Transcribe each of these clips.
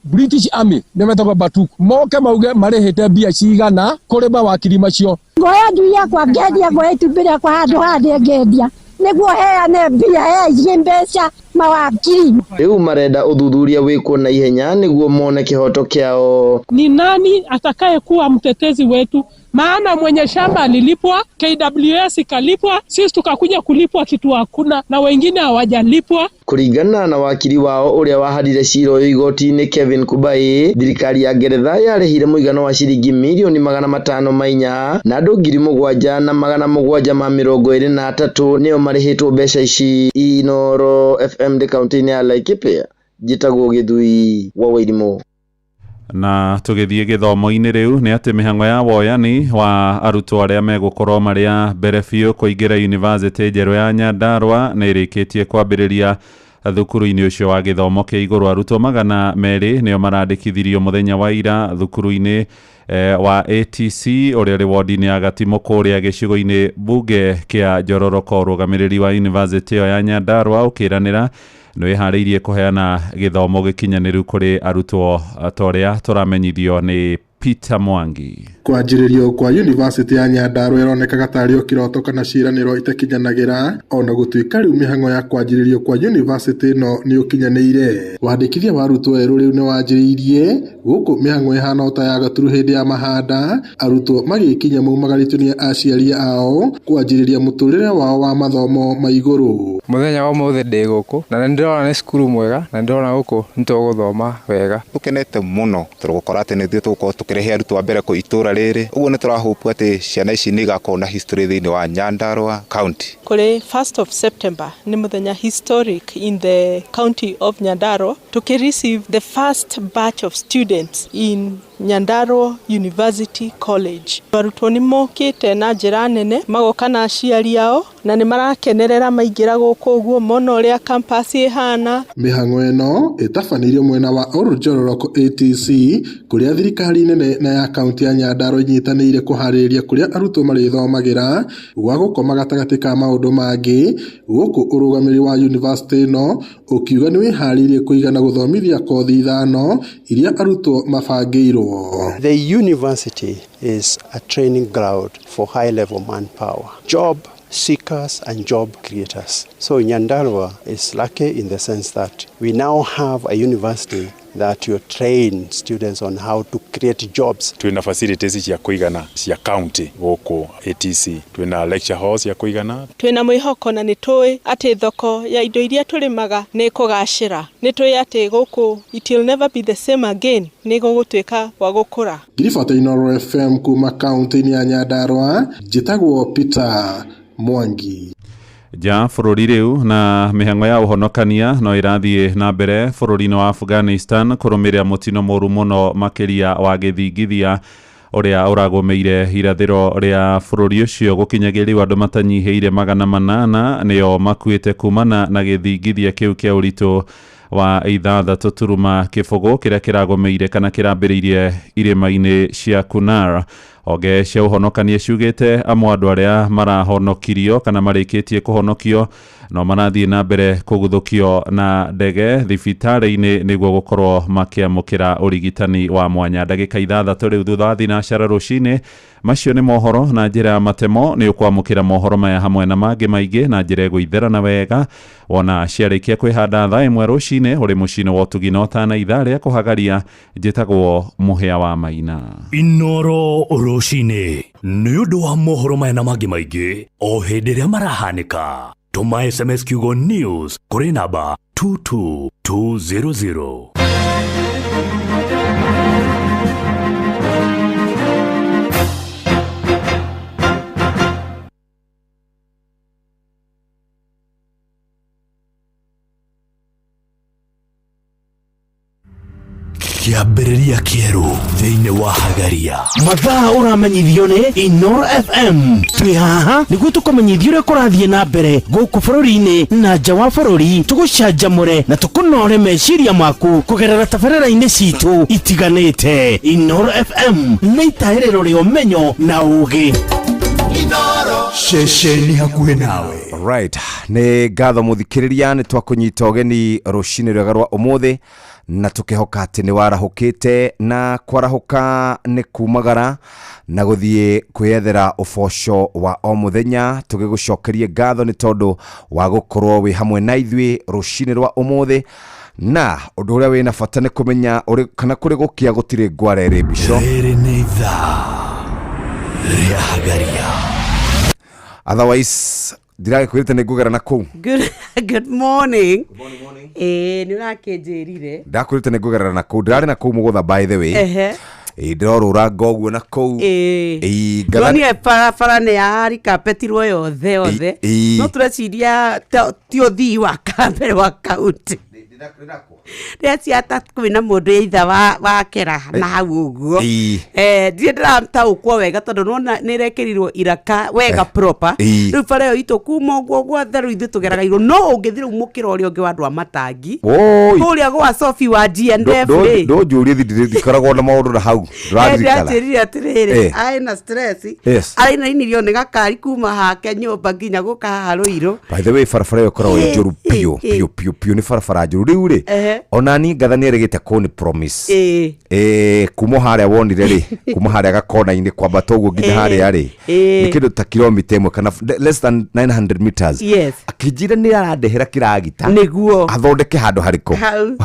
British Army nĩ metagwo Batuk moke mauge marĩhĩte mbia cigana kũrĩ mawakiri macio. Ngoya njui yakwa ngendia, ngoya itumbĩ rĩakwa handũ handĩ ngendia nĩguo heane mbia heairie mbeca mawakiri. Rĩu marenda ũthuthuria wĩkwo na ihenya nĩguo mone kĩhoto kĩao. Ni nani atakayekuwa mtetezi wetu? Maana mwenye shamba alilipwa, KWS ikalipwa, sisi tukakuja kulipwa kitu hakuna, na wengine hawajalipwa. Kũringana na wakiri wao ũrĩa waharire cira ũyũ igoti-inĩ Kevin Kubai, thirikari ya Ngeretha yarĩhire mũigana wa ciringi mirioni 504 na andũ 7,723 nĩo marĩhĩtwo mbeca ici. Inooro FM ndĩ kaunti-inĩ ya Laikipia, njĩtagwo Gĩthui wa Wairimũ. Na tũgĩthiĩ gĩthomo-inĩ rĩu nĩ atĩ mĩhang'o ya woyani wa arutwo arĩa megũkorwo marĩ a mbere biũ kũingĩra yunivasĩtĩ njerũ ya Nyandarua nĩ ĩrĩkĩtie kwambĩrĩria thukuru-inĩ ũcio wa gĩthomo kĩa igũrũ. Arutwo 200 nĩo marandĩkithirio mũthenya wa ira thukuru-inĩ wa ATC ũrĩa ũrĩ wodi-inĩ ya Gatimũ kũrĩa gĩcigo-inĩ mbunge kĩa Njororoko. Ũrũgamĩrĩri wa yunivasĩtĩ ĩyo ya Nyandarua ũkĩranĩra nĩ wĩharĩirie kũheana gĩthomo gĩkinyanĩru kũrĩ arutwo ta ũrĩa tũramenyithio nĩ Peter Mwangi. Kwanjĩrĩrio kwa yunivasĩtĩ ya Nyandarua ĩronekaga tarĩ o kĩroto kana ciĩranĩro itakinyanagĩra, ona gũtuĩka rĩu mĩhang'o ya kwanjĩrĩrio kwa yunivasĩtĩ ĩno nĩ ũkinyanĩire. Wandĩkithia wa arutwo erũ rĩu nĩ wanjĩrĩirie, gũkũ mĩhang'o ĩhana o ta ya gaturu hĩndĩ ya mahanda, arutwo magĩkinya maumagarĩtio nĩ aciari ao kwanjĩrĩria mũtũrĩre wao wa mathomo ma igũrũ. Mũthenya wa ũmũthĩ ndĩ gũkũ na nĩ ndĩrona nĩ cukuru mwega na nĩ ndĩrona gũkũ nĩ tũgũthoma wega. Tũkenete mũno tondũ gũkora atĩ nĩ ithuĩ tũgũkorwo tũkĩrehe arutwo a mbere kũ itũra rĩrĩ, ũguo nĩ tũrahope atĩ ciana ici nĩ igakorwo na history thĩinĩ wa Nyandarua County. Kũrĩ 1st of September nĩ mũthenya historic in the county of Nyandarua tuki receive the first batch of students in Nyandarua University College. Arutwo nĩ mokĩte na njĩra nene, magoka na aciari ao na nĩ marakenerera maingĩra gũkũ ũguo mona ũrĩa campus ĩhana. Mĩhang'o ĩno ĩtabanĩirio mwena wa Ol Njororoko ATC kũrĩa thirikari nene na ya kaunti ya Nyandarua inyitanĩire kũharĩrĩria kũrĩa arutwo marĩthomagĩra gwa gũkoma gatagatĩ ka maũndũ mangĩ, gũkũ ũrũgamĩrĩri wa yunivasĩtĩ ĩno ũkiuga nĩ wĩharĩirie kũigana gũthomithia kothi 5 iria arutwo mabangĩirwo. The university is a training ground for high level manpower, job seekers and job creators. So Nyandarua is lucky in the sense that we now have a university that you train students on how to create jobs. Twina facilities cia kuigana cia county gũkũ ATC, twina lecture halls cia kuigana, twina mwĩhoko na nĩ tũĩ atĩ thoko ya indo iria tũrĩmaga nĩ ĩkũgacĩra. Nĩ tũĩ atĩ gũkũ it will never be the same again, nĩ gũgũtuĩka gwa gũkũra. Ngiribota Inooro FM kuma kaunti-inĩ ya Nyandarua, njĩtagwo Peter Mwangi. Nja bũrũri rĩu na mĩhang'o ya ũhonokania no ĩrathiĩ na mbere bũrũri-inĩ wa Afghanistan kũrũmĩrĩra mũtino mũru mũno makĩria wa gĩthingithia ũrĩa ũragũmĩire irathĩro rĩa bũrũri ũcio. Gũkinyagĩria rĩu andũ matanyihĩire 800 nĩo makuĩte kumana na gĩthingithia kĩu kĩa ũritũ wa 6.0 kĩrĩa kĩragũmĩire kana kĩrambĩrĩirie irĩma-inĩ cia Kunar. Honge cia ũhonokania ciugĩte amwe andũ arĩa marahonokirio kana marĩkĩtie kũhonokio no marathiĩ na mbere kũguthũkio na ndege thibitarĩ-inĩ nĩguo gũkorwo makĩamũkĩra ũrigitani wa mwanya. Ndagĩka 6 rĩu thutha wa thinacara rũcinĩ. Macio nĩ mohoro na njĩra ya matemo. Nĩ ũkwamũkĩra mohoro maya hamwe na mangĩ maingĩ na njĩra ĩgũitherana wega wona ciarĩkia kwĩhanda thaa 1 rũcinĩ ũrĩ mũciĩ-inĩ wa ũtugi na ũtana ithaa rĩa kũhagaria. Njĩtagwo Mũhĩa wa Maina. Inooro rũcinĩ nĩ ũndũ wa mohoro maya na mangĩ maingĩ o hĩndĩ ĩrĩa marahanĩka. Tũma SMS kiugo news kũrĩ namba 22200. Kĩambĩrĩria kĩerũ thĩinĩ wa Hagaria. Mathaa ũramenyithio nĩ Inooro FM. Twĩ haha nĩguo tũkũmenyithie ũrĩa kũrathiĩ na mbere gũkũ bũrũri-inĩ na nja wa bũrũri, tũgũcanjamũre na tũkũnore meciria maku kũgerera tabarĩra-inĩ citũ itiganĩte. Inooro FM nĩ itahĩrĩro rĩa ũmenyo na ũũgĩ. Ceceni hakuhĩ nawe. Right, nĩ ngatho mũthikĩrĩria, nĩ twakũnyita ũgeni rũcinĩ rwega rwa ũmũthĩ na tũkĩhoka atĩ nĩ warahũkĩte, na kwarahũka nĩ kumagara na gũthiĩ kwĩyethera ũboco wa o mũthenya. Tũgĩgũcokerie ngatho nĩ tondũ wa gũkorwo wĩ hamwe na ithuĩ rũcinĩ rwa ũmũthĩ, na ũndũ ũrĩa wĩna bata nĩ kũmenya ũrĩ, kana kũrĩ gũkĩa gũtirĩ ngware ĩrĩ mbico. Rĩrĩ nĩ ithaa rĩa Hagaria. Otherwise ndiragĩkwĩrĩte nĩ ngũgera na kũu. Good morning. Ĩĩ, nĩ ũrakĩnjĩrire. Ndakwĩrĩte nĩ ngũgerera na kũu, ndĩrarĩ na kũu mũgũtha, by the way. Ĩĩ, ndĩrorũranga ũguo na kũu. Ĩĩ, ngatha- Ndonire barabara nĩ yarikapetirwo yothe yothe. No tũreciria ti ũthii wa kambere wa kaunti. Ndĩreciria ta kwĩna mũndũ either wakera na hau ũguo. Ndirĩ ndĩrataũkwo wega tondũ nĩwona nĩ ĩrekĩrirwo iraka wega proper. Rĩu bara ĩyo itũ kuma ũguo gwothe rĩu ithuĩ tũgeraga igũrũ, no ũngĩthiĩ rĩu mũkĩra ũrĩa ũngĩ wa andũ a matangi Woi. kũrĩa gwa Sophie wa G&F rĩ. Ndũnjũrie, ndikoragwo na maũndũ na hau ndũraririkana. Ndĩranjĩrire atĩrĩrĩ, arĩ na stress, arainainirio nĩ gakari kuma hake nyũmba nginya gũka haha Rũirũ. By the way, barabara ĩyo ĩkoragwo ĩ njũru biũ biũ biũ biũ, nĩ barabara njũru rĩu rĩ. Ona niĩ ngatha nĩ erĩgĩte kũni promise. Kuma harĩa wonire rĩ, kuma harĩa gakona-inĩ kwambata ũguo nginya harĩa rĩ, nĩ kĩndũ ta kilomita 1 kana less than 900 meters. Akĩnjĩra nĩ arandehera kĩragita athondeke handũ harĩkũ. Hau.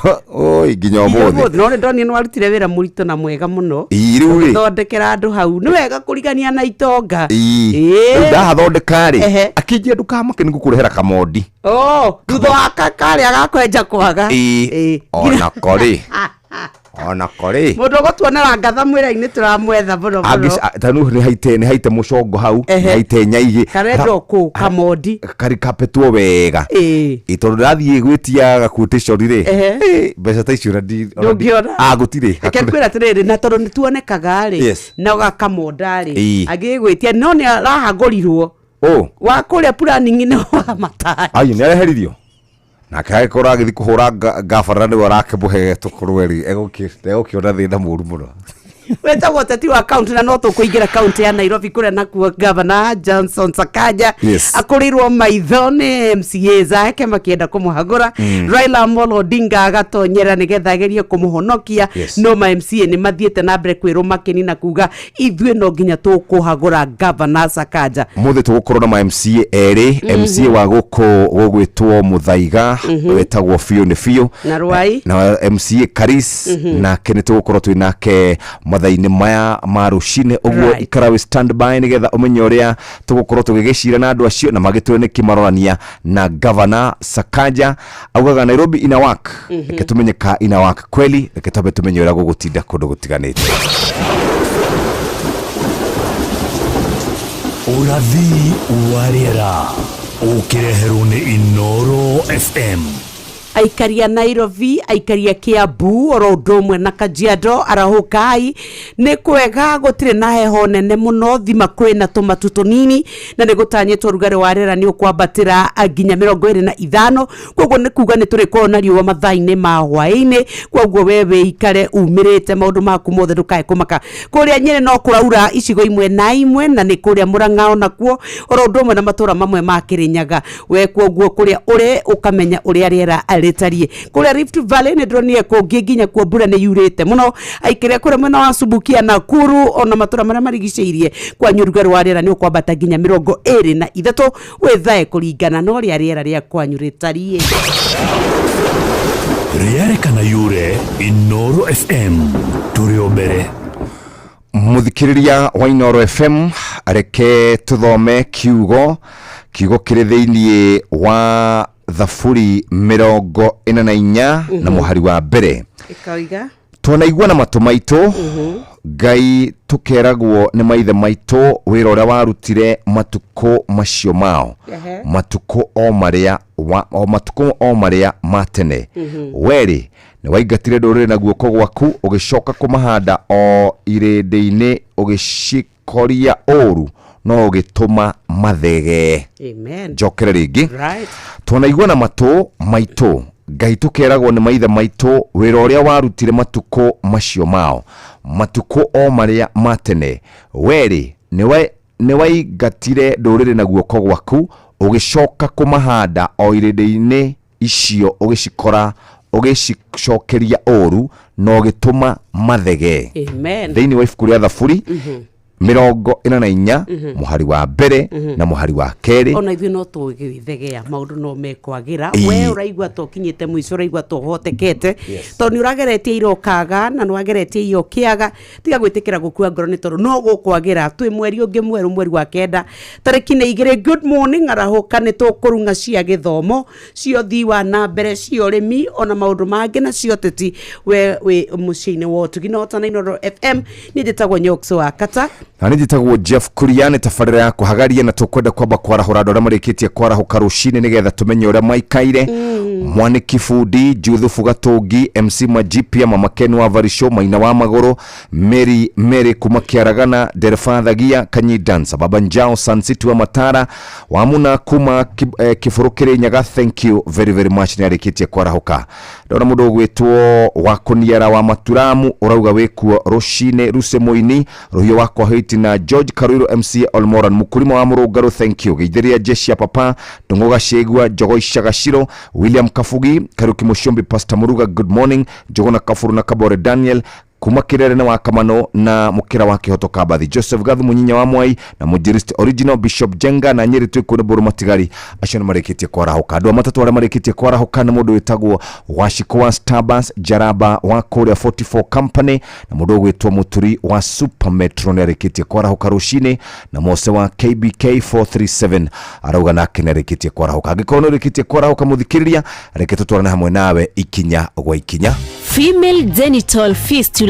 Oi, nginya ũmũthĩ. Ũmũthĩ no nĩ ndonire nĩ warutire wĩra mũritũ na mwega mũno. Ĩĩ, rĩu rĩ. Ũgĩthondekera andũ hau nĩ wega kũrigania na itonga. Rĩu ndahathondeka rĩ, akĩnjĩra ndũkamake, nĩ ngũkũrehera kamondi. Oh, thutha wa karĩa gakwenja kwaga. Onako rĩ, onako rĩ. Mũndũ ũgũtuonera ngatha mwĩra-inĩ tũramwetha mũno mũno. Tanu nĩ haite mũcongo hau, nĩ haite nyaigĩ. Karendwo kũ kamondi. Karikapetwo wega. Ĩ, tondũ ndathiĩ gwĩtia gaquotation rĩ, mbeca ta icio ona Ndũngĩona. Ah, gũtirĩ. Reke ngwĩre atĩrĩrĩ, na tondũ nĩ tuonekaga rĩ, na ũgakamonda rĩ, agĩgwĩtia no nĩ arahagũrirwo Oh. wa kũrĩa planning-inĩ wa matari. Ai, nĩ areheririo nake agĩkorwo agĩthiĩ kũhũra ngabana nĩwe arakĩmũhe tũkũrwe rĩ, egũkĩona thĩna mũru mũno. Wĩtagwo ũteti wa kaunti, na no tũkũingĩra kaunti ya Nairobi kũrĩa nakuo Gavana Johnson Sakaja akũrĩirwo maitho nĩ MCAs ake makĩenda kũmũhagũra. Raila Amolo Odinga agatonyera nĩgetha agerie kũmũhonokia. No ma MCA nĩ mathiĩte na mbere kwĩrwo makĩni na kuga ithuĩ no nginya tũkũhagũra Gavana Sakaja. Mũthĩ tũgũkorwo na ma MCA erĩ. MCA wa gũkũ gũgwĩtwo Mũthaiga, wetagwo biũ nĩ biũ na Rwai. Na MCA Karis. Nake nĩ tũgũkorwo twĩ nake mathaa-inĩ maya ma rũcinĩ ũguo. Ikara wĩ stand by nĩgetha ũmenye ũrĩa tũgũkorwo tũgĩgĩcira na andũ acio na magĩtwĩre nĩkĩ marorania na Gavana Sakaja augaga Nairobi ina work. Reke tũmenye ka ina work kweli, reke twambe tũmenye ũrĩa gũgũtinda kũndũ gũtiganĩte. Ũrathi wa rĩera ũkĩreherwo nĩ Inoro FM. Aikari a Nairobi, aikari a Kiambu oro ũndũ ũmwe na Kajiado, arahũkai, nĩ kwega, gũtirĩ na heho nene mũno, thima kwĩna tũmatu tũnini na nĩ gũtanyĩtwo rugarĩ wa rĩera nĩ ũkwambatĩra nginya 25, koguo nĩ kuga nĩ tũrĩkorwo na riũa mathaa-inĩ ma hwaĩ-inĩ. Koguo we wĩikare umĩrĩte maũndũ maku mothe, ndũkae kũmaka. Kũrĩa Nyĩrĩ no kũraura icigo imwe na imwe, na nĩ kũrĩa Mũrang'a onakuo oro ũndũ ũmwe na matũra mamwe ma Kĩrĩnyaga. We koguo kũrĩa ũrĩ ũkamenya ũrĩa rĩera rĩtariĩ. Kũrĩa Rift Valley nĩ ndĩronire kũngĩ nginya kuo mbura nĩ yurĩte mũno. Aikĩrĩa kũrĩa mwena wa Subukia, Nakuru ona matũra marĩa marigicĩirie, kwanyu rugarĩ wa rĩera nĩ ũkwambata nginya 23. Wĩthae kũringana na ũrĩa rĩera rĩa kwanyu rĩtariĩ. Rĩarĩkana yure Inoro FM tũrĩ o mbere. Mũthikĩrĩria wa Inoro FM, reke tũthome kiugo kĩrĩ thĩiniĩ wa Thaburi 44 na mũhari wa mbere. Ĩkoiga. Twanaigua na matũ maitũ, Ngai, tũkeragwo nĩ maithe maitũ wĩra ũrĩa warutire matukũ macio mao, matukũ o marĩa o matukũ o marĩa ma tene. Werĩ nĩ waingatire ndũrĩrĩ na guoko gwaku, ũgĩcoka kũmahanda o irĩndĩ-inĩ, ũgĩcikoria ũũru no ũgĩtũma mathegee. Amen. Njokere rĩngĩ. Twanaigua na matũ maitũ, Ngai, tũkeragwo nĩ maithe maitũ wĩra ũrĩa warutire matukũ macio mao, matukũ o marĩa ma tene. Werĩ nĩ waingatire ndũrĩrĩ na guoko gwaku, Ũgĩcoka kũmahanda o irĩndĩ-inĩ icio, ũgĩcikora, ũgĩcicokeria ũũru na ũgĩtũma mathege. Amen. Thĩinĩ wa ibuku rĩa Thaburi 44 mũhari wa mbere na mũhari wa kerĩ. Ona ithuĩ no tũgĩthegea, maũndũ no mekwagĩra. We ũraigua ta ũkinyĩte mũico, ũraigua ta ũhotekete tondũ nĩ ũrageretie ira ũkaga na nĩ wageretie iya ũkĩaga, tiga gwĩtĩkĩra gũkua ngoro nĩ tondũ no gũkwagĩra. Twĩ mweri ũngĩ mwerũ, mweri wa kenda, tarĩki nĩ 2. Good morning, arahũka, nĩ tũkũrung'a cia gĩthomo, cia ũthii wa na mbere, cia ũrĩmi, ona maũndũ mangĩ na cia ũteti. We wĩ mũciĩ-inĩ wa ũtugi na ũtana Inooro FM. Niĩ njĩtagwo Nyox wa Kata. Na nĩ njĩtagwo Jeff Kuria. Nĩ tabarĩra ya kũhagaria na tũkwenda kwamba kwarahũra andũ arĩa marĩkĩtie kwarahũka rũcinĩ nĩgetha tũmenye ũrĩa maikaire. Mwanĩki Bundi, Juthubu Gatũngi, MC Majipia, Mama Ken wa Varisho, Maina wa Magũrũ, Mary Mary kuma Kĩaragana, Dereba Thagia, Kanyi Dansa, Baba Njao, Sun City wa Matara Wamuna kuma Kĩbũrũ Kĩrĩnyaga, thank you very very much, nĩ arĩkĩtie kwarahũka. Ndona mũndũ ũgwĩtwo wa Kũniara wa Maturamu, ũrauga wĩkuo rũcinĩ. Ruse Mũini Rũhiũ wa Kwahĩti na George Karuiro, MC Olmoran, Mũkũrima wa Mũrũngarũ, thank you. Geithĩria jeshi ya papa Ndũng'ũ Gacĩgua, Njogo Icagaciro, William Kabugi, Karuki Mũcumbi, Pastor Muruga, good morning. Njũgũna Kaburu na Kabore Daniel kuma Kirere na wa Kamano na Mukira wa Kihoto Kabathi, Joseph Gathu Munyinya wa Mwai na Mũnjiristi Original Bishop Jenga na Nyeri twĩ kũndũ Mbũrũ Matigari, acio nĩ marĩkĩtie kwarahũka. Andũ a matatũ arĩa marĩkĩtie kwarahũka nĩ mũndũ wĩtagwo Waciko wa Starbus, Jaraba wa kũrĩa 44 Company, na mũndũ ũgwĩtwo Mũturi wa Super Metro nĩ arĩkĩtie kwarahũka rũcinĩ, na Mose wa KBK 437 arauga nake nĩ arĩkĩtie kwarahũka. Angĩkorwo nĩ ũrĩkĩtie kwarahũka, mũthikĩrĩria, reke tũtwarane hamwe nawe ikinya gwa ikinya. Female genital fistula,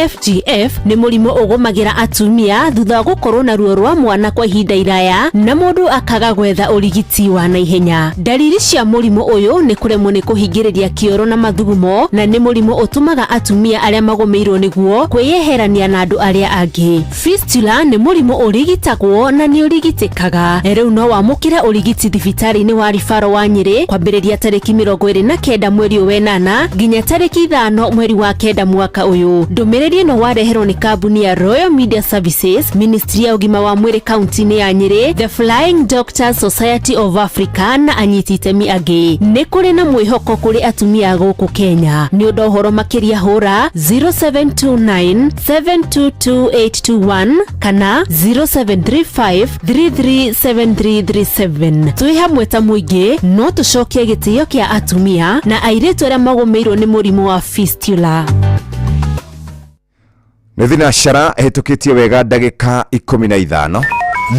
FGF, nĩ mũrimũ ũgũmagĩra atumia thutha wa gũkorwo na ruo rwa mwana kwa ihinda iraya na mũndũ akaga gwetha ũrigiti wa naihenya. Ndariri cia mũrimũ ũyũ nĩ kũremwo nĩ kũhingĩrĩria kĩoro na mathugumo, na nĩ mũrimũ ũtũmaga atumia arĩa magũmĩirwo nĩguo kwĩyeherania na andũ arĩa angĩ. Fistula nĩ mũrimũ ũrigitagwo na nĩ ũrigitĩkaga. Rĩu no wamũkĩre ũrigiti thibitarĩ-inĩ wa Ribaro wa Nyĩrĩ kwambĩrĩria tarĩki 29 mweri ũyũ wenana nginya tarĩki 5 mweri wa kenda mwaka ũyũ. Ndũmĩrĩri ĩno wareherwo nĩ kambuni ya Royal Media Services, Ministry ya ũgima wa mwĩrĩ kaunti-inĩ ya Nyĩrĩ, The Flying Doctors Society of Africa na anyiti itemi angĩ. Nĩ kũrĩ na mwĩhoko kũrĩ atumia a gũkũ Kenya. Nĩ ũndũ wa ũhoro makĩria hũra 0729 722821 kana 0735 337337. Twĩ hamwe ta mũingĩ no tũcokie gĩtĩo kĩa atumia na airĩtu arĩa magũmĩirwo nĩ mũrimũ wa fistula. Nĩ thinacara ĩhĩtũkĩtie wega ndagĩka 15.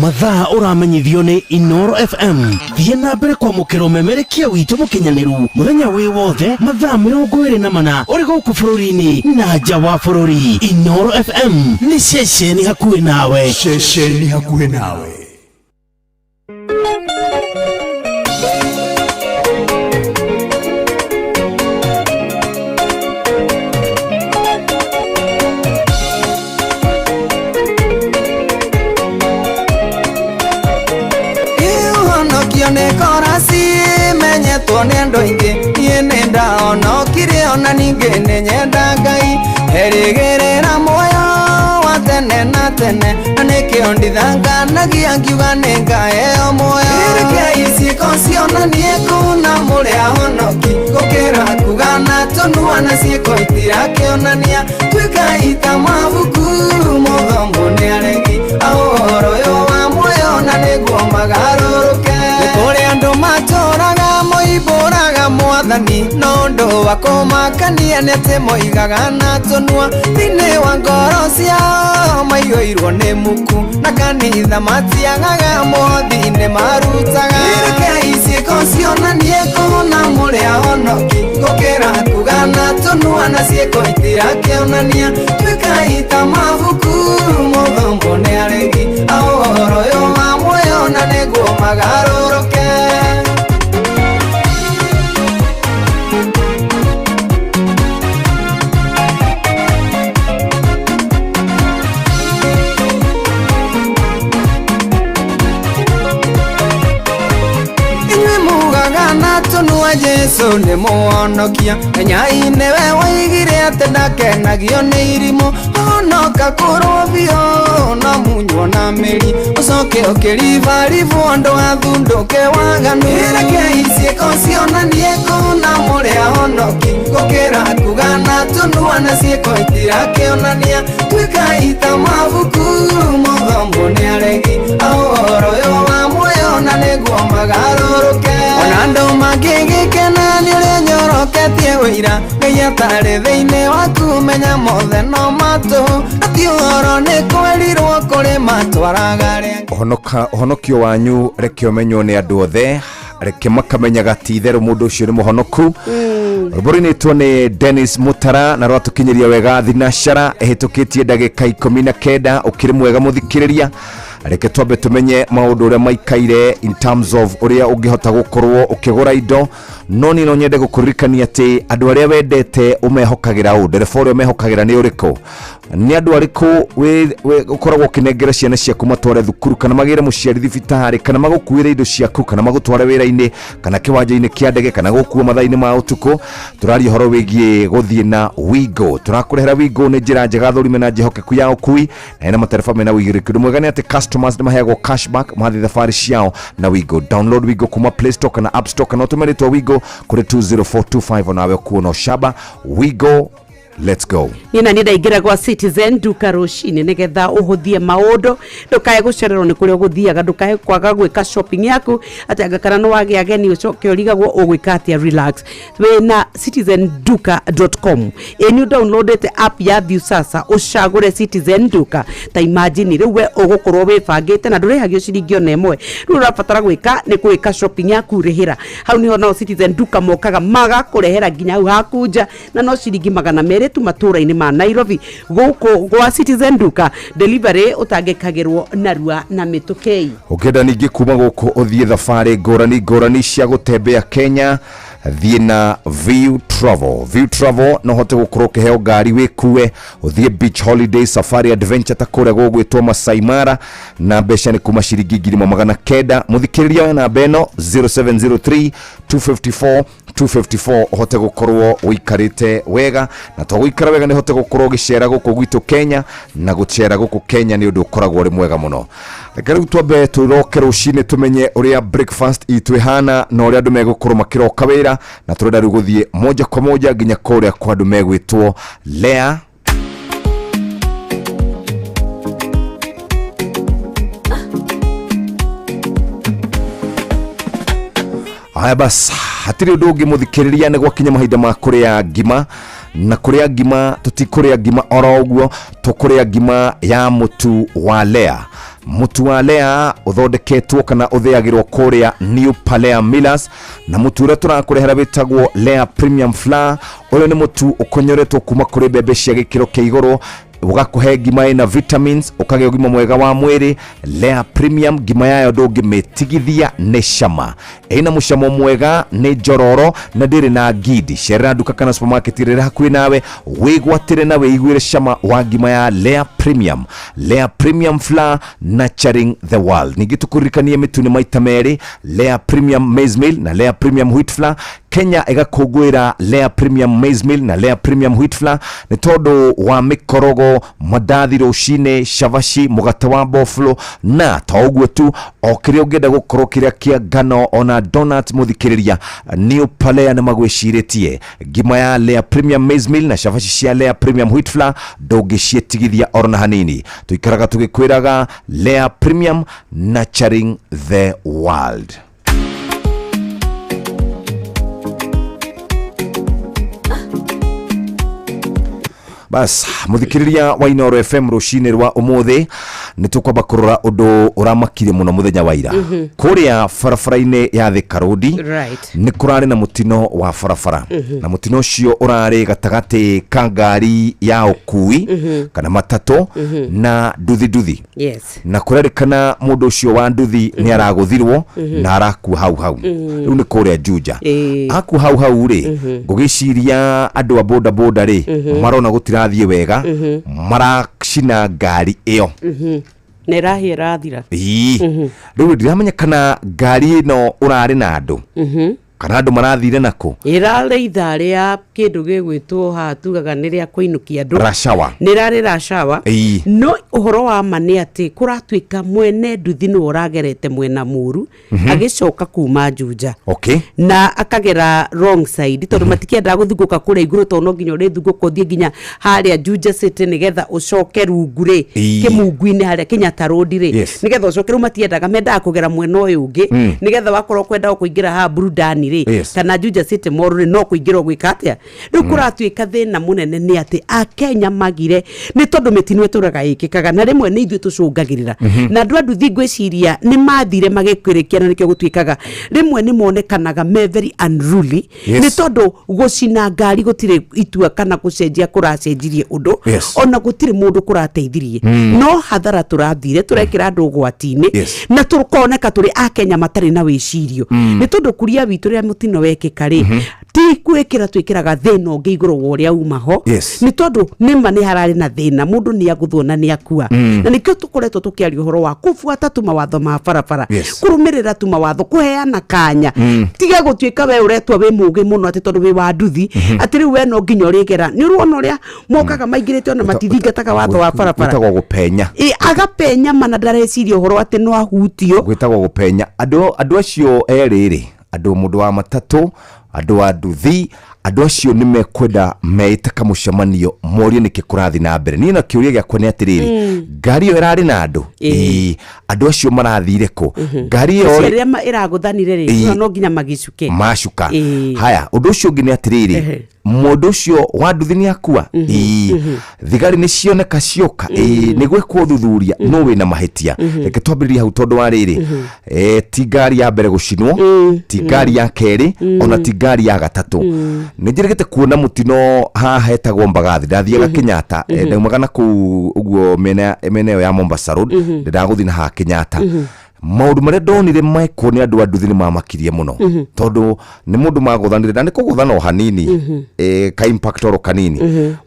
Mathaa ũramenyithio nĩ Inoro FM. Thiĩ na mbere kwamũkĩra ũmemerekia witũ mũkinyanĩru mũthenya wĩ wothe, mathaa 24, ũrĩ gũkũ bũrũri-inĩ na nja wa bũrũri. Inoro FM nĩ ceceni hakuhĩ nawe. Ceceni hakuhĩ nawe. Ũhonokio nĩ korasi menyetwo nĩ andũ aingĩ. Niĩ nĩ ndahonokire, ona ningĩ nĩ nyenda Ngai erĩgĩrĩra muoyo wa tene na tene, na nĩkĩo ndithanganagia ngiuga nĩ ngaheo muoyo. Rekei ciĩko cionanie kuna mũrĩ ahonoki, gũkĩra kuga na tũnua na ciĩko itirakĩonania. Tuĩkai ta mabuku mũthomo nĩ aregi a ũhoro ũyũ wa muoyo, na nĩguo magarũrũke. Nĩ kũrĩ andũ matũraga moimbũraga Mwathani, no ũndũ wa kũmakania nĩ atĩ moigaga na tũnua, thĩinĩ wa ngoro ciao maiyũirwo nĩ muku, na kanitha matiagaga mũhothi-inĩ marutaga. Rekei ciĩko cionanie kuna mũrĩ ahonoki, gũkĩra kuga na tũnua na ciĩko itirakĩonania. Tuĩkai ta mabuku mũthomo nĩ aregi a ũhoro ũyũ wa muoyo, na nĩguo magarũrũke. Inyuĩ mugaga na tũnua Jesũ Jesu nĩ mũhonokia. Menyai nĩwe woigire atĩ ndakenagio nĩ irimũ. Honoka kũrwo biũ na munywo na mĩri, ũcoke ũkĩribaribu andũ athundũke waganu. Rekei ciĩko cionanie kũna mũrĩ ahonoki, gũkĩra kuga na tũnua na ciĩko itirakĩonania. Tuĩkai ta mabuku mũthomwo nĩ aregi a ũhoro ũyũ wa muoyo, na nĩguo magarũrũke. Ona andũ mangĩgĩkena nĩ ũrĩa nyoroketie ũira, Ngai atarĩ thĩinĩ waku menya mothe no matũ. Ati ũhoro nĩ kwerirwo kũrĩ matwaraga arĩa Ũhonokio wanyu reke ũmenywo nĩ andũ othe, reke makamenyaga ti itherũ mũndũ ũcio nĩ mũhonoku. Rwĩmbo rũinĩtwo nĩ Dennis Mutara na rwatũkinyĩria wega thinacara ĩhĩtũkĩtie ndagĩka 19. Ũkĩrĩ mwega mũthikĩrĩria, reke twambe tũmenye maũndũ ũrĩa maikaire in terms of ũrĩa ũngĩhota gũkorwo ũkĩgũra indo. No niĩ no nyende gũkũririkania atĩ andũ arĩa wendete ũmehokagĩra ũ, ndereba ũrĩa ũmehokagĩra nĩ ũrĩkũ, nĩ andũ arĩkũ ũkoragwo ũkĩnengera ciana ciaku matware thukuru, kana magĩre mũciari thibitarĩ, kana magũkuĩre indo ciaku, kana magũtware wĩra-inĩ, kana kĩwanja-inĩ kĩa ndege, kana gũkua mathaa-inĩ ma ũtukũ. Tũraria ũhoro wĩgiĩ gũthiĩ na Wigo. Tũrakũrehera Wigo nĩ njĩra njega thũrime na njĩhokeku ya ũkui, na ĩna matereba mena ũigĩrĩrĩki. Ũndũ mwega nĩ atĩ customers nĩ maheagwo cashback mathiĩ thabarĩ ciao na Wigo. Download Wigo kuma Play Store kana App Store, kana ũtũme rĩtwa Wigo kũrĩ 20425 onawe ũkuona ũcamba. Wigo, let's go. Niĩ na niĩ ndaingĩra gwa Citizen Duka rũcinĩ nĩgetha ũhũthie maũndũ, ndũkae gũcererwo nĩ kũrĩa ũgũthiaga, ndũkae kwaga gwĩka shopping yaku atĩ anga kana nĩ wagĩa ageni ũcoke ũrigagwo ũgwĩka atĩa. Relax, wĩna citizenduka.com. Ĩ nĩ downloadete app ya Viusasa, ũcagũre Citizen Duka. Ta imagine rĩu we ũgũkorwo wĩbangĩte na ndũrĩhagio ciringi ona ĩmwe. Rĩu ũrabatara gwĩka nĩ gwĩka shopping yaku, rĩhĩra hau niho nao Citizen Duka mokaga magakũrehera nginya hau haku nja, na no ciringi 200 tu matũra-inĩ ma Nairobi. Gũkũ gwa Citizen Duka delivery ũtangĩkagĩrwo narua na mĩtũkĩ. Ũngĩenda ningĩ kuma gũkũ ũthiĩ thabarĩ ngũrani ngũrani cia gũtembea Kenya, thiĩ na View Travel. View Travel no hote gũkorwo ũkĩheo ngari wĩkue ũthiĩ beach holiday, safari adventure ta kũrĩa gũgwĩtwo Masai Mara, na mbeca nĩ kuma ciringi 1900. Mũthikĩrĩria wa namba ĩno 0703 254 254 ũhote gũkorwo ũikarĩte wega, na to gũikara wega nĩ ũhote gũkorwo ũgĩcera gũkũ gwitũ Kenya, na gũcera gũkũ Kenya nĩ ũndũ ũkoragwo ũrĩ mwega mũno. Reke rĩu twambe tũroke rũcinĩ tũmenye ũrĩa breakfast itũ ĩhana na ũrĩa andũ megũkorwo makĩroka wĩra, na tũrenda rĩu gũthiĩ moja kwa moja nginya kũrĩa kwa andũ megwĩtwo Lea. Haya bas, hatirĩ ũndũ ũngĩ mũthikĩrĩria, nĩ gwakinya mahinda ma kũrĩa ngima, na kũrĩa ngima tũtikũrĩa ngima oro ũguo, tũkũrĩa ngima ya mũtu wa Lea. Mũtu wa Lea ũthondeketwo kana ũthĩagĩrwo kũrĩa New Palea Millers, na mũtu ũrĩa tũrakũrehera wĩtagwo Lea Premium Flour. Ũyũ nĩ mũtu ũkonyoretwo kuma kũrĩ mbembe cia gĩkĩro kĩa igũrũ, ũgakũhe ngima ĩna vitamins, ũkagĩa ũgima mwega wa mwĩrĩ. Lea Premium ngima yayo ndũngĩmĩtigithia nĩ cama, ĩna mũcamo mwega, nĩ njororo na ndĩrĩ na ngindi. Cerera nduka kana supermarket ĩrĩa ĩrĩ hakuhĩ nawe, wĩgwatĩre na wĩiguĩre cama wa ngima ya Lea Premium. Lea Premium Flour, nurturing the world. Ningĩ tũkũririkanie mĩtu nĩ maita merĩ, Lea Premium Maize Meal na Lea Premium Wheat Flour. Kenya ĩgakũngũĩra Lea Premium Maize Meal na Lea Premium Wheat Flour nĩ tondũ wa mĩkorogo, mandathi rũcinĩ, cabaci, mũgate wa boflo, na to ũguo tu, o kĩrĩa ũngĩenda gũkorwo kĩrĩa kĩa ngano ona donut. Mũthikĩrĩria, New Palea nĩ magwĩcirĩtie ngima ya Lea Premium Maize Meal na cabaci cia Lea Premium Wheat Flour, ndũngĩciĩtigithia oro na hanini. Tũikaraga tũgĩkwĩraga Lea Premium, nurturing the world. Bas, muthikiriria wa Inooro FM, rucinĩ rwa ũmũthĩ nĩ tũkwamba kũrora ũndũ ũramakire mũno mũthenya wa ira. Kũrĩa barabara-inĩ ya Thika Road nĩ kũrarĩ na mũtino wa barabara, na mũtino ũcio ũrarĩ gatagatĩ ka ngari ya ũkui kana matatũ na nduthi nduthi. Na kũrerĩkana mũndũ ũcio wa nduthi nĩ aragũthirwo na arakua hau hau. Rĩu nĩ kũrĩa Juja. Akua hau hau rĩ, ngũgĩciria andũ a boda boda rĩ, marona gũtirathiĩ wega, maracina ngari ĩyo. Na ĩrahĩa ĩrathira. Ĩĩ. Rĩu ndiramenya kana ngari ĩno ũrarĩ na andũ. Kana andũ marathire nakũ? Ĩrarĩ ithaa rĩa kĩndũ gĩgwĩtwo haha tugaga nĩ rĩa kũinũkia andũ. Rush hour. Nĩ rarĩ rush hour. No ũhoro wa ma nĩ atĩ kũratuĩka mwene nduthi nĩwe ũragerete mwena mũru agĩcoka kuma Juja na akagera wrong side, tondũ matikĩendaga gũthungũka kũrĩa igũrũ, tondũ no nginya ũrĩthungũka ũthiĩ nginya harĩa Juja City nĩgetha ũcoke rungu rĩ, Kĩmungu-inĩ harĩa Kenyatta Road rĩ, nĩgetha ũcoke. Rĩu matiendaga, mendaga kũgera mwena ũyũ ũngĩ, nĩgetha wakorwo kwenda kũingĩra haha Burudani rĩ, kana Juja City Mall rĩ, no kũingĩra ũgwĩka atĩa. Rĩu kũratuĩka thĩna mũnene nĩ atĩ Akenya magire, nĩ tondũ mĩtino ĩtũraga ĩkĩkaga na rĩmwe nĩ ithuĩ tũcũngagĩrĩra. Na andũ a nduthi ngwĩciria nĩ mathire magĩkĩrĩkia, na nĩkĩo gũtuĩkaga rĩmwe nĩ monekanaga me very unruly, nĩ tondũ gũcina ngari gũtirĩ itua kana gũcenjia kũracenjirie ũndũ, ona gũtirĩ mũndũ kũrateithirie, no hathara tũrathire tũrekĩra andũ ũgwati-inĩ, na tũkoneka tũrĩ Akenya matarĩ na wĩcirio, nĩ tondũ kuria witũ rĩrĩa mũtino wekĩka rĩ, ti gwĩkĩra twĩkĩraga thĩna ũngĩ igũrũ wa ũrĩa uma ho, nĩ tondũ nĩma nĩ hararĩ na thĩna, mũndũ nĩ agũthwo na nĩ akua. Na nĩkĩo tũkoretwo tũkĩaria ũhoro wa kũbuata tu mawatho ma barabara, kũrũmĩrĩra tu mawatho, kũheana kanya. Tiga gũtuĩka we ũretua wĩ mũgĩ mũno atĩ tondũ wĩ wa nduthi, atĩ rĩu we no nginya ũrĩgera. Nĩ ũrona ũrĩa mokaga maingĩrĩte, ona matithingataga watho wa barabara. Gwĩtagwo gũpenya. Ĩ, agapenya mana, ndareciria ũhoro atĩ no ahutio. Gwĩtagwo gũpenya. Andũ acio erĩ rĩ, andũ mũndũ wa matatũ, andũ a nduthi, andũ acio nĩ mekwenda meĩte kamũcemanio morie nĩkĩ kũrathiĩ na mbere. Niĩ na kĩũria gĩakwa nĩ atĩrĩrĩ, ngari ĩyo ĩrarĩ na andũ? Ĩĩ. Andũ acio marathire kũ? Ngari ĩyo Ũcio rĩ, ĩrĩa ĩragũthanire rĩ, no nginya magicuke. Macuka. Haya, ũndũ ũcio ũngĩ nĩ atĩrĩrĩ, mũndũ ũcio wa nduthi nĩ akua? Ĩĩ. Thigari nĩ cioneka cioka? Ĩĩ. Nĩ gwĩkwo ũthuthuria? No wĩna mahĩtia. Reke twambĩrĩrie hau, tondũ wa rĩrĩ, ti ngari ya mbere gũcinwo, ti ngari ya kerĩ, ona ti ngari ya gatatũ. Nĩ njĩrĩgĩte kuona mũtino haha hetagwo Mbagathi. Ndathiaga Kenyatta, ndaumaga na kũu ũguo mĩena ĩyo ya Mombasa Road, ndĩndagũthiĩ na haha Kenyatta. Maũndũ marĩa ndonire mekwo nĩ andũ a nduthi nĩ mamakirie mũno, tondũ nĩ mũndũ magũthanire, na nĩ kũgũthana o hanini, ka impact oro kanini.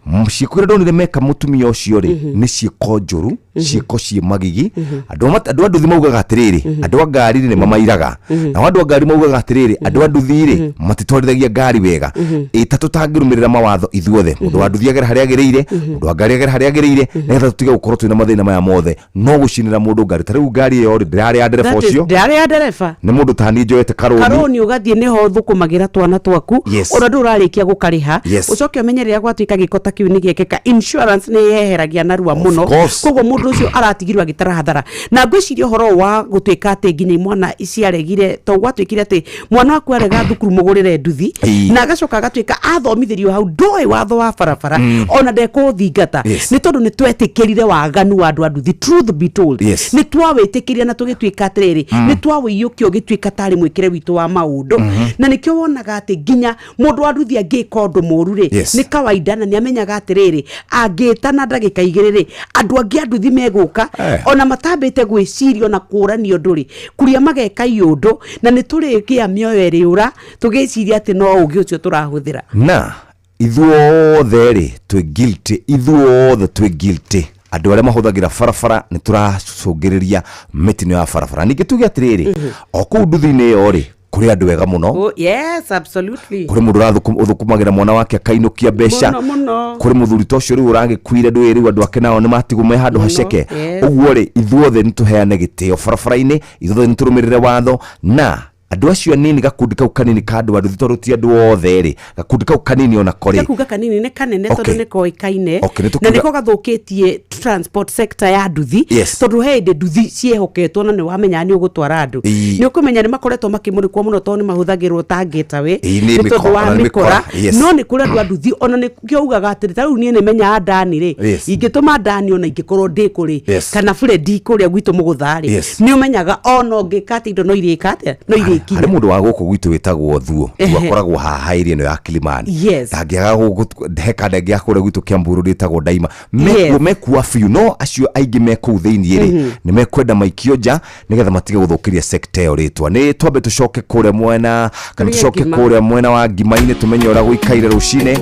Ciĩko iria ndonire meka mũtumia ũcio rĩ, nĩ ciĩko njũru, ciĩko ciĩ magigi. Andũ a nduthi maugaga atĩrĩrĩ, andũ a ngari rĩ nĩ mamairaga, nao andũ a ngari maugaga atĩrĩrĩ, andũ a nduthi rĩ matitwarithagia ngari wega. Ĩ ta tũtangĩrũmĩrĩra mawatho ithuothe, mũndũ wa nduthi agere harĩa agĩrĩire, mũndũ wa ngari agere harĩa agĩrĩire, nĩgetha tũtige gũkorwo twĩna mathĩna maya mothe. No gũcinĩra mũndũ ngari ta rĩu, ngari ĩyo rĩ, ndĩrarĩ ya ndereba ũcio. Ndĩrarĩ ya ndereba. Nĩ mũndũ tani njoete karũni. Karũni ũgathiĩ nĩho ũthũkũmagĩra twana twaku, ona ndũ ũrarĩkia gũkarĩha. Ũcoke ũmenye rĩrĩa gwatuĩka gĩko ta kĩu nĩ gĩekĩka, insurance nĩ yeheragia narua mũno. Koguo mũndũ ũcio aratigirwo agĩtara hathara. Na ngwĩciria ũhoro wa gũtuĩka atĩ nginya imwana ciaregire, to gwatuĩkire atĩ mwana waku arega thukuru mũgũrĩre nduthi, na agacoka agatuĩka athomithĩrio hau ndoĩ watho wa barabara, ona ndekũthingata, nĩ tondũ nĩ twetĩkĩrire waganu wa andũ a nduthi. Truth be told, nĩ twawĩtĩkĩrire na tũgĩtuĩka atĩrĩrĩ, nĩ twawĩiyũkia ũgĩtuĩka tarĩ mwĩkĩre witũ wa maũndũ. Na nĩkĩo wonaga atĩ nginya mũndũ wa nduthi angĩka ũndũ mũru rĩ, nĩ kawaida, na nĩ amenyaga atĩrĩrĩ, angĩta na ndagĩka 2 rĩ, andũ angĩ a nduthi megũka, ona matambĩte gwĩciria ona kũrania ũndũ rĩ, kuria mageka iũndũ, na nĩ tũrĩgĩa mĩoyo ĩrĩũra tũgĩciria atĩ no ũgĩ ũcio tũrahũthĩra. Na ithuothe rĩ twĩ guilty, ithuothe twĩ guilty. Andũ arĩa mahũthagĩra barabara nĩ tũracũngĩrĩria mĩtino ya barabara. Ningĩ tuge atĩrĩrĩ, o kũu nduthi-inĩ ĩyo rĩ, kũrĩ andũ ega mũno. Oh, yes, absolutely. Kũrĩ mũndũ ũthũkũmagĩra mwana wake akainũkia mbeca. Mũno, mũno. Kũrĩ mũthuri ta ũcio rĩu ũragĩkuire, ndũĩ rĩu andũ ake nao nĩ matigwo me handũ haceke. Ũguo rĩ, ithuothe nĩ tũheane gĩtĩo barabara-inĩ, ithuothe nĩ tũrũmĩrĩre watho. Na andũ acio anini, gakundi kau kanini ka andũ a nduthi, tondũ ti andũ othe rĩ, gakundi kau kanini onako rĩ, Kuga kanini nĩ kanene, tondũ nĩ koĩkaine, Okay, nĩ na nĩko gathũkĩtie transport sector ya nduthi, tondũ he hĩndĩ nduthi ciehoketwo na nĩ wamenyaga nĩ ũgũtwara andũ. Nĩ ũkũmenya nĩ makoretwo makĩmũrĩkwo mũno tondũ nĩ mahũthagĩrwo ta getaway, Nĩ nĩ tondũ wa mĩkora, nĩ mĩkora. mĩkora, yes. No nĩ kũrĩ andũ a nduthi ona nĩkĩo ugaga atĩrĩ, ta rĩu niĩ nĩ menyaga ndani rĩ, ingĩtũma ndani ona ingĩkorwo ndĩ kũrĩ, kana Fred kũrĩa gwitũ mũgũtha rĩ, nĩ ũmenyaga ona ũngĩka atĩ indo no irĩka atĩa, no irĩkinya. Harĩ mũndũ wa gũkũ gwitũ wĩtagwo Thuo. Thuo akoragwo haha area ĩno ya Kilimani. Ndangĩaga he kanda ĩngĩ ya kũrĩa gwitũ Kiambu Road ĩtagwo Ndaima. Mekuo mekua biũ, no acio aingĩ me kũu thĩinĩ rĩ, nĩ mekwenda maikio nja nĩgetha matige gũthũkĩria sector ĩyo rĩtwa. Nĩ twambe tũcoke kũrĩa mwena, kana Kũrĩa tũcoke ngima. kũrĩa mwena wa Ngima-inĩ, tũmenye ũrĩa gũikaire rũcinĩ.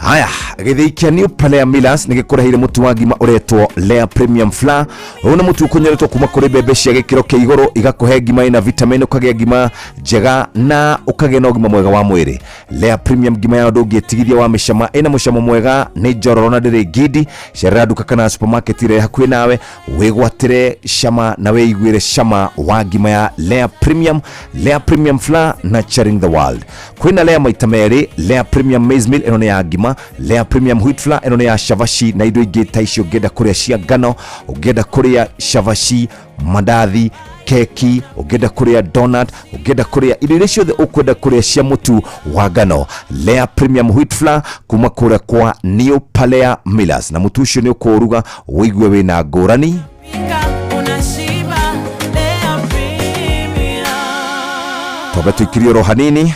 Haya, gĩthĩi kĩa New Palea Millers nĩ gĩkũreheire mũtu wa ngima ũretwo Lea Premium Flour. Ũyũ nĩ mũtu ũkonyeretwo kuma kũrĩ mbembe cia gĩkĩro kĩa igũrũ, igakũhe ngima ĩna vitamin, ũkagĩa ngima njega na ũkagĩa na ũgima mwega wa mwĩrĩ. Lea Premium ngima ya ndũngĩtigithia wa mĩcama, ĩna mũcamo mwega, nĩ njororo na ndĩrĩ ngindi. Cerera nduka kana supermarket ĩrĩa ĩ hakuhĩ nawe, wĩgwatĩre cama na wĩiguĩre cama wa ngima ya Lea Premium. Lea Premium Flour, nurturing the world. Kwĩna Lea maita merĩ, Lea Premium Maize Meal ĩno nĩ ya ngima, Lea Premium Wheat Flour ĩno nĩ ya cabaci na indo ingĩ ta icio ũngĩenda kũrĩa cia ngano, ũngĩenda kũrĩa cabaci, mandathi, keki, ũngĩenda kũrĩa donut, ũngĩenda kũrĩa irio iria ciothe ũkwenda kũrĩa cia mũtu wa ngano. Lea Premium Wheat Flour kuma kũrĩa kwa New Palea Millers, na mũtu ũcio nĩ ũkũũruga ũigue wĩna ngũrani. Twambe tũikirie oro hanini.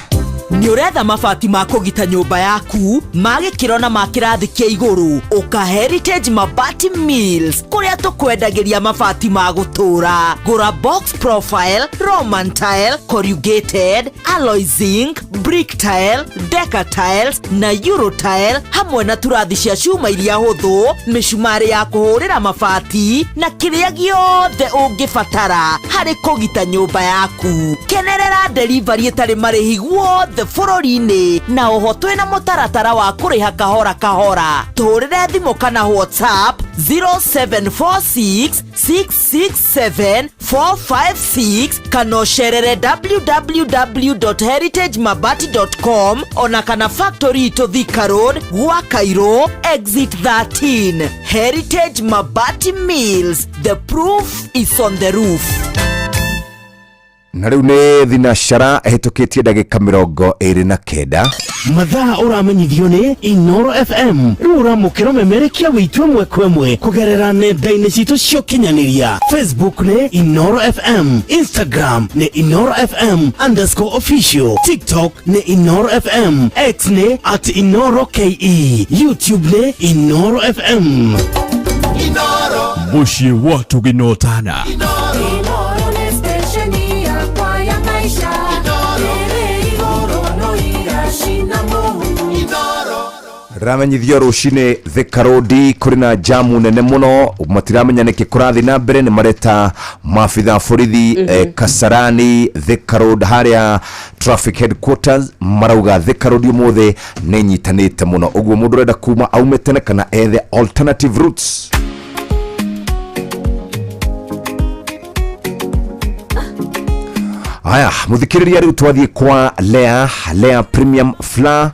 Nĩ ũretha mabati ma kũgita nyũmba yaku ma gĩkĩro na ma kĩrathi kĩa igũrũ, ũka Heritage Mabati Mills kũrĩa tũkwendagĩria mabati ma gũtũũra. Gũra box profile, Roman tile, corrugated, alloy zinc, brick tile, deca tiles na euro tile, hamwe na turathi cia cuma iria hũthũ, mĩcumarĩ ya kũhũrĩra mabati na kĩrĩa gĩothe ũngĩbatara harĩ kũgita nyũmba yaku. Kenerera delivery ĩtarĩ marĩhi guothe bũrũri-inĩ, na oho twĩna mũtaratara wa kũrĩha kahora kahora. Tũhũrĩre thimũ kana WhatsApp 0746 667 456 kana ũcerere www.heritagemabati.com ona kana factory itũ Thika Road, gwa Cairo, exit 13. Heritage Mabati Mills, the proof is on the roof. Na rĩu nĩ thinacara ĩhĩtũkĩtie ndagĩka 29. Mathaa ũramenyithio nĩ Inoro FM. Rĩu ũramũkĩra ũmemerekia witũ ĩmwe kwa ĩmwe kũgerera nenda-inĩ citũ cia ũkinyanĩria. Facebook nĩ Inoro FM, Instagram nĩ Inoro FM underscore official, TikTok nĩ Inoro FM, X nĩ at Inoro KE, YouTube nĩ Inoro FM. Mũciĩ wa tũgĩnotana. Inoro nĩ stesheni yakwa ya maisha. Ĩrĩ igũrũ no iracina mũhu. Ramenyithio rũcinĩ Thika Road kũrĩ na jamu nene mũno, matiramenya nĩkĩ kũrathiĩ na mbere, nĩ mareta maabitha a borithi. Kasarani Thika Road harĩa traffic headquarters marauga Thika Road ũmũthĩ nĩ nyitanĩte mũno, ũguo mũndũ ũrenda kuma aume tene kana ethe alternative routes. Haya, muthikiriria, riu twathiĩ kwa Lea Premium Flour,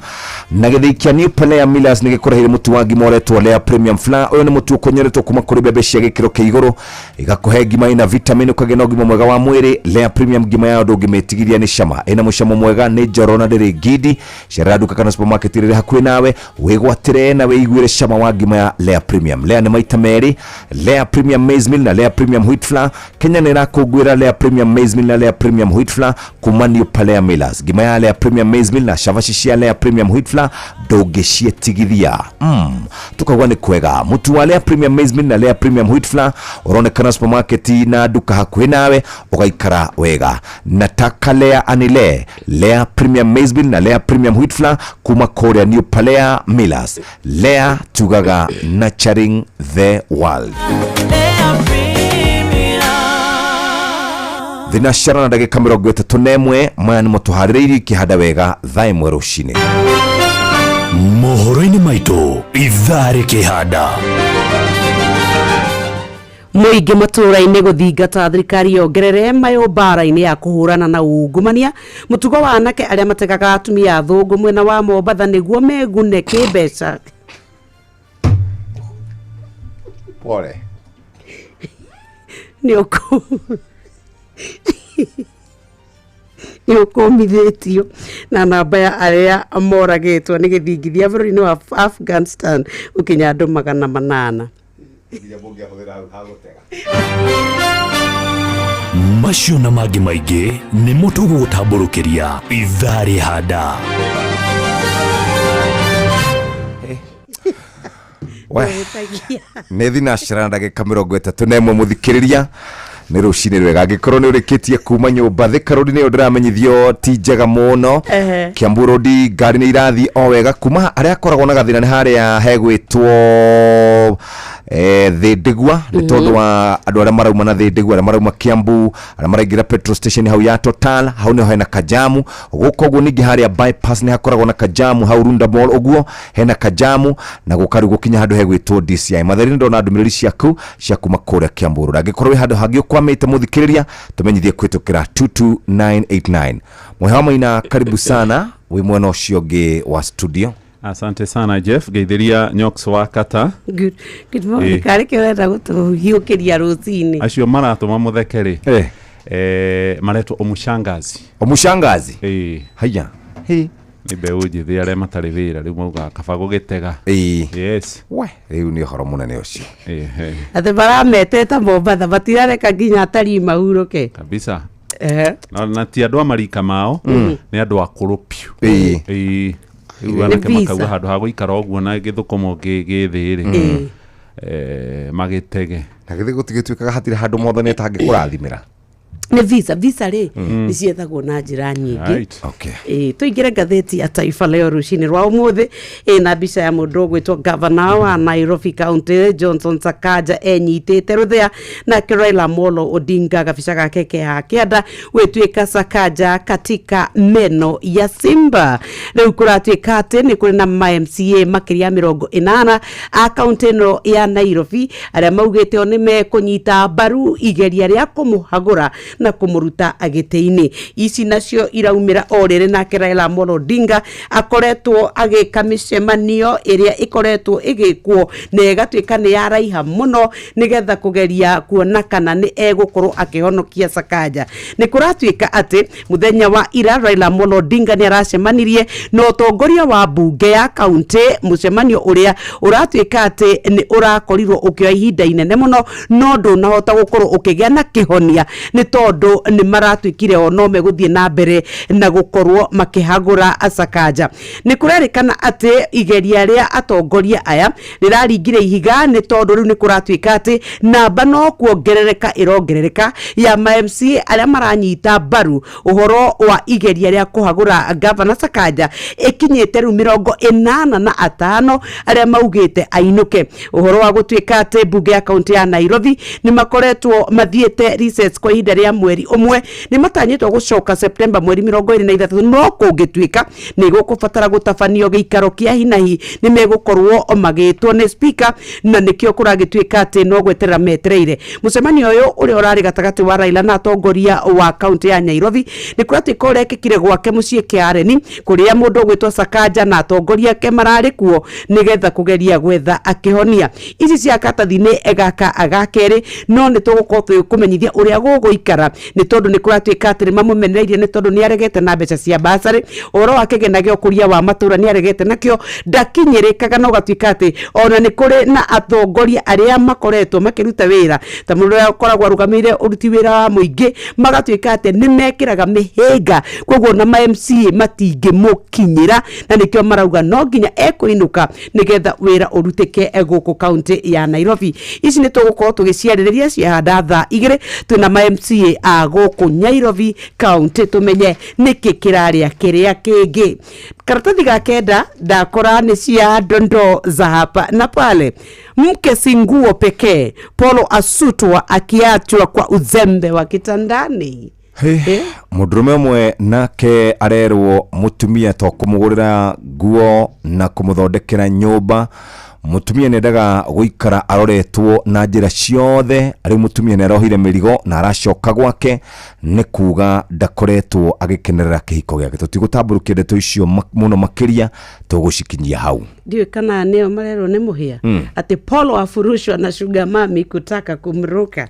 na gĩthĩi kĩa New Palea Millers nĩ gĩkũreheire mũtu wa ngima ũretwo Lea Premium Flour. Ũyũ nĩ mũtu ũkonyeretwo kuma kũrĩ mbembe cia gĩkĩro kĩa igũrũ, igakũhe ngima ĩna vitamin, ũkagĩa na ũgima mwega wa mwĩrĩ. Lea Premium ngima ya ndũngĩmĩtigithia nĩ cama, ĩna mũcamo mwega, nĩ njororo na ndĩrĩ ngindi. Cerera nduka kana supermarket ĩrĩa hakuhĩ nawe, wĩgwatĩre na wĩiguĩre cama wa ngima ya Lea Premium. Lea nĩ maita merĩ, Lea Premium Maize Meal na Lea Premium Wheat Flour. Kenya nĩ ĩrakũngũĩra Lea Premium Maize Meal na Lea Premium Wheat Flour kuma New Palea Millers. Ngima ya Lea Premium Maize Meal na cabaci cia Lea Premium Wheat Flour ndũngĩciĩtigithia. Tukauga nĩ kwega. Mũtu wa Lea Premium Maize Meal na Lea Premium Wheat Flour ũronekana supermarket na nduka hakuhĩ nawe, ũgaikara wega. Nataka Lea anile Lea Premium Maize Meal na Lea Premium Wheat Flour kuma kũrĩa New Palea Millers. Lea tugaga nurturing the world. Thinacara na ndagĩka 31. Maya nĩmo tũharĩrĩirie ikĩhanda wega thaa 1 rũcinĩ. Mohoro-inĩ maitũ ithaa rĩkĩhanda. Mũingĩ matũũra-inĩ gũthingata thirikari yongerere mayũ mbara-inĩ ya kũhũrana na ungumania. Mũtugo wa anake arĩa mategaga atumia athũngũ mwena wa Mombatha nĩguo megune kĩmbeca. Pole. Nĩ ũkũmithĩtio na namba ya arĩa moragĩtwo nĩ gĩthingithia bũrũri-inĩ wa Afghanistan gũkinya andũ 800. Macio na mangĩ maingĩ nĩmo tũgũgũtambũrũkĩria ithaa rĩhanda. We, nĩ thinacara na ndagĩka 31 mũthikĩrĩria, Nĩ rũcinĩ rwega. Angĩkorwo nĩ ũrĩkĩtie kuma nyũmba, Thika Road nĩyo ndĩramenyithio ti njega mũno. Kiambu Road ngari nĩ irathiĩ o wega. Kuma harĩa akoragwo na gathĩna nĩ harĩa hegwĩtwo Thĩndĩgua, nĩ tondũ wa andũ arĩa marauma na Thĩndĩgua, arĩa marauma Kiambu, arĩa maraingĩra petrol station hau ya Total, hau nĩho hena kajamu. Gũka ũguo ningĩ harĩa bypass nĩ hakoragwo na kajamu, hau Runda Mall ũguo hena kajamu, na gũka rĩu gũkinya handũ hegwĩtwo DCI. Matheri, nĩ ndona ndũmĩrĩri ciaku cia kuma kũrĩa Kiambu Road. Angĩkorwo wĩ handũ hangĩ ũkwamĩte, mũthikĩrĩria, tũmenyithie kũhĩtũkĩra 22989. Mũhe wa Maina, karibu sana wĩ mwena ũcio ũngĩ wa studio. Asante sana, Jeff. Geithĩria Nyox wa Kata. Good, good morning. Karĩ kĩ ũrenda gũtũhiũkĩria rũcinĩ? Acio maratũma mũtheke rĩ, maretwo ũmũshangazi. Ũmũshangazi? Ĩĩ. Haya. Nĩ mbeũ njĩthĩ arĩa matarĩ wĩra, rĩu maugaga kaba gũgĩtega. Yes. We, rĩu nĩ ũhoro mũnene ũcio. Atĩ marameteta Mombatha, matirareka nginya atarii mahurũke. Kabisa. Na ti andũ a marika mao, nĩ andũ akũrũ piũ. Ĩĩ. Rĩu Nĩ anake visa. makauga handũ ha gũikara ũguo na gĩthũkũmo gĩ thĩ rĩ, magĩtege. Na githĩ gũtigĩtuĩkaga hatirĩ handũ Mwathani atangĩkũrathimĩra? Nĩ visa. Visa rĩ, nĩ ciethagwo na njĩra nyingĩ. Ĩĩ, tũingĩre ngathĩti ya Taifa Leo rũcinĩ rwa ũmũthĩ, ĩna mbica ya mũndũ ũgwĩtwo gavana wa Nairobi County Johnson Sakaja enyitĩte rũthĩa, nake Raila Amolo Odinga gabica gake ke haha kĩanda, gwĩtuĩka Sakaja katika meno ya simba. Rĩu kũratuĩka atĩ nĩ kũrĩ na ma MCA makĩria ya 80 a kaunti ĩno ya Nairobi arĩa maugĩte o nĩ mekũnyita mbaru igeria rĩa kũmũhagũra na kũmũruta gĩtĩ-inĩ. Ici nacio iraumĩra o rĩrĩ nake Raila Amolo Odinga akoretwo agĩka mĩcemanio ĩrĩa ĩkoretwo ĩgĩkwo na ĩgatuĩka nĩ yaraiha mũno, nĩgetha kũgeria kuona kana nĩ egũkorwo akĩhonokia Sakaja. Nĩ kũratuĩka atĩ mũthenya wa ira Raila Amolo Odinga nĩ aracemanirie na ũtongoria wa mbunge ya kaunti, mũcemanio ũrĩa ũratuĩka atĩ nĩ ũrakorirwo ũkĩoya ihinda inene mũno, no ndũnahota gũkorwo ũkĩgĩa na kĩhonia, nĩ tondũ nĩ maratuĩkire o no megũthiĩ na mbere na gũkorwo makĩhagũra Sakaja. Nĩ kũrerĩkana atĩ igeria rĩa atongoria aya rĩraringire ihiga, nĩ tondũ rĩu nĩ kũratuĩka atĩ namba no kuongerereka ĩrongerereka ya ma MCA arĩa maranyita mbaru ũhoro wa igeria rĩa kũhagũra gavana Sakaja, ĩkinyĩte rĩu 85 arĩa maugĩte ainũke. Ũhoro wa gũtuĩka atĩ mbunge ya kaunti ya Nairobi nĩ makoretwo mathiĩte recess kwa ihinda rĩa mweri ũmwe, nĩ matanyĩtwo gũcoka September mweri 23, no kũngĩtuĩka nĩ gũkũbatara gũtabanio gĩikaro kĩa hinahi, nĩ megũkorwo magĩtwo nĩ speaker, na nĩkĩo kũragĩtuĩka atĩ no gweterera metereire. Mũcemanio ũyũ ũrĩa ũrarĩ gatagatĩ wa Raila na atongoria wa kaunti ya Nairobi nĩ kũratuĩka ũrekĩkire gwake mũciĩ Karen, kũrĩa mũndũ ũgwĩtwo Sakaja na atongoria ake mararĩ kuo, nĩgetha kũgeria gwetha akĩhonia. Ici cia katathi-inĩ gaka ga kerĩ, no nĩ tũgũkorwo tũgĩkũmenyithia ũrĩa gũgũikara, nĩ tondũ nĩ kũratuĩka atĩ nĩ mamũmenereirie nĩ tondũ nĩ aregete na mbeca cia basarĩ. Ũhoro wa kĩgĩna gĩa ũkũria wa matũra nĩ aregete nakĩo, ndakinyĩrĩkaga, na ũgatuĩka atĩ ona nĩ kũrĩ na atongoria arĩa makoretwo makĩruta wĩra ta mũndũ ũrĩa ũkoragwo arũgamĩrĩire ũruti wĩra wa mũingĩ, magatuĩka atĩ nĩ mekĩraga mĩhĩnga, koguo na ma MCA matingĩmũkinyĩra, na nĩkĩo marauga no nginya ekũinũka nĩgetha wĩra ũrutĩke gũkũ kaunti ya Nairobi. Ici nĩ tũgũkorwo tũgĩciarĩrĩria ciahanda thaa 2, twĩna ma MCA a gũkũ Nairobi kaunti, tũmenye nĩkĩ kĩrarĩa kĩrĩa kĩngĩ. Karatathi ga kenda ndakora nĩ cia dondoo za hapa na pale. Mke si nguo pekee, Polo asutwa akiachwa kwa uzembe wa kitandani. Mũndũrũme ũmwe nake arerwo mũtumia to kũmũgũrĩra nguo na kũmũthondekera nyũmba, mũtumia nĩendaga gũikara aroretwo na njĩra ciothe. Rĩu mũtumia nĩarohire mĩrigo na aracoka gwake, nĩ kuga ndakoretwo agĩkenerera kĩhiko gĩake. Tũtigũtambũrũkia ndeto icio mũno makĩria, tũgũcikinyia hau. Ndiũĩ kana nĩo marerwo nĩ mũhĩa atĩ Polo afurushwa na sugar mami kutaka kumruka.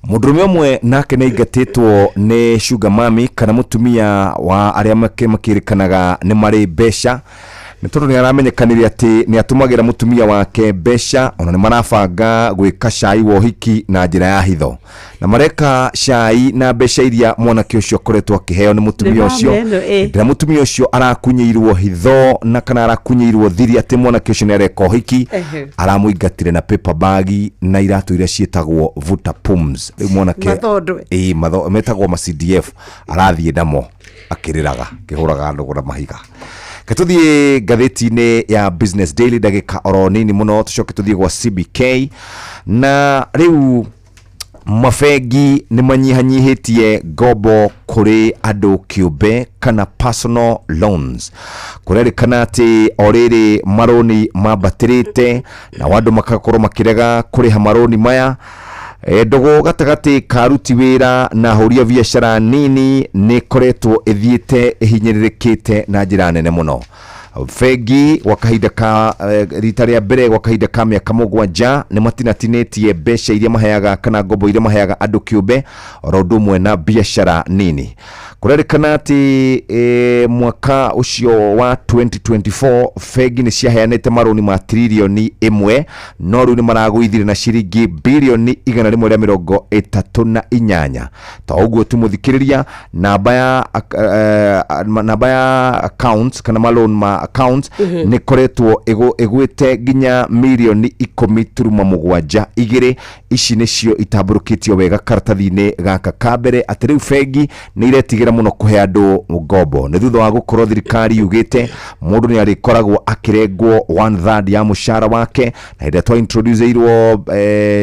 Mũndũrũme ũmwe nake nĩ aingatĩtwo nĩ sugar mami, kana mũtumia wa arĩa makĩrĩkanaga nĩ marĩ mbeca, Nĩ tondũ nĩ aramenyekanire atĩ nĩ atũmagĩra mũtumia wake mbeca, ona nĩ marabanga gwĩka cai wa ũhiki na njĩra ya hitho, na mareka cai na mbeca iria mwanake ũcio akoretwo akĩheo nĩ mũtumia ũcio. Ndĩra mũtumia ũcio arakunyĩirwo hitho na kana arakunyĩirwo thiri atĩ mwanake ũcio nĩ areka ũhiki, aramũingatire na paper bag na iratũ iria ciĩtagwo vuta pums. Rĩu mwanake ĩĩ metagwo ma CDF, arathiĩ namo akĩrĩraga akĩhũraga ndũgũ na mahiga. Ketũthiĩ ngathĩti-inĩ ya Business Daily ndagĩka oro nini mũno, tũcoke tũthiĩ gwa CBK. Na rĩu mabengi nĩ manyihanyihĩtie ngombo kũrĩ andũ kĩũmbe kana personal loans. Kũrerĩkana atĩ o rĩrĩ marũni mambatĩrĩte na andũ makakorwo makĩrega kũrĩha marũni maya. Ndũgũ gatagatĩ ka aruti wĩra na ahũri a biacara nini nĩ ĩkoretwo ĩthiĩte ĩhinyĩrĩrĩkĩte na njĩra nene mũno. Bengi gwa kahinda ka rita rĩa mbere gwa kahinda ka mĩaka 7 nĩ matinatinĩtie mbeca iria maheaga kana ngombo iria maheaga andũ kĩũmbe oro ũndũ ũmwe na biacara nini. Kũrerĩkana atĩ mwaka ũcio wa 2024 bengi nĩ ciaheanĩte marũni ma tririoni 1, no rĩu nĩ maragũithire na ciringi birioni 138. Ta ũguo tu mũthikĩrĩria, namba ya accounts kana maloni ma accounts nĩ koretwo ĩgwĩte nginya mirioni 10.72. Ici nĩcio itambũrũkĩtio wega karatathi-inĩ gaka ka mbere atĩ rĩu bengi nĩ iretigĩra mũno kũhe andũ ngombo nĩ thutha wa gũkorwo thirikari yugĩte mũndũ nĩ arĩkoragwo akĩrengwo 1/3 ya mũcara wake, na hĩndĩ ĩrĩa twa introduceirwo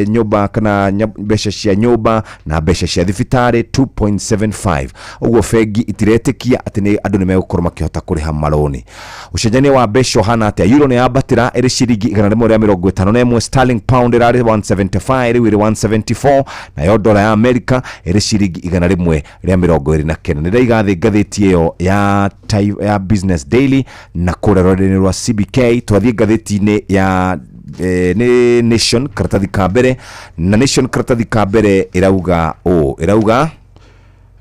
nyũmba kana mbeca cia nyũmba na mbeca cia thibitarĩ 2.75. Ũguo bengi itiretĩkia atĩ andũ nĩ megũkorwo makĩhota kũrĩha marũni. Ũcenjania wa mbeca ũhana atĩa? Euro nĩ yambatĩra ĩrĩ ciringi 151, sterling pound ĩrarĩ 175 rĩu ĩrĩ 174, nayo dola ya America ĩrĩ ciringi 129. Nĩ ndaiga thĩ ngathĩti ĩyo ya Business Daily na kũrĩa rũrenda-inĩ rwa CBK. Twathiĩ ngathĩti-inĩ ya nĩ Nation karatathi ka mbere, na Nation karatathi ka mbere ĩrauga ũũ, ĩrauga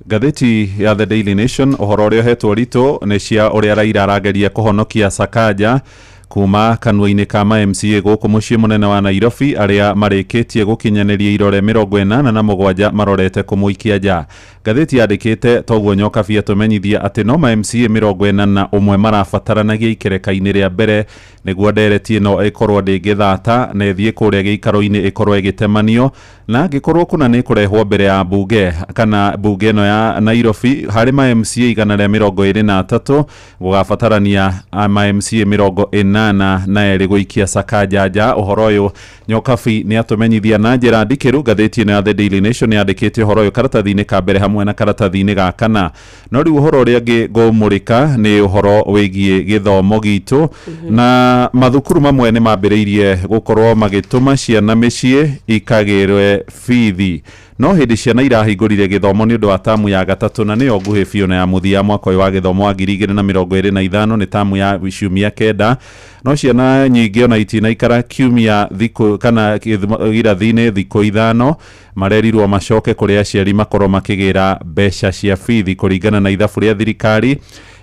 Ngathĩti ya The Daily Nation ũhoro ũrĩa ũhetwo ritũ nĩ cia ũrĩa Raila arageria kũhonokia Sakaja kuma kanua-inĩ ka ma MCA gũkũ mũciĩ mũnene wa Nairobi, arĩa marĩkĩtie gũkinyanĩria irore 87 marorete kũmũikia nja. Ngathĩti yandĩkĩte toguo Nyokabi atũmenyithia atĩ no ma MCA 41 marabataranagia ikereka-inĩ rĩa mbere nĩguo ndereti ĩno ĩkorwo ndĩngĩthata na ĩthiĩ kũrĩa gĩikaro-inĩ ĩkorwo ĩgĩtemanio, na angĩkorwo kũna nĩ ĩkũrehwo mbere ya bunge kana bunge ĩno ya Nairobi harĩ ma MCA 123 gũgabatarania ma MCA 82 gũikia Sakaja nja. Ũhoro ũyũ Nyokabi nĩ atũmenyithia na njĩra ndikĩru. Ngathĩti ĩno ya The Daily Nation yandĩkĩte ũhoro ũyũ karatathi-inĩ ka mbere hamwe na karatathi-inĩ ga kana. No rĩu ũhoro ũrĩa ũngĩ ngũmũrĩka nĩ ũhoro wĩgiĩ gĩthomo gitũ, na mathukuru mamwe nĩ mambĩrĩirie gũkorwo magĩtũma ciana mĩciĩ ikagĩrwe bithi. No hĩndĩ ciana irahingũrire gĩthomo nĩ ũndũ wa tamu ya gatatũ na nĩyo nguhĩ biũ na ya mũthia mwaka ũyũ wa gĩthomo wa 2025 nĩ tamu ya ciumia 9. No ciana nyingĩ ona itinaikara kiumia thikũ kana irathi-inĩ thikũ 5, marerirwo macoke kũrĩ aciari makorwo makĩgĩra mbeca cia bithi kũringana na ithabu rĩa thirikari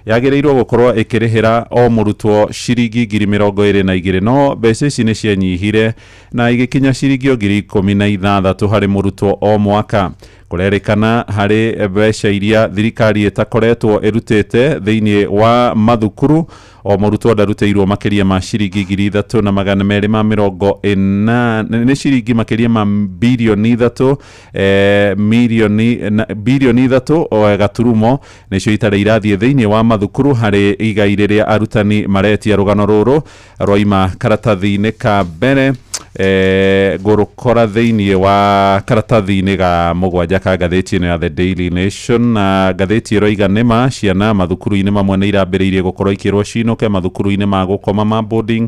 yagĩrĩirwo gũkorwo ĩkĩrĩhĩra o mũrutwo ciringi 22,000, no mbeca ici nĩ cianyihire na igĩkinya ciringi 16,000 harĩ mũrutwo o mwaka. Kũrerĩkana harĩ mbeca iria thirikari ĩtakoretwo ĩrutĩte thĩinĩ wa mathukuru, o mũrutwo ndarutĩirwo makĩria ma ciringi 3,280, nĩ ciringi makĩria ma birioni 3 milioni birioni 3 gaturumo nĩcio itarĩ irathiĩ thĩinĩ wa mathukuru harĩ igai rĩrĩa arutani maretia. Rũgano rũrũ rwaima karatathi-inĩ ka mbere ngũrũkora thĩinĩ wa karatathi-inĩ ga 7 ka ngathĩti ĩno ya The Daily Nation. Na ngathĩti ĩroiga nĩma ciana mathukuru-inĩ mamwe nĩ irambĩrĩirie gũkorwo ikĩrwo cinũke mathukuru-inĩ ma gũkoma ma boarding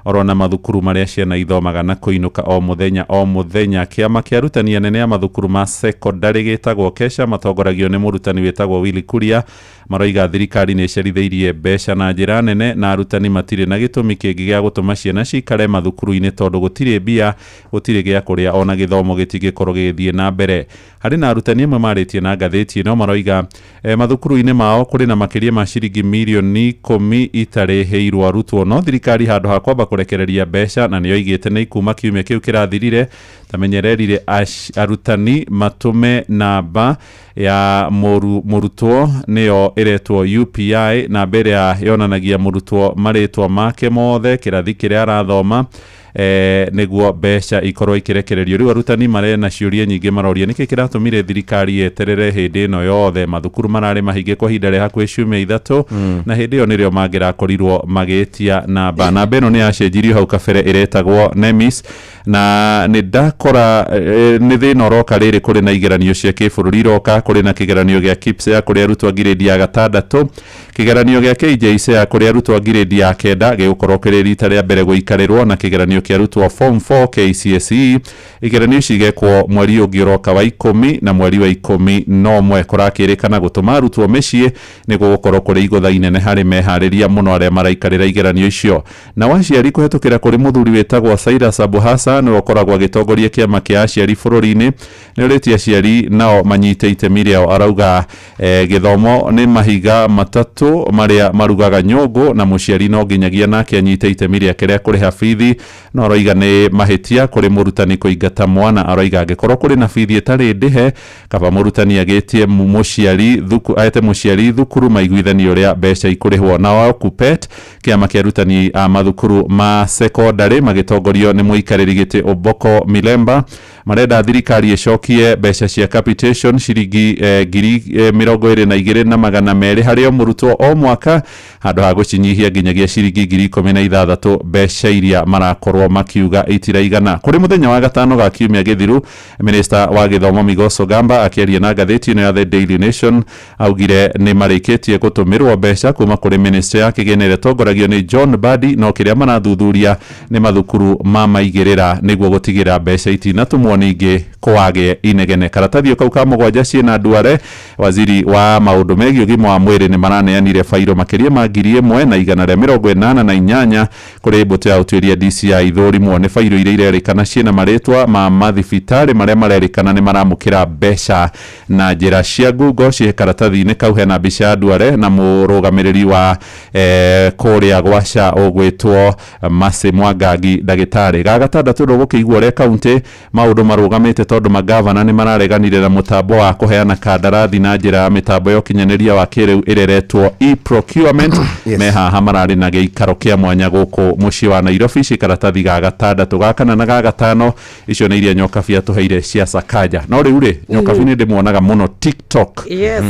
orona mathukuru marĩa ciana ithomaga na kũinũka o mũthenya o mũthenya. Kĩama kĩa arutani anene a mathukuru ma secondary gĩtagwo KESHA matongoragio nĩ mũrutani wĩtagwo Willy Kuria Maroiga thirikari nĩ ĩcerithĩirie mbeca na njĩra nene na arutani matirĩ na gĩtũmi kĩngĩ gĩa gũtũma ciana cikare mathukuru-inĩ tondũ gũtirĩ mbia, gũtirĩ gĩa kũrĩa ona gĩthomo gĩtingĩkorwo gĩgĩthiĩ na mbere. Harĩ na arutani amwe marĩtie na ngathĩti ĩno maroiga mathukuru-inĩ mao kũrĩ na makĩria ma ciringi mirioni 10 itarĩhĩirwo arutwo, no thirikari handũ ha kwamba kũrekereria mbeca na nĩyo igĩte nĩ ikuma kiumia kĩu kĩrathirire tamenyererire arutani matũme namba ya mũrutwo nĩyo ĩretwo UPI, namba ĩrĩa yonanagia mũrutwo marĩtwa make mothe, kĩrathi kĩrĩa arathoma, nĩguo mbeca ikorwo ikirekererio. Rĩu arutani marena ciũria nyingĩ maroria nĩkĩ kĩratũmire thirikari yeterere hĩndĩ ĩno yothe, mathukuru mararĩ mahinge kwa ihinda rĩa hakuhĩ ciumia 3 na hĩndĩ ĩyo nĩrĩo mangĩrakorirwo magĩtia namba. Namba ĩno nĩ yacenjirio hau kabere ĩretagwo NEMIS, na nĩ ndakora nĩ thĩna ũroka rĩrĩ kũrĩ na igeranio cia kĩbũrũri iroka, kũrĩ na kĩgeranio gĩa KPSEA kũrĩ arutwo a ngirĩndi ya 6, kĩgeranio gĩa KJSEA kũrĩ arutwo a ngirĩndi ya 9 gĩgũkorwo kĩrĩ rita rĩa mbere gũikarĩrwo, na kĩgeranio kĩa arutwo form 4 KCSE. Igeranio ici igekwo mweri ũngĩ ũroka wa 10 na mweri wa 11. Kũrakĩrĩkana gũtũma arutwo mĩciĩ nĩ gũgũkorwo kũrĩ igũtha inene harĩ meharĩria mũno arĩa maraikarĩra igeranio icio. Na waciari kũhetũkĩra kũrĩ mũthuri wĩtagwo Cyrus Abuhasa nĩwe ũkoragwo agĩtongoria kĩama kĩa aciari bũrũri-inĩ, nĩ ũrĩtie aciari nao manyite itemi rĩao. Arauga gĩthomo nĩ mahiga 3 marĩa marugaga nyũngũ na mũciari no nginyagia nake anyite itemi rĩake rĩa kũrĩha bithi, no aroiga nĩ mahĩtia kũrĩ mũrutani kũingata mwana. Aroiga angĩkorwo kũrĩ na bithi ĩtarĩ ndĩhe, kaba mũrutani agĩtie mũciari thuku, aete mũciari thukuru maiguithanie ũrĩa mbeca ikũrĩhwo. Nao KUPPET, kĩama kĩa arutani a mathukuru ma sekondarĩ magĩtongorio nĩ mũikarĩri gĩtĩ Oboko Milemba, marenda thirikari ĩcokie mbeca cia capitation ciringi 22,200 harĩ o mũrutwo o mwaka handũ ha gũcinyihia nginyagia ciringi 16,000 mbeca iria marakorwo makiuga itiraigana. Kũrĩ mũthenya wa gatano ga kiumia gĩthiru, minista wa gĩthomo Migoso Gamba akĩaria na ngathĩti ĩno ya The Daily Nation augire nĩ marĩkĩtie gũtũmĩrwo mbeca kuma kũrĩ ministry ya kĩgĩna ĩrĩa ĩtongoragio nĩ John Mbadi, no kĩrĩa marathuthuria nĩ mathukuru ma maigĩrĩra nĩguo gũtigĩra mbeca itinatũmwo ningĩ kwagĩe inegene. Karatathi kau ka 7 ciĩna nduare, waziri wa maũndũ megiĩ ũgima wa mwĩrĩ nĩ maraneanire bairo makĩria ma 1188 kũrĩ mbũtũ ya ũtuĩria DCI ithũrimwo. Nĩ bairo iria irerĩkana ciĩna marĩtwa ma mathibitarĩ marĩa marerĩkana nĩ maramũkĩra mbeca na njĩra cia ngungo. Ciĩ karatathi-inĩ kau hena mbica ya nduare na mũrũgamĩrĩri wa kũrĩa gwa SHA ũgwĩtwo Mercy Mwangangi ndagĩtarĩ. Ga gatandatũ ndũgũkĩigua ũrĩa kaunti maũndũ marũgamĩte tondũ magavana nĩ marareganire na mũtambo wa kũheana kandarathi na njĩra ya mĩtambo ya ũkinyanĩria wa kĩrĩu ĩreretwo e-procurement. Yes. Me haha mararĩ na gĩikaro kĩa mwanya gũkũ mũciĩ wa Nairobi. Ci karatathi ga 6, ga 4 na ga 5 icio nĩ iria Nyokabi atũheire cia Sakaja. No rĩu rĩ, Nyokabi nĩ ndĩmuonaga mũno TikTok. Yes.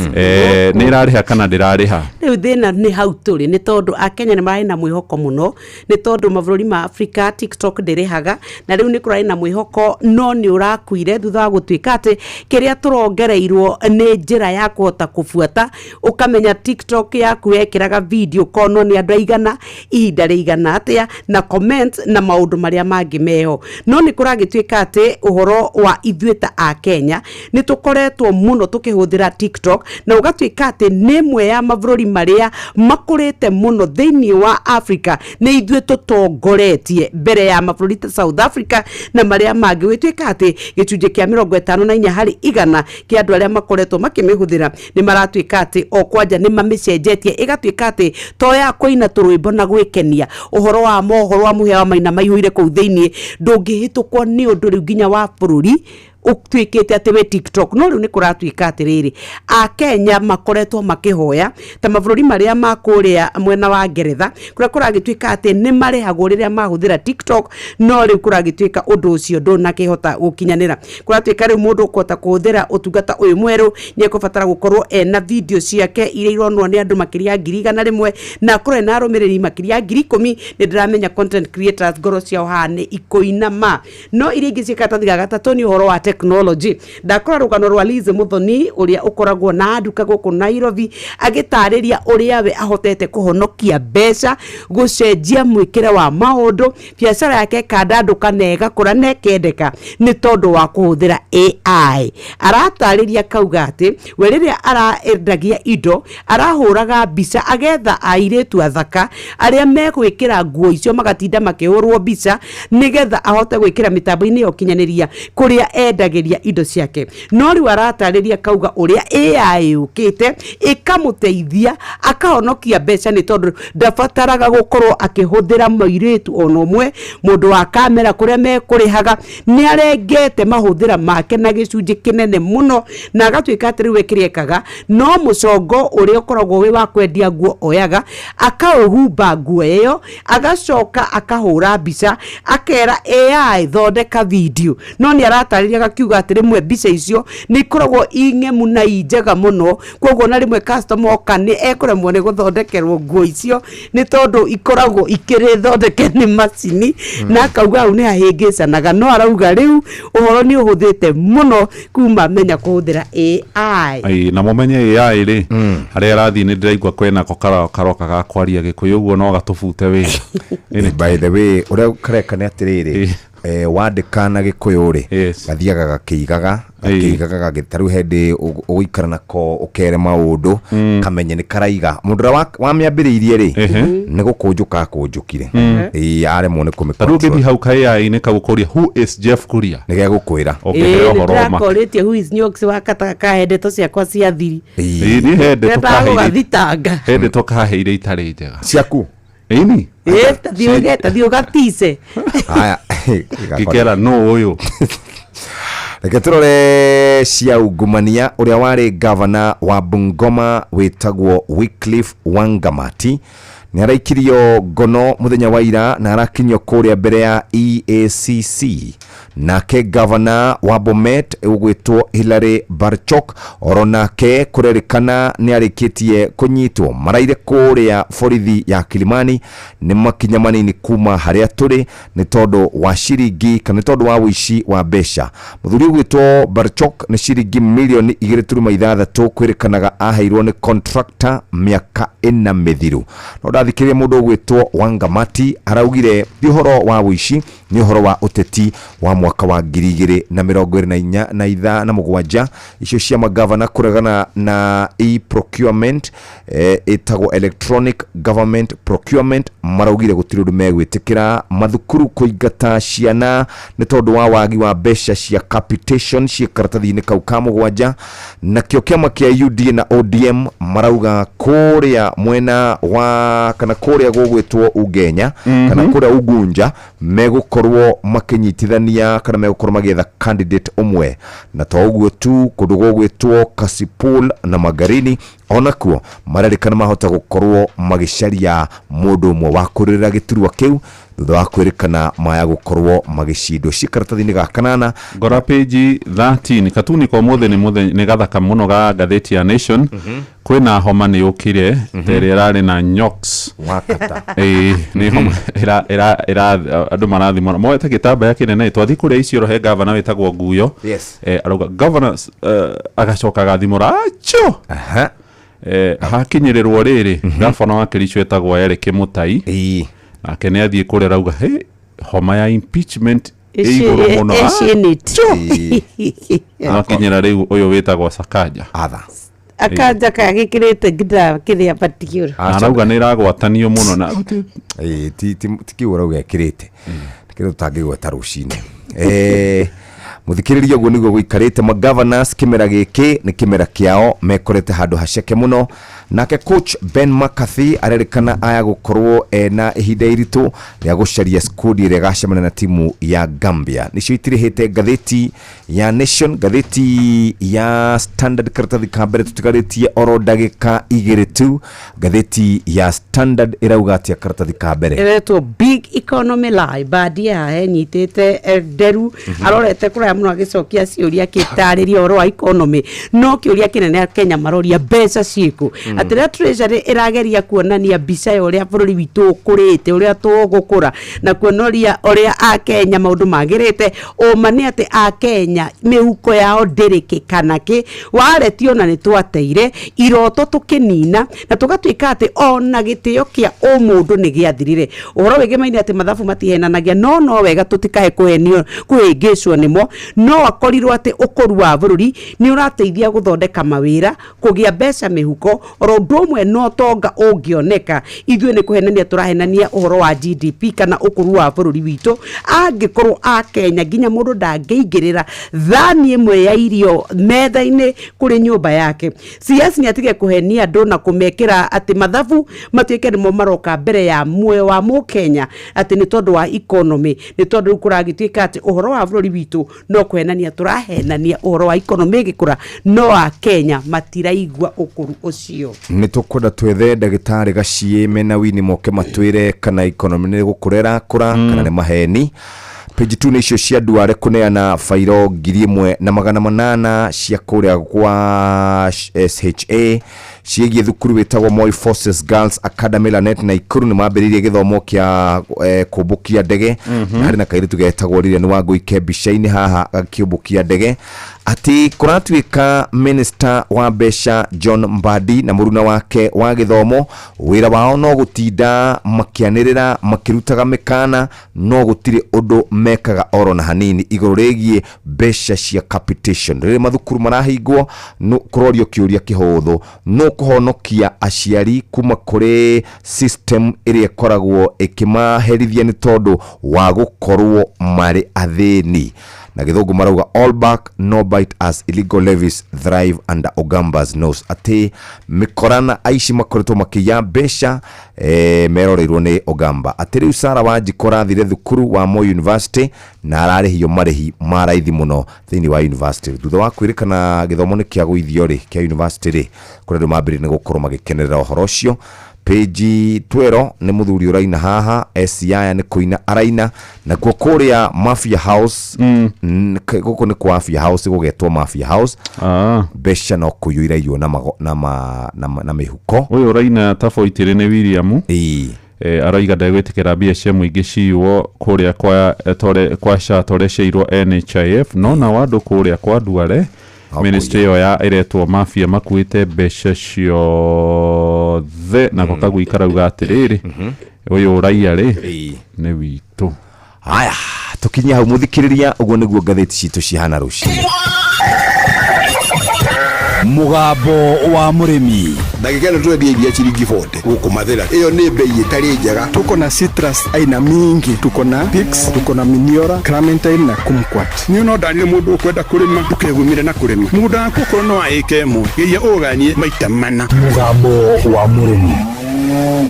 Nĩ ĩrarĩha kana ndĩrarĩha? Rĩu thĩna nĩ hau tũrĩ nĩ tondũ akenya nĩ mararĩ na mwĩhoko mũno, nĩ tondũ mabũrũri ma Afrika TikTok ndĩrĩhaga, na rĩu nĩ kũrarĩ na mwĩhoko no nĩ ũrakuire thutha wa gũtuĩka atĩ kĩrĩa tũrongereirwo nĩ njĩra ya kũhota kũbuata, ũkamenya TikTok yaku wekĩraga video konwo nĩ andũ aigana ihinda rĩigana atĩa na comment na maũndũ marĩa mangĩ meho. No nĩ kũragĩtuĩka atĩ ũhoro wa ithuĩ ta akenya nĩ tũkoretwo mũno tũkĩhũthĩra TikTok, na ũgatuĩka atĩ nĩ ĩmwe ya mabũrũri marĩa makũrĩte mũno thĩinĩ wa Africa, nĩ ithuĩ tũtongoretie mbere ya mabũrũri ta South Africa na marĩa mangĩ. Gwĩtuĩka atĩ gĩcunjĩ kĩa 54 harĩ igana kĩa andũ arĩa makoretwo makĩmĩhũthĩra nĩ maratuĩka atĩ o kwanja nĩ mamĩcenjetie ĩgatuĩka atĩ to ya kũina tũrwĩmbo na gwĩkenia, ũhoro wa mohoro wa mũhĩa wa maina maihũire kũu thĩinĩ, ndũngĩhĩtũkwo nĩ ũndũ rĩu nginya wa bũrũri ũtuĩkĩte atĩ wĩ TikTok. No rĩu nĩ kũratuĩka atĩrĩrĩ, akenya makoretwo makĩhoya ta mabũrũri marĩa ma kũrĩa mwena wa Ngeretha kũrĩa kũragĩtuĩka atĩ nĩ marĩhagwo rĩrĩa mahũthĩra TikTok, no rĩu kũragĩtuĩka ũndũ ũcio ndũnakĩhota gũkinyanĩra. Kũratuĩka rĩu mũndũ ũkũhota kũhũthĩra ũtungata ũyũ mwerũ nĩ ekũbatara gũkorwo ena video ciake iria ironwo nĩ andũ makĩria ya 100,000 na akorwo ena arũmĩrĩri makĩria ya 10,000. Nĩ ndĩramenya content creators ngoro ciao haha nĩ ikũinama. No iria ingĩ ciĩ karatathi ga 3 nĩ ũhoro wa technology. Ndakora rũgano rwa Liz Muthoni ũrĩa ũkoragwo na nduka gũkũ Nairobi agĩtarĩria ũrĩa we ahotete kũhonokia mbeca, gũcenjia mwĩkĩre wa maũndũ, biacara yake ĩkandandũka na ĩgakũra na ĩkendeka nĩ tondũ wa kũhũthĩra AI. Aratarĩria kauga atĩ we rĩrĩa arendagia indo arahũraga mbica agetha airĩtu athaka arĩa megwĩkĩra nguo icio magatinda makĩhũrwo mbica nĩgetha ahote gwĩkĩra mĩtambo-inĩ ya ũkinyanĩria kũrĩa endagĩria indo ciake. No rĩu aratarĩria kauga ũrĩa AI yũkĩte ĩkamũteithia akahonokia mbeca nĩ tondũ ndabataraga gũkorwo akĩhũthĩra mũirĩtu ona ũmwe, mũndũ wa kamera kũrĩa mekũrĩhaga, nĩ arengete mahũthĩra make na gĩcunjĩ kĩnene mũno, na agatuĩka atĩ rĩu we kĩrĩa ekaga no mũcongo ũrĩa ũkoragwo wĩ wa kwendia nguo oyaga akaũhumba nguo ĩyo, agacoka akahũra mbica akera AI thondeka video. No nĩ aratarĩria agakiuga atĩ rĩmwe mbica icio nĩ ikoragwo i ng'emu na i njega mũno, koguo na rĩmwe customer oka nĩ ekũremwo nĩ gũthondekerwo nguo icio nĩ tondũ ikoragwo ikĩrĩ thondeke nĩ macini, na akauga hau nĩ hahĩngĩcanaga. No arauga rĩu ũhoro nĩ ũhũthĩte mũno kuma menya kũhũthĩra AI. Ai, na mũmenye AI rĩ, harĩa arathiĩ nĩ ndĩraigua kwĩnako karoka ga kwaria Gĩkũyũ ũguo no gatũbute wĩra. By the way, ũrĩa kareka nĩ atĩrĩrĩ, wandĩka na Gĩkũyũ rĩ, gathiaga gakĩigaga ta rĩu hĩndĩ ũgũikara nako ũkere maũndũ, kamenye nĩ karaiga. Mũndũ ũrĩa wamĩambĩrĩirie rĩ, nĩ gũkũnjũka akũnjũkire. Ĩĩ, aremwo nĩ kũmĩ Ta rĩu ũngĩthiĩ hau ka AI-inĩ kau ũkũria who is Jeff Kuria, nĩ gegũkwĩra. Ũngĩheo ũhoro ma. Ndĩrakorĩtie who is Nyox wa kahe ndeto ciakwa cia thiri. Ĩĩ, niĩ he ndeto Ndendaga kaheire gũgathitanga. he ndeto kaheire itarĩ njega. Ciaku? Ĩni. Ĩĩ, tathiĩ ũgatice. Haya. Ngĩkera nũ ũyũ. Reke tũrore cia ungumania. Ũrĩa warĩ gavana wa Bungoma wĩtagwo Wycliffe Wangamati nĩ araikirio ngono mũthenya wa ira na arakinyio kũrĩa mbere ya EACC. Nake gavana wa Bomet ũgwĩtwo Hilary Barchok oro nake kũrerĩkana nĩ arĩkĩtie kũnyitwo. Maraire kũrĩa borithi ya Kilimani nĩ makinya manini kuma harĩa tũrĩ nĩ tondũ wa ciringi kana nĩ tondũ wa ũici wa mbeca. Mũthuri ũgwĩtwo Barchok nĩ ciringi mirioni 2.6 kwĩrĩkanaga aheirwo nĩ contractor mĩaka 4 mĩthiru. No ndathikĩrĩria mũndũ ũgwĩtwo Wangamati araugire ti ũhoro wa ũici, nĩ ũhoro wa ũteti wa mwaka wa 2027. Icio cia magavana kũregana na e-procurement, ĩtagwo electronic government procurement, maraugire gũtirĩ ũndũ megwĩtĩkĩra. Mathukuru kũingata ciana nĩ tondũ wa wagi wa mbeca cia capitation ciĩ karatathi-inĩ kau ka 7. Nakĩo kĩama kĩa UDA na ODM marauga kũrĩa mwena wa kana kũrĩa gũgwĩtwo Ugenya kana kũrĩa Ugunja megũkorwo makĩnyitithania kana megũkorwo magĩetha candidate ũmwe. Na to ũguo tu, kũndũ gũgwĩtwo Kasipul na Magarini onakuo marerĩkana mahota gũkorwo magĩcaria mũndũ ũmwe wa kũrĩrĩra gĩturwa kĩu thutha wa kwĩrĩkana maya gũkorwo magĩcindwo. Ci karatathi-inĩ ga 8. Ngora page 13 katuni ko mũthĩ nĩ gathaka mũno ga ngathĩti ya Nation. Kwĩna homa nĩ yũkire ta ĩrĩa ĩrarĩ na Nyox. Wakata. Ĩĩ, nĩ homa ĩra andũ marathimwo. Moete gĩtambaya kĩnene twathiĩ kũrĩa Isiolo he gavana wĩtagwo Nguyo. Arauga governor agacoka agathimũra acho. Hakinyĩrĩrwo rĩrĩ gavana wa Kericho etagwo Eric Mutai. Nake nĩ athiĩ kũrĩa arauga hey, homa ya impeachment ĩ igũrũ mũno. Akinyĩra rĩu ũyũ wĩtagwo Sakaja. Akanja kagĩkĩrĩte nginya kĩrĩa batiĩ. Arauga nĩ ĩragwatanio mũno na ti kĩu arauga ĩkĩrĩte. Nĩ kĩndũ tũtangĩgweta rũcinĩ. Mũthikĩrĩria ũguo nĩguo gũikarĩte. Magavanors kĩmera gĩkĩ nĩ kĩmera kĩao mekorete handũ haceke mũno. Nake coach Ben McCarthy arerĩkana aya gũkorwo ena ihinda iritũ rĩa gũcaria squad ĩrĩa ĩgacemania na timu ya Gambia. Nĩcio itirĩhĩte ngathĩti ya Nation, ngathĩti ya Standard karatathi ka mbere tũtigarĩtie oro ndagĩka 2 tu. Ngathĩti ya Standard ĩrauga atĩa karatathi ka mbere? Ĩretwo Big Economy Lie. Badi haha enyitĩte nderu arorete kũraya mũno agĩcokia ciũria akĩtarĩria ũhoro wa economy, no kĩũria kĩnene Kenya maroria mbeca ciĩkũ. Atĩ rĩrĩa treasury ĩrageria kuonania mbica ya ũrĩa bũrũri witũ ũkũrĩte, ũrĩa tũgũkũra na kuonoria ũrĩa akenya maũndũ magĩrĩte, ũma nĩ atĩ akenya mĩhuko yao ndĩrĩ kĩ kana kĩ wareti ona nĩ twateire iroto tũkĩnina na tũgatuĩka atĩ ona gĩtĩo kĩa ũmũndũ nĩ gĩathirire. Ũhoro wĩgĩmaine atĩ mathabu matihenanagia, no no wega tũtikae kũhenio kũhĩngĩcwo nĩmo. No akorirwo atĩ ũkũru wa bũrũri nĩ ũrateithia gũthondeka mawĩra, kũgĩa mbeca mĩhuko, oro ũndũ ũmwe na ũtonga ũngĩoneka. Ithuĩ nĩ kũhenania tũrahenania ũhoro wa GDP kana ũkũru wa bũrũri witũ, angĩkorwo akenya nginya mũndũ ndangĩingĩrĩra thani ĩmwe ya irio metha-inĩ kũrĩ nyũmba yake. CS nĩ atige kũhenia andũ na kũmekĩra atĩ mathabu matuĩke nĩmo maroka mbere ya muoyo wa mũkenya, atĩ nĩ tondũ wa economy, nĩ tondũ rĩu kũragĩtuĩka atĩ ũhoro wa bũrũri witũ no kũhenania tũrahenania ũhoro wa economy ĩgĩkũra, no akenya matiraigua ũkũru ũcio. Nĩ tũkwenda twethe ndagĩtarĩ Gaciĩ mena wini moke matwĩre kana economy nĩ gũkũra ĩrakũra kana nĩ maheni. Page 2 nĩ icio cia Duale kũneana bairo 1800 cia kũrĩa kwa SHA ciĩgiĩ thukuru wĩtagwo Moi Forces Girls Academy Lanet Naikuru. Nĩ mambĩrĩirie gĩthomo kĩa kũmbũkia ndege. Na harĩ na kairĩtu getagwo Lilian Wangũi ke mbica-inĩ haha gakĩũmbũkia ndege. Atĩ kũratuĩka minister wa mbeca John Mbadi na mũruna wake wa gĩthomo wĩra wao no gũtinda makĩanĩrĩra makĩrutaga mĩkana, no gũtirĩ ũndũ mekaga oro na hanini igũrũ rĩgiĩ mbeca cia capitation. Rĩrĩa mathukuru marahingwo kũrorio kĩũria kĩhũthũ, no kũhonokia aciari kuma kũrĩ system ĩrĩa ĩkoragwo ĩkĩmaherithia nĩ tondũ wa gũkorwo marĩ athĩni. Na gĩthũngũ marauga all back no bite as illegal levies thrive under Ogamba's nose. Atĩ mĩkora na aici makoretwo makĩiya mbeca meroreirwo nĩ Ogamba. Atĩ rĩu Sarah Wanjikũ arathire thukuru wa Moi University na ararĩhio marĩhi ma raithi mũno thĩinĩ wa university. Thutha wa kwĩrĩkana gĩthomo nĩ kĩagũithio rĩ kĩa university rĩ, kũrĩ andũ mambĩrĩria nĩ gũkorwo magĩkenerera ũhoro ũcio. Page 12 nĩ mũthuri ũraina haha, Siaya nĩ kũina araina, nakuo kũrĩa Mafia House, gũkũ nĩ kwa Mafia House gũgetwo Mafia House. Mbeca no kũiywo iraiywo na mĩhuko. Ũyũ ũraina ta boitĩrĩ nĩ William. Araiga ndegwĩtĩkĩra mbia cia mũingĩ ciywo kũrĩa kwa SHA toreceirwo NHIF, no na andũ kũrĩa kwa Duale ministry ĩyo ya ĩretwo Mafia makuĩte mbeca ciothe, nako Kagui karauga atĩrĩrĩ, ũyũ ũraiya rĩ nĩ witũ. Haya, tũkinyie hau mũthikĩrĩria, ũguo nĩguo ngathĩti citũ cihana rũcinĩ. Mũgambo wa mũrĩmi. Ndagĩka ĩno tũrendia iria ciringi 40 gũkũ Mathĩra, ĩyo nĩ bei ĩtarĩ njega. Tuko na citrus aina mingi, tuko na Pix, tuko na Miniora, Clementine na Kumquat. Niĩ no ndanire mũndũ ũkwenda kũrĩma ndũkegumire na kũrĩma mũgũnda waku okorwo no wa ĩka ĩmwe geria ũganie maita mana. Mũgambo wa mũrĩmi.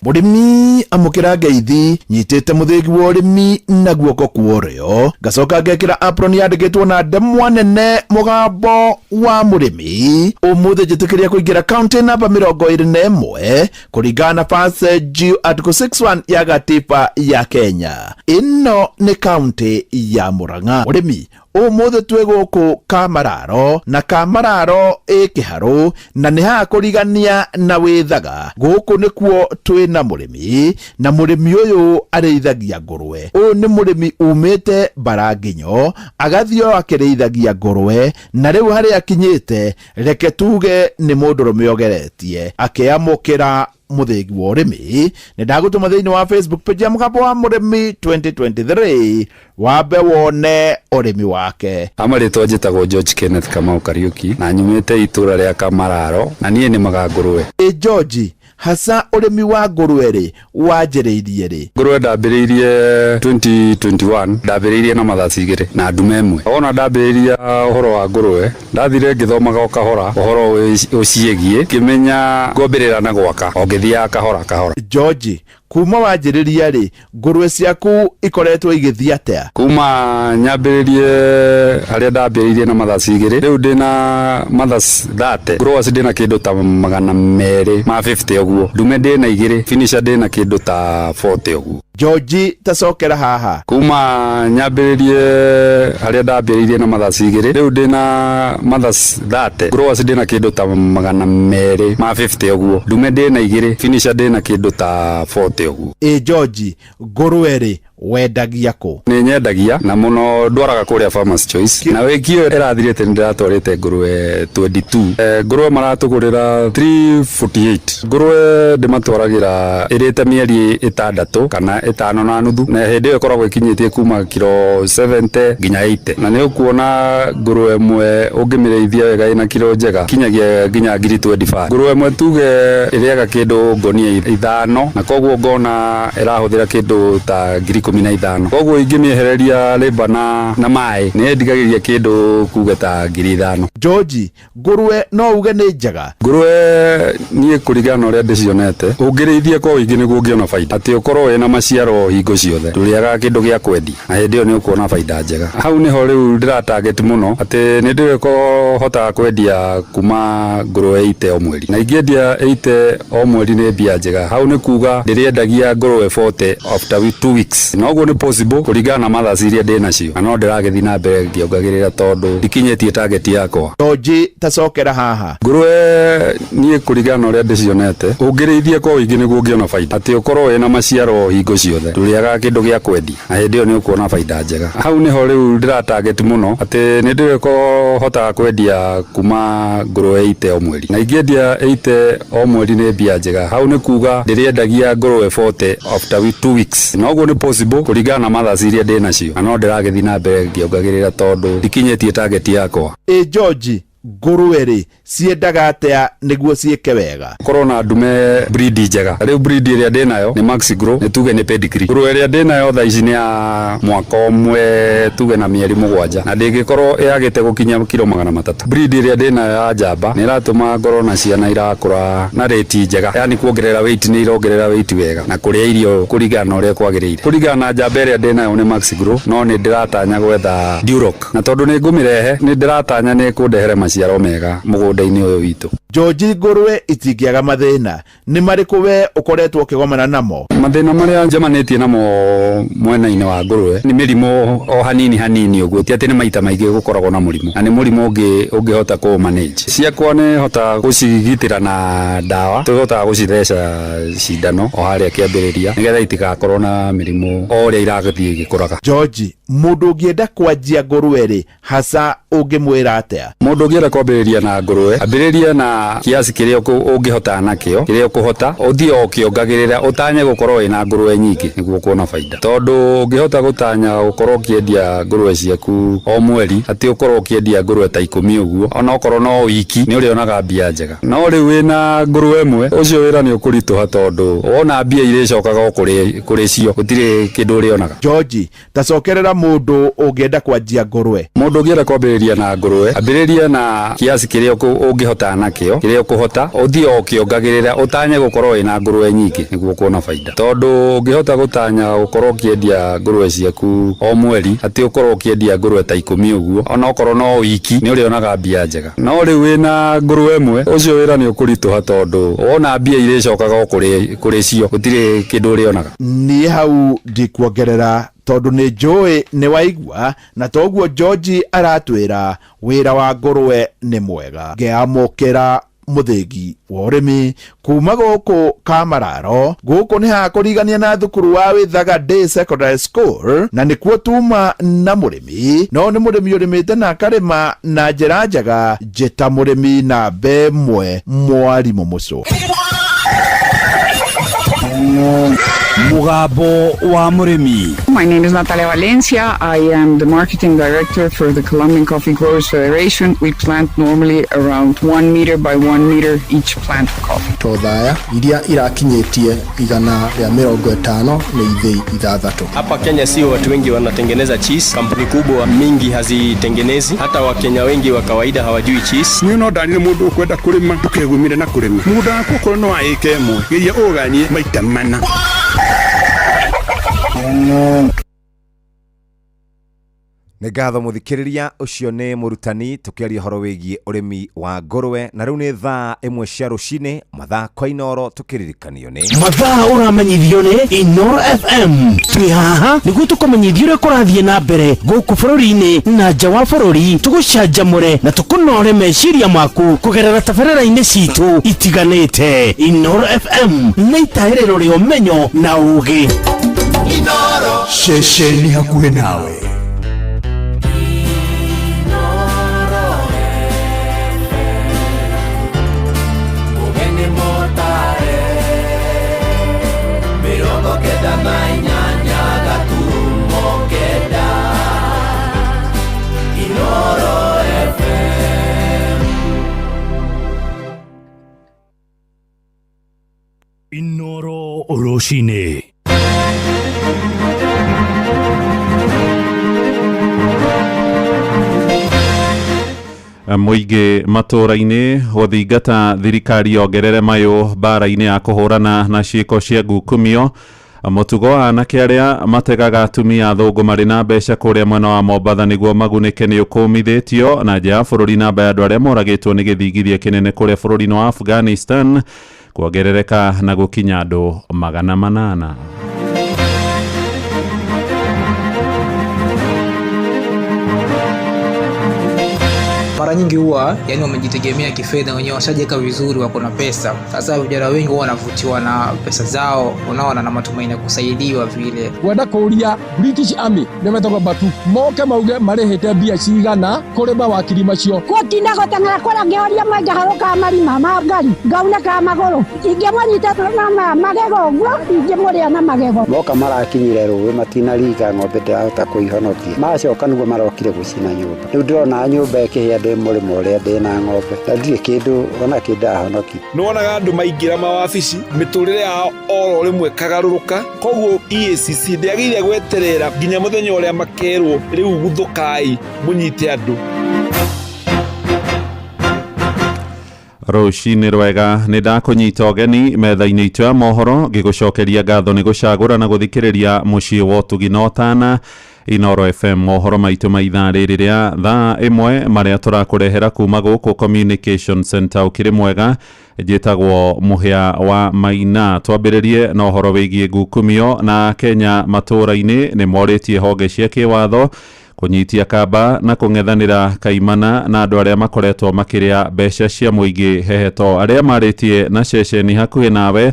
Mũrĩmi amũkĩra ngeithi nyitĩte mũthĩgi wa ũrĩmi na guoko kwa ũrĩo, ngacoka ngekĩra apron yandĩkĩtwo na ndemwa nene mũgambo wa mũrĩmi. Ũmũthĩ njĩtĩkĩria kũingĩra kaunti namba 21 kũringana na Passage Article 61 ya gatiba ya Kenya. Ĩno nĩ kaunti ya Murang'a. Mũrĩmi ũmũthĩ twĩ gũkũ Kamararo, na Kamararo ĩ kĩharũ na nĩ haha kũrigania na wĩthaga. Gũkũ nĩkuo twĩ na mũrĩmi, na mũrĩmi ũyũ arĩithagia ngũrwe. Ũyũ nĩ mũrĩmi umĩte Baranginyo agathiĩ o akĩrĩithagia ngũrwe, na rĩu harĩa akinyĩte reke tuge nĩ mũndũrũme ũgeretie akĩamũkĩra mũthĩgi wa ũrĩmi. Nĩ ndagũtũma thĩinĩ wa Facebook page ya Mũgambo wa Mũrĩmi 2023 wambe wone ũrĩmi wake. Amarĩtwa njĩtagwo George Kenneth Kamau Kariuki na nyumĩte itũra rĩa Kamararo na niĩ nĩmaga ngũrwe. Ĩ George, hasa ũrĩmi wa ngũrwe rĩ wanjĩrĩirie rĩ? Ngũrwe ndambĩrĩirie 2021, ndambĩrĩirie na mathaci igĩrĩ na ndume ĩmwe. Wona ndambĩrĩria ũhoro wa ngũrwe ndathire ngĩthomaga o kahora ũhoro ũciĩgiĩ, ngĩmenya ngwambĩrĩra na gwaka o ngĩthiaga kahora kahora. George, kuma wanjĩrĩria rĩ ngũrwe ciaku ikoretwo igĩthiĩ atĩa? Kuma nyambĩrĩrie harĩa ndambĩrĩirie na mathaci igĩrĩ, rĩu ndĩna mathaci 30, growers ndĩna kĩndũ ta 250 ũguo, ndume ndĩna igĩrĩ, finisher ndĩna kĩndũ ta 40 ũguo. George tacokera haha. Kuma nyambĩrĩrie harĩa ndambĩrĩirie na mathaci 2, rĩu ndĩna mathaci 30. Growers ndĩna kĩndũ ta 250 ũguo, ndume ndĩna 2, finisher ndĩna kĩndũ ta 40 ũguo. Ĩ George, ngũrwe rĩ wendagia kũ? Nĩ nyendagia na mũno ndwaraga kũrĩa Farmers Choice, na wiki ĩyo ĩrathirĩte nĩ ndĩratwarĩte ngũrwe 22. Ngũrwe maratũgũrĩra 348. Ngũrwe ndĩmatwaragĩra ĩrĩte mĩeri 6 kana 5.5, na hĩndĩ ĩyo ĩkoragwo ĩkinyĩtie kuma kiro 70 nginya 80, na nĩ ũkuona ngũrwe ĩmwe ũngĩmĩrĩithia wega ĩna kiro njega kinyagia nginya 25,000. Ngũrwe ĩmwe tuge ĩrĩaga kĩndũ ngonia 5, na koguo ngona ĩrahũthĩra kĩndũ ta 15,000. Koguo ingĩmĩehereria rĩmba na maĩ nĩ ndigagĩria kĩndũ kuge ta 5,000. George, ngũrwe no uge nĩ njega? Ngũrwe niĩ kũringana na ũrĩa ndĩcionete, ũngĩrĩithia kwa ũingĩ nĩguo ũngĩona baida, atĩ ũkorwo wĩna maciaro hingo ciothe, ndũrĩagaga kĩndũ gĩa kwendia, na hĩndĩ ĩyo nĩ ũkuona baida njega. Hau nĩho rĩu ndĩra target mũno, atĩ nĩ ndĩrĩhotaga kwendia kuma ngũrwe 80 o mweri, na ingĩendia 80 o mweri nĩ mbia njega. Hau nĩ kuga ndĩrĩendagia ngũrwe 40 after 2 weeks, na ũguo nĩ possible kũringana na mathaci iria ndĩ nacio, na no ndĩragĩthiĩ na mbere ngĩongagĩrĩra tondũ ndikinyĩtie target yakwa. George tacokera haha. Ngũrwe niĩ kũringana na ũrĩa ndĩcionete, ũngĩrĩithia kwa ũingĩ nĩguo ũngĩona baida, atĩ ũkorwo wĩna maciaro hingo ciothe, ndũrĩagaga kĩndũ gĩa kwendia, na hĩndĩ ĩyo nĩ ũkuona baida njega. Hau nĩho rĩu ndĩra target mũno, atĩ nĩ ndĩrĩhotaga kwendia kuma ngũrwe 80 o mweri, na ingĩendia 80 o mweri nĩ mbia njega. Hau nĩ kuga ndĩrĩendagia ngũrwe 40 after 2 weeks, na ũguo nĩ possible kũringana na mathaci iria ndĩ nacio, na no ndĩragĩthiĩ na mbere ngĩongagĩrĩra tondũ ndikinyĩtie target yakwa. Ĩ George, ngũrwe rĩ ciendaga atĩa nĩguo ciĩke wega? Korwo na ndume breed njega. Rĩu breed ĩrĩa ndĩnayo nĩ Maxi Grow, nĩ tuge nĩ pedigree. Ngũrwe ĩrĩa ndĩnayo thaa ici nĩ ya mwaka ũmwe tuge na mĩeri 7, na ndĩngĩkorwo ĩagĩte gũkinya kiro 300. Breed ĩrĩa ndĩnayo ya njamba nĩ ĩratũma ngorwo na ciana irakũra na rate njega, yani kuongerera weight nĩ irongerera weight wega na kũrĩa irio kũringana na ũrĩa kwagĩrĩire. Kũringana na njamba ĩrĩa ndĩnayo nĩ Maxi Grow, no nĩ ndĩratanya gwetha Duroc, na tondũ nĩ ngũmĩrehe nĩ ndĩratanya nĩ kũndehere maciaro mega mũgũnda-inĩ ũyũ witũ. George, ngũrwe itingĩaga mathĩna, nĩ marĩkũ we ũkoretwo ũkĩgomana namo? Mathĩna marĩa njemanĩtie namo mwena-inĩ wa ngũrwe nĩ mĩrimũ o hanini hanini ũguo, ti atĩ nĩ maita maingĩ gũkoragwo na mũrimũ, na nĩ mũrimũ ũngĩhota kũ manage. Ciakwa nĩ hotaga gũcigitĩra na ndawa, tũhotaga gũcitheca cindano o harĩa kĩambĩrĩria nĩgetha itigakorwo na mĩrimũ o ũrĩa irathiĩ igĩkũraga. George, mũndũ ũngĩenda kwanjia ngũrwe rĩ, hasa ũngĩmwĩra atĩa? Mũndũ ũngĩenda kwambĩrĩria na ngũrwe, ambĩrĩria na kiasi kĩrĩa ũngĩhota nakĩo, kĩrĩa ũkũhota, ũthiĩ o ũkĩongagĩrĩra, ũtanye gũkorwo wĩna ngũrwe nyingĩ nĩguo kuona baida. Tondũ ũngĩhota gũtanya gũkorwo ũkĩendia ngũrwe ciaku o mweri, atĩ ũkorwo ũkĩendia ngũrwe ta 10 ũguo, ona okorwo no wiki, nĩ ũrĩonaga mbia njega. No rĩu wĩna ngũrwe ĩmwe, ũcio wĩra nĩ ũkũritũha tondũ wona mbia irĩcokaga o kũrĩ cio, gũtirĩ kĩndũ ũrĩonaga. George, tacokerera mũndũ ũngĩenda kwanjia ngũrwe. Mũndũ ũngĩenda kwambĩrĩria na ngũrwe, ambĩrĩria na kiasi kĩrĩa ũngĩhota nakĩo, kĩrĩa ũkũhota, ũthiĩ o ũkĩongagĩrĩra, ũtanye gũkorwo wĩna ngũrwe nyingĩ nĩguo kuona baida. Tondũ ũngĩhota gũtanya gũkorwo ũkĩendia ngũrwe ciaku o mweri, atĩ ũkorwo ũkĩendia ngũrwe ta 10 ũguo, ona okorwo no wiki, nĩ ũrĩonaga mbia njega. No rĩu wĩna ngũrwe ĩmwe, ũcio wĩra nĩ ũkũritũha tondũ wona mbia irĩcokaga o kũrĩ cio, gũtirĩ kĩndũ ũrĩonaga. Niĩ hau ndikuongerera tondũ nĩ njũĩ nĩ waigua, na toguo George aratwĩra wĩra wa ngũrwe nĩ mwega. Ngeamũkĩra mũthĩgi wa ũrĩmi kuma gũkũ Kamararo. Gũkũ nĩ hakũrigania na thukuru wa Wĩthaga Day Secondary School, na nĩkuo tuma na mũrĩmi, no nĩ mũrĩmi ũrĩmĩte na akarĩma na njĩra njega. Njĩta mũrĩmi namba 1, mwarimũ Mũcũ. Mugambo wa Mũrĩmi. My name is Natalia Valencia. I am the marketing director for the Colombian Coffee Growers Federation. We plant normally around 1 meter by 1 meter each plant of coffee. Tothaya iria irakinyĩtie 150 nĩ ithĩi 6. Hapa Kenya sio watu wengi wanatengeneza cheese. Kampuni kubwa mingi hazitengenezi. Hata Wakenya wengi wa kawaida hawajui cheese. Niĩ no ndarire mũndũ ũkwenda kũrĩma, ndũkegumire na kũrĩma. Mũgũnda waku okorwo no wa ĩka ĩmwe, geria ũganie maita 4. Nĩ ngatho mũthikĩrĩria. Ũcio nĩ mũrutani tũkĩaria ũhoro wĩgiĩ ũrĩmi wa ngũrwe. Na rĩu nĩ thaa 1 cia rũcinĩ, mathaa kwa Inoro, tũkĩririkanio nĩ Mathaa ũramenyithio nĩ Inoro FM. Twĩ haha nĩguo tũkũmenyithia ũrĩa kũrathiĩ na mbere gũkũ bũrũri-inĩ na nja wa bũrũri, tũgũcanjamũre na tũkũnore meciria maku kũgerera tabarĩra-inĩ citũ itiganĩte. Inoro FM nĩ itahĩrĩro rĩa ũmenyo na ũgĩ. Ceceni hakuhĩ nawe. Mũgeni mũtare 98.9 Inoro FM. Inoro Rũcinĩ. Mũingĩ matũũra-inĩ gũthingata thirikari yongerere mayũ mbara-inĩ ya kũhũrana na ciĩko cia ngukumio. Mũtugo wa anake arĩa mategaga atumia athũngũ marĩ na mbeca kũrĩa mwena wa Mombatha nĩguo magunĩke nĩ ũkũmithĩtio. Na nja ya bũrũri, namba ya andũ arĩa moragĩtwo nĩ gĩthingithia kĩnene kũrĩa bũrũri-inĩ wa Afghanistan kuongerereka na gũkinya andũ 800. Mara nyingi huwa yani wamejitegemea kifedha wenyewe, washajiweka vizuri, wako na pesa. Sasa vijana wengi huwa wanavutiwa na pesa zao, unaona, na matumaini ya kusaidiwa vile. Ngwenda kũria British Army nĩ metagwo Batu moke mauge marĩhĩte mbia cigana kũrĩ mawakiri macio. Gũtinda gũteng'era kũrĩa ngĩhoria mwenge harũkaga marima ma ngari ngaunĩkaga magũrũ, ingĩmũnyita na magego ũguo ingĩmũrĩa na magego. Moka marakinyire rũĩ matinaringa ng'ombe ndĩrahota kũihonokia, macoka nĩguo marokire gũcina nyũmba. Rĩu ndĩrona nyũmba ĩkĩhĩa ndĩ mũrĩmo ũrĩa ndĩna ng'ombe na ndirĩ kĩndũ ona kĩ ndahonokia. Nĩwonaga andũ maingĩra mawabici mĩtũrĩre yao oro rĩmwe kagarũrũka, koguo EACC ndĩagĩrĩire gweterera nginya mũthenya ũrĩa makerwo rĩu guthũkai mũnyite andũ. Rũcinĩ rwega, nĩ ndakũnyita ũgeni metha-inĩ itũ ya mohoro, ngĩgũcokeria ngatho nĩ gũcagũra na gũthikĩrĩria mũciĩ wa ũtugi na ũtana Inoro FM. Mohoro maitũ ma ithaa rĩrĩ rĩa thaa 1 marĩa tũrakũrehera kuma gũkũ Communication Center. Ũkĩrĩ mwega, njĩtagwo Mũhĩa wa Maina. Twambĩrĩrie na ũhoro wĩgiĩ ngukumio. Na Kenya matũũra-inĩ nĩ morĩtie honge cia kĩwatho kũnyitia kamba na kũng'ethanĩra kaimana na andũ arĩa makoretwo makĩrĩa mbeca cia mũingĩ heheto. Arĩa marĩtie na ceceni hakuhĩ nawe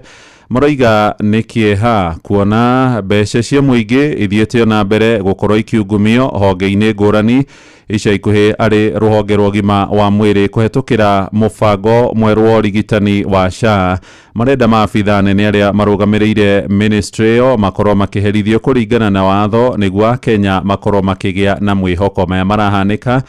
maroiga nĩ kĩeha kuona mbeca cia mũingĩ ithiĩte na mbere gũkorwo ikiungumio honge-inĩ ngũrani, ica ikuhĩ arĩ rũhonge rwa ũgima wa mwĩrĩ kũhetũkĩra mũbango mwerũ wa ũrigitani wa SHA. Marenda maabitha anene arĩa marũgamĩrĩire ministry ĩyo makorwo makĩherithio kũringana na watho nĩguo Akenya makorwo makĩgĩa na mwĩhoko. Maya marahanĩka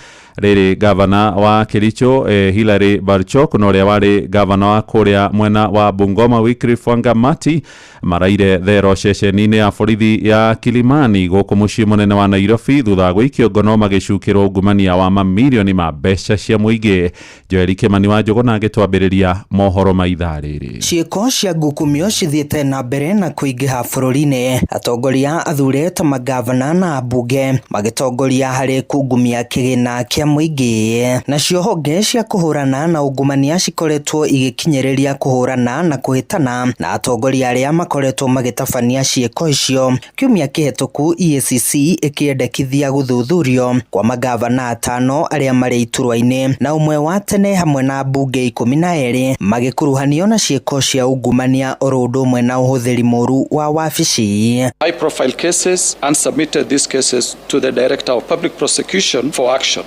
rĩrĩ gavana wa Kericho Hilary Barchok na ũrĩa warĩ gavana wa kũrĩa mwena wa Bungoma Wycliffe Wangamati maraire thero ceceni-inĩ ya borithi ya Kilimani gũkũ mũciĩ mũnene wa Nairobi thutha wa gũikio ngono magĩcukĩrwo ungumania wa mamirioni ma mbeca cia mũingĩ. Joeli Kimani wa Njũgũna agĩtwambĩrĩria mohoro ma ithaa rĩrĩ. Ciĩko cia ngukumio cithiĩte na mbere na kũingĩha bũrũri-inĩ, atongoria athure ta magavana na ambunge magĩtongoria harĩ kungumia kĩgĩna kĩa mũingĩ. Nacio honge cia kũhũrana na ungumania cikoretwo igĩkinyĩrĩria kũhũrana na kũhĩtana na atongoria arĩa makoretwo magĩtabania ciĩko icio. Kiumia kĩhetũku EACC ĩkĩendekithia gũthuthurio kwa magavana 5 arĩa marĩ iturwa-inĩ na ũmwe wa tene hamwe na ambunge 12 magĩkuruhanio na ciĩko cia ungumania oro ũndũ ũmwe na ũhũthĩri mũru wa wabici. High profile cases and submitted these cases to the Director of Public Prosecution for action.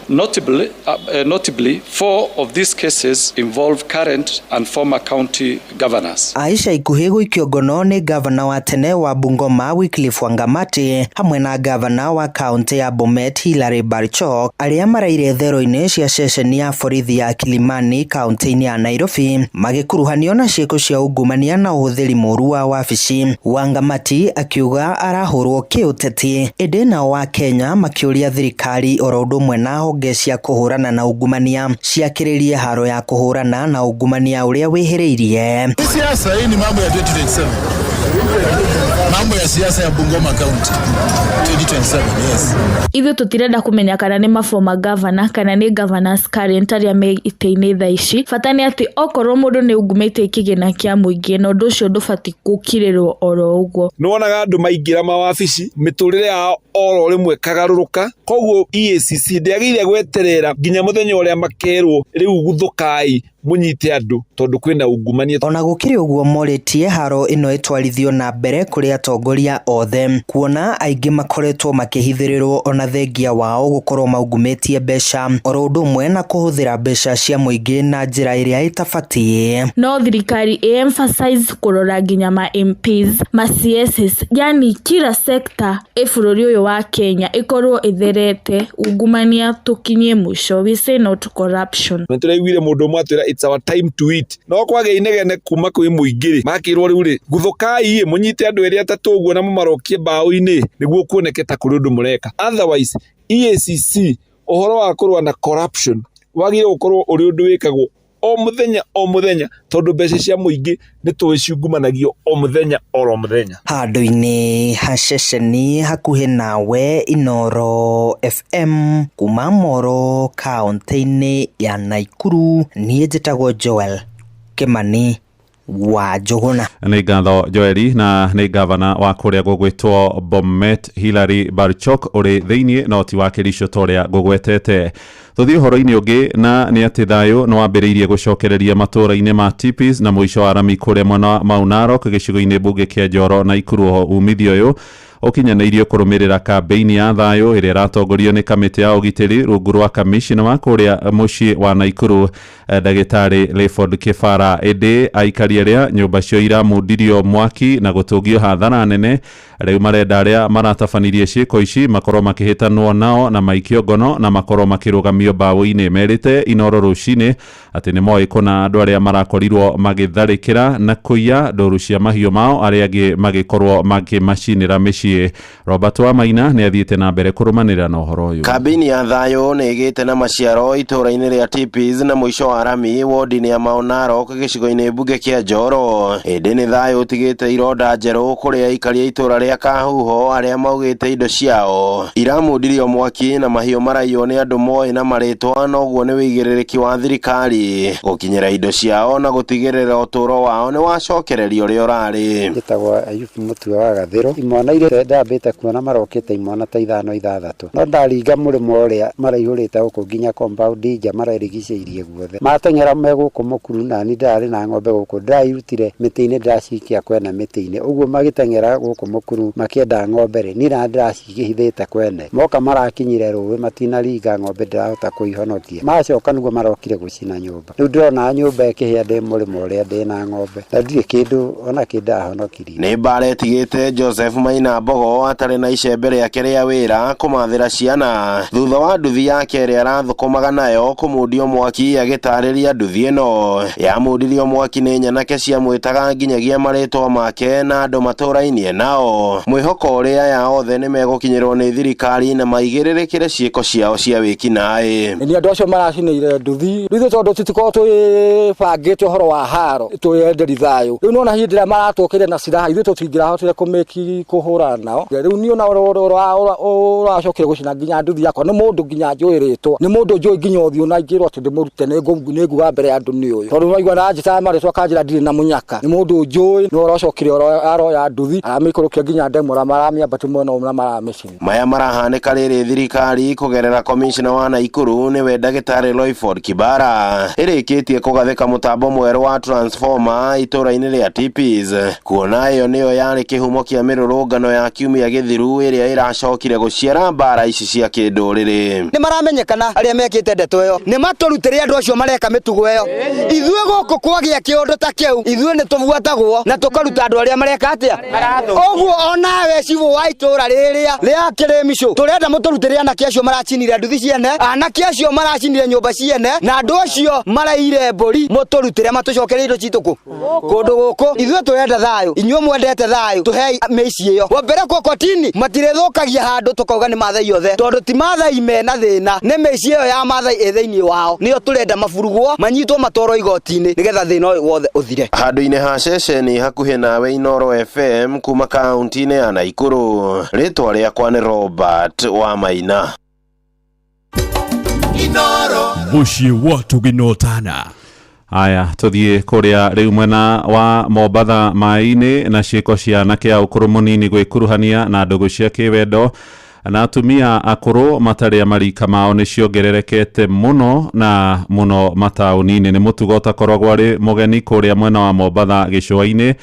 Notably, 4 of these cases involve current and former county governors. Aisha ikuhĩ gũikio ngono nĩ gavana wa tene wa Bungoma Wycliffe Wangamati hamwe na gavana wa kaunti ya Bomet Hilary Barchok arĩa maraire thero-inĩ cia ceceni ya borithi ya Kilimani kaunti-inĩ ya Nairobi magĩkuruhanio na ciĩko cia ungumania na ũhũthĩri mũru wa wabici. Wangamati akiuga arahũrwo kĩũteti, ĩndĩ nao wa Kenya makĩũria thirikari oro ũndũ ũmwe na honge cia kũhũrana na ungumania ciakĩrĩrie haro ya kũhũrana na ungumania ũrĩa wĩhĩrĩirie. Siasa hii ni mambo ya 2027. Mambo ya siasa ya Bungoma County 2027, yes. Ithuĩ tũtirenda kũmenya kana nĩ ma former governor kana nĩ governors current arĩa me itĩ-inĩ thaa ici. Bata nĩ atĩ okorwo mũndũ nĩ ungumĩtie kĩgĩna kĩa mũingĩ na ũndũ ũcio ndũbatiĩ gũkirĩrwo oro ũguo. Nĩ wonaga andũ maingĩra mawabici mĩtũrĩre yao oro rĩmwe kagarũrũka. Koguo EACC ndĩagĩrĩire gweterera nginya mũthenya ũrĩa makerwo rĩu guthũkai mũnyite andũ tondũ kwĩna ungumania. Ona gũkĩrĩ ũguo, morĩtie haro ĩno ĩtwarithio na mbere kũrĩ atongoria othe, kuona aingĩ makoretwo makĩhithĩrĩrwo ona thengia wao gũkorwo maungumĩtie mbeca oro ũndũ ũmwe na kũhũthĩra mbeca cia mũingĩ na njĩra ĩrĩa ĩtabatiĩ. No thirikari ĩ-emphasize kũrora nginya ma MPs, ma CSs, yani kila sector ĩ bũrũri ũyũ wa Kenya ĩkorwo ĩtherete ungumania tũkinyie mũico. We say no to corruption. Nĩ tũraiguire mũndũ ũmwe atwĩra it's our time to eat. No kwagĩa inegene kuma kwĩ mũingĩ rĩ, makĩrwo rĩu rĩ, guthũkai ĩ mũnyite andũ erĩ atatũ ũguo na mũmarokie mbaũ-inĩ nĩguo kuoneke ta kũrĩ ũndũ mũreka. Otherwise EACC ũhoro wa kũrũa na corruption wagĩrĩire gũkorwo ũrĩ ũndũ wĩkagwo o mũthenya o mũthenya, tondũ mbeca cia mũingĩ nĩ tũĩ ciungumanagio o mũthenya oro mũthenya. Handũ-inĩ ha ceceni hakuhĩ nawe, Inooro FM kuma Moro kaũntĩ-inĩ ya Naikuru, niĩ njĩtagwo Joel Kimani wa Njũgũna. Nĩ ngatho Joeli. Na nĩ gavana wa kũrĩa gũgwĩtwo Bomet Hilary Barchok ũrĩ thĩinĩ no ti wa Kericho ta ũrĩa ngũgwetete. Tũthiĩ ũhoro-inĩ ũngĩ, na nĩ atĩ thayũ nĩ wambĩrĩirie gũcokereria matũũra-inĩ ma Tipis na mũico wa rami kũrĩa mwena wa Mau Narok gĩcigo-inĩ mbunge kĩa Njoro na Ikuru. Umithio ũyũ ũkinyanĩirio kũrũmĩrĩra kambĩini ya thayũ ĩrĩa ĩratongorio nĩ kamĩtĩ ya ũgitĩri rungu rwa kamishina wa kũrĩa mũciĩ wa Naikuru, ndagĩtarĩ Rayford Kĩbara. Ĩndĩ aikari arĩa nyũmba cio iramundirio mwaki na gũtũngio hathara nene rĩu marenda arĩa maratabanirie ciĩko ici makorwo makĩhĩtanwo nao na maikio ngono na makorwo makĩrũgamio mbaũ-inĩ. Merĩte Inooro rũcinĩ atĩ nĩ moĩ kũna andũ arĩa marakorirwo magĩtharĩkĩra na kũiya ndũru cia mahiũ mao, arĩa angĩ magĩkorwo makĩmacinĩra mĩciĩ. Robert Wamaina nĩ athiĩte na mbere kũrũmanĩrĩra na ũhoro ũyũ. Kambĩini ya thayũ nĩ ĩgĩte na maciaro itũũra-inĩ rĩa Tipis na mũico wa rami wodi-inĩ ya Mau Narok gĩcigo-inĩ mbunge kĩa Njoro. Ĩndĩ nĩ thayũ ũtigĩte ironda njerũ kũrĩ aikari a itũũra rĩa Kahuho arĩa maugĩte indo ciao iramundirio mwaki na mahiũ maraiywo nĩ andũ moĩ na marĩtwa, noguo nĩ wĩigĩrĩrĩki wa thirikari gũkinyĩra indo ciao na gũtigĩrĩra ũtũũro wao nĩ wacokererio ũrĩa ũrarĩ. Njĩtagwo Ayubu Mũtua wa Gathĩrũ. Imwana iria ndambĩte kuona marokĩte imwana ta ithano ithathatũ, no ndaringa mũrĩmo ũrĩa maraihũrĩte gũkũ nginya compound nja marerigicĩirie guothe, mateng'era me gũkũ mũkuru, nani ndarĩ na ng'ombe gũkũ, ndĩrairutire mĩtĩ-inĩ ndĩracikia kwene mĩtĩ-inĩ ũguo, magĩteng'era gũkũ mũkuru makĩenda ng'ombe rĩ, niĩ na ndĩracihithĩte kwene, moka marakinyire rũĩ matinaringa ng'ombe ndĩrahota kũihonokia, macoka nĩguo marokire gũcina nyũmba. Rĩu ndĩrona nyũmba ĩkĩhĩa ndĩ mũrĩmo ũrĩa ndĩ na ng'ombe na ndirĩ kĩndũ ona kĩ ndahonokirie. Nĩ mbara ĩtigĩte Joseph Maina Mbogo atarĩ na icembe rĩake rĩa wĩra kũmathĩra ciana thutha wa nduthi yake ĩrĩa arathũkũmaga nayo kũmundio mwaki. Agĩtarĩria nduthi ĩno yamundirio mwaki nĩ nyanake ciamwĩtaga nginyagia marĩtwa make na andũ matũrainie nao, mwĩhoko ũrĩa aya othe nĩ megũkinyĩrwo nĩ thirikari na maigĩrĩrĩkĩre ciĩko ciao cia wĩkinaĩ. Nĩ andũ acio maracinĩire nduthi rĩu tondũ tũtikoragwo twĩbangĩte ũhoro wa haro twĩyenderi thayũ. Rĩu nĩwona hĩndĩ ĩrĩa maratũkĩire na silaha ithuĩ tũtingĩrahotire kũmĩki kũhũrana nao. Rĩu niĩ ona ũracokire gũcina nginya nduthi yakwa nĩ mũndũ nginya njũĩ rĩtwa, nĩ mũndũ njũĩ nginya ũthiũ na ingĩrwo atĩ ndĩmũrute nĩ nguga mbere ya andũ nĩ ũyũ, tondũ waigua na njĩtaga marĩtwa akanjĩra ndirĩ na mũnyaka. Nĩ mũndũ njũĩ nĩ ũracokire aroya nduthi aramĩikũrũkia nginya ndemwa maramĩambatia mwena ũmwe na maramĩcina. Maya marahanĩka rĩrĩ thirikari kũgerera komishona wa Naikuru nĩwe ndagĩtarĩ Loyford Kibara ĩrĩkĩtie kũgathĩka mũtambo mwerũ wa transformer itũũra-inĩ rĩa Tipis, kuona ĩyo nĩyo yarĩ kĩhumo kĩa mĩrũrũngano ya kiumia gĩthiru ĩrĩa ĩracokire gũciara mbara ici cia kĩndũrĩrĩ. Nĩ maramenyekana arĩa mekĩte ndeto ĩyo, nĩ matũrutĩre andũ acio mareka mĩtugo ĩyo. Ithuĩ gũkũ kwagĩa kĩũndũ ta kĩu, ithuĩ nĩ tũbuatagwo na tũkaruta andũ arĩa mareka atĩa ũguo. Onawe cibũ wa itũũra rĩrĩa rĩa Kĩrĩmicũ, tũrenda mũtũrutĩre anake acio maracinire nduthi ciene, anake acio maracinire nyũmba ciene, na andũ acio maraire mbũri, mũtũrutĩre matũcokerie indo citũ kũ kũndũ gũkũ. Ithuĩ tũrenda thayũ, inyuĩ mwendete thayũ, tũhei mĩciĩ ĩyo. Wa mbere. Tũngĩrekwo kotini matirĩthũkagia handũ tũkauga nĩ Mathai othe, tondũ ti Mathai mena thĩna, nĩ mĩciĩ ĩyo ya Mathai ĩ thĩinĩ wao nĩyo tũrenda maburugwo, manyitwo, matwarwo igoti-inĩ nĩgetha thĩna ũyũ wothe ũthire. Handũ-inĩ ha ceceni hakuhĩ nawe Inoro FM kuma kaunti-inĩ ya Naikuru, rĩtwa rĩakwa nĩ Robert Wamaina. Mũciĩ wa tũginotana. Aya, tuthiĩ kũrĩa rĩu mwena wa Mombatha maĩ-inĩ na ciĩko cia anake a ũkũrũ mũnini gwĩkuruhania na ndũgũ cia kĩwendo na atumia akũrũ matarĩ a marika mao nĩ ciongererekete mũno na mũno mataũni-inĩ. Nĩ mũtugo ũtakoragwo arĩ mũgeni kũrĩa mwena wa Mombatha gĩcũa-inĩ,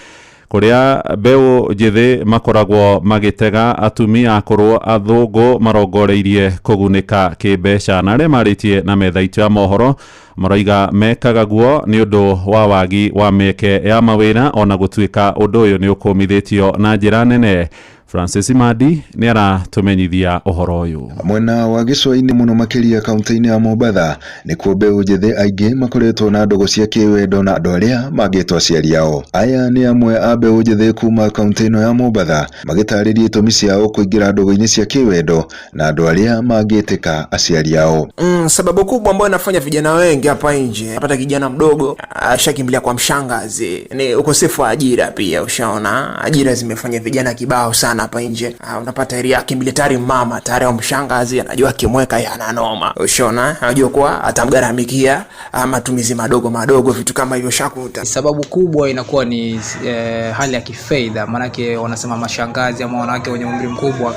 kũrĩa mbeũ njĩthĩ makoragwo magĩtega atumia akũrũ athũngũ marongoreirie kũgunĩka kĩmbeca. Na arĩa marĩtie na metha itũ ya mohoro maroiga mekaga guo nĩ ũndũ wa wagi wa mĩeke ya mawĩra, ona gũtuĩka ũndũ ũyũ nĩ ũkũmithĩtio na njĩra nene. Francis Madi nĩ aratũmenyithia ũhoro ũyũ. Mwena wa gĩcũa-inĩ mũno makĩria kaunti-inĩ ya Mombatha nĩkuo mbeũ njĩthĩ aingĩ makoretwo na ndũgũ cia kĩwendo na andũ arĩa mangĩtwo aciari ao. Aya nĩ amwe a mbeũ njĩthĩ kuma kaunti ĩno ya Mombatha magĩtarĩria itũmi ciao kũingĩra ndũgũ-inĩ cia kĩwendo na andũ arĩa mangĩtĩka aciari ao. Sababu kubwa ambayo inafanya vijana wengi hapa nje, hata kijana mdogo ashakimbilia kwa mshangazi, ni ukosefu wa ajira pia. Ushaona ajira zimefanya vijana kibao sana hapa nje. Unapata area akimbilia tayari mama tayari au mshangazi, anajua akimweka yeye ananoma. Ushaona, anajua kuwa atamgharamikia matumizi madogo madogo, vitu kama hivyo shakuta. Sababu kubwa inakuwa ni hali ya kifedha, maanake wanasema mashangazi ama wanawake wenye umri mkubwa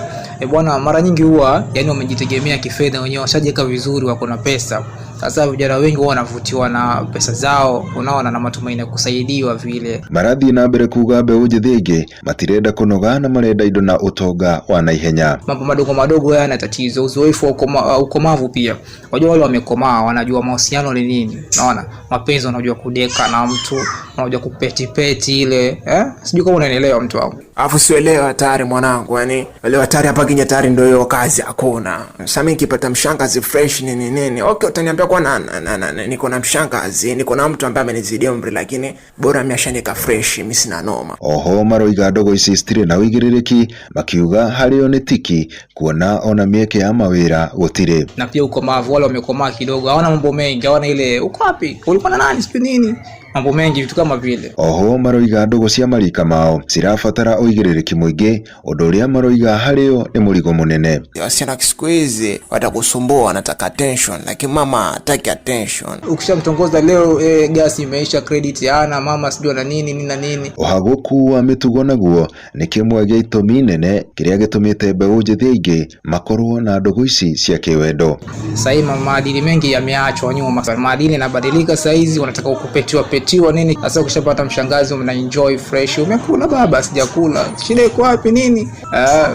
bwana, mara nyingi huwa yani wamejitegemea kifedha wenyewe, washajiweka vizuri, wako na pesa. Sasa vijana wengi huwa wanavutiwa na pesa zao, unaona, na matumaini ya kusaidiwa vile. Marathiĩ na mbere kuga mbeũ njĩthĩ aingĩ matirenda kũnoga na marenda indo na ũtonga wa naihenya. Mambo madogo madogo yana tatizo, uzoefu wa ukomavu pia. Wajua wale wamekomaa wanajua mahusiano ni nini, unaona, mapenzi, wanajua kudeka na mtu, wanajua kupetipeti ile, sijui kama unanielewa mtu wangu. Alafu sielewa hatari mwanangu, yani elewa hatari hapa Kenya, tayari ndio hiyo kazi hakuna. Sasa mimi nikipata mshangazi fresh nini nini, okay, utaniambia kwa na niko na mshangazi, niko na mtu ambaye amenizidia umri, lakini bora mimi ashanika fresh, mimi sina noma. Oho maroiga ndogo ici citirĩ na ũigĩrĩrĩki, makiuga harĩo nĩ tiki kuona ona mĩeke ya mawĩra gũtirĩ. Na pia ukomavu, wale wamekomaa kidogo hawana mambo mengi, hawana ile uko wapi, ulikuwa na nani, sijui nini, mambo mengi, vitu kama vile. Oho maroiga ndũgũ cia marika mao cirabatara ũigĩrĩrĩki mũingĩ, ũndũ ũrĩa maroiga harĩo nĩ mũrigo mũnene. Wasichana siku hizi watakusumbua, wanataka attention, lakini mama hataki attention. Ukishamtongoza leo gasi imeisha, credit hana, mama sijui na nini nini na nini. Ũhagũku wa mĩtugo naguo nĩ kĩmwe gĩa itũmi nene kĩrĩa gĩtũmĩte mbeũ njĩthĩ aingĩ makorwo na ndũgũ ici cia kĩwendo. Sasa hivi maadili mengi yameachwa nyuma, maadili yanabadilika sasa hizi, wanataka ukupetiwa petiwa nini. Sasa ukishapata mshangazi una enjoy fresh, umekula baba, sijakula, shida iko wapi nini?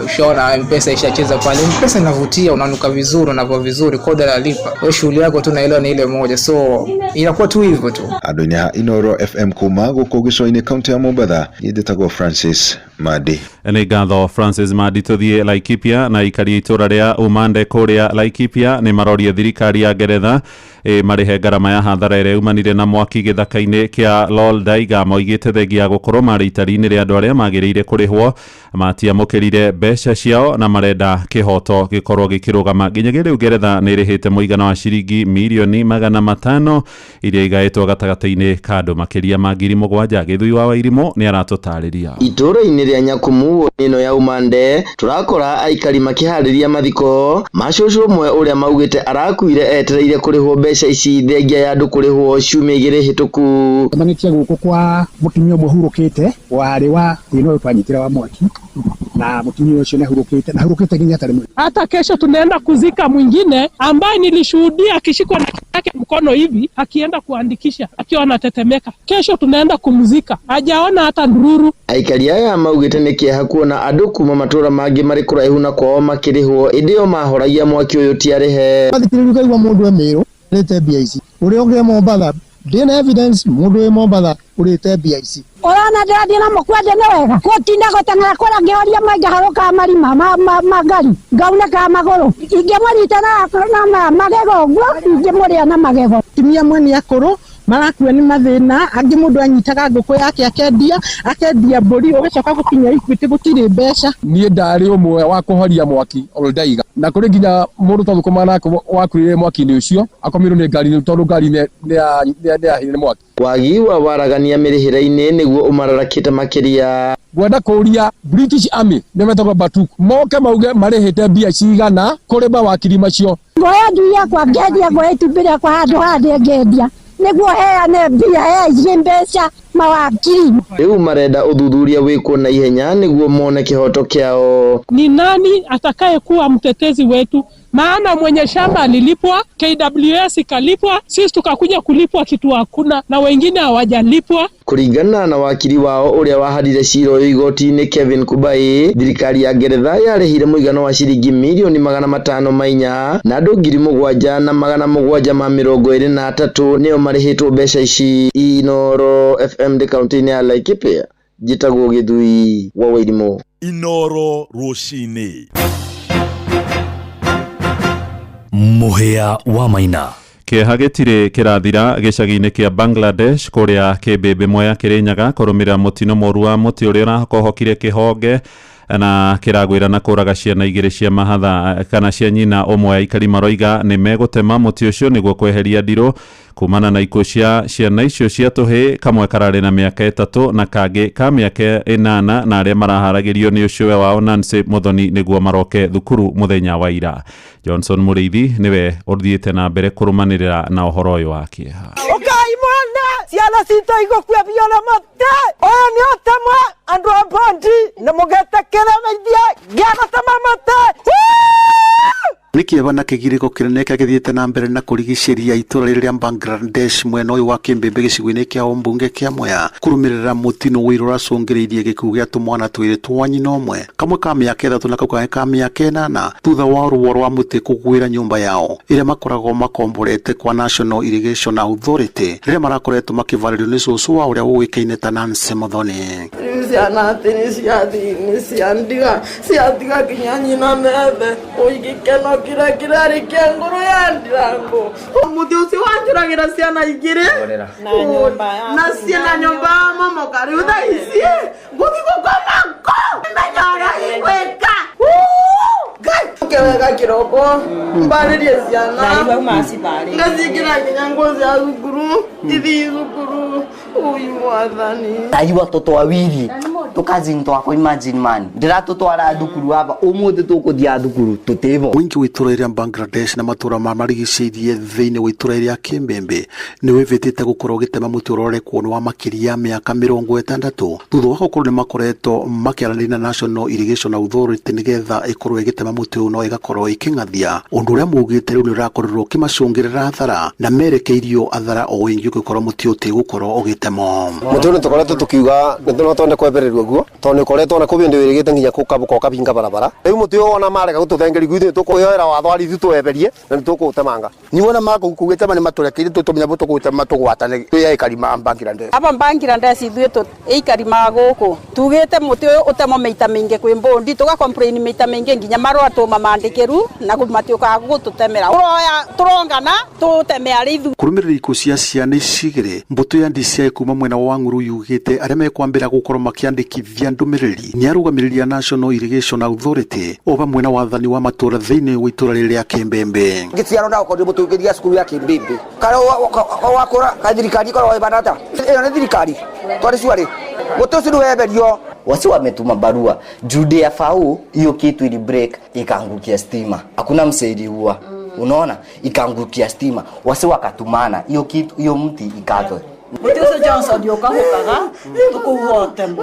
Ushaona M-Pesa ishacheza pale, M-Pesa inavutia, unanuka vizuri, unavaa vizuri, kodi analipa, wewe shughuli yako tu naelewa ni ile moja, so inakuwa tu hivyo tu. Andũ-inĩ ha Inoro FM kuma gũkũ gĩcũa-inĩ kaunti ya Mombatha, njĩtagwo Francis Madi. Nĩ ngatho Francis Madi. Tũthiĩ Laikipia na ikari itũra rĩa Umande kũrĩa Laikipia nĩ maroria thirikari ya Ngeretha marĩhe ngarama ya hathara ĩrĩa yumanire na mwaki gĩthaka-inĩ kĩa Loldaiga. Moigĩte thengia gũkorwo marĩ itari-inĩ rĩa andũ arĩa magĩrĩire kũrĩhwo matiamũkĩrire mbeca ciao na marenda kĩhoto gĩkorwo gĩkĩrũgama. Nginyagia rĩu Ngeretha nĩ ĩrĩhĩte mũigana wa ciringi mirioni 500 iria igaĩtwo gatagatĩ-inĩ ka andũ makĩria ma 7,000. Gĩthui wa Wairimũ nĩ aratũtarĩria. Itũũra-inĩ rĩa Nyakumu ĩno ya Umande tũrakora aikari makĩharĩria mathiko ma cũcũ ũmwe ũrĩa maugĩte arakuire etereire kũrĩhwo mbeca ici thengia ya andũ kũrĩhwo ciumia 2 hĩtũku. Cemanĩtie gũkũ kwa mũtumia ũmwe hurũkĩte warĩ wa thĩna ũyũ twanyitĩra wa mwaki, na mũtumia ũcio nĩ na hurũkĩte nginya atarĩ mwega. Hata kesho tunaenda kuzika mwingine ambaye nilishuhudia akishikwa na yake mkono hivi akienda kuandikisha akiwa anatetemeka. Kesho tunaenda kumzika, hajaona hata ndururu. Aikari aya maugĩte nĩ kĩeha kuona andũ kuma matũra mangĩ marĩ kũraihu na kwao makĩrĩhwo ĩndĩ o mahoragia mwaki ũyũ ti arĩhe. Mathikĩrĩria ũkaigua mũndũ e Mĩrũ ũrĩte mbia ici, ũrĩa ũngĩ e Mombatha, ndĩna evidence mũndũ wĩ Mombatha ũrĩte mbia ici. Ũrona ndĩrathiĩ na mũkwende nĩ wega gũtinda gũteng'era kũrĩa ngĩhoria mwenge harũkaga marima ma ngari ngaunĩkaga magũrũ, ingĩmũnyita na magego ũguo ingĩmũrĩa na magego. Atumia amwe nĩ akũrũ Marakua nĩ mathĩna. Angĩ mũndũ anyitaga ngũkũ yake akendia, akendia mbũri, ũgĩcoka gũkinya Equity gũtirĩ mbeca. Niĩ ndarĩ ũmwe wa kũhoria mwaki Oldaiga, na kũrĩ nginya mũndũ twathũkũmaga nake wakuire mwaki-inĩ ũcio, akomirwo nĩ ngari tondũ ngari nĩ yahĩire nĩ mwaki. Wagi wa waragania mĩrĩhĩre-inĩ nĩguo ũmararakĩte makĩria. Ngwenda kũria British Army nĩo metagwo Batuk moke mauge marĩhĩte mbia cigana kũrĩ mawakiri macio. Ngoya njui yakwa ngendia, ngoya itumbĩ rĩakwa handũ harĩa ngendia nĩguo heane mbia, heairie mbeca mawakiri. Rĩu marenda ũthuthuria wĩkwo na ihenya nĩguo mone kĩhoto kĩao. Ni nani atakayekuwa mtetezi wetu? Maana mwenye shamba alilipwa, KWS ikalipwa, sisi tukakuja kulipwa kitu hakuna, na wengine hawajalipwa. Kũringana na wakiri wao ũrĩa waharire cira ũyũ igoti-inĩ Kevin Kubai, thirikari ya Ngeretha yarĩhire mũigana wa ciringi mirioni 504 na andũ 7,723 nĩo marĩhĩtwo mbeca ici. Inooro FM ndĩ kaunti-inĩ ya Laikipia, njĩtagwo Gĩthui wa Wairimũ. Inooro rũcinĩ. Mũhĩa wa Maina. Kĩeha gĩtirĩ kĩrathira gĩcagi-inĩ kĩa Bangladesh kũrĩa kĩmbĩmbĩ Mwea Kĩrĩnyaga kũrũmĩrĩra mũtino mũru wa mũtĩ ũrĩa ũrakohokire kĩhonge na kĩragwĩra na kũraga ciana igĩrĩ cia mahatha kana cia nyina ũmwe. Aikari maroiga nĩ megũtema mũtĩ ũcio nĩguo kweheria ndirũ kumana na ikuũ cia ciana icio cia tũhĩ, kamwe kararĩ na mĩaka 3 na kangĩ ka mĩaka 8, na arĩa maraharagĩrio nĩ ũcũwe wao Nancy Muthoni nĩguo maroke thukuru mũthenya wa ira. Johnson Mũrĩithi nĩwe ũthiĩte na mbere kũrũmanĩrĩra na ũhoro ũyũ wa kĩeha. Ũkai mwana, ciana citũ igũkua biũ na mũtĩ ũyũ nĩ ũtemwe, andũ a bondi nĩ mũgetĩkĩre meithie ngĩagũtema mũtĩ. Nĩ kĩeva na kĩgirĩko kĩnene kĩrĩa gĩthiĩte na mbere na kũrigicĩria itũra rĩrĩ rĩa Bangladesh mwena ũyũ wa Kĩmbĩmbĩ gĩcigo-inĩ kĩa ũmbunge kĩa Mwea kũrũmĩrĩra mũtino ũira ũracũngĩrĩirie gĩkuũ gĩa tũmwana twĩrĩ twa nyina ũmwe, kamwe ka mĩaka 3 na kau kangĩ ka mĩaka 8, thutha wa rũo rwa mũtĩ kũgwĩra nyũmba yao ĩrĩa makoragwo makomborete kwa National Irrigation Authority rĩrĩa marakoretwo makĩvarĩrio nĩ cũcũ wa ũrĩa ũĩkaine ta Nancy Muthoni. Rĩu ciana atĩ nĩ ciathiĩ nĩ ciandiga, ciatiga nginya nyina methe ũigĩkeno kĩrĩa kĩrarĩ kĩa ngoro ya ndirango. Mũtĩ ũcio wanjũragĩra ciana igĩrĩ na ciana nyũmba ya momoka. Rĩu thaa ici ngũthiĩ gũkoma kũ menya ũrĩa igwĩka. Ngai ũke wega kĩroko mbarĩrie ciana ngaciĩkĩra nginya nguo cia thukuru ithiĩ thukuru. Ũyũ mwathani tai watoto wawili tukazini twakwa, imagine man ndiratutwara thukuru hapa umuthi tukuthia thukuru tutivo. Mũingĩ wa itũra rĩa Bangladesh na matũra ma marigicĩirie thĩinĩ wa itũra rĩa Kĩmbĩmbĩ nĩ wĩvĩtĩte gũkorwo ũgĩtema mũtĩ ũrorekwo nĩ wa makĩria ya mĩaka 60 thutha wa gũkorwo nĩ makoretwo makĩaranĩria na National Irrigation Authority nĩgetha ĩkorwo ĩgĩtema mũtĩ ũyũ no ĩgakorwo ĩkĩng'athia ũndũ ũrĩa maugĩte rĩu nĩ ũrakorirwo ũkĩmacũngĩrĩra athara na merekeirio athara o ĩngĩ ũngĩkorwo mũtĩ ũtĩgũkorwo ũgĩtemwo. Mũtĩ ũyũ nĩ tũkoretwo tũkiuga no twende kwehererio guo tondũ nĩ ũkoretwo na kũu ndĩ wĩrĩgĩte nginya gũkahinga barabara. Rĩu mũtĩ ũyũ ona marega gũtũthengeria ithuĩ tũkwĩyoera watho ari ithuĩ tũweherie na nĩ tũkũũtemanga. Niwona mako kugĩtema nĩ matũrekeire tũtũmenya tũkũũtema tũgwatane twĩ aikari ma Bangladesh. Aba Bangladesh ithuĩ tũ aikari ma gũkũ tugĩte mũtĩ ũyũ ũtemwo maita maingĩ kwĩ mbondi tũga complain maita maingĩ nginya marũa tũmamandĩkĩru na matiũkaga gũtũtemera. Tũroya tũrongana tũteme arĩ ithuĩ. Kũrũmĩrĩra ikuũ cia ciana ici igĩrĩ, mbũtũ ya DCI kuma mwena wa Ng'uru yugĩte arĩa mekwambĩra gũkorwo makĩandĩkithia ndũmĩrĩri nĩ arũgamĩrĩri a National Irrigation Authority o hamwe na wathani wa matũra thĩinĩ wa itũra rĩrĩ rĩa Kĩmbĩmbĩ. Gĩciaro na ũkorwo mũtũngĩria cukuru ya Kĩmbĩmbĩ kana wakũra ka thirikari ĩkoragwo ĩbana atĩa? Ĩyo nĩ thirikari twarĩ cuarĩ mũtĩ ũcio nĩ weherio. Wasi wametuma barua juu ya FAO hiyo kitu ili break ikaangukia stima, hakuna msaidiwa, unaona, ikaangukia stima, wasi wakatumana hiyo kitu, hiyo mti ikatwe. Mũtĩ ũcio Johnson ũkahukaga tũkũwotema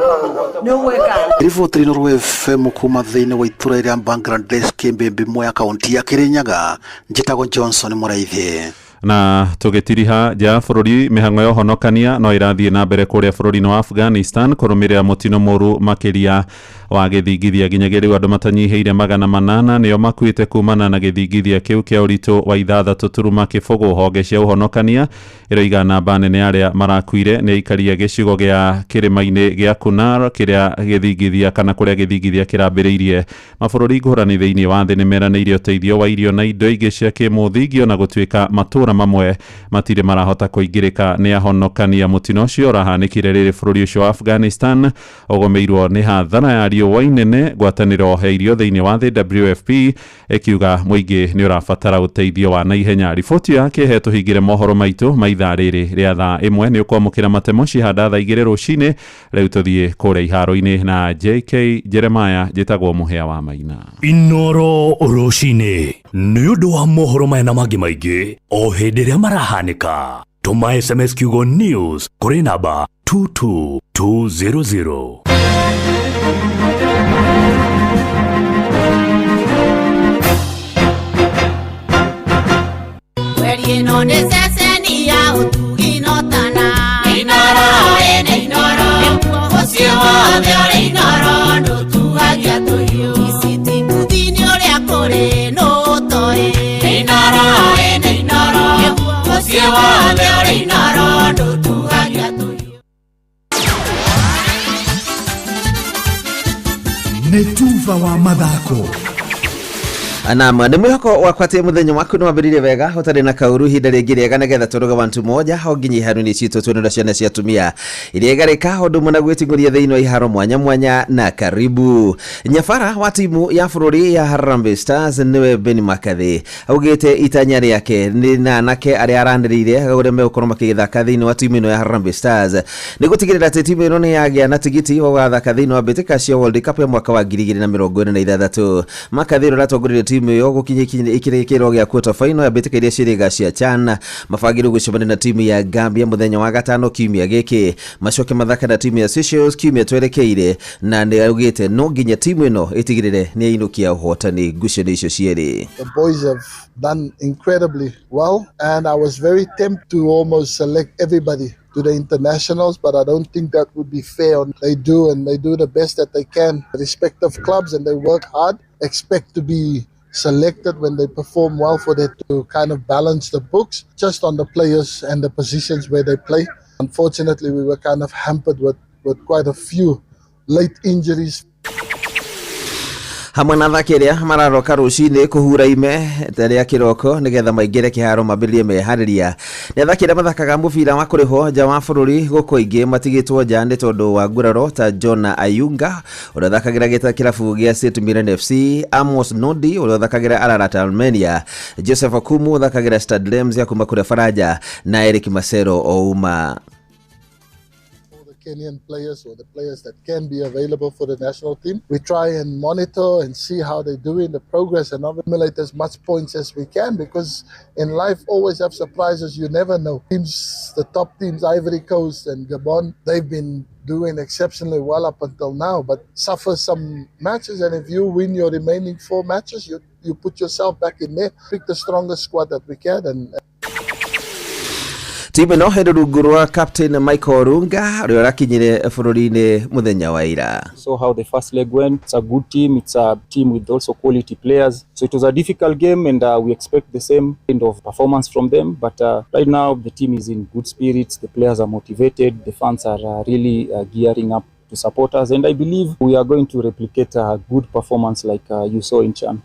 nĩ ũgwĩka. Riboti Inooro FM kuma thĩinĩ wa itũra rĩa Bangladesh Kĩmbĩmbĩ Mwea kaunti ya Kĩrĩnyaga, njĩtagwo Johnson Mũraithi. Na tũgĩtiriha nja ya bũrũri, mĩhang'o ya ũhonokania no ĩrathiĩ na mbere kũrĩa bũrũri-inĩ wa Afghanistan kũrũmĩrĩra mũtino mũru makĩria Wa gĩthingithia. Nginyagia rĩu andũ matanyihĩire 800 nĩo makuĩte kumana na gĩthingithia kĩu kĩa ũritũ wa 6.0. Honge cia ũhonokania iroiga namba nene arĩa marakuire nĩ aikari a gĩcigo gĩa kĩrĩma-inĩ gĩa Kunar kĩrĩa gĩthingithia kana kũrĩa gĩthingithia kĩrambĩrĩirie. Mabũrũri ngũrani thĩinĩ wa thĩ nĩ meranĩire ũteithio wa irio na indo ingĩ cia kĩmũthingi, ona gũtuĩka matũũra mamwe matirĩ marahota kũingĩrĩka nĩ ahonokania. Mũtino ũcio ũrahanĩkire rĩrĩ bũrũri ũcio wa Afghanistan ũgũmĩirwo nĩ hathara ya riũa inene. Ngwatanĩro ya irio thĩinĩ wa thĩ WFP ĩkiuga mũingĩ nĩ ũrabatara ũteithio wa naihenya. Riboti ya kĩhe tũhingĩre mohoro maitũ ma ithaa rĩrĩ rĩa thaa 1. Nĩ ũkwamũkĩra matemo cihanda thaa 2 rũcinĩ. Rĩu tũthiĩ kũrĩa iharo-inĩ na JK Jeremiah. Njĩtagwo Mũhĩa wa Maina. Inoro rũcinĩ nĩ ũndũ wa mohoro maya na mangĩ maingĩ o hĩndĩ ĩrĩa marahanĩka, tũma SMS kiugo news kũrĩ namba 22200. Mweri ĩno nĩ ceceni ya ũtugi no tana. Inoro ene inoro, mũciĩ wothe ũrĩ inoro, ndũtuagia tũhiũ. Ici nguthi-inĩ ũrĩa kũrĩ nũ ũtoĩ. Inoro ene inoro, mũciĩ wothe ũrĩ inoro, ndũtuagia tũhiũ. Nĩ tuba wa mathako. Nam nĩ mwĩhoko wakwa atĩ mũthenya waku nĩ wambĩrĩirie wega ũtarĩ na kaũru, ihinda rĩngĩ rĩega nĩgetha tũrũga wantu moja ho nginya iharo-inĩ citũ twĩnũra ciana cia atumia iria igarĩka ũndũ ũmwe na gwĩting'ũria thĩinĩ wa iharo mwanya mwanya. Na karibu nyabara wa timu ya bũrũri ya Harambee Stars nĩwe Ben McCarthy augĩte itanya rĩake nĩ na anake arĩa aranĩrĩire ũrĩa megũkorwo makĩgĩthaka thĩinĩ wa timu ĩno ya Harambee Stars nĩ gũtigĩrĩra atĩ timu ĩno nĩ yagĩa na tigiti wa gũgathaka thĩinĩ wa mbĩtĩka cia World Cup ya mwaka wa 2026. McCarthy ũrĩa ũratongoririe timu ĩyo gũkinya ikĩrĩkĩro gĩa quarter final ya mbĩtĩka iria ciĩrĩga cia CHAN mabangĩrwo gũcemania na timu ya Gambia mũthenya wa gatano kiumia gĩkĩ, macoke mathaka na timu ya Seychelles kiumia twerekeire, na nĩ augĩte no nginya timu ĩno ĩtigĩrĩre nĩ yainũkia ũhotani ngucanio icio cierĩ. The boys have done incredibly well, and I was very tempted to almost select everybody to the internationals, but I don't think that would be fair. They do, and they do the best that they can, respective clubs, and they work hard, expect to be selected when they perform well for that to kind of balance the books just on the players and the positions where they play. Unfortunately, we were kind of hampered with quite a few late injuries. Hamwe na athaki arĩa mararoka rũcinĩ kũhura ime rĩa kĩroko nĩgetha maingĩre kĩharo mambĩrĩrie meharĩria nĩ athaki arĩa mathakaga mũbira wa kũrĩhwo nja wa bũrũri, gũkũ aingĩ matigĩtwo nja nĩ tondũ wa nguraro ta John Ayunga ũrĩa ũthakagĩra gĩta kĩrabu gĩa St Mirren FC, Amos Nondi ũrĩa ũthakagĩra Ararat Armenia, Joseph Okumu ũthakagĩra Stade Reims ya kuma kũrĩa Faranja na Eric Masero Ouma. Kenyan players or the players that can be available for the national team. We try and monitor and see how they do in the progress and accumulate as much points as we can, because in life always have surprises. You never know. Teams, the top teams, Ivory Coast and Gabon, they've been doing exceptionally well up until now, but suffer some matches, and if you win your remaining 4 matches, you put yourself back in there. Pick the strongest squad that we can. And timu ĩno ĩrĩ rungu rwa captain Michael Olunga ũrĩa ũrakinyire bũrũri-inĩ mũthenya wa ira. So how the first leg went, it's a good team, it's a team with also quality players. So it was a difficult game, and we expect the same kind of performance from them. But right now the team is in good spirits, the players are motivated, the fans are really gearing up to support us, and I believe we are going to replicate a good performance like you saw in CHAN.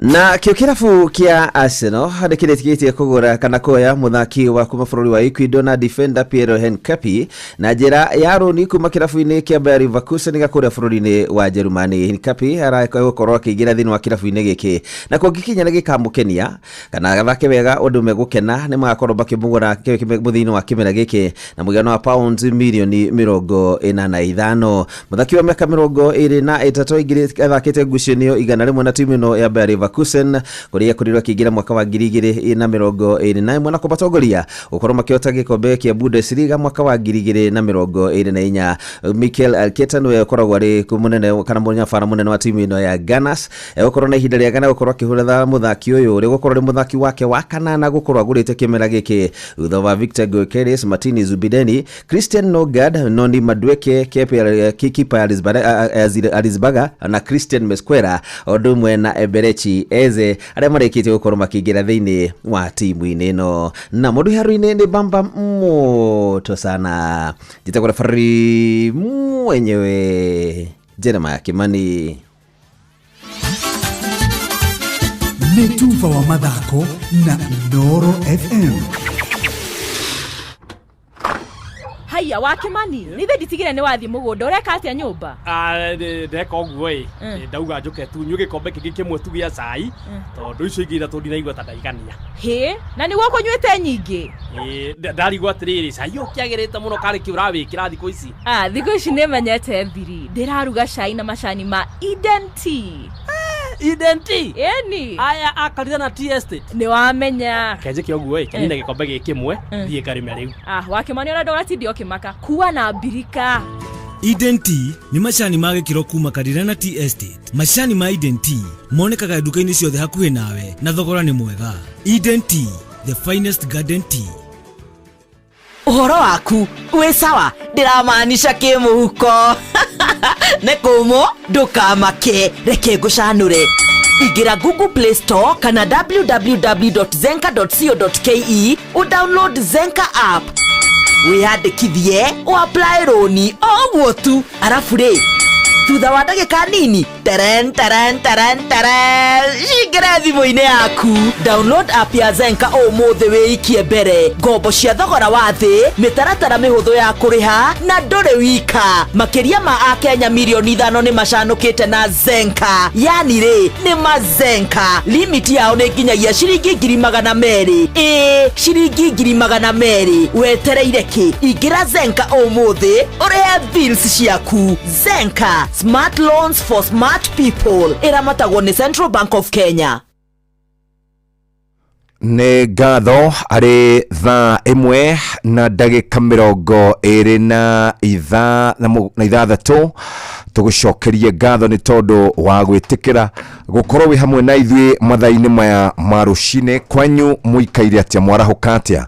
Na kĩo kĩrabu kĩa Arsenal nĩ kĩrĩkĩtie kũgũra kana kuoya mũthaki wa kuma bũrũri wa Ecuador na defender Piero Hincapié na njĩra ya rũni kuma kĩrabu-inĩ kĩa Bayer Leverkusen gĩa kũrĩa bũrũri-inĩ wa Jerumani. Hincapié aragũkorwo akĩingĩra thĩinĩ wa kĩrabu-inĩ gĩkĩ na kũngĩkinya nĩ gĩkamũkenia kana gathake wega ũndũ megũkena nĩ magakorwo makĩmũgũra mũthia-inĩ wa kĩmera gĩkĩ na mũigana wa pounds mirioni 45. Mũthaki wa mĩaka 23 aingĩrĩte athakĩte ngucanio 100 na timu ĩno ya Bayer Leverkusen. Leverkusen kũrĩa akorirwo akĩingĩra mwaka wa 2021 na kũmatongoria gũkorwo makĩhota gĩkombe kĩa Bundesliga mwaka wa 2024. Mikel Arteta nĩwe ũkoragwo arĩ mũnene kana mũnyabara mũnene wa timu ĩno ya Gunners, egũkorwo na ihinda rĩega na gũkorwo akĩhũra mũthaki ũyũ ũrĩa gũkorwo nĩ mũthaki wake wa kanana gũkorwo agũrĩte kĩmera gĩkĩ thutha wa Victor Gyökeres, Martin Zubimendi, Christian Nogard, Noni Madueke, kipa Arrizabalaga na Christian Mesquera o ũndũ ũmwe na Eberechi Eze arĩa marĩkĩtie gũkorwo makĩingĩra thĩinĩ wa timu-inĩ ĩno. Na mũndũ haro-inĩ nĩ bamba moto sana, njĩtagwo referee mwenyewe Jeremiah Kimani. Nĩ tuba wa mathako na Inooro FM. Haiya wa Kimani, nithe nditigire nĩ wathiĩ mũgũnda, ũreka atĩa nyũmba? Ndeka ũguo ĩ, ndauga njũke tu nyue gĩkombe kĩngĩ kĩmwe tu gĩa cai, tondũ icio ingĩ ithatũ ndinaigua ta ndaigania. Hĩ, na nĩguo ũkũnyuĩte nyingĩ? Ĩ, ndarigwo atĩrĩrĩ, cai ũyũ ũkĩagĩrĩte mũno karĩ kĩ ũrawĩkĩra thikũ ici? Thikũ ici nĩmenyete thiri, ndĩraruga cai na macani ma Eden Tea. Eden Tea? Ĩni. Aya akarire na tea estate. Nĩwamenya. Kenjĩke ũguo ĩ, kenine gĩkombe gĩkĩ kĩmwe, thiĩ ngarĩme rĩu. Wa Kimani ona ndũgatinde ũkĩmaka, kua na mbirika. Eden Tea nĩ macani ma gĩkĩro kuma Karirana Tea Estate. Macani ma Eden Tea monekaga nduka-inĩ ciothe hakuhĩ nawe na thogora nĩ mwega. Eden Tea, the finest garden tea. Ũhoro waku wĩ sawa, ndĩramaanisha kĩmũhuko. Nĩ kũmũ, ndũkamake, reke ngũcanũre. Ingĩra Google Play Store kana www.zenka.co.ke ũdownload Zenka app, wĩyandĩkithie, ũapply rũni o ũguo tu, arabu rĩ thutha wa ndagĩka nini teren teren teren teren cingĩre thimũ-inĩ yaku. Download app ya Zenka ũmũthĩ wĩikie mbere ngombo cia thogora wa thĩ, mĩtaratara mĩhũthũ ya kũrĩha na ndũrĩ wika. Makĩria ma akenya mirioni 5 nĩ macanũkĩte na Zenka, yani rĩ nĩ mazenka. Limit yao nĩ nginyagia ciringi 200,000. Ĩĩ, ciringi 200,000. Wetereire kĩ? Ingĩra Zenka ũmũthĩ ũrĩhe bills ciaku. Zenka, smart loans for smart people. Ĩramatagwo nĩ Central Bank of Kenya. Nĩ ngatho arĩ thaa 1 na ndagĩka 26 tũgũcokerie ngatho nĩ tondũ wa gwĩtĩkĩra gũkorwo wĩ hamwe na ithuĩ mathaa-inĩ maya ma rũcinĩ. Kwanyu mũikaire atĩa, mwarahũka atĩa?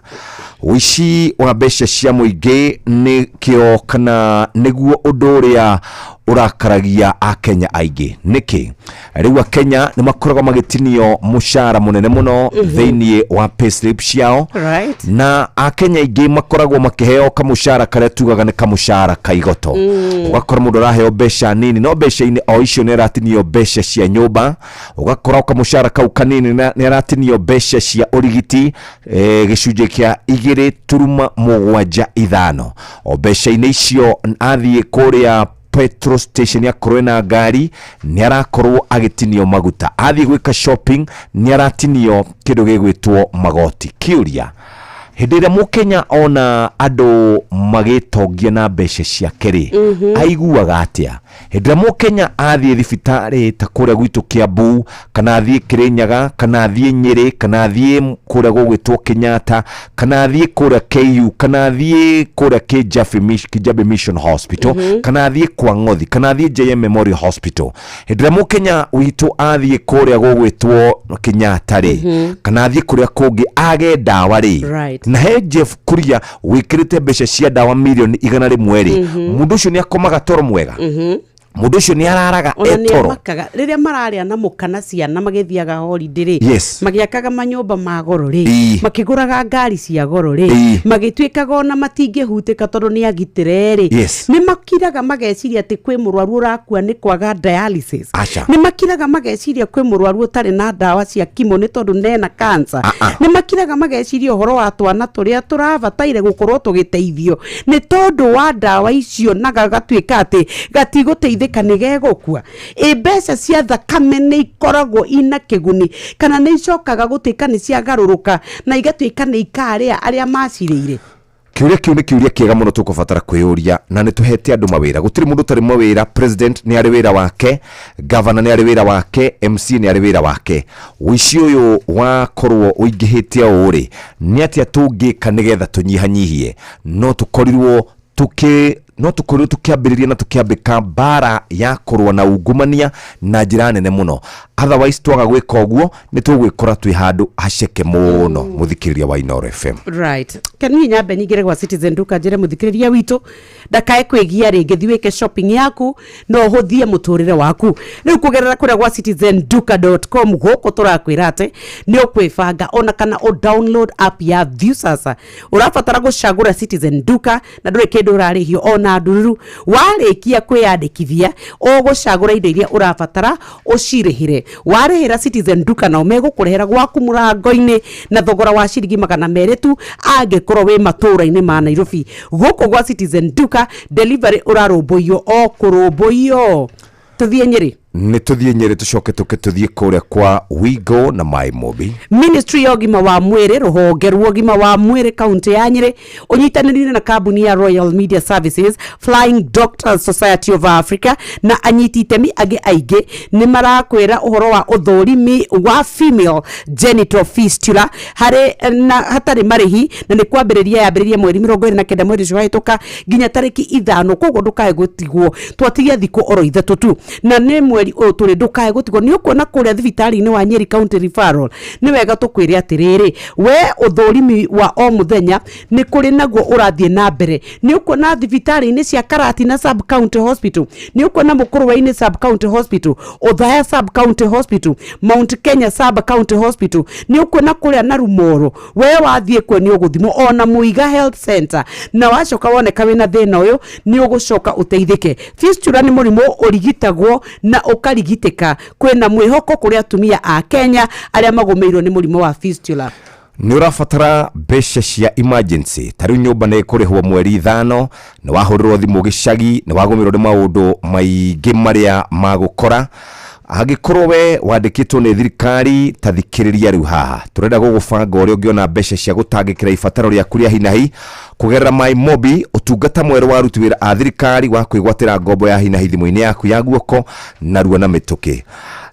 Ũici wa mbeca cia mũingĩ nĩ kĩo kana nĩguo ũndũ ũrĩa ũrakaragia akenya aingĩ. Nĩkĩ rĩu akenya nĩ makoragwo magĩtinio mũcara mũnene mũno thĩinĩ wa payslip ciao, na akenya aingĩ makoragwo makĩheo kamũcara karĩa tugaga nĩ kamũcara ka igoto. Ũgakora mũndũ araheo mbeca nini, no mbeca-inĩ o icio nĩ aratinio mbeca cia nyũmba. Ũgakora kamũcara kau kanini nĩ aratinio mbeca cia ũrigiti gĩcunjĩ kĩa 2.75. O mbeca-inĩ icio athiĩ kũrĩa petrol station akorwo na ngari nĩ arakorwo agĩtinio maguta, athiĩ gwĩka shopping nĩ aratinio kĩndũ gĩgwĩtwo magoti. Kĩũria, hĩndĩ ĩrĩa mũkenya ona andũ magĩtongia na mbeca ciake rĩ, aiguaga atĩa? Hĩndĩ ĩrĩa mũkenya athiĩ thibitarĩ ta kũrĩa gwitũ Kiambu, kana athiĩ Kĩrĩnyaga, kana athiĩ Nyĩrĩ, kana athiĩ kũrĩa gũgwĩtwo Kenyatta, kana athiĩ kũrĩa KU, kana athiĩ kũrĩa Kijabe Mission Hospital, kana athiĩ kwa Ng'othi, kana athiĩ JM Memorial Hospital, hĩndĩ ĩrĩa mũkenya witũ athiĩ kũrĩa gũgwĩtwo Kenyatta rĩ, kana athiĩ kũrĩa kũngĩ age ndawa rĩ, na he Jeff Kuria wĩkĩrĩte mbeca cia ndawa mirioni 100 rĩ, mũndũ ũcio nĩ akomaga toro mwega? Mũndũ ũcio nĩ araraga etoro? Rĩrĩa mararĩa na mũka na ciana magĩthiaga holiday rĩ, magĩakaga manyũmba ma goro rĩ, makĩgũraga ngari cia goro rĩ, magĩtuĩkaga ona matingĩhutĩka tondũ nĩ agitĩre rĩ, nĩ makiraga mageciria atĩ kwĩ mũrwaru ũrakua nĩ kwaga dialysis. Nĩ makiraga mageciria kwĩ mũrwaru ũtarĩ na ndawa cia kimo nĩ tondũ nena cancer. Nĩ makiraga mageciria ũhoro wa twana tũrĩa tũrabataire gũkorwo tũgĩteithio nĩ tondũ wa ndawa icio, na gagatuĩka atĩ gatigũteithĩka nĩ gegũkua. Ĩ mbeca cia thakame nĩ ikoragwo ina kĩguni kana nĩ icokaga gũtuĩka nĩ ciagarũrũka na igatuĩka nĩ ikarĩa arĩa macirĩire? Kĩũria kĩu nĩ kĩũria kĩega mũno tũkũbatara kwĩyũria, na nĩ tũhete andũ mawĩra. Gũtirĩ mũndũ ũtarĩ mawĩra. President nĩ arĩ wĩra wake, governor nĩ arĩ wĩra wake, MC nĩ arĩ wĩra wake. Ũici ũyũ wakorwo ũingĩhĩte ũũ rĩ, nĩ atĩa tũngĩka nĩgetha tũnyihanyihie? No tũkorirwo tukĩ no tũkorirwo tũkĩambĩrĩria na tũkĩambĩka mbara ya kũrũa na ungumania na njĩra nene mũno. Otherwise twaga gwĩka ũguo nĩ tũgwĩkora twĩ handũ haceke mũno. Mũthikĩrĩria wa Inooro FM, right, kaniĩ nyambe nyingĩre gwa Citizen Duka, njĩre mũthikĩrĩria witũ ndakae kwĩgia rĩngĩ. Thiĩ wĩke shopping yaku na ũhũthie mũtũrĩre waku rĩu kũgerera kũrĩa gwa citizenduka.com. Gũkũ tũrakwĩra atĩ nĩ ũkwĩbanga ona kana ũ download app ya Viusasa. Ũrabatara gũcagũra Citizen Duka na ndũrĩ kĩndũ ũrarĩhio ona ndururu. Warĩkia kwĩyandĩkithia, ũgũcagũra indo iria ũrabatara, ũcirĩhĩre. Warĩhĩra, Citizen Duka nao megũkũrehera gwaku mũrango-inĩ na thogora wa ciringi 200 tu angĩkorwo wĩ matũũra-inĩ ma Nairobi. Gũkũ gwa Citizen Duka delivery ũrarũmbũiyo o kũrũmbũiyo. Tũthiĩ Nyĩrĩ. Nĩ tũthiĩ Nyĩrĩ, tũcoke tũke tũthiĩ kũrĩa kwa Wigo na Mai Mobi. Ministry ya ũgima wa mwĩrĩ, rũhonge rwa ũgima wa mwĩrĩ kaunti ya Nyĩrĩ, ũnyitanĩrire na kambuni ya Royal Media Services, Flying Doctors Society of Africa na anyiti itemi angĩ aingĩ nĩ marakwĩra ũhoro wa ũthũrimi wa female genital fistula harĩ na hatarĩ marĩhi, na nĩ kwambĩrĩria yambĩrĩria mweri 29 mweri ũcio wahĩtũka nginya tarĩki 5. Koguo ndũkae gũtigwo, twatigia thikũ oro 3 tu na nĩ mweri ũyũ tũrĩ. Ndũkae gũtigwo nĩ ũkuona kũrĩa thibitarĩ-inĩ wa Nyeri County Referral. Nĩ wega tũkwĩre atĩrĩrĩ, we ũthũrimi wa o mũthenya nĩ kũrĩ naguo ũrathiĩ na mbere. Nĩ ũkuona thibitarĩ-inĩ cia Karatina Sub County Hospital, nĩ ũkuona Mũkũrwe-inĩ Sub County Hospital, Othaya Sub County Hospital, Mount Kenya Sub County Hospital, nĩ ũkuona kũrĩa Narumoro. We wathiĩ kuo nĩ ũgũthimwo, ona Muiga Health Center, na wacoka woneka wĩna thĩna ũyũ nĩ ũgũcoka ũteithĩke. Fistula nĩ mũrimũ ũrigitagwo na ũkarigitĩka. Kwĩna mwĩhoko kũrĩ atumia a Kenya arĩa magũmĩirwo nĩ mũrimũ wa fistula. Nĩ ũrabatara mbeca cia emergency, ta rĩu nyũmba nĩ ĩkũrĩhwo mweri 5, nĩ wahũrĩrwo thimũ gĩcagi, nĩ wagũmĩrwo nĩ maũndũ maingĩ marĩa magũkora. Angĩkorwo we wandĩkĩtwo nĩ thirikari, ta thikĩrĩria rĩu haha, tũrenda gũgũbanga ũrĩa ũngĩona mbeca cia gũtangĩkĩra ibataro rĩaku rĩa hinahi kũgerera My Mobi, ũtungata mwerũ wa aruti wĩra a thirikari wa kwĩgwatĩra ngombo ya hinahi thimũ-inĩ yaku ya guoko narua na mĩtũkĩ.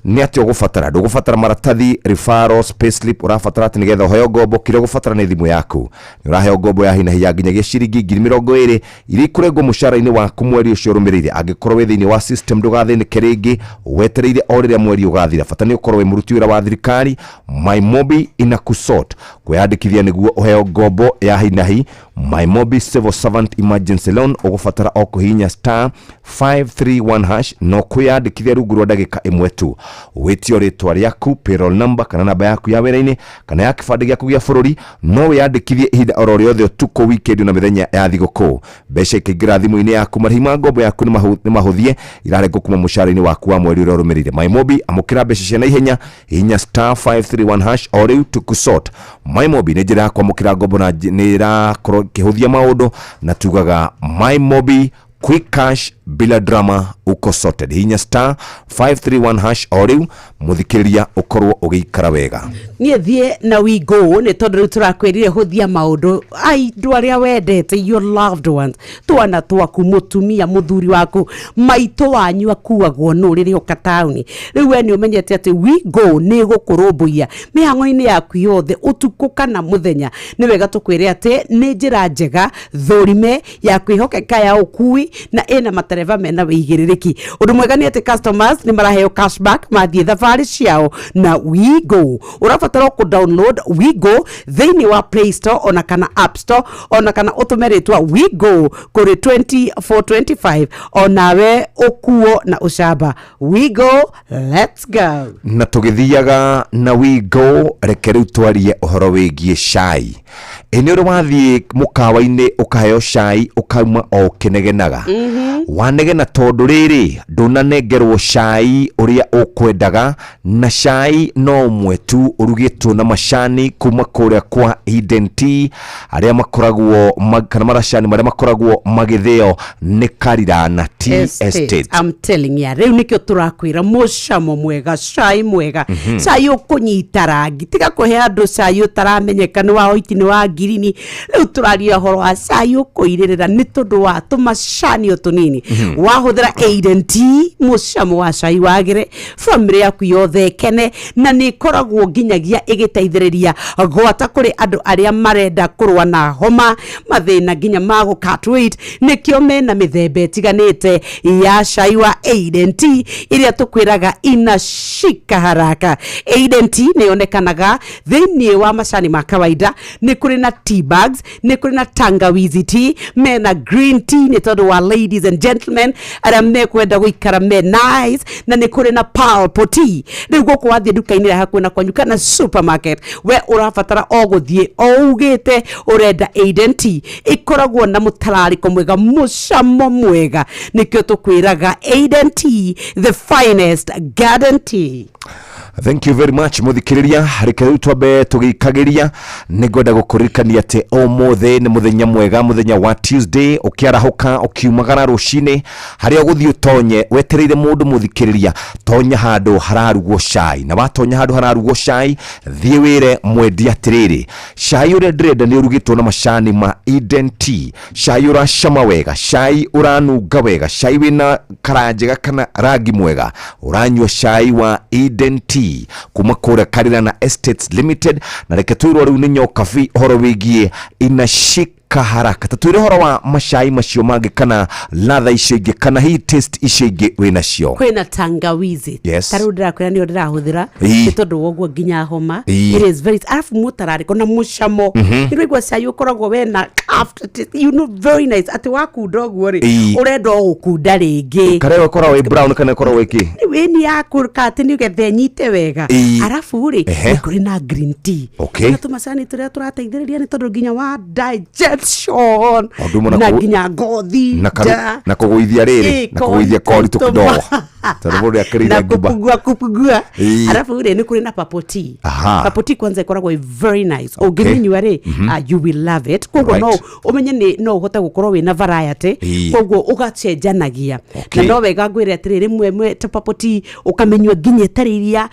Nĩ atĩa ũgũbatara? Ndũgũbatara maratathi, referrals, payslip. Ũrabatara atĩ nĩgetha ũheo ngombo, kĩrĩa ũgũbatara nĩ thimũ yaku. Nĩ ũraheo ngombo ya hinahi ya nginyagia ciringi 20,000 iria ikũrengwo mũcara-inĩ waku mweri ũcio ũrũmĩrĩire. Angĩkorwo wĩ thĩinĩ wa system, ndũgathĩnĩke rĩngĩ wetereire o rĩrĩa mweri ũgathira. Bata nĩ ũkorwo wĩ mũruti wĩra wa thirikari. MyMobi inakusort. Kwĩyandĩkithia nĩguo ũheo ngombo ya hinahi MyMobi Civil Servant Emergency Loan, ũgũbatara o kũhihinya *531# no kwĩyandĩkithia rungu rwa ndagĩka 1 tu. Wĩtio rĩtwa rĩaku, payroll number kana namba yaku ya wĩra-inĩ kana ya kĩbandĩ gĩaku gĩa bũrũri. No wĩyandĩkithie ihinda oro rĩothe, ũtukũ, weekend na mĩthenya ya thigũkũ. Mbeca ikaingĩra thimũ-inĩ yaku. Marĩhi ma ngombo yaku nĩ mahũthie, irarengwo kuma mũcara-inĩ waku wa mweri ũrĩa ũrũmĩrĩire. MyMobi, amũkĩra mbeca cia naihenya. Hihinya *531# o rĩu tukusort. MyMobi nĩ njĩra ya kwamũkĩra ngombo na nĩ ĩrakorwo ĩkĩhũthia maũndũ, na tugaga MyMobi, quick cash bila drama, uko sorted. Hihinya *531# o rĩu, mũthikĩrĩria, ũkorwo ũgĩikara wega. Niĩ thiĩ na Wigo nĩ tondũ rĩu tũrakwĩrire hũthia maũndũ. Andũ arĩa wendete, your loved ones, twana twaku, mũtumia, mũthuri waku, maitũ wanyu akuagwo nũ rĩrĩa ũka taũni? Rĩu we nĩ ũmenyete atĩ Wigo nĩ ĩgũkũrũmbũiya mĩhang'o-inĩ yaku yothe, ũtukũ kana mũthenya. Nĩ wega tũkwĩre atĩ nĩ njĩra njega thũrime ya kwĩhokeka ya ũkui na ĩna matereba mena wĩigĩrĩrĩki. Ũndũ mwega nĩ atĩ customers nĩ maraheo cashback mathiĩ thabarĩ ciao na Wigo. Ũrabatara o kũ-download Wigo thĩinĩ wa Play Store ona kana App Store, ona kana ũtũme rĩtwa Wigo kũrĩ 2425, onawe ũkuo na ũcamba. Wigo, let's go. Na tũgĩthiaga na Wigo, reke rĩu twarie ũhoro wĩgiĩ cai. Ĩ nĩ ũrĩ wathiĩ mũkawa-inĩ ũkaheo cai, ũkauma o ũkĩnegenaga? Wanegena tondũ rĩrĩ ndũnanengerwo cai ũrĩa ũkwendaga. Na cai no ũmwe tu ũrugĩtwo na macani kuma kũrĩa kwa Eden Tea, arĩa makoragwo kana maracani marĩa makoragwo magĩthĩo nĩ Karirana Tea Estate. I'm telling ya, rĩu nĩkĩo tũrakwĩra mũcamo mwega, cai mwega, cai ũkũnyita rangi, tiga kũhe andũ cai ũtaramenyeka nĩ wa oiti nĩ wa ngirini. Rĩu tũraria ũhoro wa cai ũkũirĩrĩra nĩ tondũ wa tũmacani o tũnini. Wahũthĩra Eden Tea, mũcamo wa cai wagĩre, family yaku yothe ĩkene, na nĩ ĩkoragwo nginyagia ĩgĩteithĩrĩria gwata kũrĩ andũ arĩa marenda kũrũa na homa, mathĩna nginya ma gũ cut weight. Nĩkĩo mena mĩthemba ĩtiganĩte ya cai wa Eden Tea ĩrĩa tũkwĩraga inashika haraka. Eden Tea nĩ yonekanaga thĩinĩ wa macani ma kawaida, nĩ kũrĩ na tea bags, nĩ kũrĩ na tangawizi tea, mena green tea nĩ tondũ wa ladies and gentlemen arĩa mekwenda gũikara me nice, na nĩ kũrĩ na pulp tea. Rĩu gũkũ wathiĩ nduka-inĩ ĩrĩa hakuhĩ na kwanyu kana supermarket, we ũrabatara o gũthiĩ o ugĩte ũrenda Eden Tea, ĩkoragwo na mũtararĩko mwega, mũcamo mwega. Nĩkĩo tũkwĩraga Eden Tea, the finest garden tea. Thank you very much muthikiriria. Reke rĩu twambe tũgĩikagĩria, nĩngwenda gũkũririkania atĩ ũmũthĩ nĩ mũthenya mwega, mũthenya wa Tuesday. Ũkĩarahũka ũkiumagara rũcinĩ, harĩa ũgũthiĩ ũtonye wetereire mũndũ mũthikĩrĩria, tonya handũ hararugwo cai, na watonya handũ hararugwo cai, thiĩ wĩre mwendia atĩrĩrĩ, cai ũrĩa ndĩrenda nĩ ũrugĩtwo na macani ma Eden Tea, cai ũracama wega, cai ũranunga wega, cai wĩna kara njega kana rangi mwega, ũranyua cai wa Eden Tea kuma kũrĩa Karirana Estates Limited. Na reke twĩrwo rĩu nĩ Nyokabi ũhoro wĩgiĩ inashika haraka. Tatwĩre ũhoro wa macai macio mangĩ kana latha icio ingĩ kana hihi taste icio ingĩ wĩnacio. Kwĩna tangawizi. Yes. Ta rĩu ndĩrakwĩra nĩyo ndĩrahũthĩra nĩ tondũ wa ũguo nginya homa. It is very, arabu mũtararĩko na mũcamo. Nĩ ũraigua cai ũkoragwo wena aftertaste, you know, very nice, atĩ wakunda ũguo rĩ, ũrenda o gũkunda rĩngĩ. Karĩa ĩkoragwo ĩ brown kana ĩkoragwo ĩ kĩ? Ĩni yaku atĩ nĩgetha ĩnyite wega. Arabu rĩ, nĩ kũrĩ na green tea. Na tũmacani tũrĩa tũrateithĩrĩria nĩ tondũ nginya wa digestion na nginya ngothi na kũgũithia rĩrĩ, na kũgũithia koritũ kidogo tondũ mũndũ akĩrĩire ngimba na kupugua. Arabu rĩ, nĩ kũrĩ na purple tea. Purple tea kwanza ĩkoragwo ĩ very nice. Ũngĩmĩnyua rĩ, you will love it. Koguo no ũmenye nĩ no ũhote gũkorwo wĩna variety, koguo ũgacenjanagia. Na no wega ngwĩre atĩrĩ, rĩmwe ta purple tea ũkamĩnyua nginya ĩtarĩ iria,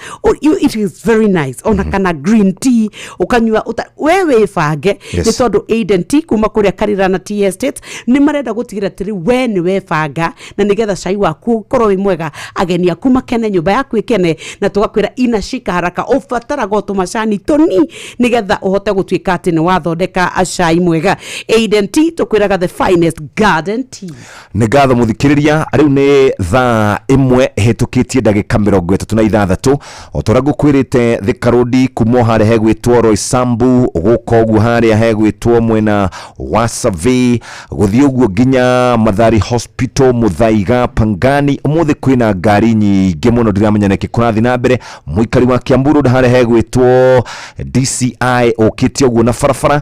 it is very nice. Ona kana green tea ũkanyua we wĩbange, nĩ tondũ Eden Tea kuma kũrĩa Karirana Tea Estate nĩ marenda gũtigĩrĩra atĩrĩ we nĩ webanga, na nĩgetha cai waku ũkorwo wĩ mwega, ageni aku makene, nyũmba yaku ĩkene, na tũgakwĩra inashika haraka. Ũbataraga o tũmacani tũni nĩgetha ũhote gũtuĩka atĩ nĩ wathondeka cai mwega. Eden Tea tũkwĩraga the finest garden tea. Nĩ ngatho mũthikĩrĩria. Rĩu nĩ thaa 1 ĩhĩtũkĩtie ndagĩka 36. O ta ũrĩa ngũkwĩrĩte, Thika Road kuma harĩa hegwĩtwo Roysambu gũka ũguo harĩa hegwĩtwo mwena wa Survey gũthiĩ ũguo nginya Mathari Hospital, Muthaiga, Pangani, ũmũthĩ kwĩna ngari nyingĩ mũno, ndiramenya nĩkĩ kũrathiĩ na mbere. Mũikari wa Kiambu Road harĩa hegwĩtwo DCI ũkĩte ũguo na barabara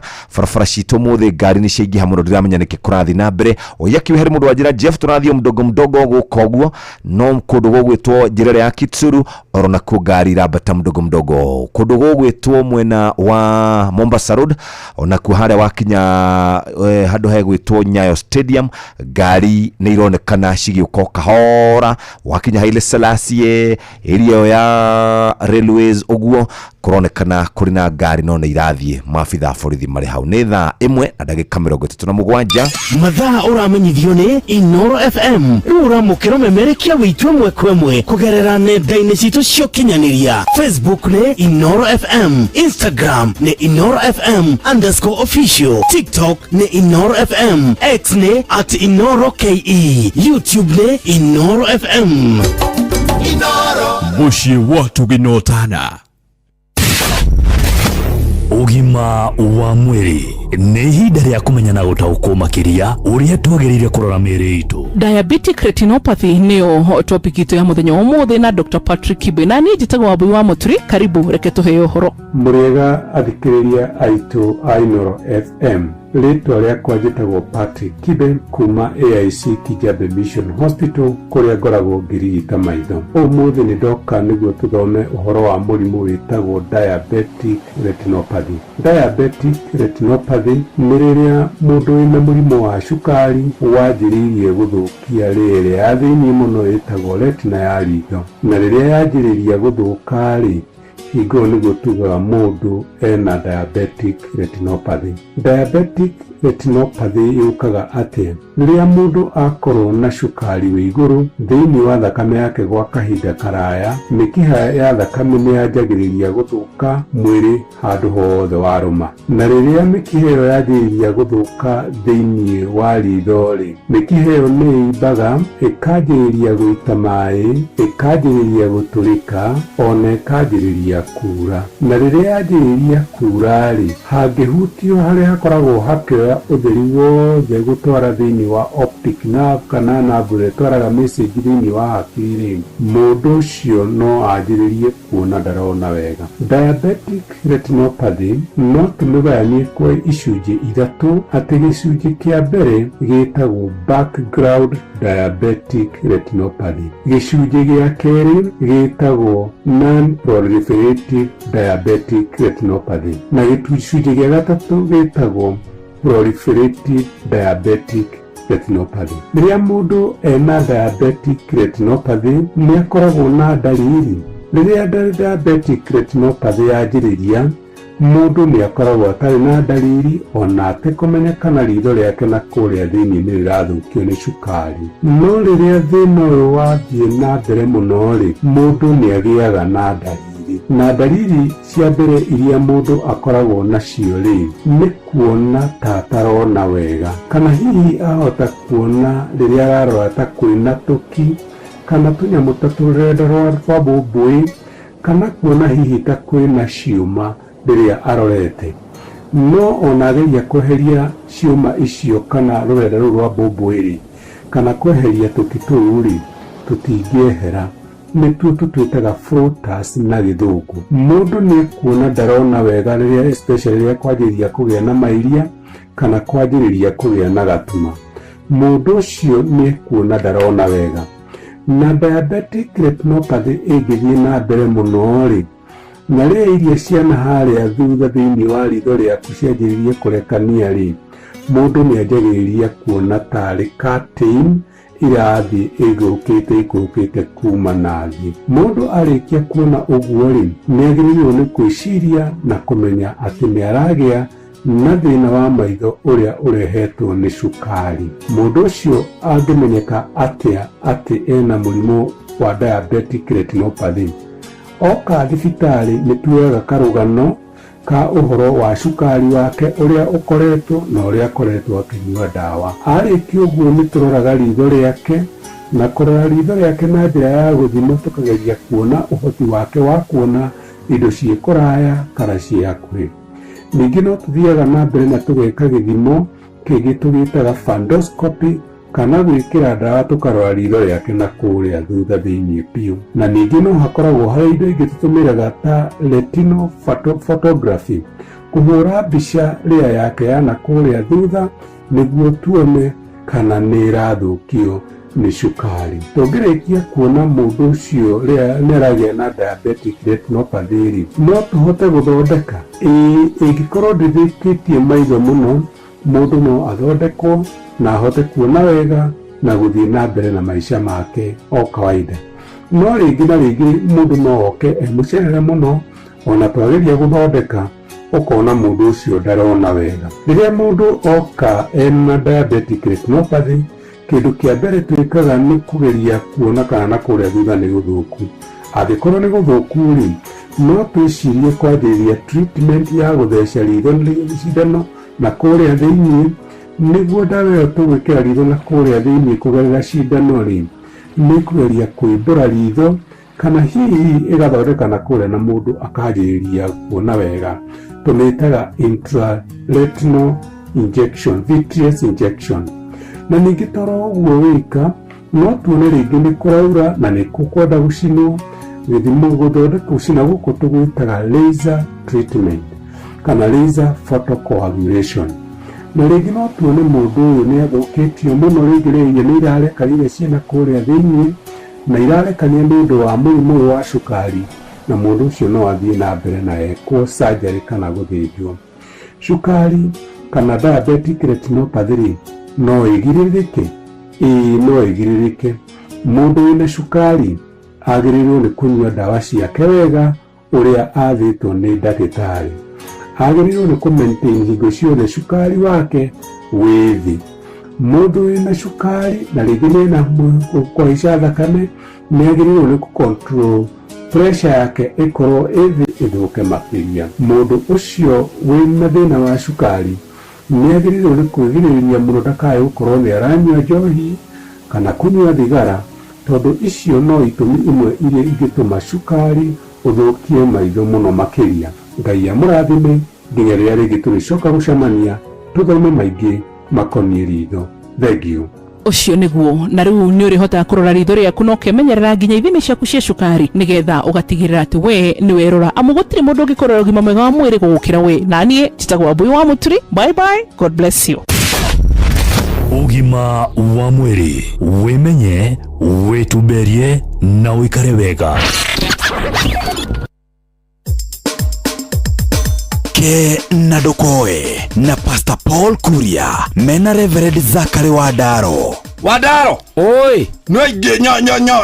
citũ ũmũthĩ ngari nĩ ciaingĩha mũno, ndiramenya nĩkĩ kũrathiĩ na mbere. Oyakiwe harĩ mũndũ wa njĩra Jeff, tũrathiĩ mdogo mdogo gũka ũguo, no kũndũ gũgwĩtwo njĩra ĩrĩa ya Kitsuru oro nakuo ngari irambata mdogo mdogo. Kũndũ gũgwĩtwo mwena wa Mombasa Road onakuo harĩa wakinya handũ hegwĩtwo Nyayo Stadium ngari nĩ ironekana cigĩũka o kahora. Wakinya Haile Selassie area ĩyo ya Railways ũguo kũronekana kũrĩ na ngari no nĩ irathiĩ, maabitha a borithi marĩ hau. Nĩ thaa 1 na ndagĩka 37. Mathaa ũramenyithio nĩ Inoro FM. Rĩu ũramũkĩra ũmemerekia witũ ĩmwe kwa ĩmwe kũgerera nenda-inĩ citũ cia ũkinyanĩria. Facebook nĩ Inoro FM, Instagram nĩ Inoro FM _official, TikTok nĩ Inoro FM, X nĩ @InoroKE, YouTube nĩ Inoro FM. Mũciĩ wa tũgĩnotana. Ũgima wa mwĩrĩ nĩ ihinda rĩa kũmenya na gũtaũkwo makĩria ũrĩa twagĩrĩire kũrora mĩĩrĩ itũ. Diabetic retinopathy nĩyo topic itũ ya mũthenya wa ũmũthĩ na Dr. Patrick Kibe, na niĩ njĩtagwo Wambui wa Mũturi. Karibu, reke tũheo ũhoro. Mũrĩega athikĩrĩria aitũ a Inoro FM. Rĩtwa rĩakwa njĩtagwo Patrick Kibe kuma AIC Kijabe Mission Hospital kũrĩa ngoragwo ngĩrigita maitho. Ũmũthĩ nĩ ndoka nĩguo tũthome ũhoro wa mũrimũ wĩtagwo diabetic retinopathy. Diabetic retinopathy nĩ rĩrĩa mũndũ wĩna mũrimũ wa cukari wanjĩrĩirie gũthũkia rĩrĩa ya thĩinĩ mũno ĩtagwo retina ya ritho, na rĩrĩa yanjĩrĩria gũthũka rĩ, hingo ĩyo nĩguo tugaga mũndũ ena diabetic retinopathy. Diabetic retinopathy yũkaga atĩa? Rĩrĩa mũndũ akorwo na cukari wĩ igũrũ thĩinĩ wa thakame yake gwa kahinda karaya, mĩkiha ya thakame nĩ yanjagĩrĩria gũthũka mwĩrĩ handũ hothe warũma, na rĩrĩa mĩkiha ĩyo yanjĩrĩria gũthũka thĩinĩ wa ritho rĩ, mĩkiha ĩyo nĩ ĩimbaga, ĩkanjĩrĩria gũita maĩ, ĩkanjĩrĩria gũtũrĩka, ona ĩkanjĩrĩria kura. Na rĩrĩa yanjĩrĩria kura rĩ, hangĩhutio harĩa hakoragwo hakĩoya ũtheri wothe gũtwara thĩinĩ wa optic nerve kana nerve ĩrĩa ĩtwaraga message thĩinĩ wa hakiri rĩ, mũndũ ũcio no anjĩrĩrie kuona ndarona wega. Diabetic retinopathy no tũmĩgayanie kwa icunjĩ ithatũ, atĩ gĩcunjĩ kĩa mbere gĩtagwo background diabetic retinopathy, gĩcunjĩ gĩa kerĩ gĩtagwo non-proliferative diabetic retinopathy, na gĩcunjĩ gĩa gatatũ gĩtagwo proliferative diabetic retinopathy. Rĩrĩa mũndũ ena diabetic retinopathy nĩ akoragwo na ndariri. Rĩrĩa diabetic retinopathy yanjĩrĩria, mũndũ nĩ akoragwo atarĩ na ndariri ona atekũmenya kana ritho rĩake na kũrĩa thĩinĩ nĩ rĩrathũkio nĩ cukari. No rĩrĩa thĩna ũyũ wathiĩ na mbere mũno rĩ, mũndũ nĩ agĩaga na ndariri. Na ndariri cia mbere iria mũndũ akoragwo nacio rĩ, nĩ kuona ta atarona wega, kana hihi ahota kuona rĩrĩa ararora ta kwĩna tũki kana tũnyamũ ta tũrenda rwa mbũmbũĩ, kana kuona hihi ta kwĩna ciũma rĩrĩa arorete. No ona ageria kweheria ciũma icio kana rũrenda rũu rwa mbũmbũĩ rĩ, kana kweheria tũki tũu rĩ, tũtingĩehera. Nĩtuo tũtwĩtaga floaters na gĩthũngũ. Mũndũ nĩ ekuona ndarona wega rĩrĩa especially rĩrĩa kwanjĩrĩria kũgĩa na mairia kana kwanjĩrĩria kũgĩa na gatuma. Mũndũ ũcio nĩ ekuona ndarona wega. Na diabetic retinopathy ĩngĩthiĩ na mbere mũno rĩ, na rĩrĩa iria ciana harĩa thutha thĩinĩ wa ritho rĩaku cianjĩrĩrie kũrekania rĩ, mũndũ nĩ anjagĩrĩria kuona tarĩ curtain irathiĩ ĩgũrũkĩte ikũrũkĩte kuma na thĩ. Mũndũ arĩkia kuona ũguo rĩ, nĩ agĩrĩirwo nĩ gwĩciria na kũmenya atĩ nĩ aragĩa na thĩna wa maitho ũrĩa ũrehetwo nĩ cukari. Mũndũ ũcio angĩmenyeka atĩa atĩ ena mũrimũ wa diabetic retinopathy? Oka thibitarĩ nĩ tuoyaga karũgano ka ũhoro wa cukari wake ũrĩa ũkoretwo na ũrĩa akoretwo akĩnyua ndawa. Arĩkia ũguo nĩ tũroraga ritho rĩake, na kũrora ritho rĩake na njĩra ya gũthima tũkageria kuona ũhoti wake wa kuona indo ciĩ kũraya kana ciĩ hakuhĩ. Ningĩ no tũthiaga na mbere na tũgeka gĩthimo kĩngĩ tũgĩtaga fundoscopy, kana gwĩkĩra ndawa tũkarora ritho rĩake na kũrĩa thutha thĩinĩ biũ. Na ningĩ no hakoragwo harĩ indo ingĩ tũtũmĩraga ta retinal photography, kũhũra mbica rĩa yake ya na kũrĩa thutha nĩguo tuone kana nĩ ĩrathũkio nĩ cukari. Tũngĩrĩkia kuona mũndũ ũcio nĩ aragĩa na diabetic retinopathy rĩ, no tũhote gũthondeka. Ĩĩ, ĩngĩkorwo ndĩthũkĩtie maitho mũno, mũndũ no athondekwo na ahote kuona wega na gũthiĩ na mbere na maica make o kawaida. No rĩngĩ na rĩngĩ mũndũ no oke e mũcerere mũno, ona twageria gũthondeka ũkona mũndũ ũcio ndarona wega. Rĩrĩa mũndũ oka ena diabetic retinopathy, kĩndũ kĩa mbere twĩkaga nĩ kũgeria kuona kana na kũrĩa thutha nĩ gũthũku. Angĩkorwo nĩ gũthũku rĩ, no twĩcirie kwanjĩrĩria treatment ya gũtheca ritho cindano na kũrĩa thĩinĩ, nĩguo ndawa ĩyo tũgwĩkĩra ritho na kũrĩa thĩinĩ kũgerera cindano rĩ, nĩ kũgeria kũimbũra ritho kana hihi ĩgathondeka na kũrĩa na mũndũ akanjĩrĩria kuona wega. Tũmĩtaga intraretinal injection, vitreous injection. Na ningĩ toro ũguo wĩka, no tuone rĩngĩ nĩ kũraura na nĩ kũkwenda gũcinwo. Gĩthimo gũthondeka gũcina gũkũ tũgwĩtaga laser treatment kana laser photocoagulation. Na rĩngĩ no tuone mũndũ ũyũ nĩ athũkĩtio mũno, rĩngĩ rĩinya nĩ irarekanire ciĩna kũrĩa thĩinĩ na irarekania nĩ ũndũ wa mũrimũ ũyũ wa cukari, na mũndũ ũcio no athiĩ na mbere na ekwo surgery kana gũthĩnjwo. Cukari kana diabetic retinopathy rĩ, no ĩgirĩrĩke? Ĩĩ, no ĩgirĩrĩke. Mũndũ wĩna cukari agĩrĩirwo nĩ kũnyua ndawa ciake wega ũrĩa athĩtwo nĩ ndagĩtarĩ. Agĩrĩirwo nĩ kũ maintain hingo ciothe cukari wake wĩ thĩ. Mũndũ wĩna cukari na rĩngĩ nĩena kũhaica thakame nĩ agĩrĩirwo nĩ kũ control pressure yake ĩkorwo ĩ thĩ ĩthũke makĩria. Mũndũ ũcio wĩna thĩna wa cukari nĩ agĩrĩirwo nĩ kwĩgirĩrĩria mũno ndakae gũkorwo nĩ aranyua njohi kana kũnyua thigara, tondũ icio no itũmi imwe iria ingĩtũma cukari ũthũkie maitho mũno makĩria. Ngai amũrathime nginya rĩrĩa rĩngĩ tũrĩcoka gũcemania tũthome maingĩ makoniĩ ritho. Thengiũ. Ũcio nĩguo na rĩu nĩ ũrĩhotaga kũrora ritho rĩaku na ũkemenyerera nginya ithimi ciaku cia cukari nĩgetha ũgatigĩrĩra atĩ we nĩ werora, amu gũtirĩ mũndũ ũngĩkũrora ũgima mwega wa mwĩrĩ gũgũkĩra we. Na niĩ njĩtagwo Wambui wa Mũturi. Bye bye, God bless you. Ũgima wa mwĩrĩ, wĩmenye, wĩtumberie na ũikare wega. Ke na Ndũkoe na Pastor Paul Kuria mena Reverend Zachary Wandaro. Wandaro. Oi. No nyo nyo nyo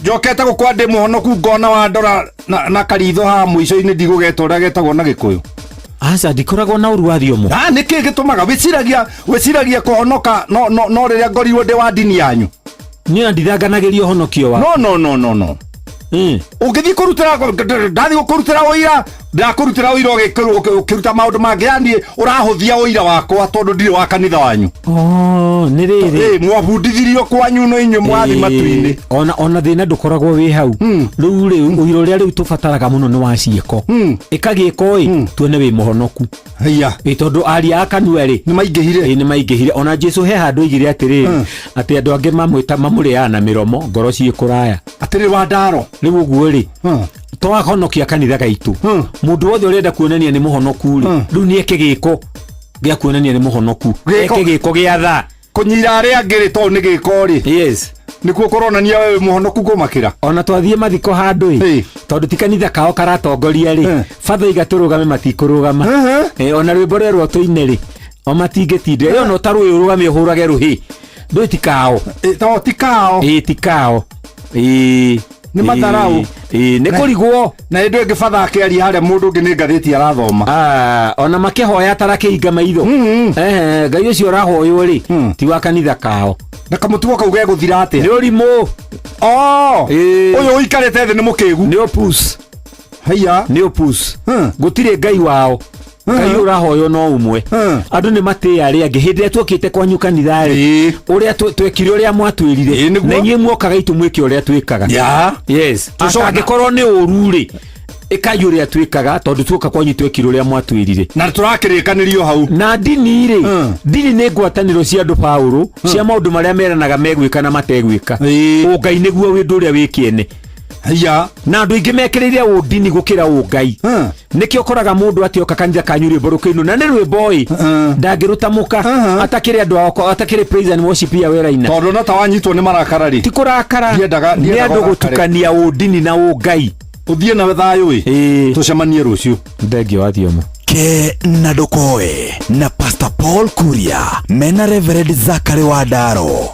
njokete gũkwa ndĩ mũhonoku ngona wandora na karitho haha mũico-inĩ ndigũgeta ũrĩa getagwo na Gĩkũyũ. Aca ndikoragwo na ũru wa thiomo. Ah, nĩkĩ gĩtũmaga wĩciragia kũhonoka no no no rĩrĩa ngorirwo ndĩ wa ndini yanyu. Niĩ na ndithanganagĩria ũhonokio wa. No no no no no. Ũngĩthiĩ kũrutĩra ndathiĩ gũkũrutĩra ũira, ndakũrutĩra ũira ũkĩruta maũndũ mangĩ, yani ũrahũthia ũira wakwa tondũ ndirĩ wa kanitha wanyu. Oh, nĩ rĩrĩ. Mwabundithirio kwanyu no inyuĩ mwathiĩ matu-inĩ. Ona thĩna ndũkoragwo wĩ hau. Rĩu rĩ ũira ũrĩa rĩu tũbataraga mũno nĩ wa ciĩko. Ĩka gĩko ĩ, tuone wĩ mũhonoku. Haiya. Tondũ aria a kanua rĩ, nĩ maingĩhire. Nĩ maingĩhire. Ona Jesu he handũ oigire atĩrĩrĩ, atĩ andũ angĩ mamwĩta mamũrĩaga na mĩromo, ngoro ciĩ kũraya. Atĩrĩ Wandaro. Rĩu ũguo rĩ, twahonokia kanitha gaitũ. Mũndũ wothe ũrenda kuonania nĩ mũhonoku rĩ, rĩu nĩ eke gĩko gĩa kuonania nĩ mũhonoku. Eke gĩko gĩa tha. Kũnyira arĩa angĩ rĩ, tondũ nĩ gĩko rĩ. Yes. Nĩkuo kũronania wewe mũhonoku kũmakĩra. Ona twathiĩ mathiko handũ ĩ, tondũ ti kanitha kao karatongoria rĩ, batha iga tũrũgame matikũrũgama. Ona rwĩmbo rwerwo tũine rĩ, o matingĩtindĩra. Ĩyo no ta rũĩ ũrũgame ũhũrage rũhĩ. Ndũĩ ti kao. To ti kao. Ti kao. Nĩ matharau. Nĩ kũrigwo. Na hĩndĩ ĩngĩ batha akĩaria harĩa mũndũ ũngĩ nĩ ngathĩti arathoma. Ona makĩhoya atarakĩhinga maitho. Ngai ũcio ũrahoywo rĩ, ti wa kanitha kao. Na kamũtugo kau gegũthira atĩa? Nĩ ũrimũ. Ũyũ ũikarĩte thĩ nĩ mũkĩgu. Nĩ opus. Haiya. Nĩ opus. Gũtirĩ Ngai wao. Ngai ũrahoywo no ũmwe. Andũ nĩ matĩĩa arĩa angĩ. Hĩndĩ ĩrĩa tuokĩte kwanyu kanitha rĩ, ũrĩa twekire ũrĩa mwatwĩrire, na inyuĩ muokaga itũ mwĩke ũrĩa twĩkaga. Yes. Angĩkorwo nĩ ũru rĩ, ĩkai ũrĩa twĩkaga, tondũ tuoka kwanyu twekire ũrĩa mwatwĩrire. Na tũrakĩrĩkanĩrio hau. Na ndini rĩ, ndini nĩ ngwatanĩro cia andũ Paũlũ, cia maũndũ marĩa meranaga megwĩka na mategwĩka. Ũngai nĩguo ũndũ ũrĩa wĩ kĩene. Haiya. Na andũ aingĩ mekĩrĩire ũndini gũkĩra ũngai. Nĩkĩo ũkoraga mũndũ atĩ oka kanitha kanyu rwĩmbo rũkĩinwo, na nĩ rwĩmbo ĩ, ndangĩruta mũka, atakĩrĩ andũ ao, atakĩrĩ praise and worship ya weraina. Tondũ no ta wanyitwo nĩ marakara rĩ. Ti kũrakara. Ndiendaga, Nĩ ndiendaga andũ ũrakare. gũtukania ũndini na ũngai. Ũthiĩ na thayũ ĩ. Tũcemanie rũciũ. Thengio wa thiomo. Ke na Ndũkoe na Pastor Paul Kuria mena Reverend Zachary Wandaro.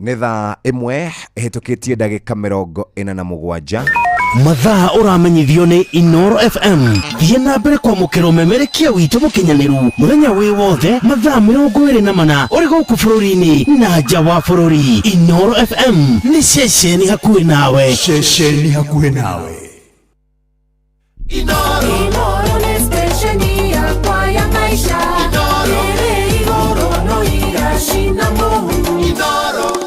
Nĩ thaa ĩmwe ĩhĩtũkĩtie ndagĩka 47. Mathaa ũramenyithio nĩ Inoro FM. Thiĩ na mbere kwamũkĩra ũmemerekia witũ mũkinyanĩru mũthenya wĩ wothe mathaa 24 ũrĩ gũkũ bũrũri-inĩ na nja wa bũrũri. Inoro FM nĩ ceceni hakuhĩ nawe. Ceceni hakuhĩ nawe. Inoro. Inoro nĩ stesheni yakwa ya maisha. Inoro. Ĩrĩ igũrũ no iracina mũhu. Inoro.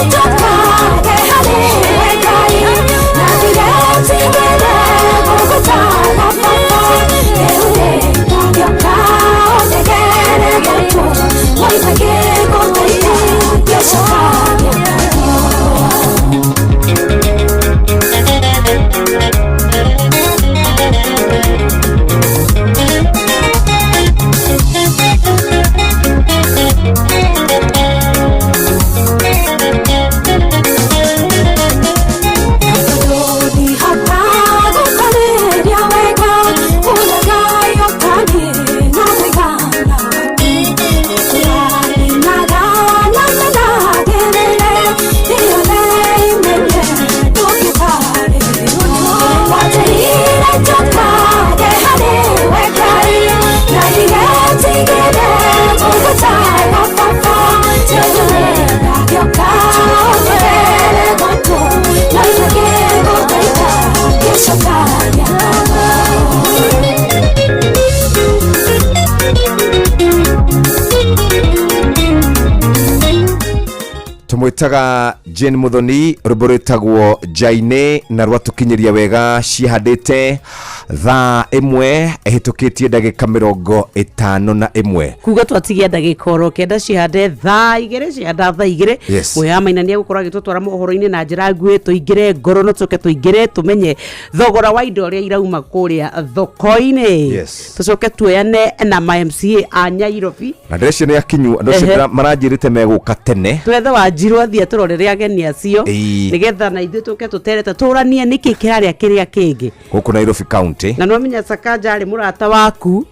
njokage harĩ we Ngai, na ndigetigĩre gũgũtaga baba. Rĩu rĩ, ngĩũka ũnegere gũtũ, woima ngĩgũthaitha, ngĩcokagia ngatho. Tumwĩtaga Jane Muthoni, rwĩmbo rwĩtagwo Njainĩ, na rwatũkinyĩria wega cihandĩte thaa 1 ĩhĩtũkĩtie ndagĩka 51. Kuga twatigia ndagĩka oro 9 cihande thaa 2, cihanda thaa 2. Yes. Mũhĩa Maina nĩ egũkorwo agĩtũtwara mohoro-inĩ na njĩra nguhĩ, tũingĩre ngoro no tũcoke tũingĩre tũmenye thogora wa indo ũrĩa irauma kũrĩa thoko-inĩ. Yes. Tũcoke tuoyane na ma MCA a Nyairobi. Na ndĩreciria nĩ akinyu andũ acio. Ehe. Maranjĩrĩte megũka tene. Twethe Wanjirũ athiĩ atũrorere ageni acio. Ĩĩ. Nĩgetha na ithuĩ tũke tũterete tũranie nĩkĩ kĩrarĩa kĩrĩa kĩngĩ. Gũkũ Nairobi County. Na nĩwamenya Sakaja arĩ mũrata waku.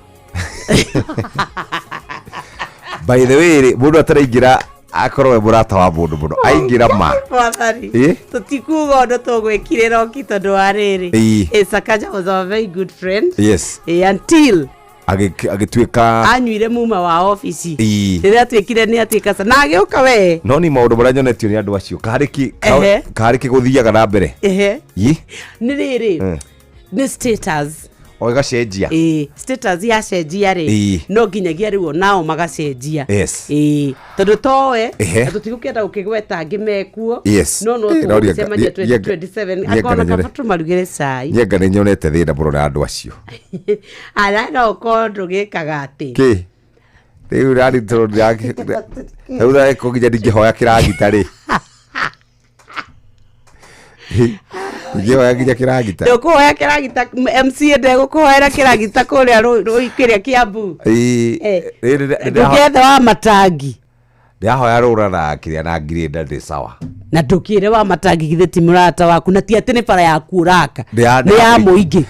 By the way rĩ, mũndũ ataraingĩra akorwo we mũrata wa mũndũ mũno aingĩra ma. Mwathani. Ĩ? Tũtikuga ũndũ tũgwĩkire Roki tondũ wa rĩrĩ. Ĩĩ. Ĩ, Sakaja was our very good friend. Yes. Ĩ, until Agĩtuĩka anyuire muma wa obici. Ĩĩ. Rĩrĩa atuĩkire nĩ atuĩka na agĩũka we. No ni maũndũ marĩa nyonetio nĩ andũ acio karĩ kĩ Ehe. karĩ kĩ gũthiaga na mbere. Ehe. Ĩ? Nĩ rĩrĩ. Nĩ status. O ĩgacenjia. Ĩĩ, status yacenjia rĩ, Ĩĩ. no nginyagia rĩu onao magacenjia. Yes. Ĩĩ, tondũ towe Ehe. na tũtigũkĩenda gũkĩgweta angĩ mekuo. Yes. No no Ĩ, no tũgũcemania 2027 akona kaba tũmarugĩre cai. Niĩ anga nĩ nyonete thĩna mũno na andũ acio. Ara no ũkorwo ndũgĩkaga atĩ. Kĩ rĩu rari tondũ rĩu ndagĩko nginya ndingĩhoya kĩragita rĩ, ndingĩhoya nginya kĩragita. Ndũkũhoya kĩragita, MCA ndegũkũhoera kĩragita kũrĩa kĩrĩa Kiambu. Ĩĩ, Eh, rĩrĩ ndĩrahoya ndũkethe wa matangi. Ndĩrahoya rũra na kĩrĩa na ngirĩnda ndĩ sawa. Na ndũkĩre wa matangi githĩ ti mũrata waku, na ti atĩ nĩ bara yaku ũraka, Ndĩra- nĩ ya mũingĩ.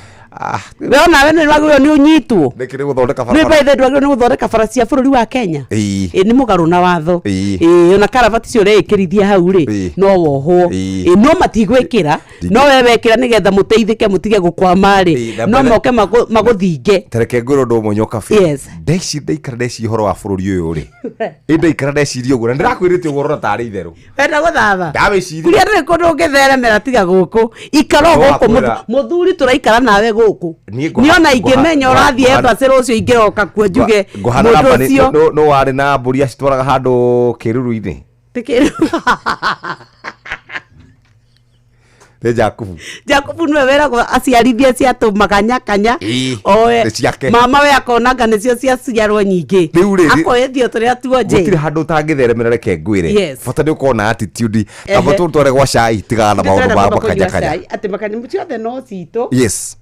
We onawe nĩ wagĩrĩirwo nĩ ũnyitwo. Nĩkĩ nĩ gũthondeka Nĩ barabara? by the way ndwagĩrĩirwo nĩ gũthondeka bara cia bũrũri wa Kenya. Ĩĩ. Ĩ, nĩ mũgarũ na watho. Ĩĩ. Ĩ, ona karabati cio ũreĩkĩrithia hau rĩ, Ĩĩ. no wohwo. Ĩĩ. Ĩ, no matigwĩkĩra, no we wekĩra nĩgetha mũteithĩke mũtige gũkwama rĩ, Ĩĩ, na no mbere- moke magũthinge. Tareke ngwĩre ũndũ ũmwe nyokabi. Yes. Ndeci ndaikara ndeciria ũhoro wa bũrũri ũyũ rĩ, ĩ ndaikara ndeciria ũguo na ndĩrakwĩrĩte ũguo ũrona tarĩ itherũ. Wenda gũthama. Ndawĩciria. Kuria ndũrĩ kũndũ ũngĩtheremera tiga gũkũ, ikara o No gũkũ. wakwĩra. Mũthuri tũraikara nawe gũkũ. Niĩ Niĩ ona ngũha- ingĩmenya ngũha- ũrathiĩ ngũha- embassy rũciũ ingĩroka kuo njuge ngũhana mũndũ namba nĩ- ũcio nũ warĩ na mbũri acitwaraga handũ kĩruru-inĩ. Ti kĩruru. Nĩ Jakubu. Jakubu nĩwe weragwo aciarithie ciatũmaga nyakanya. Ĩĩ, Oe nĩ ciake. Mama we akonanga nĩcio ciaciarwo nyingĩ. Rĩu rĩ, akoethio tũrĩa tuonje. Gũtirĩ handũ ũtangĩtheremera, reke ngwĩre. Yes. Bata nĩ ũkorwo na attitude. Kaba Ehe. tũtware gwa cai, tigaga na maũndũ Tũrenda ma kwamba kũnyua makanyakanya. cai, atĩ makanya ciothe no citũ. Yes.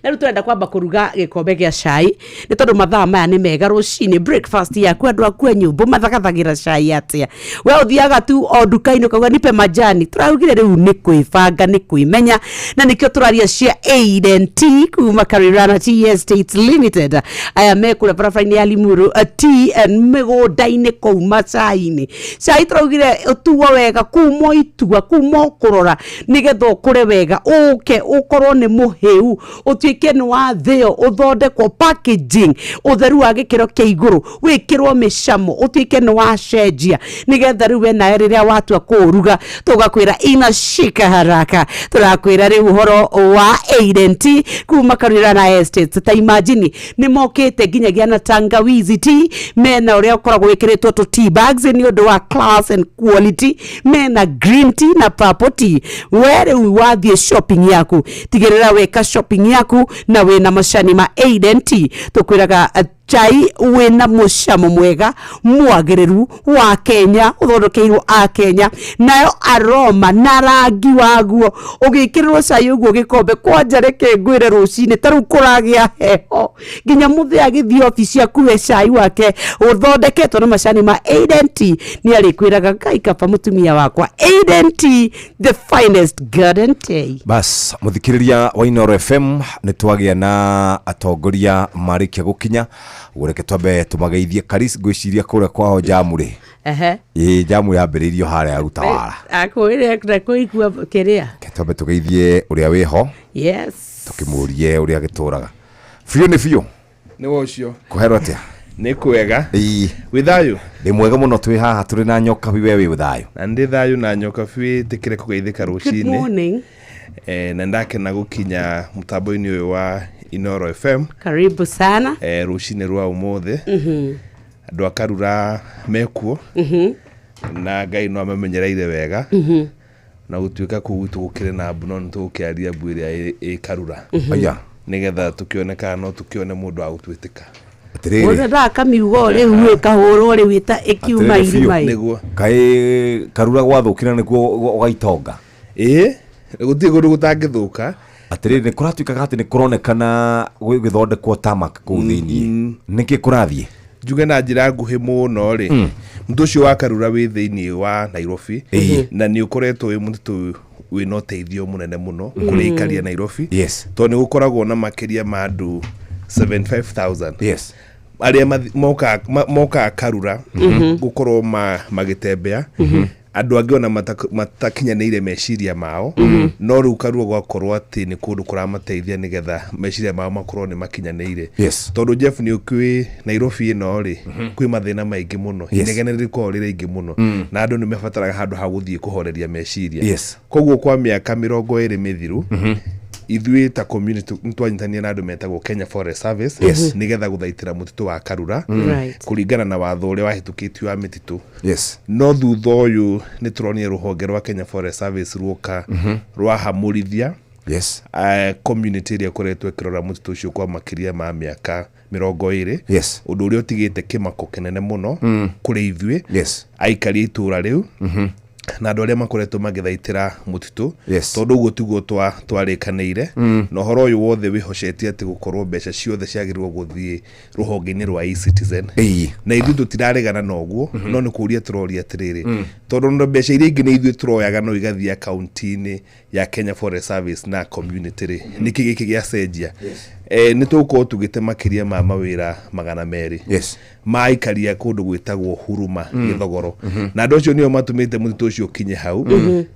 Na rĩu tũrenda kwamba kũruga gĩkombe gĩa cai nĩ tondũ mathaa maya nĩ mega rũcinĩ breakfast yaku. Andũ aku a nyũmbũ mathagathagĩra cai atĩa? We ũthiaga tu o nduka-inĩ ũkauga nipe majani. Tũraugire rĩu nĩ kwĩbanga, nĩ kwĩmenya, na nĩkĩo tũraria cia Aiden Tea kuma Karirana Tea Estates Limited. Aya me kũrĩa barabara-inĩ ya Limuru, tea mĩgũnda-inĩ kũu macai-inĩ. Cai tũraugire ũtuo wega kuma o itua, kuma o kũrora, nĩgetha ũkũre wega, ũke ũkorwo nĩ mũhĩu. Ũtuĩke nĩ wathĩo, ũthondekwo packaging, ũtheru wa gĩkĩro kĩa igũrũ, wĩkĩrwo mĩcamo, ũtuĩke nĩ wacenjia, nĩgetha rĩu we nawe rĩrĩa watua kũũruga tũgakwĩra inashika haraka. Tũrakwĩra rĩu ũhoro wa Aiden Tea kuma Karura na Estates. Ta imagine nĩ mokĩte nginyagia na tangawizi tea, mena ũrĩa ũkoragwo wĩkĩrĩtwo tũ tea bags nĩ ũndũ wa class and quality, mena green tea na purple tea. We rĩu wathiĩ shopping yaku, tigĩrĩra weka shopping yaku na wĩna macani ma Aiden Tea. Tũkwĩraga chai wĩna mũcamo mwega mwagĩrĩru wa Kenya, ũthondekeirwo a Kenya, nayo aroma na rangi waguo ũgĩkĩrĩrwo cai ũguo gĩkombe. Kwanja reke ngwĩre, rũcinĩ ta rĩu kũragĩa heho, nginya mũthee agĩthiĩ obici akue cai wake ũthondeketwo na macani ma Aiden Tea, nĩ arĩkwĩraga, "Ngai, kaba mũtumia wakwa." Aiden Tea, the finest garden tea. Bas, muthikiriria wa Inoro FM, nĩ twagĩa na atongoria marĩkia gũkinya. Ũguo reke twambe tũmageithie. Karis, ngwĩciria kũrĩa kwao jamu rĩ, ĩ jamu yambĩrĩirio harĩa ya Utawala. Akwĩre na kũigua kĩrĩa. Reke twambe tũgeithie ũrĩa wĩho, tũkĩmũrie ũrĩa gĩtũraga biũ nĩ biũ. Nĩ ũcio. Kũherwo atĩa? Nĩ kwega. Ĩĩ. Wĩ thayũ? Ndĩ mwega mũno, twĩ haha tũrĩ na nyoka. We wĩ thayũ? Na ndĩ thayũ na nyoka biũ, ĩtĩkĩre kũgeithĩka Good rũcinĩ. morning. Na ndakena gũkinya mũtambo-inĩ ũyũ wa Inoro FM. Karibu sana. Rũcinĩ rwa ũmũthĩ. Andũ a Karura mekuo, na Ngai no amamenyereire wega, na gũtuĩka kũu gwitũ gũkĩrĩ na mbu, no nĩ tũgũkĩaria mbu ĩrĩa ĩ Karura, Aya. nĩgetha tũkĩone kana no tũkĩone mũndũ wa gũtwĩtĩka. Mũndũ endaga kamiugo rĩu ĩkahũrwo rĩu ĩkiuma Atĩrĩrĩ biũ. irima ĩ. Nĩguo. Kaĩ Karura gwathũkĩra nĩkuo ũgaitonga? Ĩĩ, gũtirĩ kũndũ gũtangĩthũka. Atĩrĩrĩ, nĩ kũratuĩkaga atĩ nĩ kũronekana gũgĩthondekwo tamak kũu thĩiniĩ, nĩkĩ kũrathiĩ? Njuge na njĩra nguhĩ mũno rĩ, mũtĩ ũcio wa Karura wĩ thĩiniĩ wa Nairobi, na nĩ ũkoretwo wĩ mũtitũ wĩna ũteithio mũnene mũno kũrĩ aikari a Nairobi, tondũ nĩ gũkoragwo na makĩria ma andũ 75,000 arĩa mokaga Karura gũkorwo magĩtembea, andũ angĩ ona matakinyanĩire meciria mao, no rĩu Karura gwakorwo atĩ nĩ kũndũ kũramateithia nĩgetha meciria mao makorwo nĩ makinyanĩire. Tondũ Jeff, nĩ ũkĩũĩ Nairobi ĩno rĩ, kwĩ mathĩna maingĩ mũno, inegene rĩkoragwo rĩ rĩingĩ mũno, na andũ nĩ mabataraga handũ ha gũthiĩ kũhoreria meciria. Koguo kwa mĩaka 20 mĩthiru, ithuĩ ta community nĩ twanyitanire na andũ metagwo Kenya Forest Service, nĩgetha gũthaitĩra mũtitũ wa Karura, kũringana na watho ũrĩa wahĩtũkĩtio wa mĩtitũ. No thutha ũyũ nĩ tũronire rũhonge rwa Kenya Forest Service ruoka, rwahamũrithia community ĩrĩa ĩkoretwo ĩkĩrora mũtitũ ũcio kwa makĩria ma mĩaka 20, ũndũ ũrĩa ũtigĩte kĩmako kĩnene mũno kũrĩ ithuĩ aikari a itũũra rĩu na andũ arĩa makoretwo magĩthaitĩra mũtitũ, tondũ ũguo tiguo twarĩkanĩire. Na ũhoro ũyũ wothe wĩhocetie atĩ gũkorwo mbeca ciothe ciagĩrĩirwo gũthiĩ rũhonge-inĩ rwa eCitizen, na ithuĩ tũtiraregana na ũguo, no nĩ kũria tũroria atĩrĩrĩ, tondũ na mbeca iria ingĩ nĩ ithuĩ tũroyaga no igathiĩ akaunti-inĩ ya Kenya Forest Service na community rĩ, nĩkĩ gĩkĩ gĩacenjia? Nĩ tũgũkorwo tugĩte makĩria ma mawĩra 200 ma aikari a kũndũ gwĩtagwo Huruma, Gĩthogoro, na andũ acio nĩo matũmĩte mũtitũ ũcio ũkinye hau.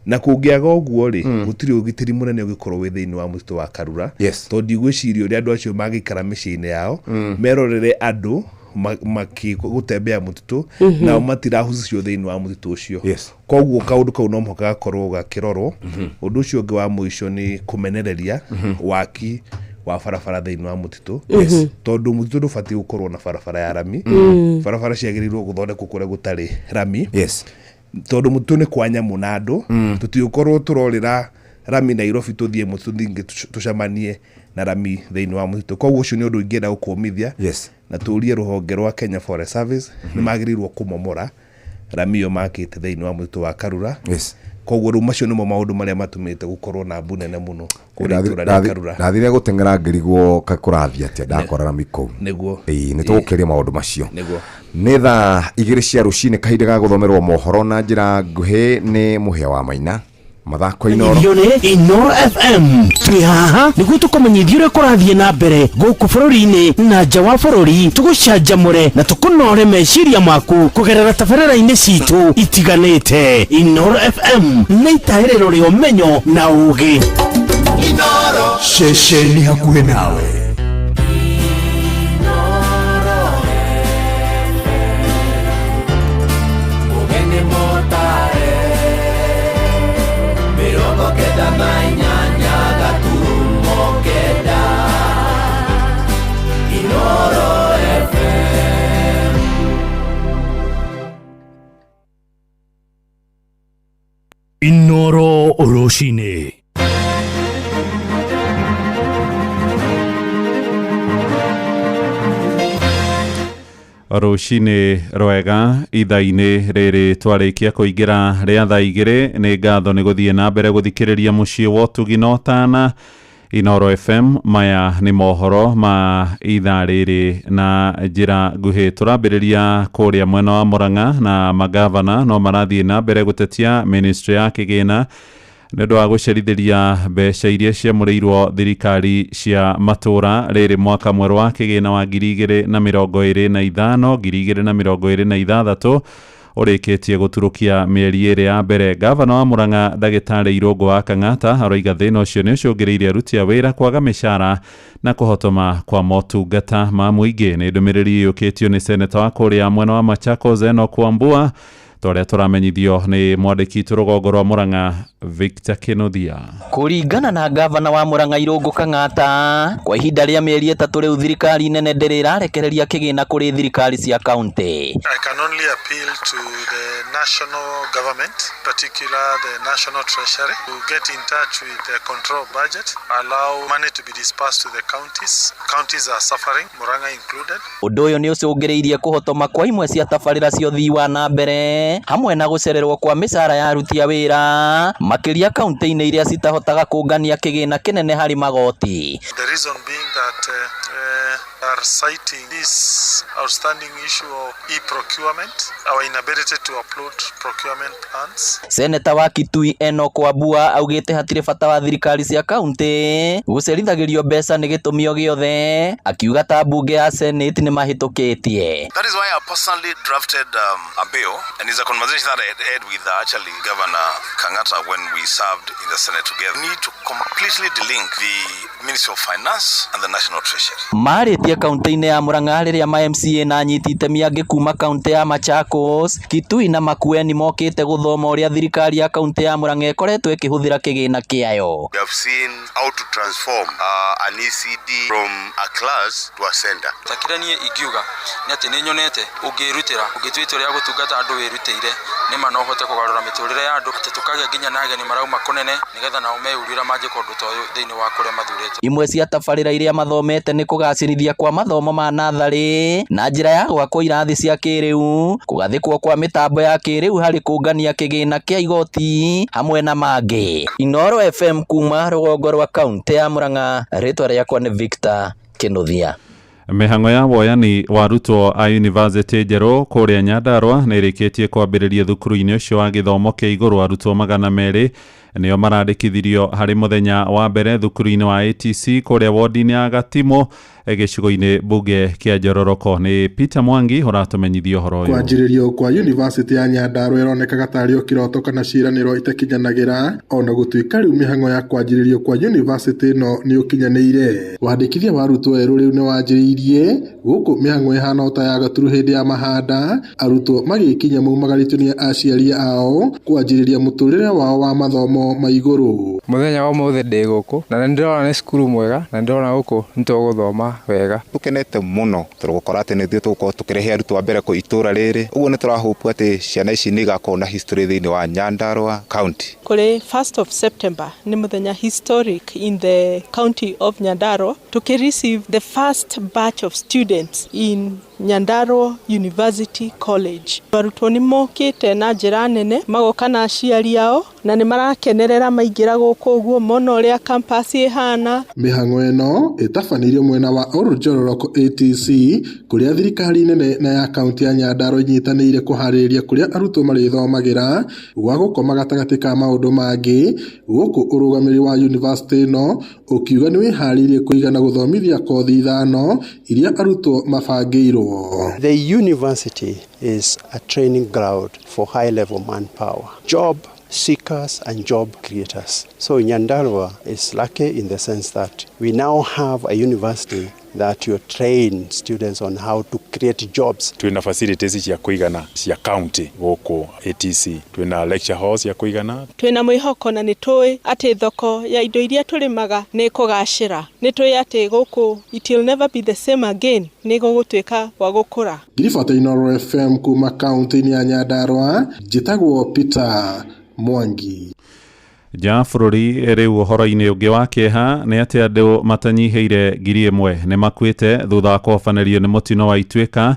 Na kũngĩaga ũguo rĩ, gũtirĩ ũgitĩri mũnene ũngĩkorwo wĩ thĩinĩ wa mũtitũ wa Karura, tondũ ndigwĩciria ũrĩa andũ acio mangĩikara mĩciĩ-inĩ yao merorere andũ makĩgũtembea mũtitũ, nao matirahusicwo thĩinĩ wa mũtitũ ũcio. Koguo kaũndũ kau no mũhaka gakorwo gakĩrorwo. Ũndũ ũcio ũngĩ wa mũico nĩ kũmenereria waki wa barabara thĩinĩ wa mũtitũ, tondũ mũtitũ ndũbatiĩ gũkorwo na barabara ya rami. Barabara ciagĩrĩirwo gũthondekwo kũrĩa gũtarĩ rami, tondũ mũtitũ nĩ kwa nyamũ na andũ. Tũtigũkorwo tũrorĩra rami Nairobi tũthiĩ mũtitũ ningĩ tũcemanie na rami thĩinĩ wa mũtitũ. Koguo ũcio nĩ ũndũ ingĩenda gũkũmithia, na tũrie rũhonge rwa Kenya Forest Service nĩ magĩrĩirwo kũmomora rami ĩyo makĩte thĩinĩ wa mũtitũ wa Karura. Koguo rĩu macio nĩmo maũndũ marĩa matũmĩte gũkorwo na mbu nene mũno kũrĩa itũũra rĩa Karura. Ndathire gũteng'era ngĩrigwo kũrathiĩ atĩa, ndakora rami kũu. Nĩguo. Ĩĩ, nĩ tũgũkĩria maũndũ macio. Nĩguo. Nĩ thaa 2 cia rũcinĩ, kahinda ga gũthomerwo mohoro na njĩra nguhĩ nĩ Mũhĩa wa Maina. Mathako Inoro. Menyithio nĩ Inoro FM. Twĩ haha nĩguo tũkũmenyithie ũrĩa kũrathiĩ na mbere gũkũ bũrũri-inĩ na nja wa bũrũri, tũgũcanjamũre na tũkũnore meciria maku kũgerera tabarĩra-inĩ citũ itiganĩte. Inoro FM nĩ itaĩrĩro rĩa ũmenyo na ũgĩ. Inoro ceceni hakuhĩ nawe. Mugeni motare 98 gaturumo 9 Inoro FM. Inoro rũcinĩ. Rũcinĩ rwega ithaa-inĩ rĩrĩ twarĩkia kũingĩra rĩa thaa 2. Nĩ ngatho nĩ gũthiĩ na mbere gũthikĩrĩria mũciĩ wa ũtugi na ũtana Inoro FM. Maya nĩ mohoro ma ithaa rĩrĩ na njĩra nguhĩ. Tũrambĩrĩria kũrĩa mwena wa Murang'a na magavana no marathiĩ na mbere gũtetia ministry ya kĩgĩna nĩ ũndũ wa gũcerithĩria mbeca iria ciamũrĩirwo thirikari cia matũra rĩrĩ mwaka mwerũ wa kĩgĩna wa 2025 2026 ũrĩkĩtie gũturũkia mĩeri 2 ya mbere. Gavana wa Murang'a ndagĩtarĩ Irũngũ wa Kang'ata aroiga thĩna ũcio nĩ ũcũngĩrĩirie aruti a wĩra kwaga mĩcara na kũhotoma kwa motungata ma mũingĩ. Nĩ ndũmĩrĩri ĩyũkĩtio nĩ seneta wa kũrĩa mwena wa Machakos Enoch Wambua torĩa tũramenyithio nĩ mwandĩki witũ rũgongo rwa Murang'a Victor Kinuthia. Kũringana na gavana wa Murang'a Irũngũ Kang'ata, kwa ihinda rĩa mĩeri 3 rĩu thirikari nene ndĩrĩ ĩrarekereria kĩgĩna kũrĩ thirikari cia kaunti. I can only appeal to the national government, particular the National Treasury, to get in touch with the control budget, allow money to be dispersed to the counties. Counties are suffering, Murang'a included. Ũndũ ũyũ nĩ ũcũngĩrĩirie kũhotoma kwa imwe cia tabarĩra cia ũthii wa na mbere hamwe na gũcererwo kwa mĩcara ya aruti a wĩra makĩria kaunti-inĩ iria citahotaga kũngania kĩgĩna kĩnene harĩ magoti. The reason being that are citing this outstanding issue of e-procurement, our inability to upload procurement plans. Seneta wa Kitui Enoch Wambua augĩte hatirĩ bata wa thirikari cia kaunti gũcerithagĩrio mbeca nĩ gĩtũmi o gĩothe, akiuga ta mbunge ya Senate nĩ mahĩtũkĩtie. That is why I personally drafted a bill, and it's a conversation that I had with actually Governor Kang'ata when we served in the Senate together. We need to completely delink the Ministry of Finance and the National Treasury. Marĩtie kaunti-inĩ ya Murang'a rĩrĩa ma MCA na anyiti itemi angĩ kuma kaunti ya Machakos, Kitui na Makueni mokĩte gũthoma ũrĩa thirikari ya kaunti ya Murang'a ĩkoretwo ĩkĩhũthĩra kĩgĩna kĩayo. We have seen how to transform an ECD from a class to a center. Ta kĩrĩa niĩ ingiuga nĩ atĩ nĩ nyonete ũngĩrutĩra ũngĩtua itua rĩa gũtungata andũ wĩrutĩire nĩ ma no ũhote kũgarũra mĩtũrĩre ya andũ atĩ tũkagĩa nginya na ageni marauma kũnene nĩgetha nao meyũrie ũrĩa mangĩka ũndũ ta ũyũ thĩinĩ wa kũrĩa mathurĩtwo. Imwe cia tabarĩra iria mathomete nĩ kũgacĩrithia kwa mathomo ma natharĩ na njĩra ya gwakwo irathi cia kĩrĩu, kũgathĩkwo kwa mĩtambo ya kĩrĩu harĩ kũngania kĩgĩna kĩa igoti hamwe na mangĩ. Inoro FM kuma rũgongo rwa kaunti ya Murang'a, rĩtwa rĩakwa nĩ Victor Kinuthia. Mĩhang'o ya woyani wa arutwo a yunivasĩtĩ njerũ kũrĩa Nyandarua nĩ ĩrĩkĩtie kwambĩrĩria thukuru-inĩ ũcio wa gĩthomo kĩa igũrũ. Arutwo 200 nĩo marandĩkithirio harĩ mũthenya wa mbere thukuru-inĩ wa ATC kũrĩa wodi-inĩ ya Gatimũ gĩcigo-inĩ mbunge kĩa Njororoko. Nĩ Peter Mwangi ũratũmenyithia ũhoro ũyũ. Kwanjĩrĩrio kwa yunivasĩtĩ ya Nyandarua ĩronekaga tarĩ o kĩroto kana ciĩranĩro itakinyanagĩra, ona gũtuĩka rĩu mĩhang'o ya kwanjĩrĩrio kwa yunivasĩtĩ ĩno nĩ ũkinyanĩire. Wandĩkithia wa arutwo erũ rĩu nĩ wanjĩrĩirie gũkũ mĩhang'o ĩhana ota ya gaturu hĩndĩ ya mahanda, arutwo magĩkinya maumagarĩtio nĩ aciari ao kwanjĩrĩria mũtũrĩre wao wa mathomo ma igũrũ. Mũthenya wa ũmũthĩ ndĩ gũkũ na nĩ ndĩrona nĩ cukuru mwega na nĩ ndĩrona gũkũ nĩ tũgũthoma wega. Tũkenete mũno tondũ gũkora atĩ nĩ ithuĩ tũgũkorwo tũkĩrehe arutwo a mbere kũ itũra rĩrĩ, ũguo nĩ tũrahope atĩ ciana ici nĩ igakorwo na history thĩinĩ wa Nyandarua County. Kũrĩ 1st of September nĩ mũthenya historic in the county of Nyandarua tũkĩ receive the first batch of students in Nyandarua University College. Arutwo nĩ mokĩte na njĩra nene, magoka na aciari ao na nĩ marakenerera maingĩra gũkũ ũguo mona ũrĩa campus ĩhana. Mĩhang'o ĩno ĩtabanĩirio mwena wa Oljororoko ATC kũrĩa thirikari nene na ya kaunti ya Nyandarua inyitanĩire kũharĩrĩria kũrĩa arutwo marĩthomagĩra gwa gũkoma gatagatĩ ka maũndũ mangĩ, gũkũ ũrũgamĩrĩri wa yunivasĩtĩ ĩno ũkiuga nĩ wĩharĩirie kũigana gũthomithia kothi 5 iria arutwo mabangĩirwo. The university is a training ground for high-level manpower. Job seekers and job creators. So Nyandarua is lucky in the sense that we now have a university that you train students on how to create jobs. Twina facilities cia kuigana cia county guku ATC, twina lecture halls cia kuigana. Twina mwihoko na nitui ati thoko ya indo iria turimaga ni kugacira, nitui ati guku it will never be the same again, ni gugutwika gwa gukura. Ngiribota Inooro FM kuma kaunti-inĩ ya Nyandarua, njĩtagwo Peter Mwangi. Nja bũrũri rĩu ũhoro-inĩ ũngĩ wa kĩeha nĩ atĩ andũ matanyihĩire 1,000 nĩ makuĩte thutha wa kũhobanĩrio nĩ mũtino wa ituĩka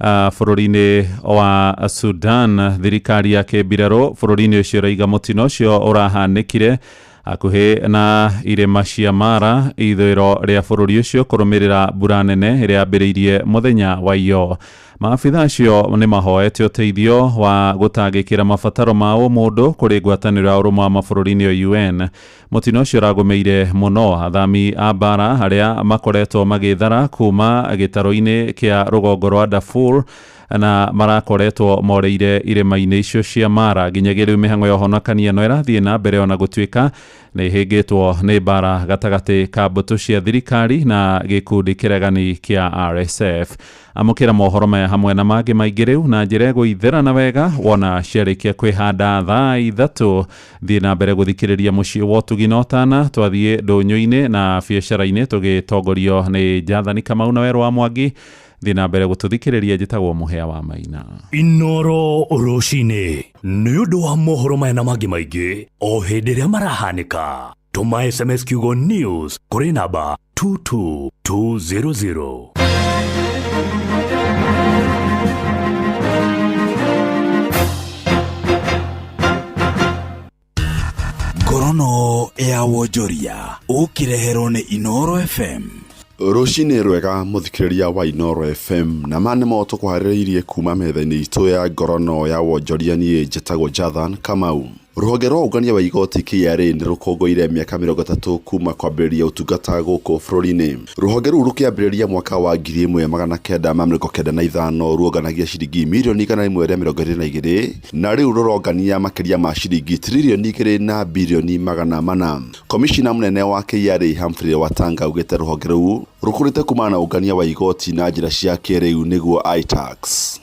bũrũri-inĩ wa Sudan. Thirikari ya kĩmbirarũ bũrũri-inĩ ũcio ĩraiga mũtino ũcio ũrahanĩkire hakuhĩ na irĩma cia Mara ithũĩro rĩa bũrũri ũcio kũrũmĩrĩra mbura nene ĩrĩa yambĩrĩirie mũthenya wa iyo. Maabitha acio nĩ mahoete ũteithio wa gũtangĩkĩra mabataro ma ũmũndũ kũrĩ ngwatanĩro ya ũrũmwe wa mabũrũri nĩyo UN. Mũtino ũcio ũragũmĩire mũno athami a mbara arĩa makoretwo magĩthara kuma gĩtarũ-inĩ kĩa rũgongo rwa Darfur na marakoretwo moreire irĩma-inĩ icio cia Mara. Nginyagia rĩu mĩhang'o ya ũhonokania no ĩrathiĩ na mbere ona gũtuĩka nĩ ĩhĩngĩtwo nĩ mbara gatagatĩ ka mbũtũ cia thirikari na gĩkundi kĩregani kĩa RSF. Amũkĩra mohoro maya hamwe na mangĩ maingĩ rĩu na njĩra ĩgũitherana wega wona ciarĩkia kwĩhanda thaa 3. Thiĩ na mbere gũthikĩrĩria mũciĩ wa ũtugi na ũtana, twathiĩ ndũnyũ-inĩ na biacara-inĩ tũgĩtongorio nĩ Jathani Kamau na Werũ wa Mwangi. Thiĩ na mbere gũtũthikĩrĩria, njĩtagwo Mũhĩa wa Maina. Inooro rũcinĩ nĩ ũndũ wa mohoro maya na mangĩ maingĩ o hĩndĩ ĩrĩa marahanĩka. Tũma SMS kiugo news kũrĩ namba 22200. Ngorono ya wonjoria ũkĩreherwo nĩ Inooro FM. Rũcinĩ rwega mũthikĩrĩria wa Inooro FM, na ma nĩmo tũkũharĩrĩirie kuma metha-inĩ itũ ya ngorono ya wonjoria. Niĩ njĩtagwo Jathan Kamau. Rũhonge rwa ũngania wa igoti KRA nĩ rũkũngũĩire mĩaka 30 kuma kwambĩrĩria ũtungata gũkũ bũrũri-inĩ. Rũhonge rũu rũkĩambĩrĩria mwaka wa 1995 ruonganagia ciringi mirioni 122 na rĩu rũrongania makĩria ma ciringi tririoni 2 na birioni 400. Komishina mũnene wa KRA Humphrey Watanga augĩte rũhonge rũu rũkũrĩte kumana na ũngania wa igoti na njĩra cia kĩrĩu nĩguo iTax.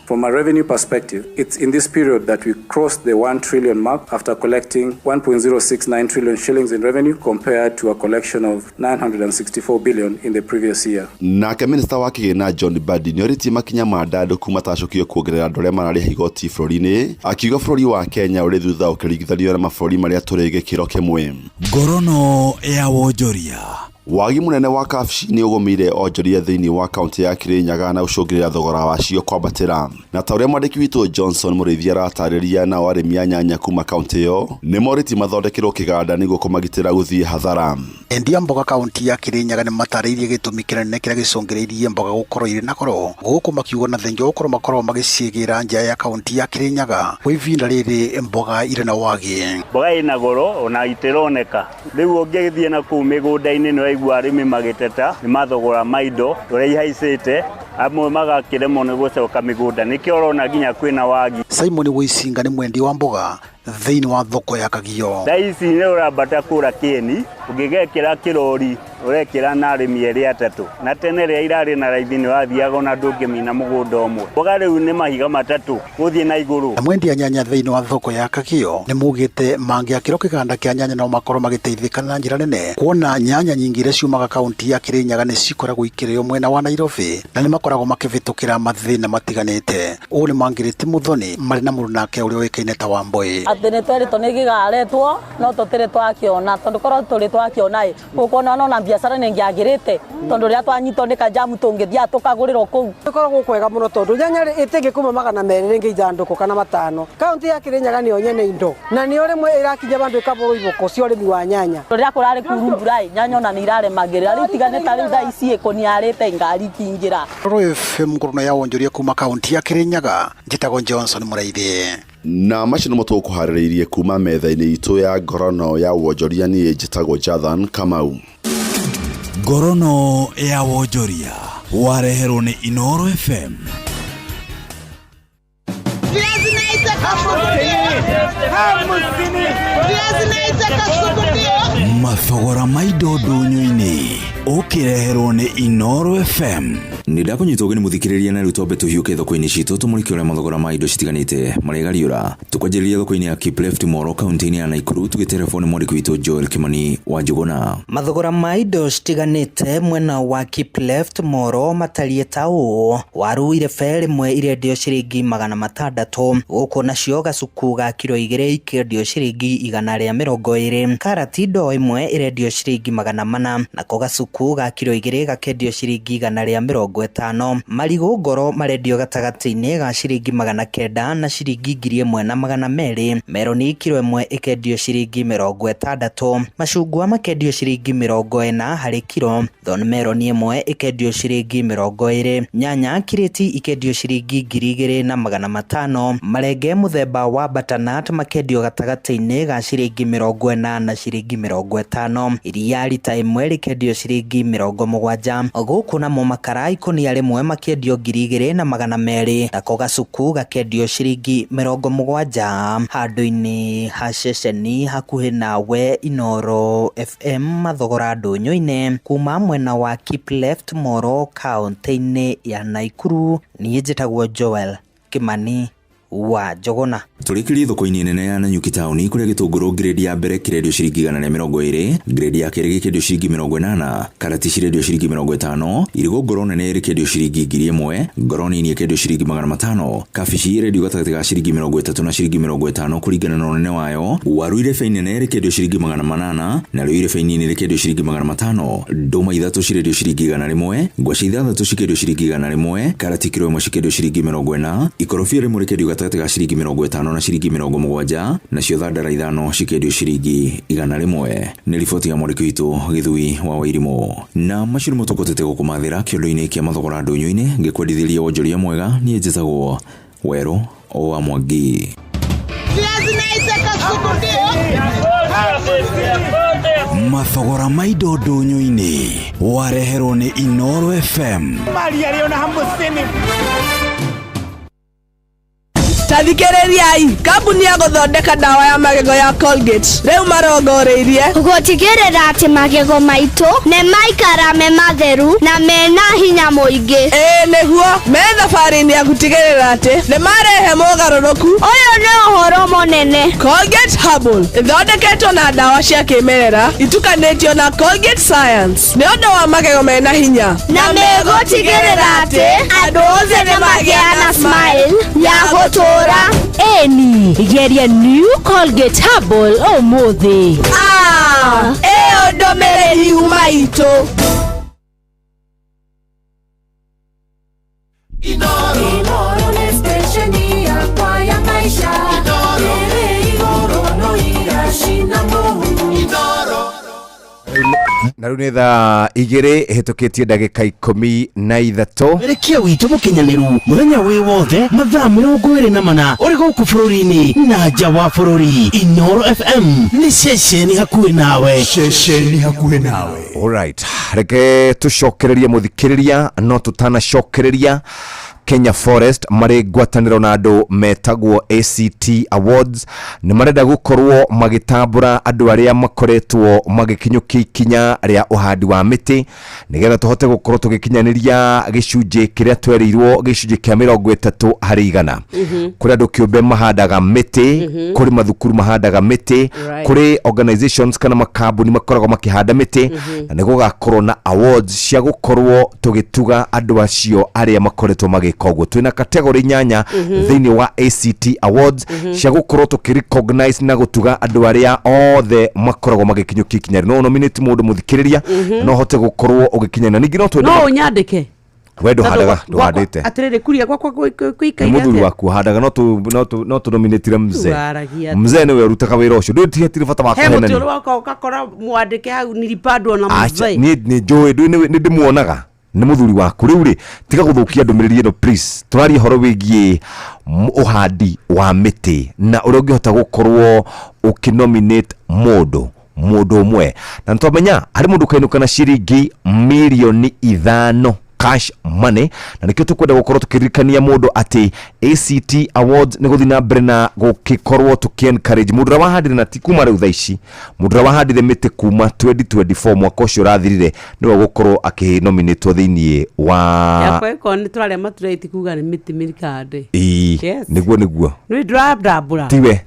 From a revenue perspective, it's in this period that we crossed the 1 trillion mark after collecting 1.069 trillion shillings in revenue compared to a collection of 964 billion in the previous year. Nake minista wa kĩgĩna John Mbadi nĩorĩtie makinya ma ndandũku matacũkio kuongerera andũ arĩa mararĩha igoti bũrũri-inĩ, akiuga bũrũri wa Kenya ũrĩ thutha ũkĩringithanio na mabũrũri marĩa tũrĩ gĩkĩro kĩmwe. Ngorono ya wonjoria. Wagi mũnene wa kabci nĩ ũgũmĩire onjoria thĩinĩ wa kaunti ya Kirinyaga na ũcũngĩrĩra thogora wacio kwambatĩra. Na ta ũrĩa mwandĩki witũ Johnson Mũrĩithi aratarĩria, nao arĩmi a nyanya kuma kaunti ĩyo nĩ morĩtie mathondekerwo kĩganda nĩguo kũmagitĩra gũthiĩ hathara. Endia mboga kaunti ya Kirinyaga nĩ matarĩirie gĩtũmi kĩnene kĩrĩa gĩcũngĩrĩirie mboga gũkorwo irĩ na goro gũkũ makiuga na thengia gũkorwo makorwo magĩciĩgĩra nja ya kaunti ya Kirinyaga kwa ihinda rĩrĩ mboga irĩ na wagi. Mboga ĩna goro ona itironeka rĩu ũngĩthiĩ na kũu mĩgũnda-inĩ nĩ waigua arĩmi magĩteta nĩ mathogora ma indo ũrĩa ihaicĩte, amwe magakĩremwo nĩ gũcoka mĩgũnda, nĩkĩo ũrona nginya kwĩna wagi. Simon Wĩcinga nĩ mwendi wa mboga thĩinĩ wa thoko ya Kagio. Thaa ici nĩ ũrambata kũra kĩeni ũngĩgekĩra kĩrori ũrekĩra na arĩmi erĩ atatũ, na tene rĩrĩa irarĩ na raithi nĩ wathiaga ona ndũngĩmina mũgũnda ũmwe. Mboga rĩu nĩ mahiga matatũ gũthiĩ na igũrũ. Mwendia nyanya thĩinĩ wa thoko ya Kagio nĩ mugĩte mangĩakĩrwo kĩganda kĩa nyanya no makorwo magĩteithĩka na njĩra nene, kuona nyanya nyingĩ iria ciumaga kaunti ya Kirinyaga nĩ cikoragwo ikĩrĩo mwena wa Nairobi na nĩ makoragwo makĩvĩtũkĩra mathĩna matiganĩte. Ũũ nĩ Mangĩrĩti Muthoni marĩ na mũrunake ũrĩa ũĩkaine ta Wambui. Atĩ nĩ tweritwo nĩ gĩgaretwo no tũtirĩ twakĩona, tondũ korwo tũrĩ twakĩona ĩ ũkuona no na biacara nĩ ĩngĩagĩrĩte, tondũ rĩrĩa twanyitwo nĩ kajamu tũngĩthiaga tũkagũrĩrwo kũu. Ĩkoragwo kwega mũno tondũ nyanya ĩtĩngĩ kuma 200 rĩngĩ ithandũkũ kana 5. Kaunti ya Kirinyaga nĩyo nyene indo na nĩyo rĩmwe ĩrakinya bandũ ĩkabũrwo iboko cia ũrĩmi wa nyanya. Rĩrĩa kũrarĩ kuru mbura ĩ nyanya ona nĩ iraremagĩrĩra rĩu tiga nĩ ta rĩu thaa ici ĩkũniarĩte ngari ikĩingĩra. Inooro FM ngorono ya wonjoria kuma kaunti ya Kirinyaga, njĩtagwo Johnson Mũraithi. Na macio nĩmo tũkũharĩrĩirie kuma metha-inĩ itũ ya ngorono ya wonjoria. Niĩ njĩtagwo Jathan Kamau. Ngorono ya wonjoria wareherwo nĩ Inooro FM. Mathogora ma indo ndũnyũ-inĩ ũkĩreherwo nĩ Inooro FM. Nĩ ndakũnyita ũgeni mũthikĩrĩria, na rĩu twambe tũhiũke thoko-inĩ citũ tũmũrĩke ũrĩa mathogora ma indo citiganĩte marĩgariũra. Tũkwanjĩrĩria thoko-inĩ ya Kipleft Moro, kaunti-inĩ ya Naikuru, tũgĩterefoni mwandĩki witũ Joel Kimani wa Njũgũna. Mathogora ma indo citiganĩte mwena wa Kipleft Moro matariĩ ta ũũ: waru irebe rĩmwe irendio ciringi 600, gũkũ nacio gacuku ga kiro 2 ikĩendio ciringi 120, karati ndoo ĩmwe ĩrendio ciringi 400, nako gacuku ga kiro 2 gakendio ciringi 150, marigũ ngoro marendio gatagatĩ-inĩ ga ciringi 900 na ciringi 1200, meroni kiro ĩmwe ĩkendio ciringi 60, macungwa makendio ciringi 40 harĩ kiro, thorn meroni ĩmwe ĩkendio ciringi 20, nyanya kirĩti ikendio ciringi 2500, marenge mũthemba wa butternut makendio gatagatĩ-inĩ ga ciringi 40 na ciringi 50, iria rita ĩmwe rĩkendio ciringi 70, gũkũ namo makara ikũnia rĩmwe makĩendio 2200, nako gacuku gakendio ciringi 70. Handũ-inĩ ha ceceni hakuhĩ nawe Inooro FM mathogora ndũnyũ-inĩ kuma mwena wa Kipleft Moro kaũntĩ-inĩ ya Naikuru, niĩ njĩtagwo Joel Kimani wa Njũgũna. Tũrĩkĩrie thoko-inĩ nene ya Nanyuki taũni, kũrĩa gĩtũngũrũ grade ya mbere kĩrendio ciringi 120, grade ya kerĩ gĩkĩendio ciringi 80, karati cirendio ciringi 50, irigũ ngoro nene rĩkĩendio ciringi 1000, ngoro nini ĩkĩendio ciringi 500, kabici ĩrendio gatagatĩ ga ciringi 30 na ciringi 50 kũringana na ũnene wayo, waru irebe inene rĩkĩendio ciringi 800, narĩo irebe inini rĩkĩendio ciringi 500, ndũma 3 cirendio ciringi 100, ngwacĩ 6 cikĩendio ciringi 100, karati kiro 1 cikĩendio ciringi 40, ikorobia rĩmwe rĩkĩendio gatagatĩ ga ciringi 50 na ciringi 70, nacio thandara 5 cikĩendio ciringi 100. Nĩ riboti ya mwandĩki witũ Gĩthui wa Wairimũ. Na macio nĩmo tũkũtete gũkũmathĩra kĩondo-inĩ kĩa mathogora ndũnyũ-inĩ, ngĩkwendithĩria wonjoria mwega. Niĩ njĩtagwo Werũ wa Mwangi. Mathogora ma indo ndũnyũ-inĩ wareherwo nĩ Inooro FM. Tathikĩrĩriai, kambuni ya gũthondeka ndawa ya magego ya Colgate rĩu marongoreirie gũtigĩrĩra atĩ magego maitũ nĩ maikara me matheru na mena hinya mũingĩ. Ĩĩ nĩguo, me thabarĩ-inĩ ya gũtigĩrĩra atĩ nĩ marehe mogarũrũku. Ũyũ nĩ ũhoro mũnene. Colgate Herbal ĩthondeketwo na ndawa cia kĩmerera itukanĩtio na Colgate Science nĩ ũndũ wa magego mena hinya, na megũtigĩrĩra atĩ andũ othe nĩ magĩa na smile ya gũtũũra. Eni geria new Colgate Herbal ũmũthĩ. Ĩyo ndũmĩrĩri yuma itũ. Inooro nĩ stesheni yakwa ya maisha. Ĩrĩ igũrũ no iracina mũhu. Na rĩu nĩ thaa 2 ĩhĩtũkĩtie ndagĩka 13. Rekia witũ mũkinyanĩru mũthenya wĩ wothe mathaa 24 ũrĩ gũkũ bũrũri-inĩ na nja wa bũrũri. Inooro FM nĩ ceceni hakuhĩ nawe. Ceceni hakuhĩ nawe. Alright, reke tũcokererie mũthikĩrĩria, no tũtanacokereria Kenya Forest marĩ ngwatanĩro na andũ metagwo ACT Awards nĩ marenda gũkorwo magĩtambũra andũ arĩa makoretwo magĩkinyũkia ikinya rĩa ũhandi wa mĩtĩ, nĩgetha tũhote gũkorwo tũgĩkinyanĩria gĩcunjĩ kĩrĩa twerirwo, gĩcunjĩ kĩa 30 harĩ igana. Kũrĩ andũ kĩũmbe mahandaga mĩtĩ, kũrĩ mathukuru mahandaga mĩtĩ, kũrĩ organizations kana makambuni makoragwo makĩhanda mĩtĩ, na nĩ gũgakorwo na awards cia gũkorwo tũgĩtuga andũ acio arĩa makoretwo magĩka ũguo. Twĩna category 8 thĩinĩ wa ACT Awards cia gũkorwo tũkĩ recognize na gũtuga andũ arĩa othe makoragwo magĩkinyũkia ikinya. No nominate mũndũ mũthikĩrĩria, no hote gũkorwo ũgĩkinyana. Ningĩ no twende no ũnyandĩke. We ndũhandaga, ndũhandĩte. Atĩrĩrĩ, kuria gwakwa kũikaire atĩa? Mũthuri waku ũhandaga, no tũnominatire mzee. Mzee nĩwe ũrutaga wĩra ũcio. Ndũĩ bata wa kũhenania. He mũtĩ ũrĩa ũgakora mwandĩke hau nilipandwo na mzee. Niĩ nĩ njũĩ, nĩ ndĩmuonaga nĩ mũthuri waku. Rĩu rĩ, tiga gũthũkia ndũmĩrĩri ĩno please. Tũraria ũhoro wĩgiĩ ũhandi wa mĩtĩ na ũrĩa ũngĩhota gũkorwo ũkĩnominate mũndũ ũmwe, na nĩtwamenya harĩ mũndũ ũkainũka na ciringi mirioni 5 Cash money, na nĩkĩo tũkwenda gũkorwo tũkĩririkania mũndũ atĩ ACT Awards nĩ gũthiĩ na mbere na gũgĩkorwo tũkĩ encourage mũndũ ũrĩa wahandire, na ti kuma rĩu thaa ici, mũndũ ũrĩa wahandire mĩtĩ kuma 2024, mwaka ũcio ũrathirire, nĩwe ũgũkorwo akĩnominĩtwo thĩinĩ wa Yakwa ĩkorwo nĩ tũrarĩa matunda, itikuga nĩ mĩtĩ mĩrikande. Ĩĩ. Yes. Nĩguo. Nĩ ndĩrambura. Tiwe.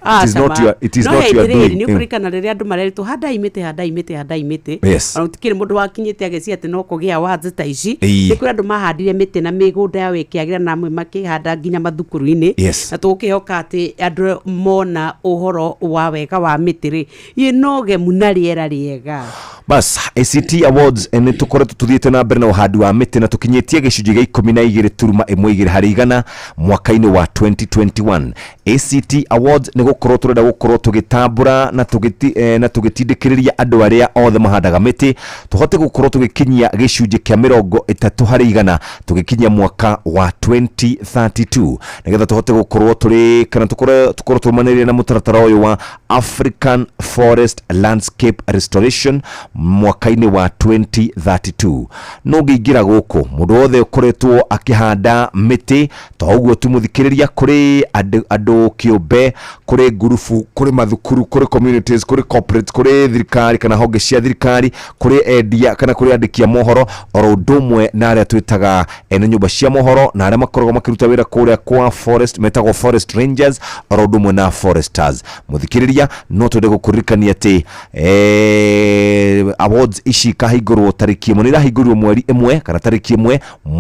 It is not your, it is no not your hĩndĩ rĩrĩ doing. Nĩ ũkũririkana rĩrĩa andũ mareritwo, "Handai mĩtĩ, handai mĩtĩ, handai mĩtĩ"? Ona gũtikĩrĩ mũndũ wakinyĩte agĩcia atĩ no kũgĩa awards ta ici. Nĩ kũrĩ andũ mahandire mĩtĩ na mĩgũnda yao ĩkĩagĩra, na amwe makĩhanda nginya mathukuru-inĩ. Na tũgũkĩhoka atĩ andũ mona ũhoro wa wega wa mĩtĩ rĩ, ĩno ũgemu na rĩera rĩega. Bas, ACT Awards, nĩ tũkoretwo tũthiĩte na mbere na ũhandi wa mĩtĩ na tũkinyĩtie gĩcunjĩ gĩa 12.12 harĩ igana mwaka-inĩ wa 2021. ACT Awards nĩ gũkorwo tũrenda gũkorwo tũgĩtambũra na tũgĩtindĩkĩrĩria andũ arĩa othe mahandaga mĩtĩ, tũhote gũkorwo tũgĩkinyia gĩcunjĩ kĩa 30 harĩ igana tũgĩkinyia mwaka wa 2032, nĩgetha tũhote gũkorwo tũrĩ kana tũkorwo tũrũmanĩrĩire na mũtaratara ũyũ wa African Forest Landscape Restoration mwaka-inĩ wa 2032. No ngĩingĩra gũkũ, mũndũ wothe ũkoretwo akĩhanda mĩtĩ, to ũguo tu, mũthikĩrĩria, kũrĩ andũ kĩũmbe, kũrĩ ngurubu, kũrĩ mathukuru, kũrĩ communities, kũrĩ corporate, kũrĩ thirikari kana honge cia thirikari, kũrĩ endia kana kũrĩ andĩki a mohoro, oro ũndũ ũmwe na arĩa twĩtaga ene nyũmba cia mohoro na arĩa makoragwo makĩruta wĩra kũrĩa kwa forest, metagwo forest rangers, oro ũndũ ũmwe na foresters. Mũthikĩrĩria, no twende gũkũririkania atĩ awards ici ikahingũrwo tarĩki 1, nĩ irahingũrirwo mweri 1 kana tarĩki 1,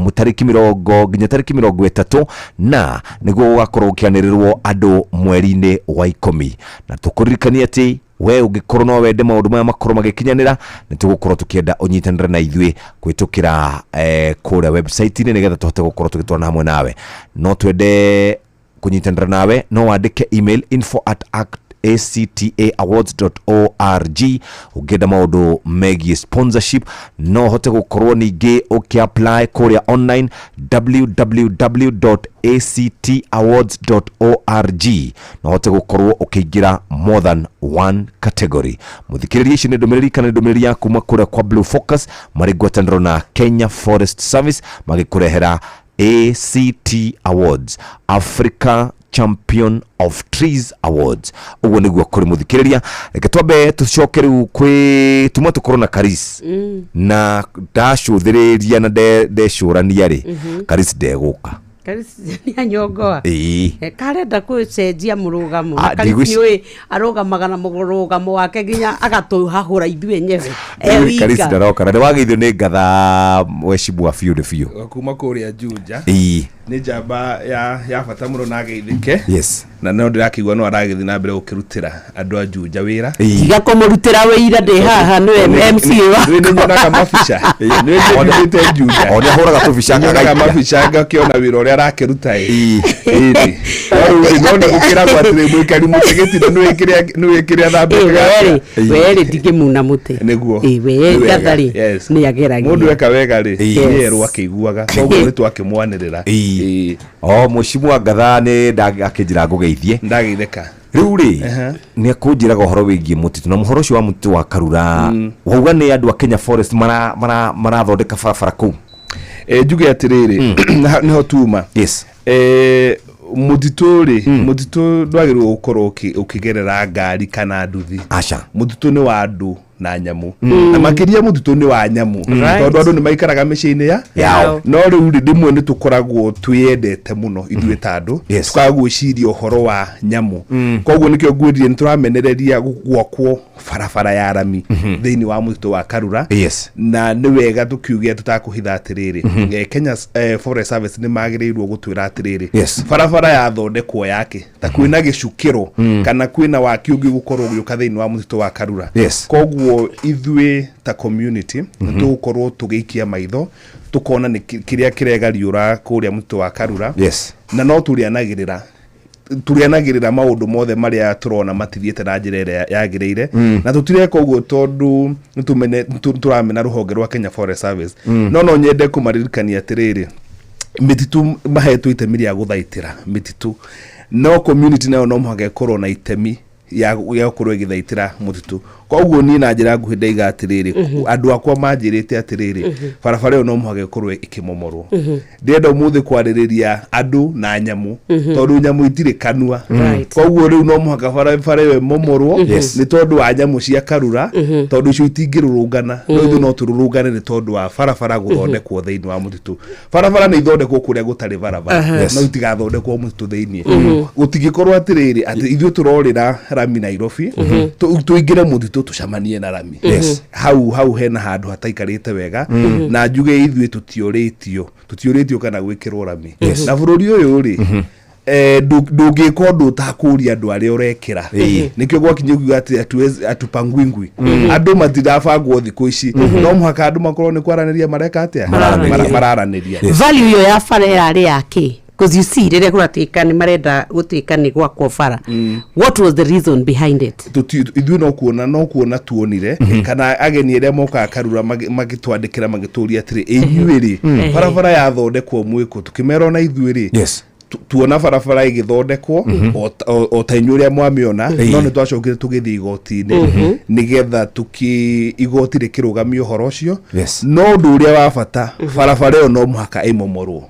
tarĩki 20 nginya tarĩki 30, na nĩguo gũgakorwo gũkĩanĩrĩrwo andũ mweri-inĩ wa 10. Na tũkũririkania atĩ we ũngĩkorwo no wende maũndũ maya makorwo magĩkinyanĩra, nĩ tũgũkorwo tũkĩenda ũnyitanĩre na ithuĩ kũhĩtũkĩra kũrĩa website-inĩ, nĩgetha tũhote gũkorwo tũgĩtwarana hamwe nawe. No twende kũnyitanĩra nawe, no wandĩke email info@actaawards.org. Ũngĩenda maũndũ megiĩ sponsorship, no ũhote gũkorwo ningĩ ũkĩ-apply kũrĩa online www.actawards.org, no ũhote gũkorwo ũkĩingĩra more than one category. Mũthikĩrĩria, icio nĩ ndũmĩrĩri kana nĩ ndũmĩrĩri ya kuma kũrĩa kwa Blue Focus marĩ ngwatanĩro na Kenya Forest Service, magĩkũrehera ACT Awards, Africa Champion of Trees Awards. Ũguo nĩguo kũrĩ, mũthikĩrĩria. Reke twambe tũcoke rĩu kwĩ tuma tũkorwo na Karis. Na ndacũthĩrĩria na ndecũrania rĩ, Karis ndegũka. Nĩ anyongoa. Karenda kũcenjia mũrũgamo. Ah, Na Karisi nĩũĩ arũgamaga na mũrũgamo wake nginya agatũhahũra ithuĩ enyewe e Karis wika. ndaroka na nĩwageithio nĩ ngatha wecibwa biũ nĩ biũ. Kuma kũrĩa Juja. Nĩ njamba ya bata mũno na ageithĩke. Na no ndĩrakĩigua no aragĩthiĩ na mbere gũkĩrutĩra andũ a Juja wĩra. Tiga kũmũrutĩra wĩira, ndĩ haha, nĩwe MCA wakwa. Nĩ nyonaga mabica, nĩ ndĩte Juja. O nĩahũraga tũbica. Nyonaga akagaikia. Mabica ngakĩona wĩra ũrĩa arakĩruta ĩ. Ĩĩ. No rĩu rĩ, no nĩ gũkĩragwo atĩrĩ, mũikari mũtĩ gĩtina nĩwĩ kĩrĩa thambĩte. Werĩ werĩ ndingĩmuna mũtĩ. Nĩguo. Ĩ, we Nĩ wega. ngatha rĩ, nĩ ageragia. Mũndũ eka wega rĩ, Yes. nĩ erwo akĩiguaga, koguo nĩ twakĩmwanĩrĩra. O mũcimu wa ngatha nĩ akĩnjĩra ngũgeithie. Ndageithĩka. Rĩu rĩ, nĩ akũnjĩraga ũhoro wĩgiĩ mũtitũ, na mũhoro ũcio wa mũtitũ wa Karura, wauga nĩ andũ a Kenya Forest marathondeka barabara kũu. Njuge atĩrĩrĩ, nĩho tuma. Mũtitũ rĩ, mũtitũ ndwagĩrĩirwo gũkorwo ũkĩgerera ngari kana nduthi. Aca. Mũtitũ nĩ wa andũ na nyamũ, na makĩria mũtitũ nĩ wa nyamũ, tondũ andũ nĩ maikaraga mĩciĩ-inĩ ya Yao. No rĩu rĩ, rĩmwe nĩ tũkoragwo twĩyendete mũno ithuĩ ta andũ, tũkaga gwĩciria ũhoro wa nyamũ. Koguo nĩkĩo ngwĩrire nĩ tũramenereria gwakwo barabara ya rami thĩinĩ wa mũtitũ wa Karura. Na nĩ wega tũkiuge tũtakũhitha atĩrĩrĩ, Kenya Forest Service nĩ magĩrĩirwo gũtwĩra atĩrĩrĩ, barabara yathondekwo yake ta kwĩna gĩcukĩro kana kwĩna waki ũngĩ gũkorwo ũgĩũka thĩinĩ wa mũtitũ wa Karura. Koguo ithuĩ ta community nĩ tũgũkorwo tũgĩikia maitho, tũkona nĩ kĩrĩa kĩregariũra kũrĩa mũtitũ wa Karura. Na no tũrĩanagĩrĩra maũndũ mothe marĩa tũrona matithiĩte na njĩra ĩrĩa yagĩrĩire. Na tũtireka ũguo tondũ nĩtũramena rũhonge rwa Kenya Forest Service. No nyende kũmaririkania atĩrĩrĩ, mĩtitũ mahetwo itemi rĩa gũthaitĩra mĩtitũ, no community nayo no mũhaka ĩkorwo na itemi. Ya ya gũkorwo ĩgĩthaitĩra mũtitũ. Koguo niĩ na njĩra nguhĩ ndaiga atĩrĩrĩ, andũ akwa manjĩrĩte atĩrĩrĩ, barabara ĩyo no mũhaka ĩkorwo ĩkĩmomorwo. Ndĩrenda ũmũthĩ kwarĩrĩria andũ na nyamũ, tondũ nyamũ itirĩ kanua. Koguo rĩu no mũhaka barabara ĩyo ĩmomorwo, nĩ tondũ wa nyamũ cia Karura, tondũ icio itingĩrũrũngana, no ithuĩ no tũrũrũngane nĩ tondũ wa barabara gũthondekwo thĩinĩ wa mũtitũ. Barabara nĩ ithondekwo kũrĩa gũtarĩ barabara, no itigathondekwo mũtitũ thĩinĩ. Gũtingĩkorwo atĩrĩrĩ atĩ ithuĩ tũrorĩra rami Nairobi, tũingĩre mũtitũ tũcemanie na rami. Hau hena handũ hataikarĩte wega. Na njuge ithuĩ tũtiũrĩtio kana gwĩkĩrwo rami. Na bũrũri ũyũ rĩ, ndũngĩka ũndũ ũtakũria andũ arĩa ũrekĩra. Nĩkĩo gwakinya kuga atĩ atupangwingwi, andũ matirabangwo thikũ ici. No mũhaka andũ makorwo nĩ kwaranĩria mareka atĩa? Mararanĩria. Mararanĩria. Value ĩyo ya bara ĩrarĩ ya kĩ? Because you see, rĩrĩa kũratuĩka nĩ marenda gũtuĩka nĩ gwakwo bara, what was the reason behind it? Ithuĩ no kuona tuonire kana ageni arĩa mokaga Karura magĩtwandĩkĩra magĩtũria atĩrĩ, inyuĩ rĩ, barabara yathondekwo mwĩkũ? Tũkĩmera ona ithuĩ rĩ, tuona barabara ĩgĩthondekwo o ta inyuĩ ũrĩa mwamĩona. No nĩ twacokire tũgĩthiĩ igoti-inĩ nĩgetha tũkĩ igoti rĩkĩrũgamia ũhoro ũcio. No ũndũ ũrĩa wa bata, barabara ĩyo no mũhaka ĩmomorwo.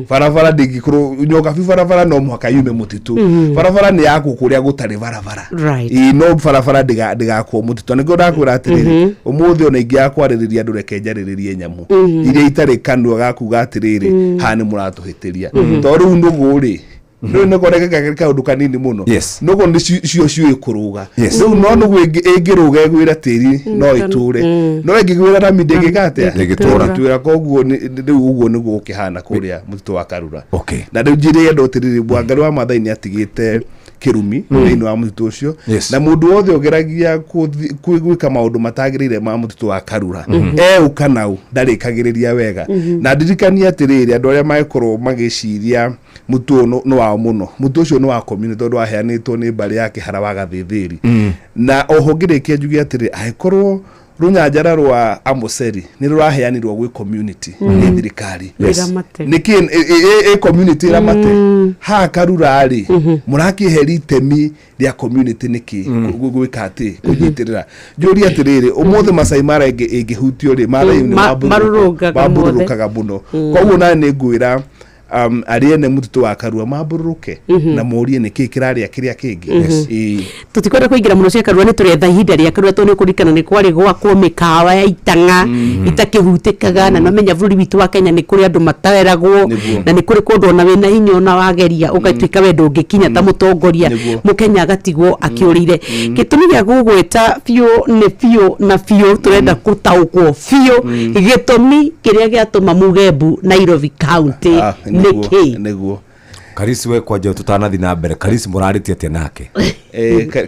Barabara ndĩngĩkorwo nyokabi, barabara no mũhaka yume mũtitũ. Barabara nĩ yakwo kũrĩa gũtarĩ barabara. Ĩĩ, no barabara ndĩgakwo mũtitũ. Nĩkĩo ndakwĩra atĩrĩrĩ, ũmũthĩ ona ingĩaga kwarĩrĩria andũ, reke njarĩrĩrie nyamũ iria itarĩ kanua gakuga atĩrĩrĩ, haha nĩ mũratũhĩtĩria. Tondũ rĩu nũgũ rĩ, rĩu nĩ koneka kaũndũ kanini mũno. Nũgũ nĩ cio ciũĩ kũrũga. Rĩu no nũgũ ĩngĩrũga ĩgwĩre tĩri no ĩtũre, no ĩngĩgwĩra rami ndĩngĩka atĩa? Ndĩngĩtũra. Ndĩngĩtũra. Koguo rĩu ũguo nĩguo gũkĩhana kũrĩa mũtitũ wa Karura. Na rĩu njĩrĩ andũ atĩrĩrĩ, Wangari wa Maathai nĩ atigĩte kĩrumi thĩinĩ wa mũtitũ ũcio. Na mũndũ wothe ũgeragia gwĩka maũndũ matagĩrĩire ma mũtitũ wa Karura, eũ kana ũ, ndarĩkagĩrĩria wega. Na ndirikanie atĩrĩrĩ, andũ arĩa magĩkorwo magĩciria mũtitũ ũyũ nĩ wao mũno, mũtitũ ũcio nĩ wa community, tondũ waheanĩtwo nĩ mbarĩ ya Kĩhara wa Gathĩthĩri. Na oho ngĩrĩkia njuge atĩrĩ, angĩkorwo rũnyanjara rwa Amboseli nĩ rũraheanirwo gwĩ community nĩ thirikari, Ĩramate. nĩkĩ ĩ community ĩramate haha Karura rĩ, mũrakĩheria itemi rĩa community nĩkĩ gwĩka atĩ kũnyitĩrĩra? Njũrie atĩrĩrĩ, ũmũthĩ Masai Mara ĩngĩhutio rĩ, Maathai nĩ Marũrũngaga mothe. mambũrũrũkaga mũno. Koguo nawe nĩ ngwĩra arĩa ene mũtitũ wa Karua mambũrũrũke na morie nĩkĩ kĩrarĩa kĩrĩa kĩngĩ. Ĩĩ. Tũtikwenda kũingĩra mũno cia Karua, nĩ tũretha ihinda rĩa Karua, tondũ nĩ ũkũririkana nĩ kwarĩ gwakwo mĩkawa ya itang'a itakĩhutĩkaga. Na nomenya bũrũri witũ wa Kenya nĩ kũrĩ andũ materagwo. Na nĩ kũrĩ kũndũ ona wĩna hinya, ona wageria ũgatuĩka we ndũngĩkinya ta mũtongoria, mũkenya agatigwo akĩũrĩire. Gĩtũmi gĩa gũgwĩta biũ nĩ biũ na biũ tũrenda gũtaũkwo biũ gĩtũmi kĩrĩa gĩatũma muge mbu Nairobi County. Ah, nĩ kĩ? Nĩguo. Karisi, we kwanja tutanathi na mbere, Karisi mũrarĩtie atĩa nake?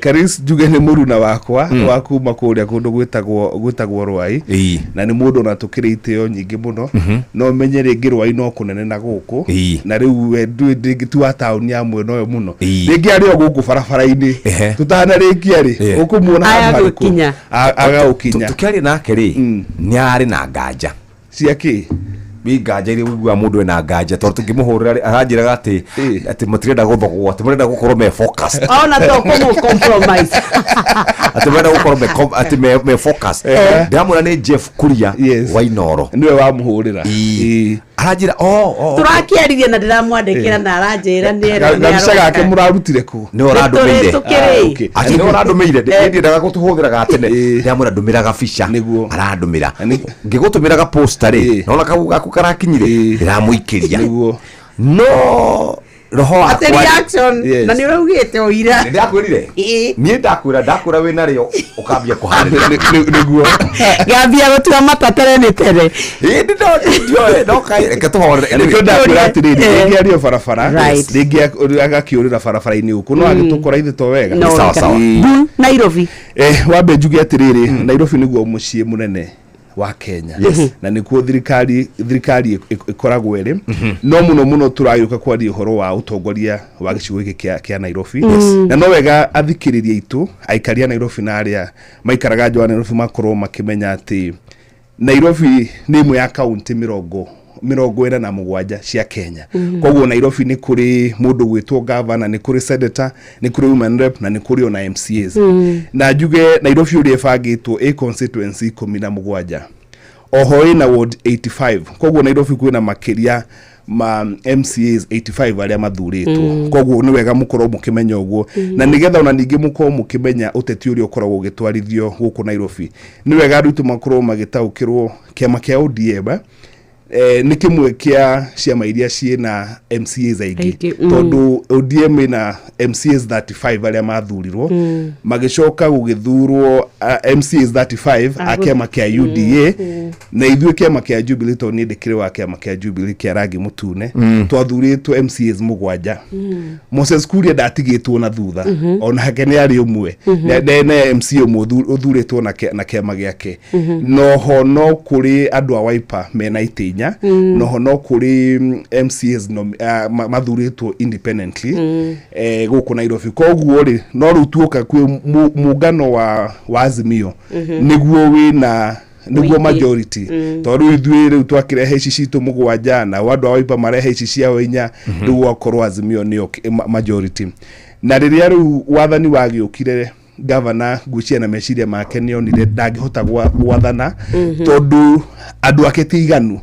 Karis njuge nĩ mũruna wakwa wa kuma kũrĩa kũndũ gwĩtagwo Rwai. Na nĩ mũndũ ona tũkĩrĩ itĩo nyingĩ mũno. No menye rĩngĩ Rwai no kũnene na gũkũ. Na rĩu we ndũĩ rĩngĩ ti wa taũni ya mwena ũyũ mũno. Rĩngĩ arĩ o gũkũ barabara-inĩ tũtanarĩkia rĩ, ũkũmuona Aya handũ harĩkũ? gũkinya. Agagũkinya. Tũkĩaria nake rĩ, nĩ ararĩ na nganja. Cia kĩ? Wĩ nganja iria ũiguaga mũndũ ena nganja, tondũ tũngĩmũhũrĩra rĩ, aranjĩraga atĩ matirenda gũthogwo, atĩ marenda gũkorwo me focused. Ona to kũmũ compromise. Atĩ marenda gũkorwo atĩ me focused. Ndĩramwĩra nĩ Jeff Kuria wa Inooro. Nĩwe wamũhũrĩra? Ĩĩ. Aranjĩra o Tũrakĩaririe na ndĩramwandĩkĩra na aranjĩra nĩ Gabica gake mũrarutire kũ? Nĩwe ũrandũmĩire. Tũkĩrĩ. Ah, okay. Atĩ nĩwe ũrandũmĩire, ndiendaga gũtũhũthĩra ga tene. Ndĩramwĩra ndũmĩra gabica. Nĩguo. Arandũmĩra. Ngĩgũtũmĩra ga poster rĩ, nona kau gaku karakinyire, ndĩramũikĩria. Nĩguo. No roho Atĩ wakwa reaction na nĩ ũraugĩte ũira. Nĩ ndakwĩrire. Niĩ ndakwĩra wĩnarĩo ũkambia kũharĩria. Nĩguo. Gambia gũtua mata tene nĩ tene. Ĩndĩ no ndioĩ no kaĩ reke tũhorere. Nĩkĩo ndakwĩra atĩrĩrĩ, rĩngĩ arĩ o barabara, rĩngĩ agakĩũrĩra barabara-inĩ gũkũ, no agĩtũkora ithe to wega. No, Sawa, sawa. Bu Nairobi. Wambe njuge atĩrĩrĩ, Nairobi nĩguo mũciĩ mũnene wa Kenya. Na nĩkuo thirikari ĩkoragwo ĩrĩ. No mũno mũno tũragĩũka kwaria ũhoro wa ũtongoria wa gĩcigo gĩkĩ kĩa Nairobi. Na no wega athikĩrĩria aitũ, aikari a Nairobi na arĩa maikaraga nja wa Nairobi makorwo makĩmenya atĩ Nairobi nĩ ĩmwe ya kaunti mĩrongo 47 cia Kenya. Koguo Nairobi nĩ kũrĩ mũndũ gwĩtwo gavana, nĩ kũrĩ senator, nĩ kũrĩ women rep, na nĩ kũrĩ ona MCAs. Na njuge Nairobi ũrĩa ĩbangĩtwo ĩ constituency 17, oho ĩna ward 85. Koguo Nairobi kwĩna makĩria ma MCAs 85 arĩa mathurĩtwo. Koguo nĩ wega mũkorwo mũkĩmenya ũguo, na nĩgetha ona ningĩ mũkorwo mũkĩmenya ũteti ũrĩa ũkoragwo ũgĩtwarithio gũkũ Nairobi, nĩ wega andũ aitũ makorwo magĩtaũkĩrwo kĩama kĩa ODM nĩ kĩmwe kĩa ciama iria ciĩna MCAs aingĩ, Aingĩ. tondũ ODM ĩna MCAs 35 arĩa mathurirwo, magĩcoka gũgĩthurwo MCAs 35 a kĩama kĩa UDA, na ithuĩ kĩama kĩa Jubilee, tondũ niĩ ndĩkĩrĩ wa kĩama kĩa Jubilee kĩa rangi mũtune, twathurĩtwo MCAs 7. Moses Kuria ndatigĩtwo na thutha, onake nĩ arĩ ũmwe, nĩ MCA ũmwe ũthurĩtwo na kĩama gĩake. Noho no kũrĩ andũ a Wiper mena itĩ 4, noho no kũrĩ MCAs no, mathurĩtwo independently gũkũ Nairobi. Koguo rĩ, no rĩu tuoka kwĩ mũngano wa Azimio, nĩguo wĩna nĩguo Ũingĩ. majority, tondũ rĩu ithuĩ rĩu twakĩrehe ici citũ 7, na andũ a Wiper marehe ici ciao 4, rĩu gwakorwo Azimio nĩyo majority. Na rĩrĩa rĩu wathani wagĩũkire, gavana ngwĩciria na meciria make nĩonire ndangĩhota gwathana tondũ andũ ake ti iganu.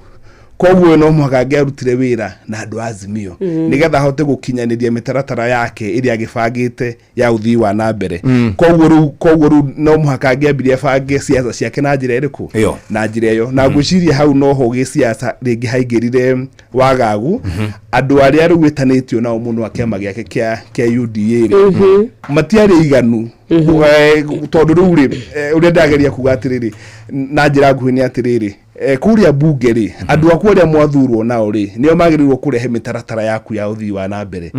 Koguo no mũhaka angĩarutire wĩra na andũ a Azimio nĩgetha ahote gũkinyanĩria mĩtaratara yake ĩrĩa agĩbangĩte ya ũthii wa na mbere. Koguo rĩu no mũhaka angĩambirie abange siasa ciake na njĩra ĩrĩkũ? Ĩyo. Na njĩra ĩyo. Na ngwĩciria hau noho gĩsiasa rĩngĩ haingĩrire wagagu. Andũ arĩa rĩu ĩtanĩtio nao mũno a kĩama gĩake kĩa UDA rĩ, matiarĩ iganu. Tondũ rĩu rĩ, ũrĩa ndageria kuga atĩrĩrĩ na njĩra nguhĩ nĩ atĩrĩrĩ, kũrĩa bunge rĩ, andũ aku arĩa mwathurwo nao rĩ, nĩo magĩrĩirwo kũrehe mĩtaratara yaku ya ũthii wa na mbere.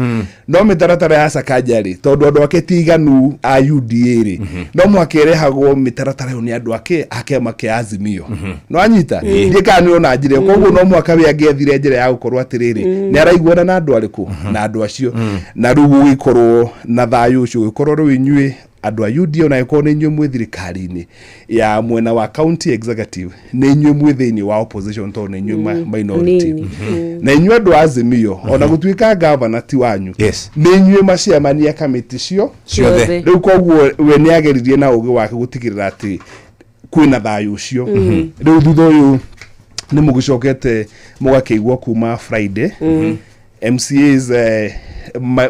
No mĩtaratara ya Sakaja rĩ, tondũ andũ ake ti iganu a UDA rĩ, no mũhaka ĩrehagwo mĩtaratara ĩyo nĩ andũ ake a kĩama kĩa Azimio. No anyita ndiĩ kana nĩ ona njĩra ĩyo. Koguo no mũhaka we angĩethire njĩra ya gũkorwo atĩrĩrĩ, nĩ araiguana na andũ arĩkũ, na andũ acio, na rĩu gũgĩkorwo na thayũ ũcio, gũgĩkorwo rĩu inyuĩ andũ a UDA, ona ĩkorwo nĩ inyuĩ mwĩ thirikari-inĩ ya mwena wa county executive, nĩ inyuĩ mwĩ thĩinĩ wa opposition, tondũ nĩ inyuĩ minority. Nini. Na inyuĩ andũ a Azimio, ona gũtuĩka gavana ti wanyu, nĩ inyuĩ macemania kamĩtĩ cio Ciothe. Rĩu koguo we nĩ ageririe na ũgĩ wake gũtigĩrĩra atĩ kwĩna thayũ ũcio. Rĩu thutha ũyũ nĩ mũgĩcokete mũgakĩigua kuma Friday MCAs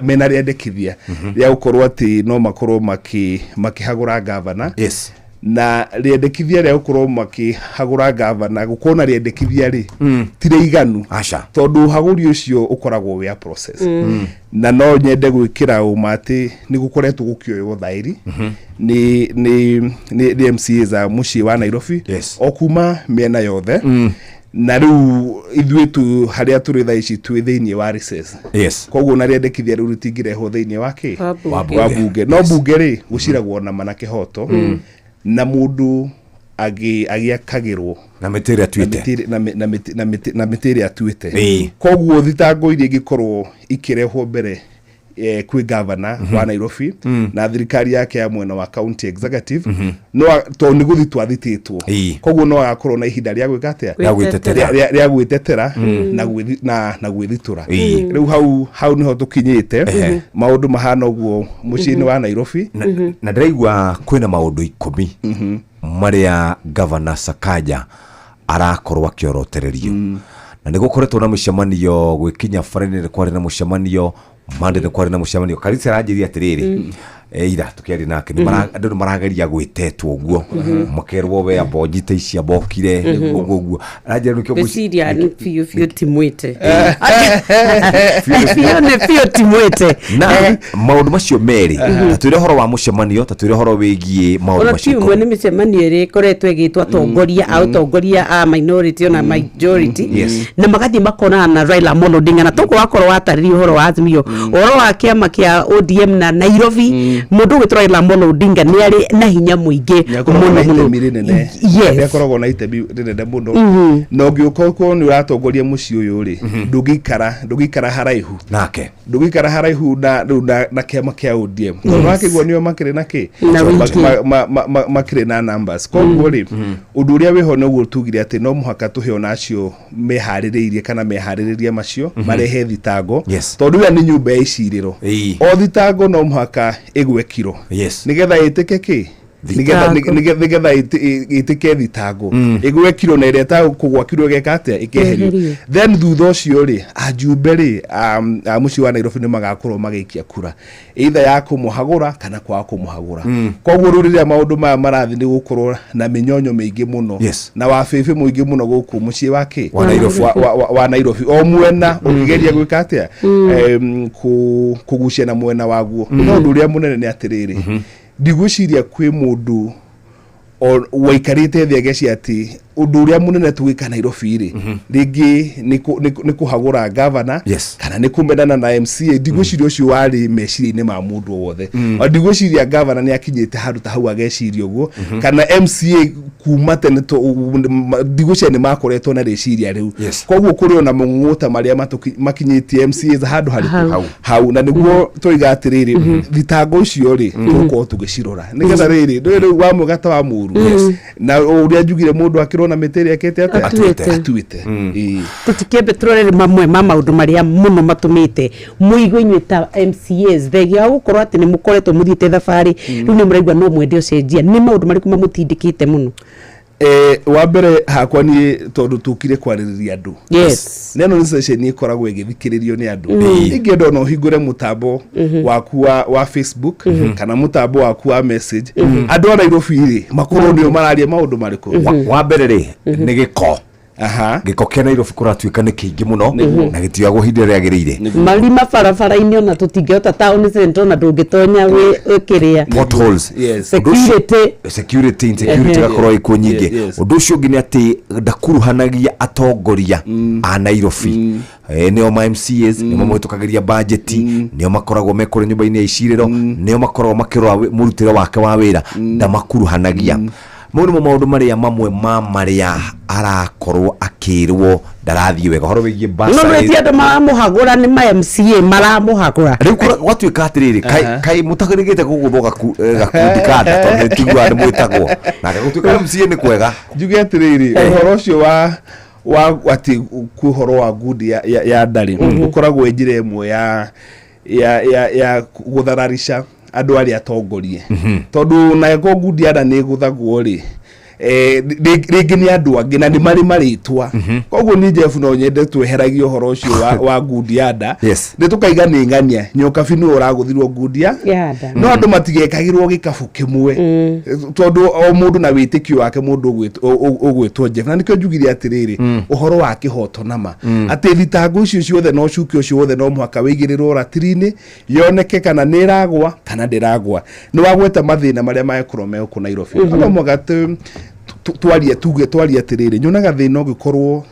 mena rĩendekithia rĩa gũkorwo atĩ no makorwo makĩhagũra gavana. Na rĩendekithia rĩa gũkorwo makĩhagũra gavana, gũkorwo na rĩendekithia rĩ, ti rĩiganu. Aca. Tondũ ũhagũri ũcio ũkoragwo wĩ a process, na no nyende gwĩkĩra ũma atĩ nĩ gũkoretwo gũkĩoywo thaĩri nĩ MCAs a mũciĩ wa Nairobi o kuma mĩena yothe. Na rĩu ithuĩ tu harĩa tũrĩ thaa ici twĩ thĩinĩ wa recess. Koguo na rĩendekithia rĩu rĩtingĩrehwo thĩinĩ wa kĩ? Wa bunge. Wa bunge. No bunge rĩ, gũciragwo na mana kĩhoto, na mũndũ agĩakagĩrwo na mĩtĩ ĩrĩa atuĩte. Na mĩtĩ ĩrĩa atuĩte. Koguo thitango iria ingĩkorwo ikĩrehwo mbere kwĩ gavana wa Nairobi na thirikari yake ya mwena wa county executive, no tondũ nĩ gũthi twathitĩtwo, koguo no agakorwo na ihinda rĩa gwĩka atĩa? Rĩa gwĩtetera. Rĩa gwĩtetera na gwĩthitura. Rĩu hau nĩho tũkinyĩte. Maũndũ mahana ũguo mũciĩ-inĩ wa Nairobi. Na ndĩraigua kwĩna maũndũ 10 marĩa gavana Sakaja arakorwo akĩorotererio, na nĩ gũkoretwo na mũcemanio gwĩkinya Friday, nĩ kwarĩ na mũcemanio, Monday nĩ kwarĩ na mũcemanio. Karisa aranjĩria atĩrĩrĩ, ira tũkĩaria nake, andũ nĩ marageria gwĩtetwo ũguo, makerwo we amba ũnyite ici, amba ũkire ũguo ũguo, aranjĩra nĩkĩo Ngwĩciria nĩ biũ biũ ti mwĩte, biũ nĩ biũ ti mwĩte. Na maũndũ macio merĩ, ta twĩre ũhoro wa mũcemanio, ta twĩre ũhoro wĩgiĩ maũndũ Ona macio ti ũmwe, 10. Nĩ mĩcemanio ĩrĩ ĩkoretwo ĩgĩtwo atongoria a ũtongoria a minority ona majority, na magathiĩ makonana na Raila Amolo Odinga, na toguo wakorwo watarĩria ũhoro wa Azimio, ũhoro wa kĩama kĩa ODM na Nairobi. Mũndũ ũgwĩtwo Raila Amolo Odinga nĩ arĩ na hinya mũingĩ Nĩakoragwo mũno na mũno. itemi rĩnene. Yes. Nĩakoragwo na itemi rĩnene mũno. Na ũngĩũka ũkorwo nĩ ũratongoria mũciĩ ũyũ rĩ, ndũngĩikara haraihu nake, ndũngĩikara haraihu na rĩu na kĩama kĩa ODM, tondũ wakĩigua nĩo makĩrĩ na kĩ Na wiki. Makĩrĩ na numbers. Koguo rĩ, ũndũ ũrĩa wĩho nĩguo tugire atĩ no mũhaka tũhe ona acio meharĩrĩirie kana meharĩrĩria macio marehe thitango, tondũ ĩyo nĩ nyũmba ya icirĩro. O thitango no mũhaka ĩgwe kiro nĩgetha ĩtĩke kĩ? Thitango. Nĩgetha ĩtĩke thitango, ĩgwe kiro, na ĩrĩa ĩtakũgwa kiro ĩgeka atĩa? Ĩkeherio. Ĩkeherio. Then thutha ũcio rĩ, ajumbe rĩ a mũciĩ wa Nairobi nĩ magakorwo magĩikia kura either ya kũmũhagũra kana kwaga kũmũhagũra. Koguo rĩu rĩrĩa maũndũ maya marathiĩ, nĩ gũkorwo na mĩnyonyo mĩingĩ mũno na wabĩbĩ mũingĩ mũno gũkũ mũciĩ wa kĩ? Wa Nairobi. Wa Nairobi, o mwena ũkĩgeria gwĩka atĩa? Kũgucia na mwena waguo. No ũndũ ũrĩa mũnene nĩ atĩrĩrĩ, ndigwĩciria kwĩ mũndũ waikarĩte thĩ ageciria atĩ ũndũ ũrĩa mũnene tũgĩka Nairobi rĩ, rĩngĩ nĩ kũhagũra gavana kana nĩ kũmenana na MCA. Ndigwĩciria ũcio warĩ meciria-inĩ ma mũndũ o wothe. O ndigwĩciria gavana nĩ akinyĩte handũ ta hau ageciria ũguo, kana MCA kuma tene ndigwĩciria nĩ makoretwo na rĩciria rĩu. Koguo kũrĩ ona mong'ũta marĩa makinyĩtie MCAs handũ harĩkũ? Hau. Hau. Na nĩguo tũiga atĩrĩrĩ, thitango icio rĩ, tũgũkorwo tũgĩcirora nĩgetha rĩrĩ ndũĩ rĩu wa mwega ta wa mũru, na ũrĩa njugire mũndũ akĩrona mĩtĩ ĩrĩa ekĩte atĩa? Atuĩte. Atuĩte. Ĩĩ. Tũtikĩambe tũrore mamwe ma maũndũ marĩa mũno matũmĩte mũigue inyuĩ ta MCAs, thengia wa gũkorwo atĩ nĩ mũkoretwo mũthiĩte thabarĩ, rĩu nĩ mũraigua no mwende ũcenjia. Nĩ maũndũ marĩkũ mamũtindĩkĩte mũno? Wa mbere hakwa niĩ, tondũ tũkire kwarĩrĩria andũ, neno nĩ session ĩkoragwo ĩgĩthikĩrĩrio nĩ andũ. Ingĩenda ona ũhingũre mũtambo waku wa Facebook kana mũtambo waku wa message, andũ a Nairobi rĩ makorwo nĩo mararia maũndũ marĩkũ. Wa mbere rĩ, nĩ gĩko. Gĩko kĩa Nairobi kũratuĩka nĩ kĩingĩ mũno na gĩtioyagwo ihinda rĩrĩa rĩagĩrĩire. Marima barabara-inĩ, ona tũtingĩhota town center, ona ndũngĩtonya wĩ ũkĩrĩa. Potholes. Security. Security, insecurity ĩgakorwo ĩkuo nyingĩ. Ũndũ ũcio ũngĩ nĩ atĩ ndakuruhanagia atongoria a Nairobi. Nĩo ma MCAs, nĩo mamũhĩtũkagĩria bajeti, nĩo makoragwo me kũrĩa nyũmba-inĩ ya icirĩro, nĩo makoragwo makĩrora mũrutĩre wake wa wĩra. Ndamakuruhanagia. Mau nĩmo maũndũ marĩa mamwe ma marĩa arakorwo akĩrwo ndarathiĩ wega, ũhoro wĩgiĩ No bursary. rĩti andũ maramũhagũra, nĩ ma MCA maramũhagũra. Rĩu gwatuĩka atĩrĩrĩ, kaĩ mũtagĩrĩgĩte kũgũthwo gakundi kanda, tondũ nĩtiguaga nĩ mwĩtagwo nake gũtuĩka MCA nĩ kwega. Njuge atĩrĩrĩ, ũhoro ũcio wa atĩ kwĩ ũhoro wa ngundi ya ndarĩ, ũkoragwo ĩ njĩra ĩmwe ya gũthararisha andũ arĩa atongorie, tondũ nayo ngundi ya nda nĩ ĩgũthagwo rĩ, rĩngĩ nĩ andũ angĩ na nĩ marĩ marĩtwa. Koguo niĩ Jeff no nyende tweheragie ũhoro ũcio wa ngundi ya nda. Nĩ tũkaiga nĩ ng'ania nyokabi nĩwe ũragũthirwo ngundi ya Ya nda. No andũ matigekagĩrwo gĩkabu kĩmwe, tondũ o mũndũ na wĩtĩkio wake. Mũndũ ũgwĩtwo Jeff, na nĩkĩo njugire atĩrĩrĩ, ũhoro wa kĩhoto nama atĩ thitango icio ciothe na ũcuke ũcio wothe no mũhaka wĩigĩrĩrwo ratiri-inĩ, yoneke kana nĩ ĩragwa kana ndĩragwa. Nĩ wagweta mathĩna marĩa mangĩkorwo me gũkũ Nairobi. No mũhaka twarie, tuge twarie atĩrĩrĩ, nyonaga thĩna ũngĩkorwo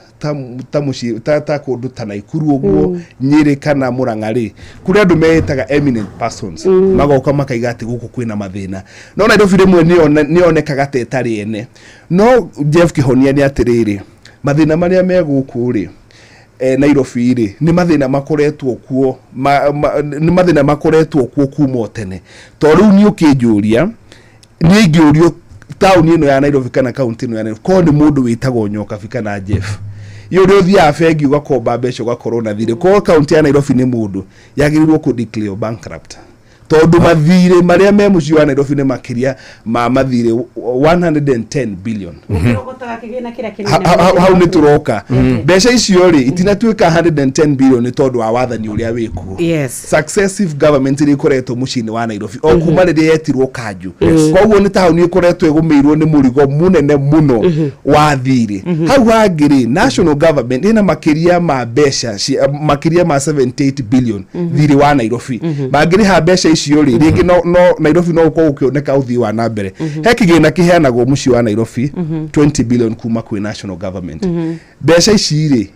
ta mũciĩ ta kũndũ ta Naikuru ũguo, Nyĩrĩ kana Mũrang'a rĩ, kũrĩa andũ meĩtaga eminent persons magoka makaiga atĩ gũkũ kwĩna mathĩna, no Nairobi rĩmwe nĩyonekaga ta ĩtarĩ ene. No Jeff Kĩhonia nĩ atĩrĩrĩ, mathĩna marĩa me gũkũ rĩ, Nairobi rĩ, nĩ mathĩna makoretwo kuo nĩ mathĩna makoretwo kuo kuma o tene. To rĩu niĩ ũkĩnjũria, niĩ ingĩũrio taũni ĩno ya Nairobi kana kaunti ĩno ya Nairobi, korwo nĩ mũndũ wĩtagwo Nyokabi kana Jeff, ĩ ũrĩa ũthiaga bengi ũgakomba mbeca ũgakorwo na thirĩ, korwo kaunti ya Nairobi nĩ mũndũ, yagĩrĩirwo kũ declare bankrupt, tondũ mathirĩ marĩa me mũciĩ wa Nairobi nĩ makĩria ma mathirĩ 110 billion. Ũkĩrogotaga kĩgĩna kĩrĩa kĩnene. Hau nĩ tũroka. Mbeca icio rĩ, itinatuĩka 110 billion nĩ tondũ wa wathani ũrĩa wĩkuo. Successive government iria ikoretwo mũciĩ-inĩ wa Nairobi o kuma rĩrĩa yetirwo kanjũ. Koguo nĩ taũni ĩkoretwo ĩgũmĩirwo nĩ mũrigo mũnene mũno wa thirĩ. Hau hangĩ rĩ, national government ĩna makĩria ma mbeca makĩria ma 78 billion thirĩ wa Nairobi. Mangĩrĩha mbeca icio rĩ, rĩngĩ no Nairobi no gũkorwo gũkĩoneka ũthii wa na mbere. He kĩgĩna kĩheanagwo mũciĩ wa Nairobi, 20 billion kuma kwĩ national government. Mbeca ici rĩ,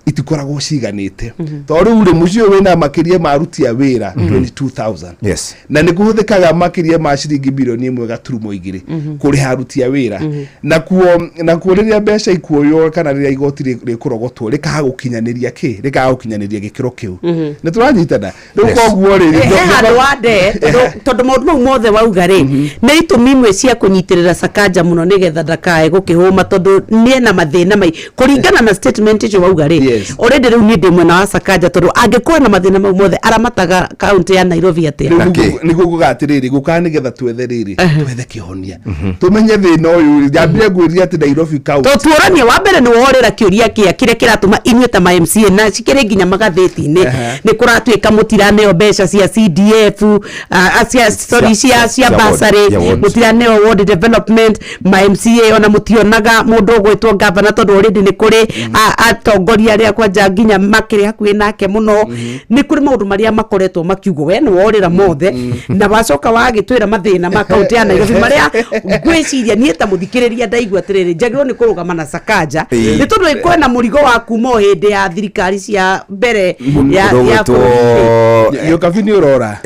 Itikoragwo ciganĩte, tondũ rĩu rĩ, mũciĩ ũyũ wĩna makĩria ma aruti a wĩra 22,000 na nĩ kũhũthĩkaga makĩria ma ciringi 1.2 bilioni kũrĩha aruti a wĩra. Nakuo rĩrĩa mbeca ikuoywo kana rĩrĩa igoti rĩkũrogotwo rĩkaga gũkinyanĩria kĩ, rĩkaga gũkinyanĩria gĩkĩro kĩu. Nĩ tũranyitana rĩu? Koguo rĩ, He handũ wa nde tondũ maũndũ mau mothe wauga rĩ, nĩ itũmi imwe cia kũnyitĩrĩra Sakaja mũno nĩgetha ndakae gũkĩhũma, tondũ nĩ ena mathĩna mai kũringana na statement icio wauga rĩ. Already rĩu niĩ ndĩ mwena wa Sakaja, tondũ angĩkorwo na mathĩna mau mothe aramataga kaunti ya Nairobi atĩa? Rĩu nĩguo nguga atĩrĩrĩ, gũkaga nĩgetha twethe rĩrĩ, twethe kĩhonia, tũmenye thĩna ũyũ. Njambire ngwĩrire atĩ Nairobi County To tuoranie wa mbere nĩ worĩra kĩũria kĩa kĩrĩa kĩratũma inyuĩ ta ma MCA na cikĩrĩ nginya magathĩti-inĩ nĩ kũratuĩka mũtiraneo mbeca cia CDF, cia, sorry, cia cia bursary, cia wards. Mũtiraneo ward development, ma MCA ona mũtionaga mũndũ ũgwĩtwo governor, tondũ already nĩ kũrĩ atongoria arĩa kwanja nginya makĩrĩ hakuhĩ nake mũno. Nĩ kũrĩ maũndũ marĩa makoretwo makiugwo, we nĩ worĩra mothe na wacoka wagĩtwĩra mathĩna ma kaunti ya Nairobi marĩa ngwĩciria niĩ ta mũthikĩrĩria ndaigua atĩrĩrĩ, njagĩrĩirwo nĩ kũrũgama na Sakaja, nĩ tondũ kwĩna mũrigo wa kuma o hĩndĩ ya thirikari cia mbere ya Ũndũ ya ũgwĩtwo bũrũri. Nyokabi, nĩ ũrora.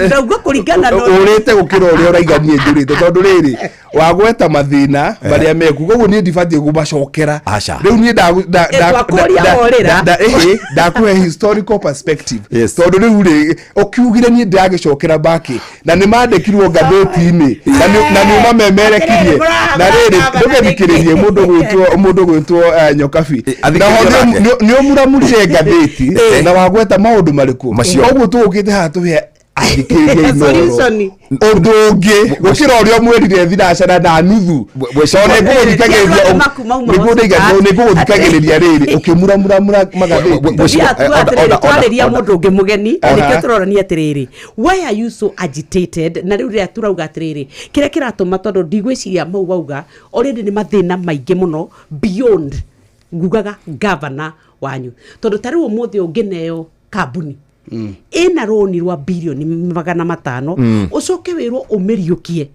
Ndauga kũringana na ũrĩte gũkĩra ũrĩa ũraiga niĩ njũrĩte, tondũ rĩrĩ, wagweta mathĩna marĩa meku, koguo niĩ ndibatiĩ kũmacokera. Aca. Rĩu niĩ Twakũria worĩra. Ĩhĩ, ndakũhe historical perspective, tondũ rĩu rĩ, ũkiugire niĩ ndĩragĩcokera baki na nĩ mandĩkirwo ngathĩti-inĩ na nĩ ũmamemerekirie. Na rĩrĩ, ndũgethikĩrĩrie mũndũ gwĩtwo Nyokabi. Athikĩrĩria Naho nake. nĩ ũmuramurire ngathĩti na wagweta maũndũ marĩkũ. Macio. Koguo tũgũkĩte haha tũhe athikĩrĩria Inooro Solution. Ũndũ ũngĩ gũkĩra ũrĩa mwĩrire thinacara na nuthu, tondũ nĩngũgũthikagĩrĩria. Maku mauma. Nĩngũgũthikagĩrĩria rĩrĩ ũkĩmuramura magathĩti. Twarĩria mũndũ ũngĩ mũgeni, nĩkĩo tũrorania atĩrĩrĩ, why are you so agitated? Na rĩu rĩrĩa turauga atĩrĩrĩ, kĩrĩa kĩratũma, tondũ ndigwĩciria mau wauga already nĩ mathĩna maingĩ mũno beyond ngugaga governor wanyu, tondũ ta rĩu ũmũthĩ ũngĩneo kambuni ĩna rũni rwa 500 birioni, ũcoke wĩrwo ũmĩriũkie.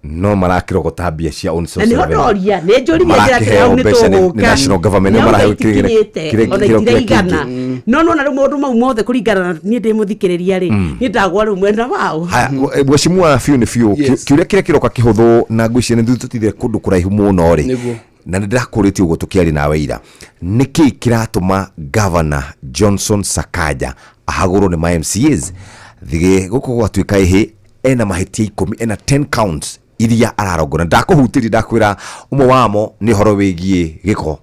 No marakĩrogota mbia cia Na nĩho ndoria, nĩ njũririe njĩra atĩrĩ, hau Marakĩheo nĩ mbeca nĩ tũgũka. national government, nĩo Nĩauga maraheo itikinyĩte, ona kĩro kĩrĩa itiraigana. kĩingĩ. No nona rĩu maũndũ mau mothe, kũringana na niĩ ndĩ mũthikĩrĩria rĩ, niĩ ndagwa rĩu mwena wao. Haya, mheshimiwa, biũ nĩ biũ. Kĩũria kĩrĩa kĩroka kĩhũthũ, na ngwĩciria nĩ tũtithire kũndũ kũraihu mũno rĩ, na nĩ ndĩrakũrĩtie ũguo tũkĩaria nawe ira, nĩkĩ kĩratũma Governor Johnson Sakaja ahagũrwo nĩ ma MCAs thigĩ gũkũ gwatuĩka ĩhĩ ena mahĩtia 10, ena 10 counts iria ararongora? Ndakũhutĩria, ndakwĩra ũmwe wamo nĩ ũhoro wĩgiĩ gĩko,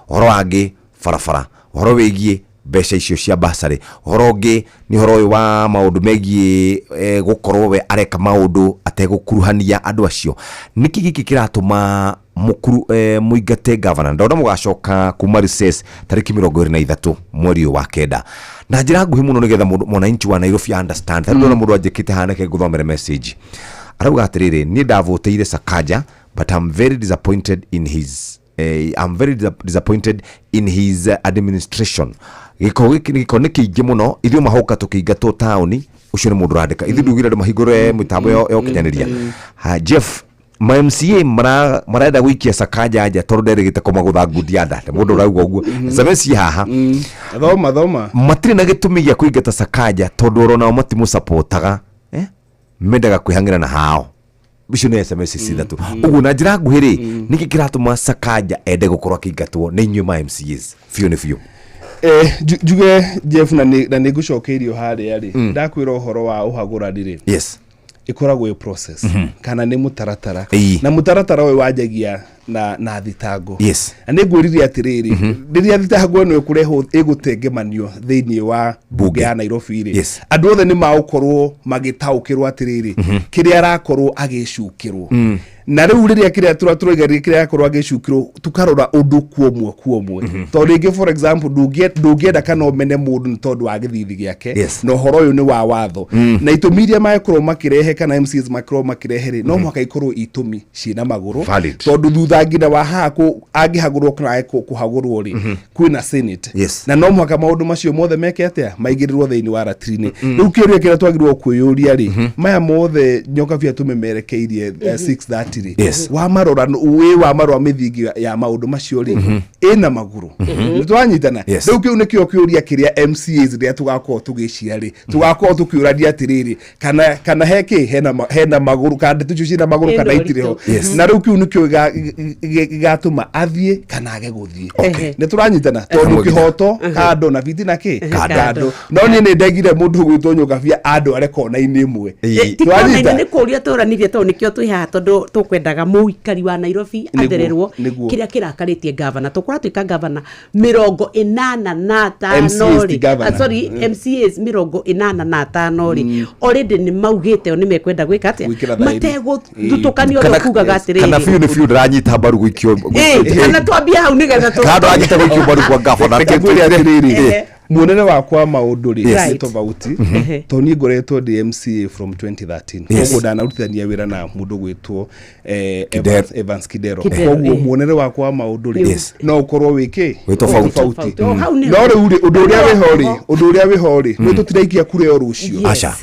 ũhoro wangĩ barabara, ũhoro wĩgiĩ mbeca icio cia basarĩ, ũhoro ũngĩ nĩ ũhoro ũyũ wa maũndũ megiĩ gũkorwo we areka maũndũ ategũkuruhania andũ acio. Nĩkĩ gĩkĩ kĩratũma mũkuru mũingate gavana? Ndona mũgacoka kuma recess tarĩki 23 mweri ũyũ wa kenda. Na njĩra nguhĩ mũno, nĩgetha mũndũ mwananchi wa Nairobi understand, tarĩu ndona mũndũ anjĩkĩte hanake ngũthomere message, arauga atĩrĩrĩ, niĩ ndavotĩire Sakaja but I'm very disappointed in his I'm very disappointed in his administration. Gĩko gĩkĩ gĩko nĩ kĩingĩ mũno, ithuĩ mahoka tũkĩingatwo taũni. Ũcio nĩ mũndũ ũrandĩka. Ithuĩ ndugire andũ mahingũre mĩtambo ya ũkinyanĩria. Ha, Jeff, ma MCA marenda gũikia Sakaja nja tondũ nderĩgĩte kũmagũtha ngundi ya nda. Nĩ mũndũ ũrauga ũguo. SMS haha. Thoma, thoma. Matirĩ na gĩtũmi gĩa kũingata Sakaja tondũ oro nao matimũcapotaga, eh? Mendaga kwĩhang'ĩra na hao. Icio nĩ SMS ici ithatũ ũguo. Na njĩra nguhĩ rĩ, nĩkĩ kĩratũma Sakaja ende gũkorwo akĩingatwo nĩ inyuĩ ma MCAs biũ nĩ biũ? Njuge Jeff, na nĩ ngũcokeirio harĩa rĩ, ndakwĩra ũhoro wa ũhagũrani rĩ, ĩkoragwo ĩ process kana nĩ mũtaratara, na mũtaratara ũyũ wanjagia na thitango. Na nĩ ngwĩrire atĩrĩrĩ, rĩrĩa thitango ĩno ĩkũrehwo ĩgũtengemanio thĩinĩ wa mbunge ya Nairobi rĩ, andũ othe nĩ magũkorwo magĩtaũkĩrwo atĩrĩrĩ, kĩrĩa arakorwo agĩcukĩrwo. Na rĩu rĩrĩa kĩrĩa tũrauga kĩrĩa arakorwo agĩcukĩrwo, tũkarora ũndũ kuomwe kuomwe, tondũ rĩngĩ, for example, ndũngĩenda kana ũmene mũndũ nĩ tondũ wa gĩthithi gĩake. Na ũhoro ũyũ nĩ wa watho, na itũmi iria mangĩkorwo makĩrehe kana MCAs makorwo makĩrehe rĩ, no mũhaka ikorwo itũmi ciĩna magũrũ, Valid. tondũ thutha Thutha nginya wa haha angĩhagũrwo kana age kũhagũrwo rĩ, kwĩna Senate. Na no mũhaka maũndũ macio mothe meke atĩa, maigĩrĩrwo thĩinĩ wa ratiri-inĩ. Rĩu kĩũria kĩrĩa twagĩrĩirwo kwĩyũria rĩ, maya mothe Nyokabia tũmemerekeirie 6:30 rĩ, wamarora wĩ wamarora mĩthingi ya maũndũ macio rĩ, ĩna magũrũ? Nĩ twanyitana? Yes. Rĩu kĩu nĩkĩo kĩũria kĩrĩa MCAs rĩrĩa tũgakorwo tũgĩciria rĩ, tũgakorwo tũkĩũrania atĩrĩrĩ, kana he kĩ hena magũrũ, kana ndeto icio ciĩna magũrũ Ĩna kana itirĩ ho. ũritũ. Na rĩu kĩu nĩkĩo gĩgatũma athiĩ kana age gũthiĩ. Nĩ tũranyitana? Tondũ kĩhoto kando na bitina kĩ Kando. Kando. No niĩ nĩ ndegire mũndũ ũgwĩtwo Nyũkabia andware kona-inĩ ĩmwe. Ti Twanyita? kona-inĩ, nĩ kũũria tũranirie tondũ nĩkĩo twĩ haha, tondũ tũkwendaga mũikari wa Nairobi athererwo kĩrĩa kĩrakarĩtie gavana. Tũkũratuĩka gavana 85 MCAs ti rĩ. gavana. Ah, sorry, MCAs 85 rĩ, already nĩ maugĩte o nĩ mekwenda gwĩka atĩa, Gwĩkĩra thaĩri. mategũthutũkanio ũrĩa ũkugaga atĩrĩrĩ. Kana biũ nĩ biũ ndĩranyita mbaru gũikio. Kana twambie hau nĩgetha Kana ndũranyita gũikio mbaru kwa gavana? Reke ngwĩre atĩrĩrĩ, muonere wakwa wa maũndũ rĩ nĩ tofauti, tondũ niĩ ngoretwo ndĩ MCA from 2013. Koguo ndanarutithania wĩra na mũndũ gwĩtwo Kidero. Evans Kidero. Kidero, Koguo muonere wakwa wa maũndũ rĩ, no ũkorwo wĩ kĩ? Wĩ tofauti. Tofauti. Oh, hau nĩho. No rĩu rĩ, ũndũ ũrĩa wĩho rĩ, ũndũ ũrĩa wĩho rĩ, nĩ tũtiraikia kura ĩyo rũciũ. Aca.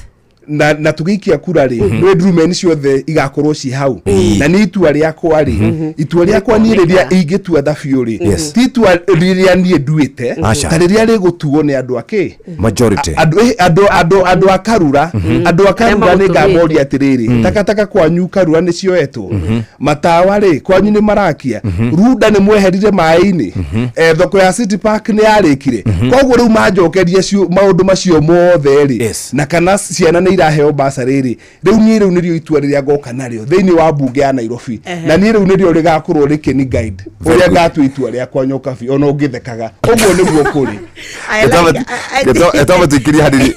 Na tũgĩikia kura rĩ, nĩ ndurumeni ciothe igakorwo ci hau, na nĩ itua rĩakwa rĩ, itua rĩakwa niĩ rĩrĩa ingĩtua tha biũ rĩ, ti itua rĩrĩa niĩ nduĩte Aca. ta rĩrĩa rĩgũtuo nĩ andũ akĩ Majority. Andũ andũ a Karura, andũ a Karura nĩ magũtũmĩte. ngamoria atĩrĩrĩ, takataka kwanyu Karura nĩ cioetwo? Matawa rĩ, kwanyu nĩ marakia? Runda nĩ mweherire maĩ-inĩ? Thoko ya City Park nĩ yarĩkire? Koguo rĩu manjokerie maũndũ macio mothe rĩ, na kana ciana nĩ iraheo basarĩ rĩ, rĩu niĩ rĩu nĩrĩo itua rĩrĩa ngoka narĩo thĩinĩ wa mbunge ya Nairobi. Na niĩ rĩu nĩrĩo rĩgakorwo rĩkĩni guide ũrĩa ngatua itua rĩakwa, Nyokabi, ona ũngĩthekaga ũguo nĩguo kũrĩ. I like- I- Gĩtwamba tuikĩrie hanini.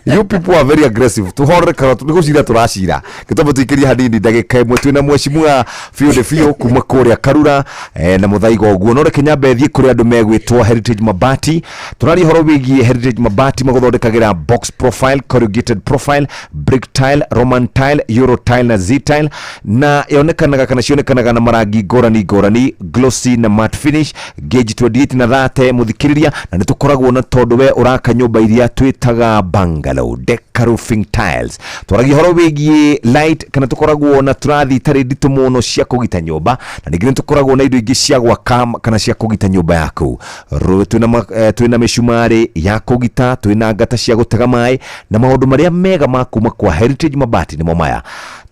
You people are very aggressive. Tuhorere kana nĩ gũcira tũracira. Gĩtwamba tuikĩrie hanini ndagĩka ĩmwe, twĩna mheshimiwa biũ nĩ biũ kuma kũrĩa Karura, na Mũthaiga ũguo. No reke nyambe thiĩ kũrĩ andũ megwĩtwo Heritage Mabati. Tũraria ũhoro wĩgiĩ Heritage Mabati, magũthondekagĩra box profile, corrugated profile, brick tile, Roman tile, euro tile na Z tile, na yonekanaga kana cionekanaga na marangi ngũrani ngũrani, glossy na matte finish, gauge 28 na 30, mũthikĩrĩria. Na nĩ tũkoragwo na, tondũ we ũraka nyũmba iria twĩtaga bungalow, deca roofing tiles. Twaragia ũhoro wĩgiĩ light, kana tũkoragwo na tũrathi itarĩ nditũ mũno cia kũgita nyũmba, na ningĩ nĩ tũkoragwo na indo ingĩ cia gwaka kana cia kũgita nyũmba yaku. Twĩna mĩcumarĩ ya kũgita, twĩna ngata cia gũtega maĩ, na maũndũ marĩa mega ma kuma kwa Heritage Mabati nĩmo maya: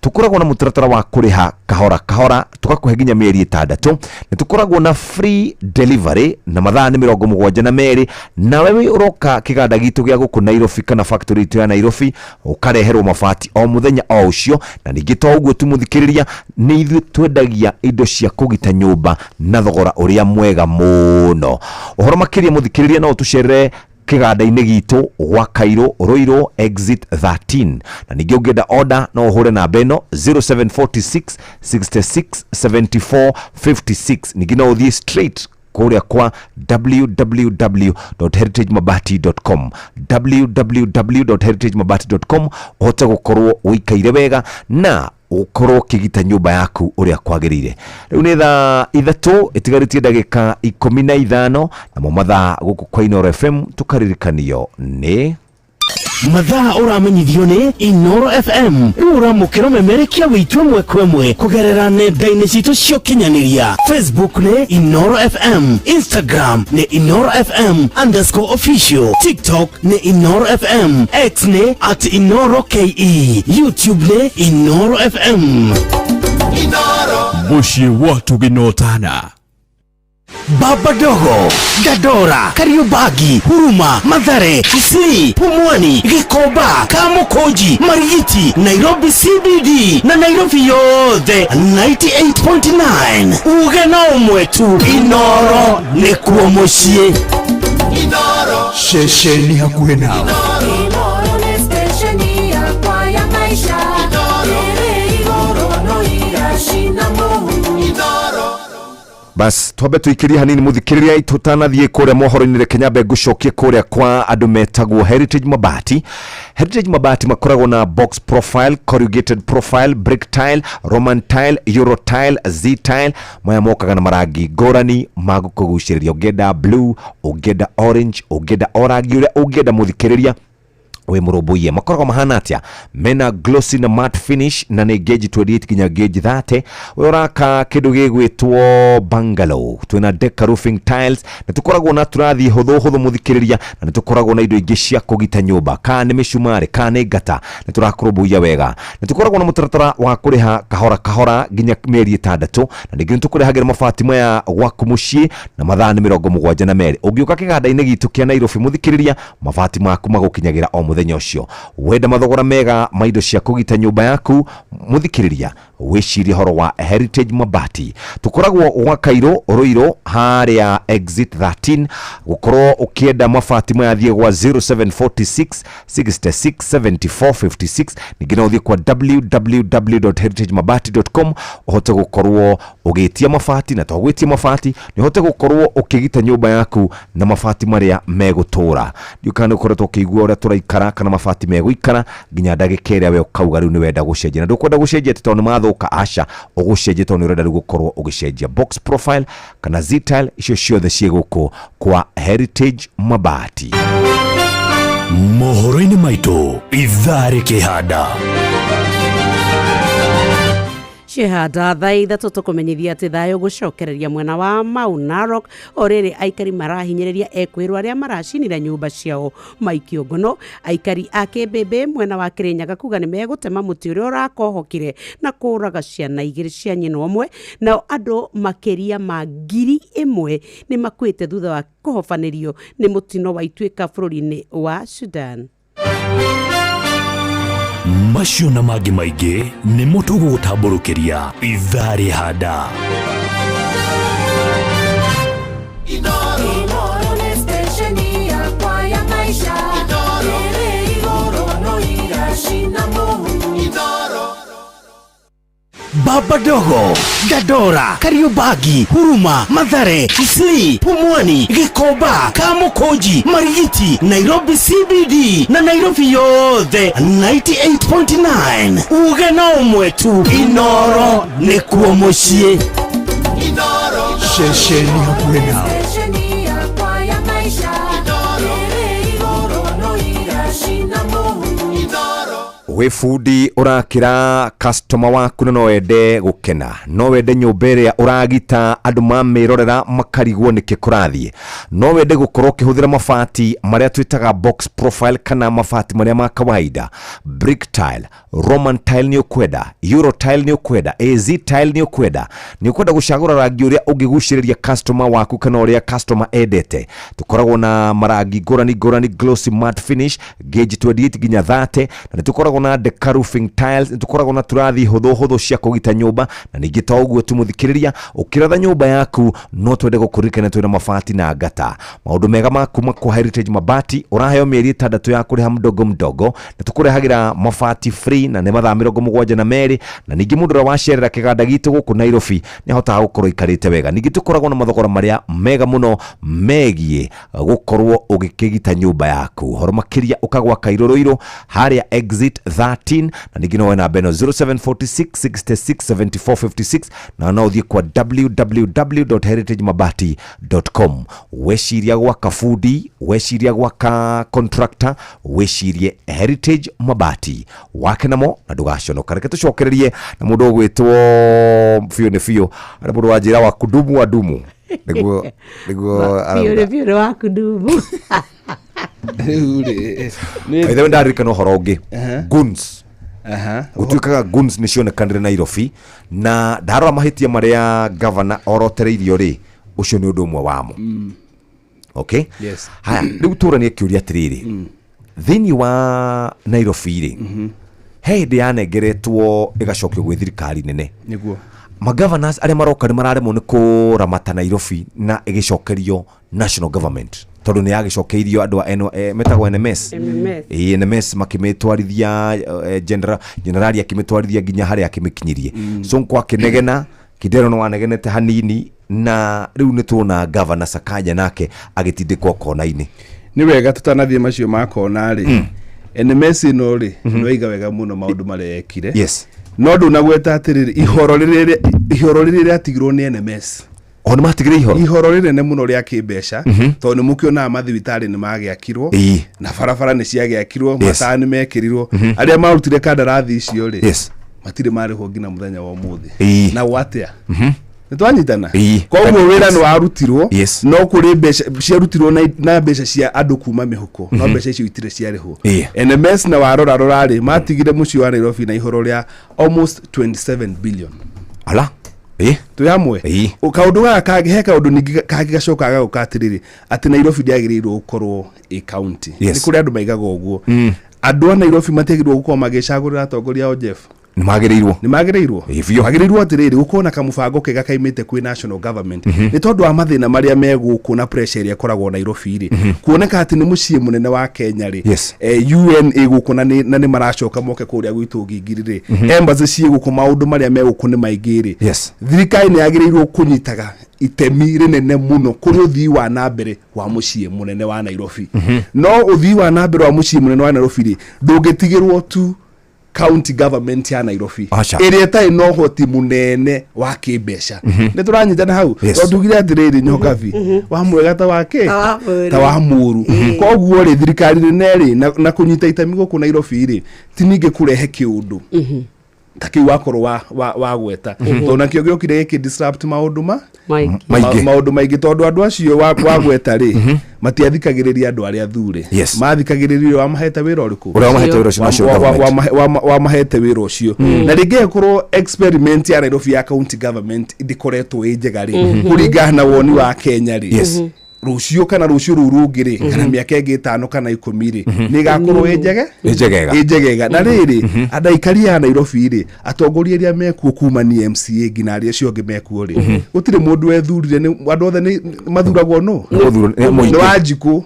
tũkoragwo na mũtaratara wa kũrĩha kahora kahora, tũgakũhe nginya mĩeri 6. Nĩ tũkoragwo na free delivery na mathaa nĩ 72. Nawe wĩ ũroka kĩganda gitũ gĩa gũkũ Nairobi kana factory itũ ya Nairobi, ũkareherwo mabati o mũthenya o ũcio. Na ningĩ to ũguo tu, mũthikĩrĩria, nĩ ithuĩ twendagia indo cia kũgita nyũmba na thogora ũrĩa mwega mũno. Ũhoro makĩria, mũthikĩrĩria, no ũtũcerere kĩganda-inĩ gitũ gwa Kairũ, Ruiru exit 13. Na ningĩ ũngĩenda order, no ũhũre namba ĩno, 0746 66 74 56. Ningĩ no ũthiĩ straight kũrĩa kwa www.heritagemabati.com, www.heritagemabati.com, ũhote gũkorwo ũikaire wega na ũkorwo ũkĩgita nyũmba yaku ũrĩa kwagĩrĩire. Rĩu nĩ thaa 3 ĩtigarĩtie ndagĩka 15, namo mathaa gũkũ kwa Inoro FM tũkaririkanio nĩ Mathaa ũramenyithio nĩ Inoro FM. Rĩu ũramũkĩra ũmemerekia witũ ĩmwe kwa ĩmwe kũgerera nenda-inĩ citũ cia ũkinyanĩria. Facebook nĩ Inoro FM, Instagram nĩ InoroFM_official, TikTok nĩ Inoro FM, X nĩ @InoroKE, YouTube nĩ Inoro FM. Mũciĩ wa tũgĩnotana. Baba Dogo, Dandora, Kariobangi, Huruma, Mathare, Kisii, Pumwani, Gikomba, Kamukunji, Marigiti, Nairobi CBD na Nairobi yothe 98.9. Uge na ũmwe tu, Inoro nĩkuo mũciĩ. Ceceni hakuhĩ nawe. Inoro nĩ stesheni yakwa ya maisha ĩrĩ igũrũ no iracina mũhu. Bas twambe tuikirie hanini muthikiriria tutanathiĩ kũrĩa mohoro-inĩ. Reke nyambe ngũcokie kũrĩa kwa andũ metagwo Heritage Mabati. Heritage Mabati makoragwo na box profile, corrugated profile, brick tile, Roman tile, Euro tile, Z tile. Maya mokaga na marangi ngũrani ma gũkũgucĩrĩria. Ũngĩenda blue, ũngĩenda orange, ũngĩenda o rangi ũrĩa ũngĩenda, mũthikĩrĩria wĩ mũrũmbũiye. Makoragwo mahana atĩa? Mena glossy na matte finish na nĩ gauge 28 nginya gauge 30. We ũraka kĩndũ gĩgwĩtwo bungalow, twĩna deca roofing tiles, nĩ tũkoragwo na tũrathiĩ hũthũ hũthũ, mũthikĩrĩria, na nĩ tũkoragwo na indo ingĩ cia kũgita nyũmba, kana nĩ mĩcumarĩ, kana nĩ ngata, nĩ tũrakũrũmbũiya wega. Nĩ tũkoragwo na mũtaratara wa kũrĩha kahora kahora nginya mĩeri 6, na ningĩ nĩ tũkũrehagĩra mabati maya gwaku mũciĩ na mathaa nĩ 72. Ũngĩũka kĩganda-inĩ gitũ kĩa Nairobi, mũthikĩrĩria, mabati maku magũkinyagĩra o mũthenya ũcio. Wenda mathogora mega ma indo cia kũgita nyũmba yaku, mũthikĩrĩria, wĩcirie horo wa Heritage Mabati. Tũkoragwo gwa Kairũ Rũirũ harĩa exit 13. Gũkorwo ũkĩenda mabati maya, thiĩ gwa 0746 66 74 56. Ningĩ no ũthiĩ kwa www.heritagemabati.com ũhote gũkorwo ũgĩtia mabati, na to gwĩtia mabati, nĩ ũhote gũkorwo ũkĩgita nyũmba yaku na mabati marĩa megũtũra. Ndiũ kana nĩ ũkoretwo ũkĩigua ũrĩa tũraikara kana mabati megũikara nginya ndagĩka ĩrĩa we ũkauga rĩu nĩ wenda gũcenjia, na ndũkwenda gũcenjia atĩ tondũ nĩ mathũka, aca, ũgũcenjia tondũ nĩ ũrenda rĩu gũkorwo ũgĩcenjia. Box profile kana Z-tile, icio ciothe ciĩ gũkũ kwa Heritage Mabati. Mohoro-inĩ maitũ ithaa rĩkĩhanda. Ciehanda thaa 3 tũkũmenyithia atĩ thayũ gũcokereria mwena wa Mau Narok, o rĩrĩ aikari marahinyĩrĩria ekwĩrwo arĩa maracinire nyũmba ciao maikio ngono. Aikari a Kĩmbĩmbĩ mwena wa Kĩrĩnyaga kuga nĩ megũtema mũtĩ ũrĩa ũrakohokire na kũraga ciana 2 cia nyina ũmwe. Nao andũ makĩria ma 1000 nĩ makuĩte thutha wa kũhobanĩrio nĩ mũtino wa ituĩka bũrũri-inĩ wa Sudan. Macio na mangĩ maingĩ nĩmo tũgũgũtambũrũkĩria ithaa rĩhanda. Inoro nĩ stesheni yakwa ya maisha ĩrĩ igũrũ no iracina mũhu. Baba Dogo, Dandora, Kariobangi, Huruma, Mathare, Isli, Pumwani, Gikomba, Kamukunji, Marigiti, Nairobi CBD na Nairobi yothe 98.9. Uge na ũmwe tu, Inoro nĩkuo mũciĩ. Ceceni hakuhĩ nawe. Stesheni yakwa ya maisha ĩrĩ igũrũ no iracina mũhu. Wĩ bundi ũrakĩra customer waku na no wende gũkena, no wende nyũmba ĩrĩa ũragita andũ mamĩrorera makarigwo nĩkĩ kũrathiĩ, no wende gũkorwo ũkĩhũthĩra mabati marĩa twĩtaga box profile kana mabati marĩa ma kawaida, brick tile, Roman tile nĩ ũkwenda, Euro tile nĩ ũkwenda, AZ tile nĩ ũkwenda, nĩ ũkwenda gũcagũra rangi ũrĩa ũngĩgucĩrĩria customer waku kana ũrĩa customer endete. Tũkoragwo na marangi ngũrani ngũrani, glossy matte finish, gauge 28 nginya 30, na nĩ tũkoragwo na deca roofing tiles, nĩ tũkoragwo na tũrathi hũthũ hũthũ cia kũgita nyũmba. Na ningĩ to ũguo tu, mũthikĩrĩria, ũkĩratha nyũmba yaku no twende gũkũririkania twĩna mabati na ngata. Maũndũ mega ma kuma kwa Heritage Mabati, ũraheo mĩeri 6 ya kũrĩha mdogo mdogo, nĩ tũkũrehagĩra mabati free na nĩ mathaa 72. Na ningĩ mũndũ ũrĩa wacerera kĩganda gitũ gũkũ Nairobi nĩ ahotaga gũkorwo ikarĩte wega. Ningĩ tũkoragwo na mathogora marĩa mega mũno megiĩ gũkorwo ũgĩkĩgita nyũmba yaku. Ũhoro makĩria ũkagwa Kairũ Rũirũ harĩa exit 13, na ningĩ no woe namba ĩno 0746 66 74 56, na no ũthiĩ kwa www.heritagemabati.com. Weciria gwaka bundi, weciria gwaka contractor, wĩcirie Heritage Mabati, wake namo na ndũgaconoka. Reke tũcokererie na mũndũ ũgwĩtwo biũ nĩ biũ arĩ mũndũ wa njĩra wa kudumu wa dumu nĩguo Biũ nĩ biũ nĩ wa kudumu. Rĩu rĩ By the way, ndaririkana ũhoro ũngĩ, goons. Gũtuĩkaga goons nĩ cionekanire Nairobi, na ndarora mahĩtia marĩa gavana orotereirio rĩ, ũcio nĩ ũndũ ũmwe wamo. Okay. Yes. Haya, rĩu tũranie kĩũria atĩrĩrĩ, thĩinĩ wa Nairobi rĩ, he hĩndĩ yanengeretwo ĩgacokio gwĩ thirikari nene. Magovernors arĩa maroka nĩ mararemwo nĩ kũramata Nairobi na ĩgĩcokerio national government, tondũ nĩ yagĩcokeirio andũ a metagwo NMS. MMS. Ĩĩ, NMS makĩmĩtwarithia, generali akĩmĩtwarithia nginya harĩa akĩmĩkinyirie. Sonko akĩnegena, Kidero nĩ wanegenete hanini. Na rĩu nĩ tuona Gavana Sakaja nake agĩtindĩkwo kona-inĩ. Nĩ wega tũtanathiĩ macio ma kona rĩ, NMS ĩno rĩ, nĩ waiga wega mũno maũndũ marĩa yekire. No ndũnagweta atĩrĩrĩ, ihoro rĩrĩ rĩatigirwo nĩ NMS. O nĩ matigire ihoro? Ihoro rĩnene mũno rĩa kĩmbeca, tondũ nĩ mũkĩonaga mathibitarĩ nĩ magĩakirwo, na barabara nĩ ciagĩakirwo, matawa nĩ mekĩrirwo. Arĩa marutire kandarathi icio rĩ, matirĩ marĩhwo nginya mũthenya wa ũmũthĩ. Na atĩa? Nĩ twanyitana? Koguo wĩra nĩ warutirwo, no kũrĩ mbeca ciarutirwo na mbeca cia andũ kuma mĩhuko, no mbeca icio itirĩ ciarĩhwo. NMS na warora rora rĩ, matigire mũciĩ wa Nairobi na ihoro rĩa almost 27 billion. Ala. Twĩ hamwe? Kaũndũ gaka kangĩ, he kaũndũ ningĩ kangĩ gacokaga gagoka atĩrĩrĩ, atĩ Nairobi ndĩagĩrĩirwo gũkorwo ĩ county. Nĩ kũrĩ andũ maigaga ũguo. Andũ a Nairobi matiagĩrĩirwo gũkorwo magĩcagũrĩra atongoria ao, Jeff. Nĩ magĩrĩirwo. Nĩ magĩrĩirwo. Ĩĩ, biũ. Magĩrĩirwo atĩrĩrĩ, gũkorwo na kamũbango kega kaimĩte kwĩ national government, nĩ tondũ wa mathĩna marĩa me gũkũ na pressure ĩrĩa ĩkoragwo Nairobi rĩ, kuoneka atĩ nĩ mũciĩ mũnene wa Kenya rĩ, UN ĩ gũkũ na nĩ maracoka moke kũrĩa gwitũ Ngingiri rĩ, embassy ciĩ gũkũ, maũndũ marĩa me gũkũ nĩ maingĩ rĩ, thirikari nĩ yagĩrĩirwo kũnyitaga itemi rĩnene mũno kũrĩ ũthii wa na mbere wa mũciĩ mũnene wa Nairobi. No ũthii wa na mbere wa mũciĩ mũnene wa Nairobi rĩ, ndũngĩtigĩrwo tu county government ya Nairobi Aca. ĩrĩa ĩtarĩ na ũhoti mũnene wa kĩmbeca. Nĩ tũranyitana hau? Yes. Tondũ tugire atĩrĩrĩ, Nyokabi, wa mwega ta wa kĩ? Ta wa mũũru. Ta wa mũũru. Koguo rĩ, thirikari nene rĩ, na kũnyita itemi gũkũ Nairobi rĩ, ti ningĩ kũrehe kĩũndũ ta kĩu wakorwo wa gweta, tondũ nakĩo gĩokire gĩkĩ disrupt maũndũ ma Maingĩ. Maingĩ. Maũndũ maingĩ, tondũ andũ acio wagweta rĩ, matiathikagĩrĩria andũ arĩa athure. Mathikagĩrĩria ũrĩa wamahete wĩra ũrĩkũ? Ũrĩa wamahete wĩra ũcio, national government. Wamahete wĩra ũcio. Na rĩngĩ ĩkorwo experiment ya Nairobi ya county government ndĩkoretwo ĩ njega rĩ, kũringana na woni wa Kenya rĩ, rũciũ kana rũciũ rũu rũngĩ rĩ, kana mĩaka ĩngĩ 5 kana 10 rĩ, nĩ ĩgakorwo ĩ njege. Ĩ njegega. Ĩ njegega. Na rĩrĩ, andũ aikari a Nairobi rĩ, atongoria arĩa mekuo kuma ni MCA nginya arĩa acio angĩ mekuo rĩ, gũtirĩ mũndũ wethurire. Nĩ andũ othe nĩ mathuragwo no Nĩ gũthurwo nĩ mũingĩ. Nĩ Wanjikũ,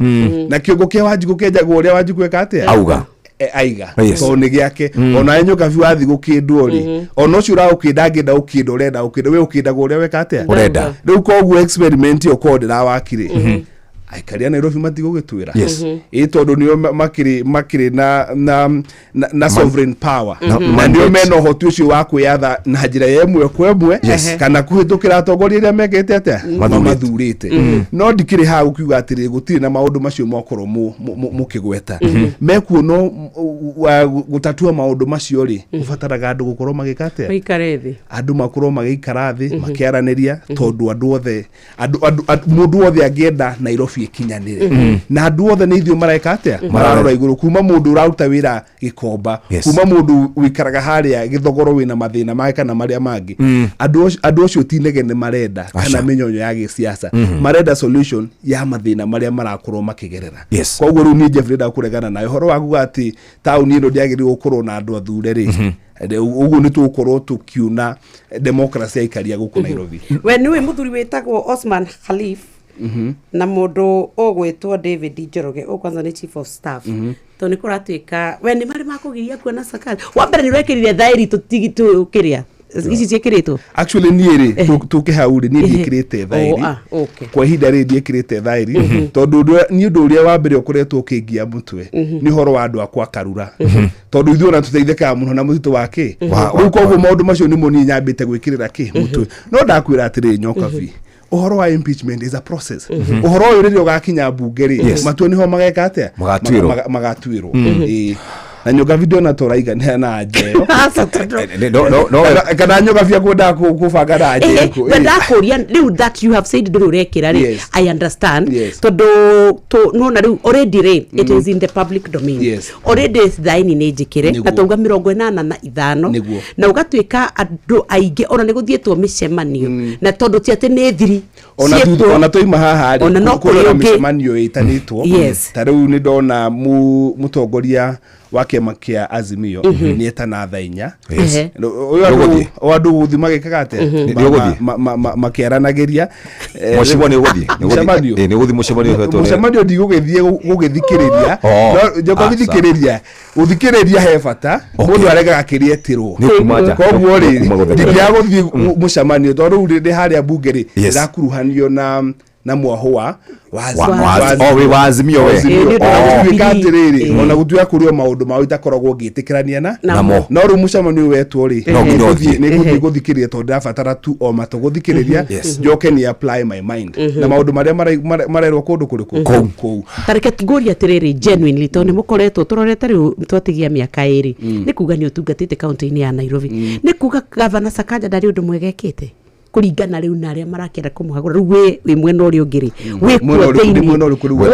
na kĩongo kĩa Wanjikũ kĩenjagwo ũrĩa Wanjikũ eka atĩa? Auga. Aiga. Tondũ nĩ gĩake. Ona Nyokabi wathiĩ gũkĩndwo rĩ, ona ũcio ũragũkĩnda angĩenda gũkĩnda, ũrenda gũkĩnda, we ũkĩndagwo ũrĩa weka atĩa? Ũrenda. Rĩu koguo experiment ĩyo korwo ndĩrawakirĩ, aikari a Nairobi matigũgĩtwĩra. Ĩ tondũ nĩo makĩrĩ na sovereign power, na nĩo mandate. Mena ũhoti ũcio wa kwĩyatha na njĩra ya ĩmwe kwa ĩmwe kana kũhĩtũkĩra atongoria arĩa mekĩte atĩa? Mathurĩte. Mamathurĩte. No ndikĩrĩ haha gũkiuga atĩrĩ gũtirĩ na maũndũ macio mokorwo mũkĩgweta mekuo, no gũtatua maũndũ macio rĩ, gũbataraga andũ gũkorwo magĩka atĩa? Maikare thĩ. Andũ makorwo magĩikara thĩ makĩaranĩria, tondũ andũ othe andũ mũndũ wothe angĩenda Nairobi ĩkinyanĩre, na andũ othe nĩ ithuĩ mareka atĩa? Mararora igũrũ, kuma mũndũ ũraruta wĩra Gĩkomba, kuma mũndũ wĩikaraga harĩa Gĩthogoro wĩna mathĩna make kana marĩa mangĩ. Andũ acio ti inegene marenda kana mĩnyonyo ya gĩsiasa, marenda solution ya mathĩna marĩa marakorwo makĩgerera. Koguo rĩu niĩ, Jeff, ndĩrenda kũregana nayo ũhoro wa kuga atĩ taũni ĩno ndĩagĩrĩirwo gũkorwo na andũ athure rĩ. Ũguo nĩ tũgũkorwo tũkiuna democracy ya aikaria gũkũ Nairobi. We nĩũĩ mũthuri wĩtagwo Osman Khalif na mũndũ ũgwĩtwo David Njoroge, ũyũ kwanza nĩ chief of staff, tondũ nĩ kũratuĩka we nĩ marĩ makũgiria kuona Sakaja. Wa mbere nĩ ũrekĩrire thaĩri tũtigi kĩrĩa ici ciĩkĩrĩtwo. Actually niĩ rĩ, tũke hau rĩ, niĩ ndiĩkĩrĩte thaĩri. Oh, ah, okay. Kwa ihinda rĩrĩ ndiĩkĩrĩte thaĩri, tondũ niĩ ũndũ ũrĩa wa mbere ũkoretwo ũkĩngia mũtwe nĩ ũhoro wa andũ akwa Karura, tondũ ithuĩ ona tũteithĩkaga mũno na mũtitũ wa kĩ. Rĩu koguo maũndũ macio nĩmo niĩ nyambĩte gwĩkĩrĩra kĩ mũtwe. No ndakwĩra atĩrĩrĩ, Nyokabi, ũhoro wa impeachment is a process. Ũhoro ũyũ rĩrĩa ũgakinya mbunge rĩ, matua nĩho mageka atĩa? Magatuĩrwo. Magatuĩrwo. Ĩĩ. Na Nyokabi ndĩona ta ũraiganĩra na anja ĩyo. Aca, tondũ No, no, no, Kana Nyokabi akwendaga kũbanga na anja ĩrĩkũ? Na ndakũria rĩu, that you have said ndũrĩ ũrekĩra rĩ, I understand, tondũ nona rĩu already rĩ, it is in the public domain. Already thaini nĩ njĩkĩre na twauga 85, na ũgatuĩka andũ aingĩ ona nĩ gũthiĩtwo mĩcemanio, na tondũ ti atĩ nĩ thiri Ona ciĩkuo. Ona twaima haha rĩ, Ona no kũrĩ kũrĩ na ũngĩ. mĩcemanio ĩtanĩtwo. Ta rĩu nĩ ndona mũtongoria Wa kĩama kĩa Azimio nĩ etana thaa 4. Yes. Ũyũ Nĩũgũthiĩ? andũ gũthiĩ magĩkaga atĩa? Nĩũgũthiĩ? Makĩaranagĩria. Mheshimiwa nĩ ũgũthiĩ? Nĩ ũgũthiĩ? Mũcemanio? Ĩ, nĩ ũgũthiĩ mũcemanio ũhetwo nĩ- Mũcemanio ndigũgĩthiĩ gũgĩthikĩrĩria. Oh, No njoka ah, gũthikĩrĩria, gũthikĩrĩria he bata, mũndũ aregaga kĩrĩa etirwo. Nĩ ũkuma nja. Koguo rĩ, Nĩ ũkuma gũthekerera. ndingĩaga gũthiĩ mũcemanio tondũ rĩu ndĩ harĩa mbunge rĩ, Yes. ndĩrakuruhanio na mwahũ wa Oh, wĩ wa Azimio we. Azimio. Ĩ, nĩ ũndũ wa Ona gũtuĩka Jubilee. atĩrĩrĩ, Ĩ. ona gũtuĩka kũrĩ o maũndũ mao itakoragwo ngĩtĩkĩrania na Namo. No rĩu mũcemanio ũyũ wetwo rĩ, No nginya ũthiĩ. nĩ ngũthiĩ gũthikĩrĩria tondũ ndĩrabatara tu o matũ gũthikĩrĩria, njoke ni apply my mind na maũndũ marĩa marerwo kũndũ kũrĩkũ Kũu. Kũu. Tareke ngũrie atĩrĩrĩ, genuinely, tondũ nĩ mũkoretwo tũrorete rĩu twatigia mĩaka 2, nĩ kuga nĩ ũtungatĩte kaũntĩ-inĩ ya Nairobi, nĩ kuga gavana Sakaja ndarĩ ũndũ mwega ekĩte kũringana rĩu na arĩa marakĩenda kũmũhagũra rĩu wĩ mwena ũrĩa ũngĩ rĩ, wĩ Mwena kuo ũrĩkũ- nĩ thĩinĩ mwena ũrĩkũ rĩu? wa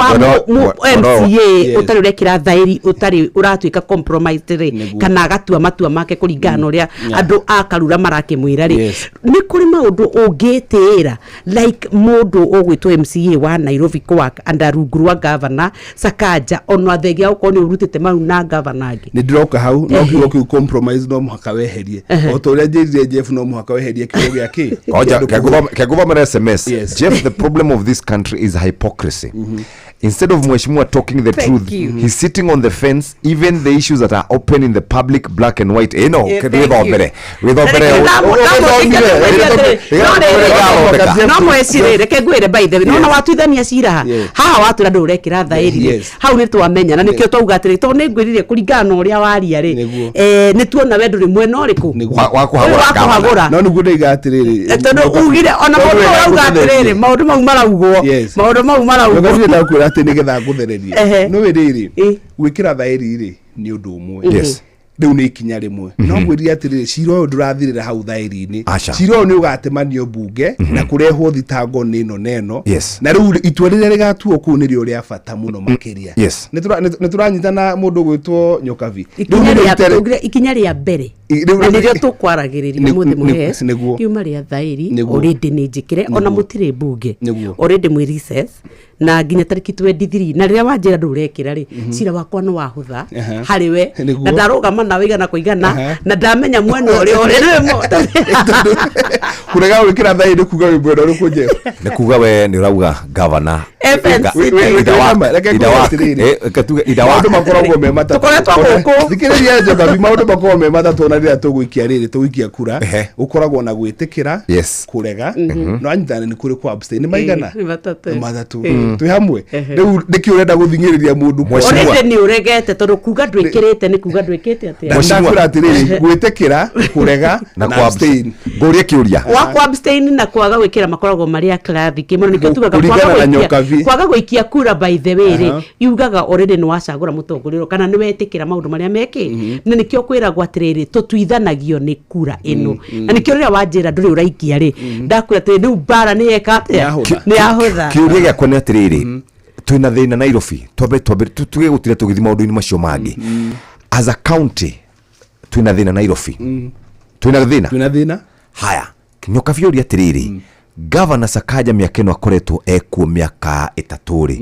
Mwena MCA Yes. ũtarĩ ũrekĩra thaĩri, ũtarĩ ũratuĩka compromised rĩ, kana agatua matua make kũringana na ũrĩa andũ a Karura marakĩmwĩra rĩ, nĩ kũrĩ maũndũ ũngĩtĩĩra like mũndũ ũgwĩtwo MCA wa Nairobi kwa under rungu rwa gavana Sakaja, ona thengia gũkorwo nĩ ũrutĩte mau na gavana angĩ? Nĩ ndĩroka hau, no kiugo kĩu compromise no mũhaka weherie, o ta ũrĩa njĩrire Jeff, no mũhaka weherie kiugo gĩa kĩ. Oja, Kĩndũ kũgũ- kegũthomera SMS. Yes. Jeff, the problem of this country is hypocrisy. Instead of Mheshimiwa talking the Thank truth, you. he's sitting on the fence, even the issues that are open in the public, black and white. Eh, no, Eh, thank wĩthombere. you. Wĩthombere. No mwecire, reke ngwĩre, by the way, nona watuithania cira haha watwĩra ndũrĩ ũrekĩra thaĩri rĩ, hau nĩ twamenya na nĩkĩo twauga atĩrĩ, tondũ nĩ ngwĩrire kũringana na ũrĩa waria rĩ, nĩ tuona we ndũrĩ mwena ũrĩkũ Wa Ũyũ kũhagũra wa kũhagũra. No nĩguo ndaiga atĩrĩrĩ, Tondũ ugire ona Tondũ maũndũ wega mau marauga ngũthererie. atĩrĩrĩ, maũndũ mau maraugwo, maũndũ mau maraugwo. Nyoka ndakwĩra atĩ nĩgetha ngũthererie. No rĩrĩ, gwĩkĩra thaĩri rĩ nĩ ũndũ ũmwe. Rĩu nĩ ikinya rĩmwe, no ngwĩrire atĩrĩrĩ, cira ũyũ ndũrathirĩra hau thaĩri-inĩ. Aca. Cira ũyũ nĩ ũgatemanio mbunge na kũrehwo thitango nĩ ĩno na ĩno. Na rĩu itua rĩrĩa rĩgatuo kũu nĩrĩo rĩa bata mũno makĩria. Nĩ tũranyitana mũndũ ũgwĩtwo Nyokabi? Rĩu Ikinya nĩrĩo rĩa ikinya rĩa mbere na nĩrĩo tũkwaragĩrĩria ũmũthĩ mũhes riuma rĩa thaĩri. Already nĩ njĩkĩre ona mũtirĩ mbunge, already mwĩ recess na nginya tarĩki 23, na rĩrĩa wanjĩra ndũ ũrekĩra rĩ, cira wakwa nĩ wahũtha harĩ we, na ndarũgama nawe igana kwa igana, na ndamenya mwena ũrĩa ũrĩ nĩwe Kũrega gwĩkĩra thaĩri nĩ kuga wĩ mwena ũrĩkũ, Jeff? Nĩ kuga we nĩ ũrauga gavana FNC. Reke ngwĩre atĩrĩrĩ. Reke tuge ida wa Maũndũ makoragwo me matatũ. Tũkoretwo gũkũ. Thikĩrĩria Njokabi, maũndũ makoragwo me matatũ ona rĩrĩa tũgũikia rĩrĩ tũgũikia kura, gũkoragwo na gwĩtĩkĩra, kũrega, no anyitane nĩ kũrĩ kwa abstain. Nĩ maigana? Nĩ matatũ. Nĩ matatũ. Twĩ hamwe rĩu, nĩkĩ ũrenda gũthing'ĩrĩria mũndũ Mheshimiwa. Already nĩ ũregete, tondũ kuga ndwĩkĩrĩte nĩ kuga ndwĩkĩte atĩa? Ndakwĩra atĩrĩrĩ, gwĩtĩkĩra, kũrega na na kwa abstain. Ngũrie kĩũria. Wa ku abstain na kwaga gwĩkĩra makoragwo marĩ a class kĩmwe, nĩkĩo tugaga Kũringana kwaga na gũikia- Nyokabi. kwaga gũikia kura, by the way rĩ, yugaga already nĩ wacagũra mũtongoria ũrĩa, kana nĩ wetĩkĩra maũndũ marĩa mekĩ, na nĩkĩo kwĩragwo atĩrĩrĩ, tũtuithanagio nĩ kura ĩno, na nĩkĩo rĩrĩa wanjĩra ndũrĩ ũraikia rĩ, ndakwĩra atĩrĩ, rĩu mbara nĩ yeka atĩa? Nĩ yahũtha. Nĩ yahũtha. Kĩũria gĩakwa nĩ atĩrĩrĩ, twĩna thĩna Nairobi, twambe tuge gũtire tũgĩthiĩ maũndũ-inĩ macio mangĩ, as a county twĩna thĩna Nairobi, twĩna thĩna. Twĩna thĩna. Haya, Nyokabi, ũria atĩrĩrĩ, gavana Sakaja mĩaka ĩno akoretwo ekuo mĩaka 3 rĩ,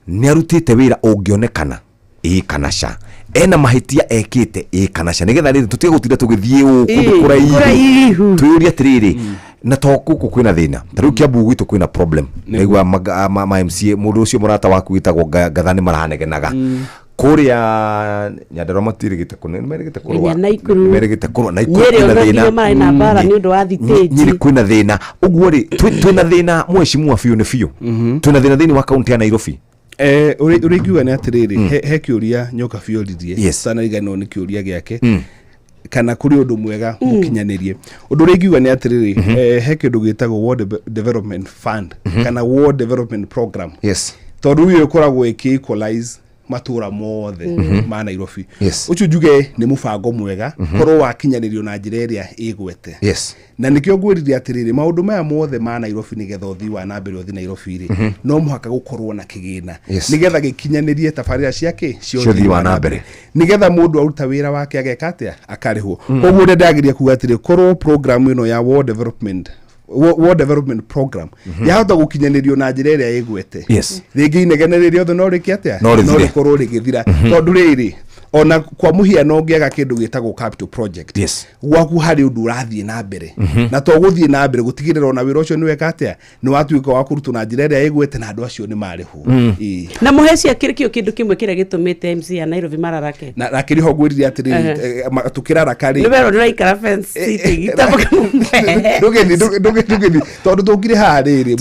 nĩ arutĩte wĩra ũngĩonekana, ĩ kana ca? Ena mahĩtia ekĩte, ĩ kana ca? Nĩgetha rĩrĩ tũtige gũtinda tũgĩthiĩ ũ kũndũ Kũraihu. kũraihu, twĩyũrie atĩrĩrĩ, na to gũkũ kwĩna thĩna, ta rĩu Kiambu gwitũ kwĩna problem, naigua ma MCA, mũndũ ũcio mũrata waku wĩtagwo Ngatha nĩ maranegenaga kũrĩa Nyandarua, matirĩgĩte kũ nĩmerĩgĩte kũrũa. Nginya Naikuru. Nĩmerĩgĩte kũrũa Naikuru Nyĩrĩ kwĩna ona thĩna. nginya marĩ na mbara nĩ ũndũ wa thitĩnji. Nyĩrĩ kwĩna thĩna ũguo rĩ, twĩna thĩna mheshimiwa, biũ nĩ biũ twĩna thĩna thĩinĩ wa kaunti ya Nairobi. Ũrĩa ingiuga nĩ atĩrĩrĩ, he kĩũria Nyoka bioririe, tanariganĩrwo nĩ kĩũria gĩake, kana kũrĩ ũndũ mwega mũkinyanĩrie. Ũndũ ũrĩa ingiuga nĩ atĩrĩrĩ, he kĩndũ gĩtagwo World Development Fund kana World Development Program, tondũ rĩu ĩkoragwo ĩkĩ equalize matũra mothe ma Nairobi. Ũcio njuge nĩ mũbango mwega korwo wakinyanĩrio na njĩra ĩrĩa ĩgwete. Na nĩkĩo ngwĩrire atĩrĩrĩ, maũndũ maya mothe ma Nairobi, nĩgetha ũthii wa na mbere ũthi Nairobi rĩ, no mũhaka gũkorwo na kĩgĩna nĩgetha gĩkinyanĩrie tabarĩra ciake Cia ũthii wa na mbere. Nĩgetha mũndũ aruta wĩra wake ageka atĩa? Akarĩhwo. Koguo ũrĩa ndageria kuga atĩrĩ, korwo program ĩno ya World Development Program yahota gũkinyanĩrio na njĩra ĩrĩa ĩgwete, rĩngĩ inegene rĩrĩ othe no rĩke atĩa? No rĩthire. Rĩkorwo rĩgĩthira, tondũ rĩrĩ Ona kwa mũhiano ũngĩaga kĩndũ gĩtagwo capital project, Yes. gwaku harĩ ũndũ ũrathiĩ na mbere, na to gũthiĩ na mbere, gũtigĩrĩra ona wĩra ũcio nĩ weka atĩa, nĩ watuĩka wa kũrutwo na njĩra ĩrĩa ĩgwete na andũ acio nĩ marĩhwo. Ĩĩ. Na mũheci akĩrĩ kĩo kĩndũ kĩmwe kĩrĩa gĩtũmĩte MC ya Nairobi mararake. Na kĩrĩho ngwĩrire atĩrĩrĩ, tũkĩraraka rĩ, Nĩ werwo ndĩraikara fence sitting. Ndũgĩthi, ndũgĩthi, tondũ tũngire haha rĩrĩ.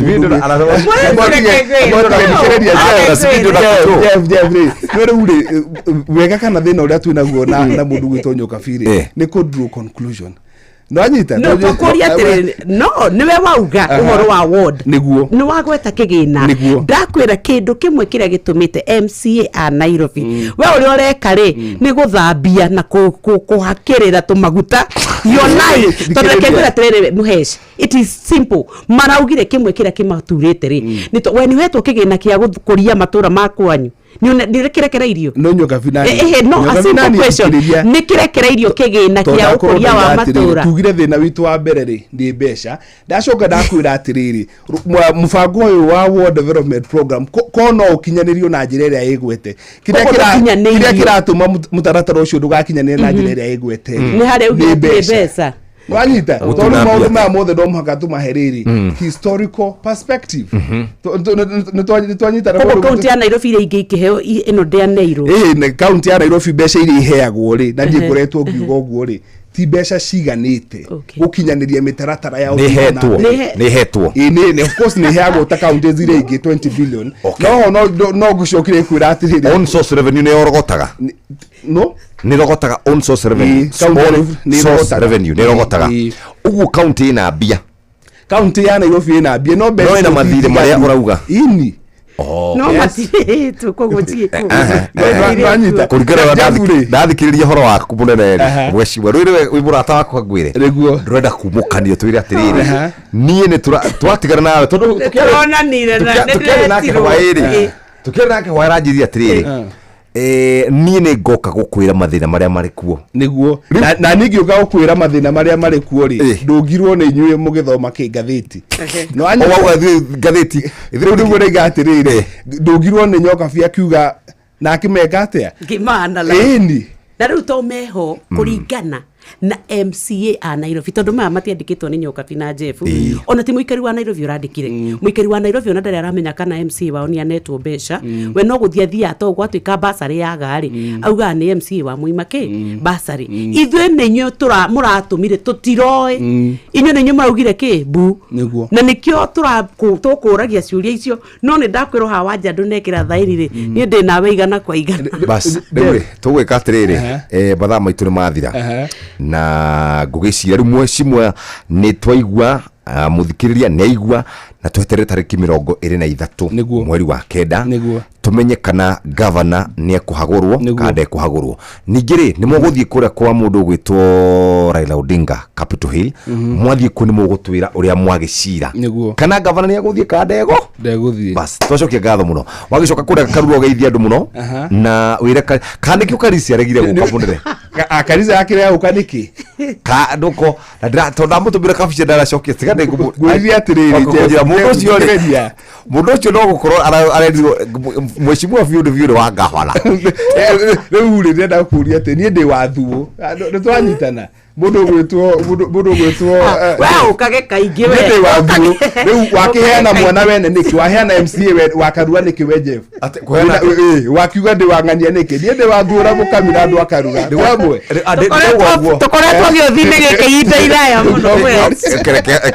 Rĩu rĩ, wega kana thĩna ũrĩa twĩ naguo na mũndũ gwĩtwo Nyokabi rĩ, nĩ kũ draw conclusion. Nĩwanyita? No tũkũria atĩrĩrĩ, no nĩwe wauga ũhoro wa ward. Nĩguo. Nĩ wagweta kĩgĩna. Nĩguo. Ndakwĩra kĩndũ kĩmwe kĩrĩa gĩtũmĩte MCA a Nairobi, we ũrĩa ũreka rĩ, nĩ gũthambia na kũhakĩrĩra tũmaguta your life, tondũ reke ngwĩre atĩrĩrĩ, Mũhesh, it is simple. Maraugire kĩmwe kĩrĩa kĩmaturĩte rĩ, nĩ we nĩ ũhetwo kĩgĩna kĩa gũkũria matũra ma kwanyu, nĩ kĩrekereirio. No Nyokabi nani? No, a simple question, nĩ kĩrekereirio kĩgĩna kĩa ũkũria wa matũra? Tugire thĩna witũ wa mbere rĩ nĩ mbeca. Ndacoka ndakwĩra atĩrĩrĩ, mũbango ũyũ wa World Development Program ko no ũkinyanĩrio na njĩra ĩrĩa ĩgwete. Kĩrĩa Koguo ndũkinyanĩirio. Kĩrĩa kĩratũma mũtaratara ũcio ndũgakinyanĩre na njĩra ĩrĩa ĩgwete rĩ, Nĩ harĩa nĩ ugire mbeca. Wanyita? Gũtuna Tondũ maũndũ mbia. maya mothe no mũhaka tũmahe rĩrĩ historical perspective. Nĩ twanyitana? Koguo kaunti ya Nairobi iria ingĩ ikĩheo ĩno ndĩaneirwo. Ĩĩ, kaunti ya Nairobi mbeca iria iheagwo rĩ, na niĩ ngoretwo ngiuga ũguo rĩ, ti mbeca ciganĩte gũkinyanĩria mĩtaratara ya Nĩ ũthii wa na hetwo. mbere. Nĩ hetwo. Ĩĩ, of course nĩ iheagwo ta kaunti iria ingĩ 20 billion, no ngũcokire kwĩra atĩrĩrĩ, Own source revenue nĩ yorogotaga? No. Nĩ rogotaga own source revenue? Ĩĩ, kaunti ya Own Nairobi nĩ source ĩrogotaga. revenue nĩ rogotaga? Ĩĩ. Ũguo kaunti ĩna mbia? Kaunti ya Nairobi ĩna mbia, no mbeca No ĩna icio ti mathirĩ marĩa njiganu. ũrauga. Ini. No matirĩtwo, koguo Nĩwanyita? Kũringana na Jeff rĩ. Ndathikĩrĩria ũhoro waku mũnene rĩ, mwecimwa rĩu nĩwe wĩ mũrata wakwa, ngwĩre nĩguo ndũrenda kumũkanio, twĩre atĩrĩrĩ, niĩ nĩ twatigana nawe tondũ Tũronanire na tũkĩaria nake nĩndĩretirwo. hwaĩ-rĩ, tũkĩaria nake hwaĩ aranjĩrire atĩrĩrĩ, niĩ nĩ ngoka gũkwĩra mathĩna marĩa marĩ kuo. Nĩguo, na niĩ ngĩũka gũkwĩra mathĩna marĩa marĩ kuo rĩ, ndũngirwo nĩ inyuĩ mũgĩthoma kĩ ngathĩti. O wauga ithuĩ ngathĩti. Rĩu nĩguo ndaiga atĩrĩrĩ, ndũngirwo nĩ Nyokabi akiuga na akĩmeka atĩa. Ngĩmana. Ĩni. Na rĩu to meho kũringana na MCA a Nairobi, tondũ maya matiandĩkĩtwo nĩ Nyokabi na Jeff, ona ti mũikari wa Nairobi ũrandĩkire. Mũikari wa Nairobi ona ndarĩ aramenya kana MCA wao nĩ anetwo mbeca. We no gũthiĩ athiaga, to gwatuĩka basarĩ yaga rĩ, augaga nĩ MCA wa mũima kĩ basarĩ. Ithuĩ nĩ inyuĩ mũratũmire, tũtiroĩ inyuĩ nĩ inyuĩ mũraugire kĩ mbu. Nĩguo. Na nĩkĩo tũkũragia ciũria icio, no nĩ ndakwĩrwo haha wanja ndũnekĩra thaĩri rĩ, niĩ ndĩ nawe igana kwa igana. Bas, rĩu rĩ, tũgwĩka atĩrĩrĩ, mathaa maitũ nĩ mathira, na ngũgĩcira rĩu mwecimwa nĩ twaigua, mũthikĩrĩria nĩ aigua, na tweterere tarĩki 23 mweri wa 9 tũmenye kana gavana nĩ ekũhagũrwo kana ndekũhagũrwo. Ningĩ rĩ, nĩ mũgũthiĩ kũrĩa kwa mũndũ ũgwĩtwo Raila Odinga, Capitol Hill. Mwathiĩ kuo nĩ mũgũtwĩra ũrĩa mwagĩcira kana gavana nĩ egũthiĩ kana ndego ndegũthiĩ. Bas, twacokia ngatho mũno. Wagĩcoka kũrĩa Karura ũgeithie andũ mũno na wĩre kana nĩkĩo Karisi aregire gũka mũnene. Karisa yakĩrega gũka nĩkĩ? Ka ndũko na ndĩra tondũ ndamũtũmĩra kabica ndaracokia, tiga nĩ Ngwĩrire atĩrĩrĩ, Kũnjĩra Jeff, mũndũ ũcio rĩ, thikĩrĩria. Mũndũ ũcio no gũkorwo arendirwo mwecimua biũ nĩ biũ nĩ wa ngabana. Rĩu rĩ, ndĩrenda gũkũria atĩ niĩ ndĩ wa thuo. Nĩ twanyitana, mũndũ ũgwĩtwo mũndũ ũgwĩtwo We ũkage kaingĩ we. Niĩ ndĩ wa thuo. Rĩu wakĩheana Ũkage. Mwana wene nĩkĩ waheana MCA wa Karura nĩkĩ we Jeff? Kũheana- Wakiuga ndĩ wa ng'ania nĩkĩ? Niĩ ndĩ wa thuo na mũkami na andũ a Karura twamwe. Tũkoretwo gĩũthi-inĩ gĩkĩ ihinda iraya mũno we.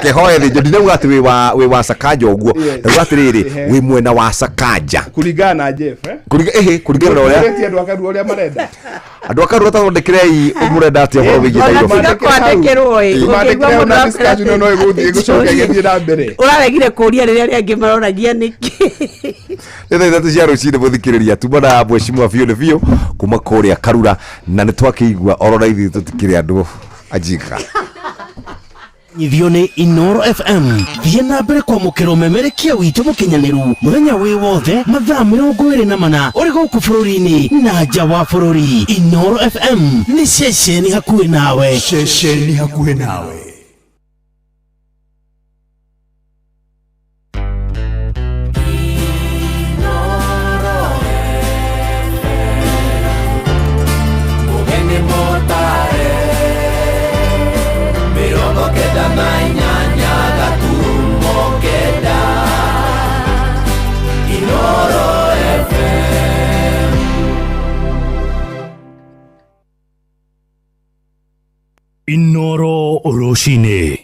Kehoe thĩ ndinauga atĩ wĩ wa Sakaja ũguo, ndauga atĩrĩrĩ, wĩ mwena wa Sakaja. Kũringana na Jeff, eh? Kũringa kũringana na ũrĩa Ũrĩtie andũ a Karura ũrĩa marenda. Andũ a Karura, tathondekerei mũrenda atĩa ũhoro wĩgiĩ Ona Nairobi? tiga kwandĩkĩrwo ĩ, ũngĩigua Mandĩkĩre mũndũ ona discussion ĩno no ĩgũthiĩ ĩgũcoka ĩgĩthiĩ na mbere. Ũraregire kũria rĩrĩa arĩa angĩ maroragia nĩkĩ. Nĩ thaa 3 cia rũcinĩ, mũthikĩrĩria, tuma na mwecimua biũ nĩ biũ kuma kũrĩa Karura, na nĩ twakĩigua oro na ithuĩ tũtikĩrĩ andũ ajinga. Nyithio nĩ Inoro FM. Thiĩ na mbere kwamũkĩra ũmemerekia witũ mũkinyanĩru mũthenya wĩ wothe mathaa 24 ũrĩ gũkũ bũrũri-inĩ na nja wa bũrũri. Inoro FM nĩ ceceni hakuhĩ nawe. Ceceni hakuhĩ nawe. Rũcinĩ.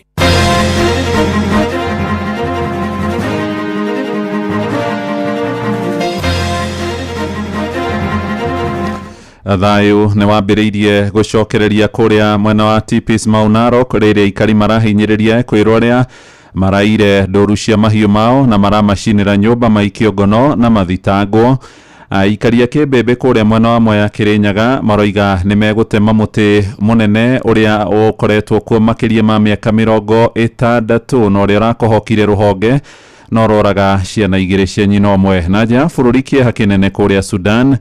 Thayũ nĩ wambĩrĩirie gũcokereria kũrĩa mwena wa Tipis Mau Narok rĩrĩa aikari marahinyĩrĩria kwĩrwo arĩa maraire ndũru cia mahiũ mao na maramacinĩra nyũmba maikio ngono na mathitangwo. Aikari a Kĩmbĩmbĩ kũrĩa mwena wa Mwea Kĩrĩnyaga maroiga nĩ megũtema mũtĩ mũnene ũrĩa ũkoretwo kuo makĩria ma mĩaka 60 na ũrĩa ũrakohokire rũhonge na ũroraga ciana 2 cia nyina ũmwe. Na nja ya bũrũri kĩeha kĩnene kũrĩa Sudan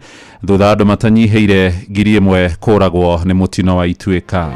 thutha andũ matanyihĩire 1000 kũragwo nĩ mũtino wa Ituĩka.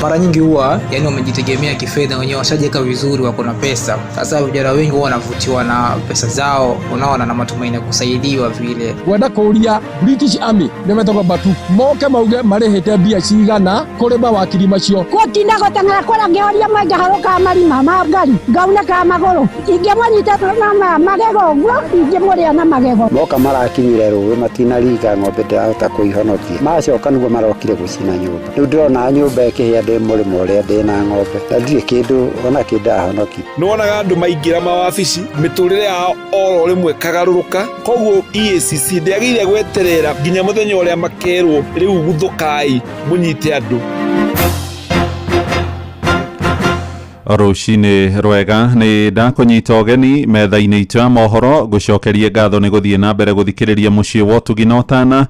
Mara nyingi huwa yani wamejitegemea kifedha wenyewe, washajiweka vizuri, wako na pesa. Sasa vijana wengi huwa wanavutiwa na pesa zao, unaona, na matumaini ya kusaidiwa vile. Wenda kũria British Army nĩ metagwo Batu moke mauge marĩhĩte mbia cigana kũrĩ mawakiri macio. Gũtinda gũteng'era kũrĩa ngĩhoria mwenge harũkaga marima ma ngari ngaunĩkaga magũrũ, ingĩmũnyita na magego ũguo ingĩmũrĩa na magego. Moka marakinyire rũĩ matinaringa ng'ombe ndĩrahota kũihonokia, macoka nĩguo marokire gũcina nyũmba. Rĩu ndĩrona nyũmba ĩkĩhĩa ndĩ mũrĩmo ũrĩa ndĩ na ng'ombe na ndirĩ kĩndũ ona kĩ ndahonokia. Nĩwonaga andũ maingĩra mawabici mĩtũrĩre yao oro rĩmwe ĩkagarũrũka, koguo EACC ndĩagĩrĩire gweterera nginya mũthenya ũrĩa makerwo rĩu guthũkai mũnyite andũ. Rũcinĩ rwega nĩ ndakũnyita ũgeni metha-inĩ itũ ya mohoro ngũcokerie ngatho nĩ gũthiĩ na mbere gũthikĩrĩria mũciĩ wa ũtugi na ũtana.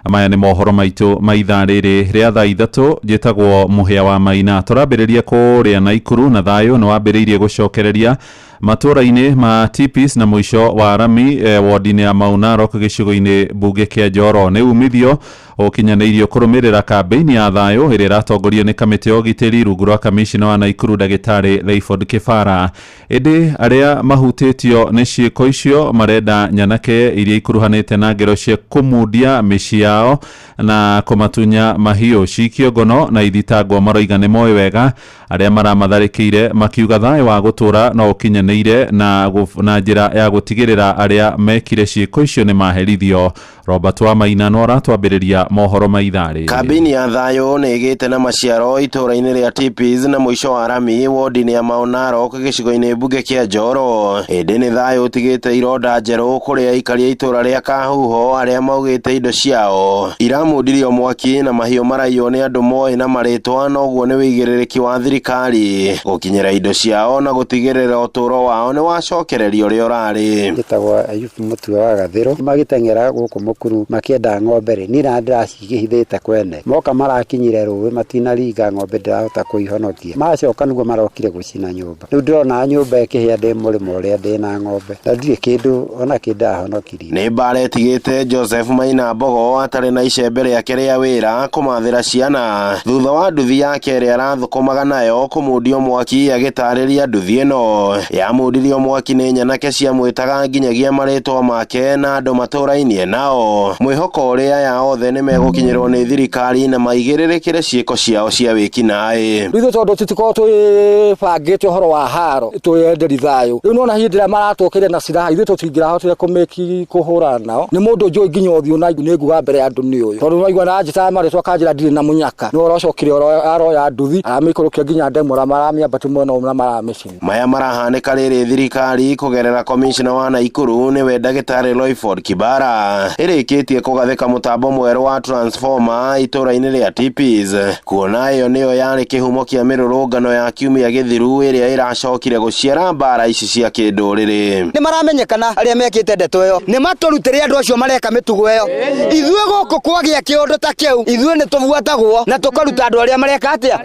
Maya nĩ mohoro maitũ ma ithaa rĩrĩ rĩa thaa 3 njĩtagwo Mũhĩa wa Maina. Tũrambĩrĩria kũrĩa Naikuru na thayũ nĩ wambĩrĩirie gũcokereria matũũra-inĩ ma Tipis na mũico wa Rami wodi-inĩ ya Mau Narok gĩcigo-inĩ mbunge kĩa Njoro. Nĩ umithio ũkinyanĩirio kũrũmĩrĩra kambĩini ya thayũ ĩrĩa ĩratongorio nĩ kamĩtĩ ya ũgitĩri rungu rwa kamishina wa Naikuru ndagĩtarĩ Rayford Kĩbara. Ĩndĩ arĩa mahutĩtio nĩ ciĩko icio marenda nyanake iria ikuruhanĩte na ngero cia kũmundia mĩciĩ yao na kũmatunya mahiũ cikio ngono na ithitangwo maroiga nĩ moĩ wega arĩa maramatharĩkĩire makiuga thayũ wa gũtũũra no ũkinyanĩire na njĩra ya gũtigĩrĩra arĩa mekire ciĩko icio nĩ maherithio. Robert wa Maina no aratwambĩrĩria mohoro ma ithaa rĩrĩ. Kambĩini ya thayũ nĩ ĩgĩte na maciaro itũũra-inĩ rĩa Tipis na mũico wa Rami wodi-inĩ ya Mau Narok gĩcigo-inĩ mbunge kĩa Njoro. Ĩndĩ nĩ thayũ ũtigĩte ironda njerũ kũrĩ aikari a itũũra rĩa Kahuho arĩa maugĩte indo ciao iramundirio mwaki na mahiũ maraiywo nĩ andũ moĩ na marĩtwa, noguo nĩ wĩigĩrĩrĩki wa thirikari gũkinyĩra indo ciao na gũtigĩrĩra ũtũũro wao nĩ wacokererio ũrĩa ũrarĩ. Njĩtagwo Ayubu Mũtua wa Gathĩrũ, magĩteng'era gũkũ mũkuru makĩenda ng'ombe rĩ, niĩ na ndĩracihithĩte kwene, moka marakinyire rũĩ matinaringa ng'ombe ndĩrahota kũihonokia, macoka nĩguo marokire gũcina nyũmba. Rĩu ndĩrona nyũmba ĩkĩhĩa ndĩ mũrĩmo ũrĩa ndĩ na ng'ombe na ndirĩ kĩndũ ona kĩ ndahonokirie. Nĩ mbara ĩtigĩte Joseph Maina Mbogo atarĩ na icembe rĩake rĩa wĩra kũmathĩra ciana thutha wa nduthi yake ĩrĩa arathũkũmaga nayo kũmundio mwaki agĩtarĩria nduthi ĩno yamundirio mwaki nĩ nyanake ciamwĩtaga nginyagia marĩtwa make na andũ matũrainĩ nao. Mwĩhoko ũrĩa aya othe nĩ megũkinyĩrwo nĩ thirikari na maigĩrĩrĩkĩre ciĩko ciao cia wĩkinaĩ. Rĩu ithuĩ tondũ tũtikoragwo twĩbangĩte ũhoro wa haro twĩyenderi thayũ, rĩu nĩwona hĩndĩ ĩrĩa maratũkĩrĩra na silaha ithuĩ tũtingĩrahotire kũmĩki kũhũrana nao. Nĩ mũndũ njũĩ nginya ũthiũ na nĩ nguga mbere ya andũ nĩ ũyũ, tondũ nĩwaigua na anjĩtaga marĩtwa akanjĩra ndirĩ na mũnyaka, nĩwe ũracokire aroya nduthi aramĩikũrũkia nginya ndemwa na maramĩambatia mwena ũmwe na maramĩcina. Maya marahanĩka rĩrĩ thirikari kũgerera komishina wa Naikuru nĩwe ndagĩtarĩ Loyford Kibara ĩrĩkĩtie kũgathĩka mũtambo mwerũ wa transformer itũũra-inĩ rĩa Tipis, kuona ĩyo nĩyo yarĩ kĩhumo kĩa mĩrũrũngano ya kiumia gĩthiru ĩrĩa ĩracokire gũciara mbara ici cia kĩndũrĩrĩ. Nĩ maramenyekana arĩa mekĩte ndeto ĩyo, nĩ matũrutĩre andũ acio mareka mĩtugo ĩyo. Ithuĩ gũkũ kwagĩa kĩũndũ ta kĩu, ithuĩ nĩ tũbuatagwo na tũkaruta andũ arĩa mareka atĩa.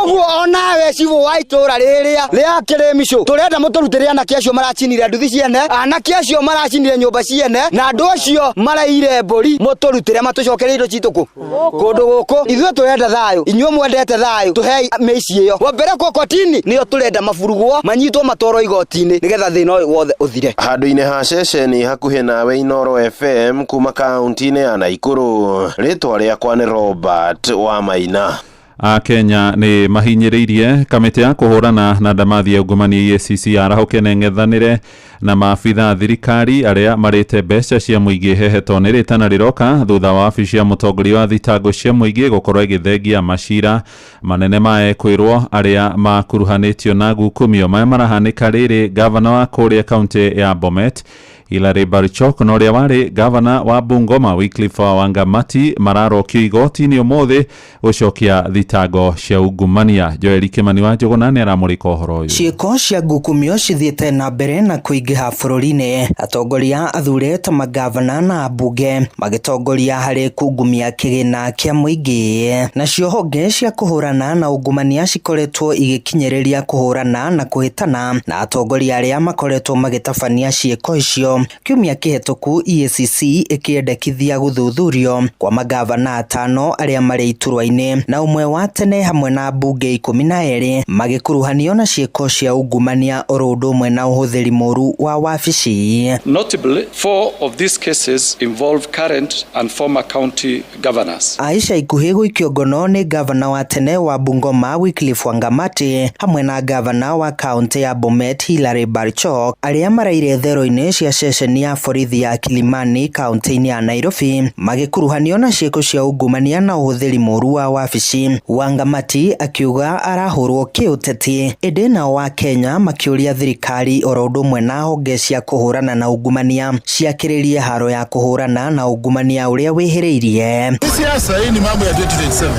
Ũguo onawe cibũ wa itũũra rĩrĩa rĩa Kĩrĩmicũ, tũrenda mũtũrutĩre anake acio maracinire nduthi ciene, anake acio maracinire nyũmba ciene, na andũ acio maraire mbũri, mũtũrutĩre matũcokerie indo citũ kũ kũndũ gũkũ. Ithuĩ tũrenda thayũ, inyuĩ mwendete thayũ, tũhei mĩciĩ ĩyo wambere kwa kotini, nĩyo tũrenda maburugwo manyitwo matwarwo igoti-inĩ nĩgetha thĩna ũyũ wothe ũthire. Handũ-inĩ ha ceceni hakuhĩ nawe Inooro FM kuma kaunti-inĩ ya Naikuru, rĩtwa rĩakwa nĩ Robert wa Maina. A Kenya nĩ mahinyĩrĩirie kamĩtĩ ya kũhũrana na ndamathi ya ungumania EACC arahũke na ĩng'ethanĩre na maabitha a thirikari arĩa marĩte mbeca cia mũingĩ heheto nĩ rĩtana rĩroka thutha wa wabici ya mũtongoria wa thitango cia mũingĩ gũkorwo ĩgĩthengia macira manene ma ekwĩrwo arĩa makuruhanĩtio na ngukumio. Maya marahanĩka rĩrĩ gavana wa kũrĩa kaunti ya Bomet Hilary Barchok na ũrĩa warĩ gavana wa Bungoma Wycliffe Wangamati mararokio igoti-inĩ ũmũthĩ gũcokia thitango cia ungumania. Joel Kimani wa Njũgũna nĩ aramũrĩka ũhoro ũyũ. Ciĩko cia ngukumio cithiĩte na mbere na kũingĩha bũrũri-inĩ, atongoria athure ta magavana na ambunge magĩtongoria harĩ kungumia kĩgĩna kĩa mũingĩ. Nacio honge cia kũhũrana na ungumania cikoretwo igĩkinyĩrĩria kũhũrana na kũhĩtana na atongoria arĩa makoretwo magĩtabania ciĩko icio. Kiumia kĩhetũku EACC ĩkĩendekithia gũthuthurio kwa magavana 5 arĩa marĩ iturwa-inĩ na ũmwe wa tene hamwe na mbunge 12 magĩkuruhanio na ciĩko cia ungumania oro ũndũ ũmwe na ũhũthĩri mũru wa wabici. Notably, 4 of these cases involve current and former county governors. Aisha ikuhĩ gũikio ngono nĩ gavana wa tene wa Bungoma Wycliffe Wangamati hamwe na gavana wa kaunti ya Bomet Hilary Barchok arĩa maraire thero-inĩ cia ceceni ya borithi ya Kilimani kaunti-inĩ ya Nairobi magĩkuruhanio na ciĩko cia ungumania na ũhũthĩri mũru wa wabici. Wangamati akiuga arahũrwo kĩũteti, ĩndĩ nao wa Kenya makĩũria thirikari oro ũndũ ũmwe na honge cia kũhũrana na ungumania ciakĩrĩrie haro ya kũhũrana na ungumania ũrĩa wĩhĩrĩirie. Siasa hii ni mambo ya 2027,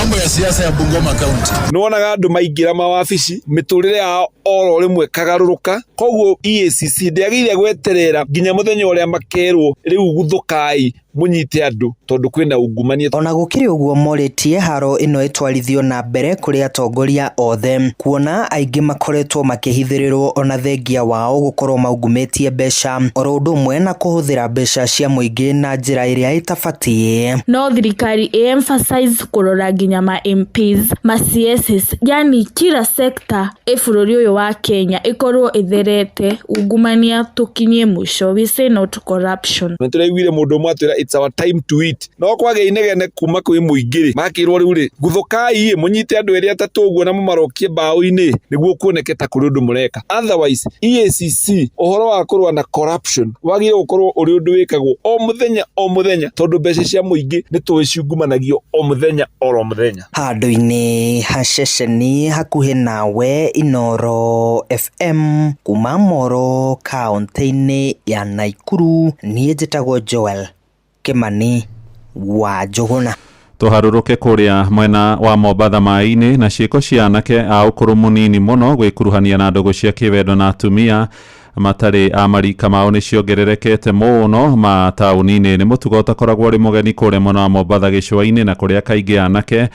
mambo ya siasa ya Bungoma County. Nĩwonaga andũ maingĩra mawabici mĩtũrĩre yao oro rĩmwe kagarũrũka, koguo EACC ndĩagĩrĩire gweterera nginya mũthenya ũrĩa makerwo rĩu guthũkai mũnyite andũ tondũ kwĩna ungumania. Ona gũkĩrĩ ũguo morĩtie haro ĩno ĩtwarithio na mbere kũrĩ atongoria othe kuona aingĩ makoretwo makĩhithĩrĩrwo ona thengia wao gũkorwo maungumĩtie mbeca oro ũndũ ũmwe na kũhũthĩra mbeca cia mũingĩ na njĩra ĩrĩa ĩtabatiĩ. No thirikari ĩ-emphasize kũrora nginya ma MPs, ma CSs, yani kila sector ĩ bũrũri ũyũ wa Kenya ĩkorwo ĩtherete ungumania tũkinyie mũico. We say no to corruption. Nĩ tũraiguire mũndũ ũmwe atwĩra it's our time to eat. No kwagĩa inegene kuma kwĩ mũingĩ rĩ, makĩrwo rĩu rĩ, guthũkai mũnyite andũ erĩ atatũ ũguo na mũmarokie mbaũ-inĩ nĩguo kuoneke ta kũrĩ ũndũ mũreka. Otherwise EACC ũhoro wa kũrũa na corruption wagĩrĩirwo gũkorwo ũrĩ ũndũ wĩkagwo o mũthenya o mũthenya, tondũ mbeca cia mũingĩ nĩ tũĩ ciungumanagio o mũthenya oro mũthenya. Handũ-inĩ ha ceceni hakuhĩ nawe Inooro FM kuma Moro kaunti-inĩ ya Nakuru, niĩ njĩtagwo Joel Kimani wa Njũgũna. Tũharũrũke kũrĩa mwena wa Mombatha maĩ-inĩ na ciĩko cia anake a ũkũrũ mũnini mũno gwĩkuruhania na ndũgũ cia kĩwendo na atumia matarĩ a marika mao nĩ ciongererekete mũno mataũni-inĩ. Nĩ mũtugo ũtakoragwo ũrĩ mũgeni kũrĩa mwena wa Mombatha gĩcũa-inĩ na kũrĩa kaingĩ anake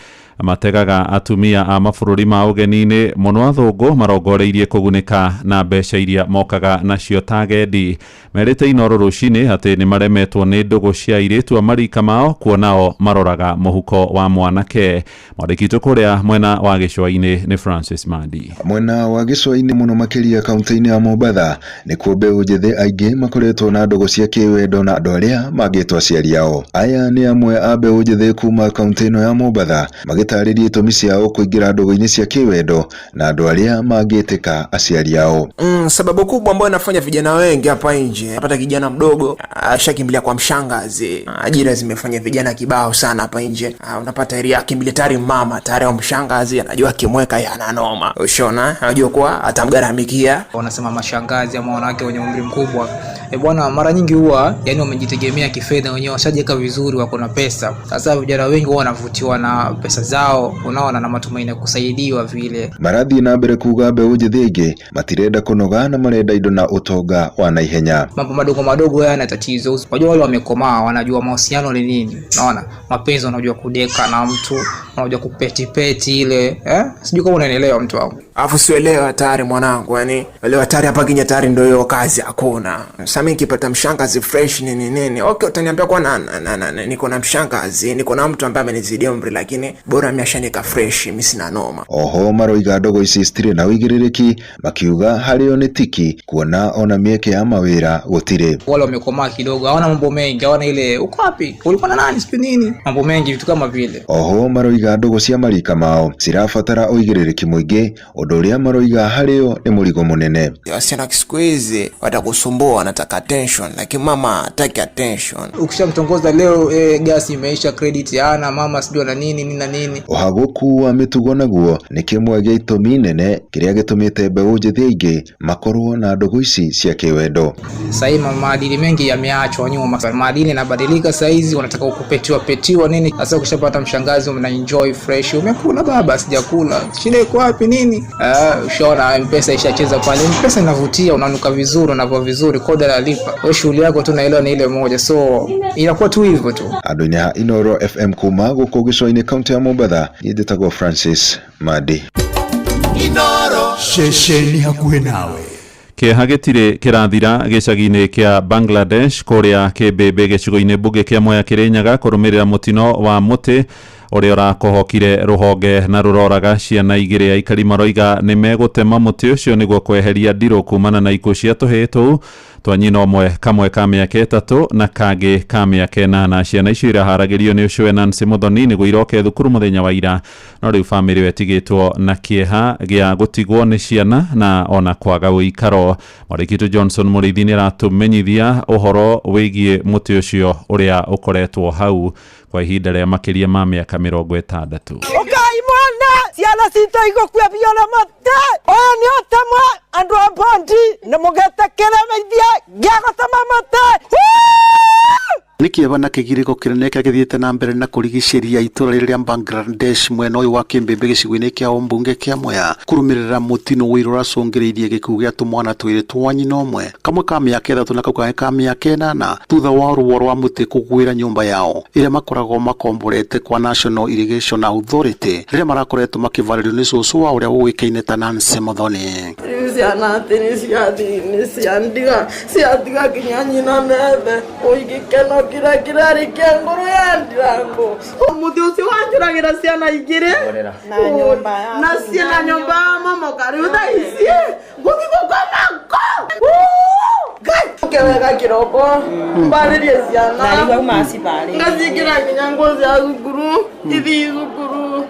mategaga atumia a mabũrũri ma ũgeni-inĩ mũno athũngũ marongoreirie kũgunĩka na mbeca iria mokaga nacio ta agendi. Merĩte Inooro rũcinĩ atĩ nĩ maremetwo nĩ ndũgũ cia airĩtu a marika mao kuona o maroraga mũhuko wa mwanake. Mwandĩki witũ kũrĩa mwena wa gĩcũa-inĩ nĩ Francis Mandi. Mwena wa gĩcũa-inĩ mũno makĩria kaunti-inĩ ya Mombatha nĩkuo mbeũ njĩthĩ aingĩ makoretwo na ndũgũ cia kĩwendo na andũ arĩa mangĩtwo aciari ao. Aya nĩ amwe a mbeũ njĩthĩ kuma kaunti ĩno ya Mombatha magĩtarĩria itũmi ciao kũingĩra ndũgũ-inĩ cia kĩwendo na andũ arĩa mangĩtĩka aciari ao. Sababu kubwa ambayo inafanya vijana wengi hapa nje, napata kijana mdogo ashakimbilia kwa mshangazi. Ajira zimefanya vijana kibao sana hapa nje. Unapata area akimbilia tayari mama tayari au mshangazi, anajua akimweka yeye ana noma. Ushona, anajua kuwa atamgharamikia. Wanasema mashangazi ama wanawake wenye umri mkubwa, bwana, mara nyingi huwa yani wamejitegemea kifedha wenyewe, washajiweka vizuri, wako na pesa. Sasa vijana wengi huwa wanavutiwa na pesa zao, unaona, na matumaini ya kusaidiwa vile. Marathiĩ na mbere kuga mbeũ njĩthĩ ĩngĩ matirenda kũnoga na marenda indo na ũtonga wa naihenya. Mambo madogo madogo haya na tatizo. Unajua wale wamekomaa, wanajua mahusiano ni nini. Unaona, mapenzi, wanajua kudeka na mtu, wanajua kupeti peti ile, Sijui kama unanielewa mtu wangu. Alafu sielewa hatari mwanangu, yani elewa hatari hapa Kenya tayari ndio hiyo kazi hakuna. Sasa mimi nikipata mshangazi fresh nini nini, okay, utaniambia kwa na niko na mshangazi, niko na mtu ambaye amenizidia umri, lakini bora mimi ashanika fresh, mimi sina noma. Oho maroiga ndogo ici citirĩ na ũigĩrĩrĩki makiuga harĩo nĩ tiki kuona ona mĩeke ya mawĩra gũtirĩ. Wale wamekomaa kidogo, hawana mambo mengi, hawana ile uko wapi, ulikuwa na nani, sijui nini, mambo mengi, vitu kama vile. Oho maroiga ndũgũ cia marika mao cirabatara ũigĩrĩrĩki mũingĩ, ũndũ ũrĩa maroiga harĩo nĩ mũrigo mũnene. Wasichana siku hizi watakusumbua, wanataka attention, lakini mama hataki attention. Ukishamtongoza leo gasi imeisha, credit hana, mama sijui na nini nini na nini. Ũhagũku wa mĩtugo naguo nĩ kĩmwe gĩa itũmi nene kĩrĩa gĩtũmĩte mbeũ njĩthĩ aingĩ makorwo na ndũgũ ici cia kĩwendo. Sasa hivi maadili mengi yameachwa nyuma, maadili yanabadilika sasa hizi, wanataka kupetiwa petiwa nini. Sasa ukishapata mshangazi una enjoy fresh, umekula baba, sijakula, shida iko wapi nini? Ushaona M-Pesa ishacheza pale, M-Pesa inavutia, unanuka vizuri, unavaa vizuri, kodi analipa, wewe shughuli yako tu naelewa ni ile moja, so inakuwa tu hivyo tu. Andũ-inĩ a Inooro FM kuma gũkũ gĩcũa-inĩ kaunti ya Mombatha, niĩ njĩtagwo Francis Mandi. Inooro ceceni hakuhĩ nawe. Kĩeha gĩtirĩ kĩrathira gĩcagi-inĩ kĩa Bangladesh kũrĩa Kĩmbĩmbĩ gĩcigo-inĩ mbunge kĩa Mwea Kĩrĩnyaga kũrũmĩrĩra mũtino wa mũtĩ ũrĩa ũrakohokire rũhonge na rũroraga ciana igĩrĩ. Aikari maroiga nĩ megũtema mũtĩ ũcio nĩguo kweheria ndirũ kumana na ikuũ cia tũhĩĩ tũu twa nyina ũmwe, kamwe ka mĩaka 3 na kangĩ ka mĩaka 8. Ciana icio iraharagĩrio nĩ ũcũwe Nancy Muthoni nĩguo iroke thukuru mũthenya wa ira, no rĩu bamĩrĩ ĩyo ĩtigĩtwo na kĩeha gĩa gũtigwo nĩ ciana na ona kwaga ũikaro. Mwarĩki Johnson Mũrĩithi nĩ aratũmenyithia ũhoro wĩgiĩ mũtĩ ũcio ũrĩa ũkoretwo hau kwa ihinda rĩa makĩria ma mĩaka 60. Ũkai mwana, ciana citũ igũkua biũ na mũtĩ ũyũ nĩ ũtemwa, andũ a bondi nĩ mũgetĩkĩre meithie gĩa gũtema mũtĩ. Nĩ kĩeva na kĩgirĩko kĩnene kĩrĩa gĩthiĩte na mbere na kũrigicĩria itũra rĩrĩ rĩa Bangladesh mwena ũyũ wa Kĩmbĩmbĩ gĩcigo-inĩ kĩa ũmbunge kĩa Mwea kũrũmĩrĩra mũtino ũira ũracũngĩrĩirie gĩkuũ gĩa tũmwana twĩrĩ twa nyina ũmwe, kamwe ka mĩaka 3 na kau kangĩ ka mĩaka 8, thutha wa rũo rwa mũtĩ kũgwĩra nyũmba yao ĩrĩa makoragwo makomborete kwa National Irrigation Authority rĩrĩa marakoretwo makĩvarĩrio nĩ cũcũ wa ũrĩa ũĩkaine ta Nancy Muthoni. Rĩu ciana atĩ nĩ ciathiĩ nĩ ciandiga ciatiga nginya nyina methe ũigĩkeno kĩrĩa kĩrarĩ kĩa ngoro ya ndirango. Mũtĩ ũcio wanjũragĩra ciana igĩrĩ na ciana nyũmba ya momoka. Rĩu thaa ici ngũthiĩ gũkoma kũ? Ngai ũke wega kĩroko mbarĩrie ciana ngaciĩkĩra nginya nguo cia cukuru ithiĩ cukuru.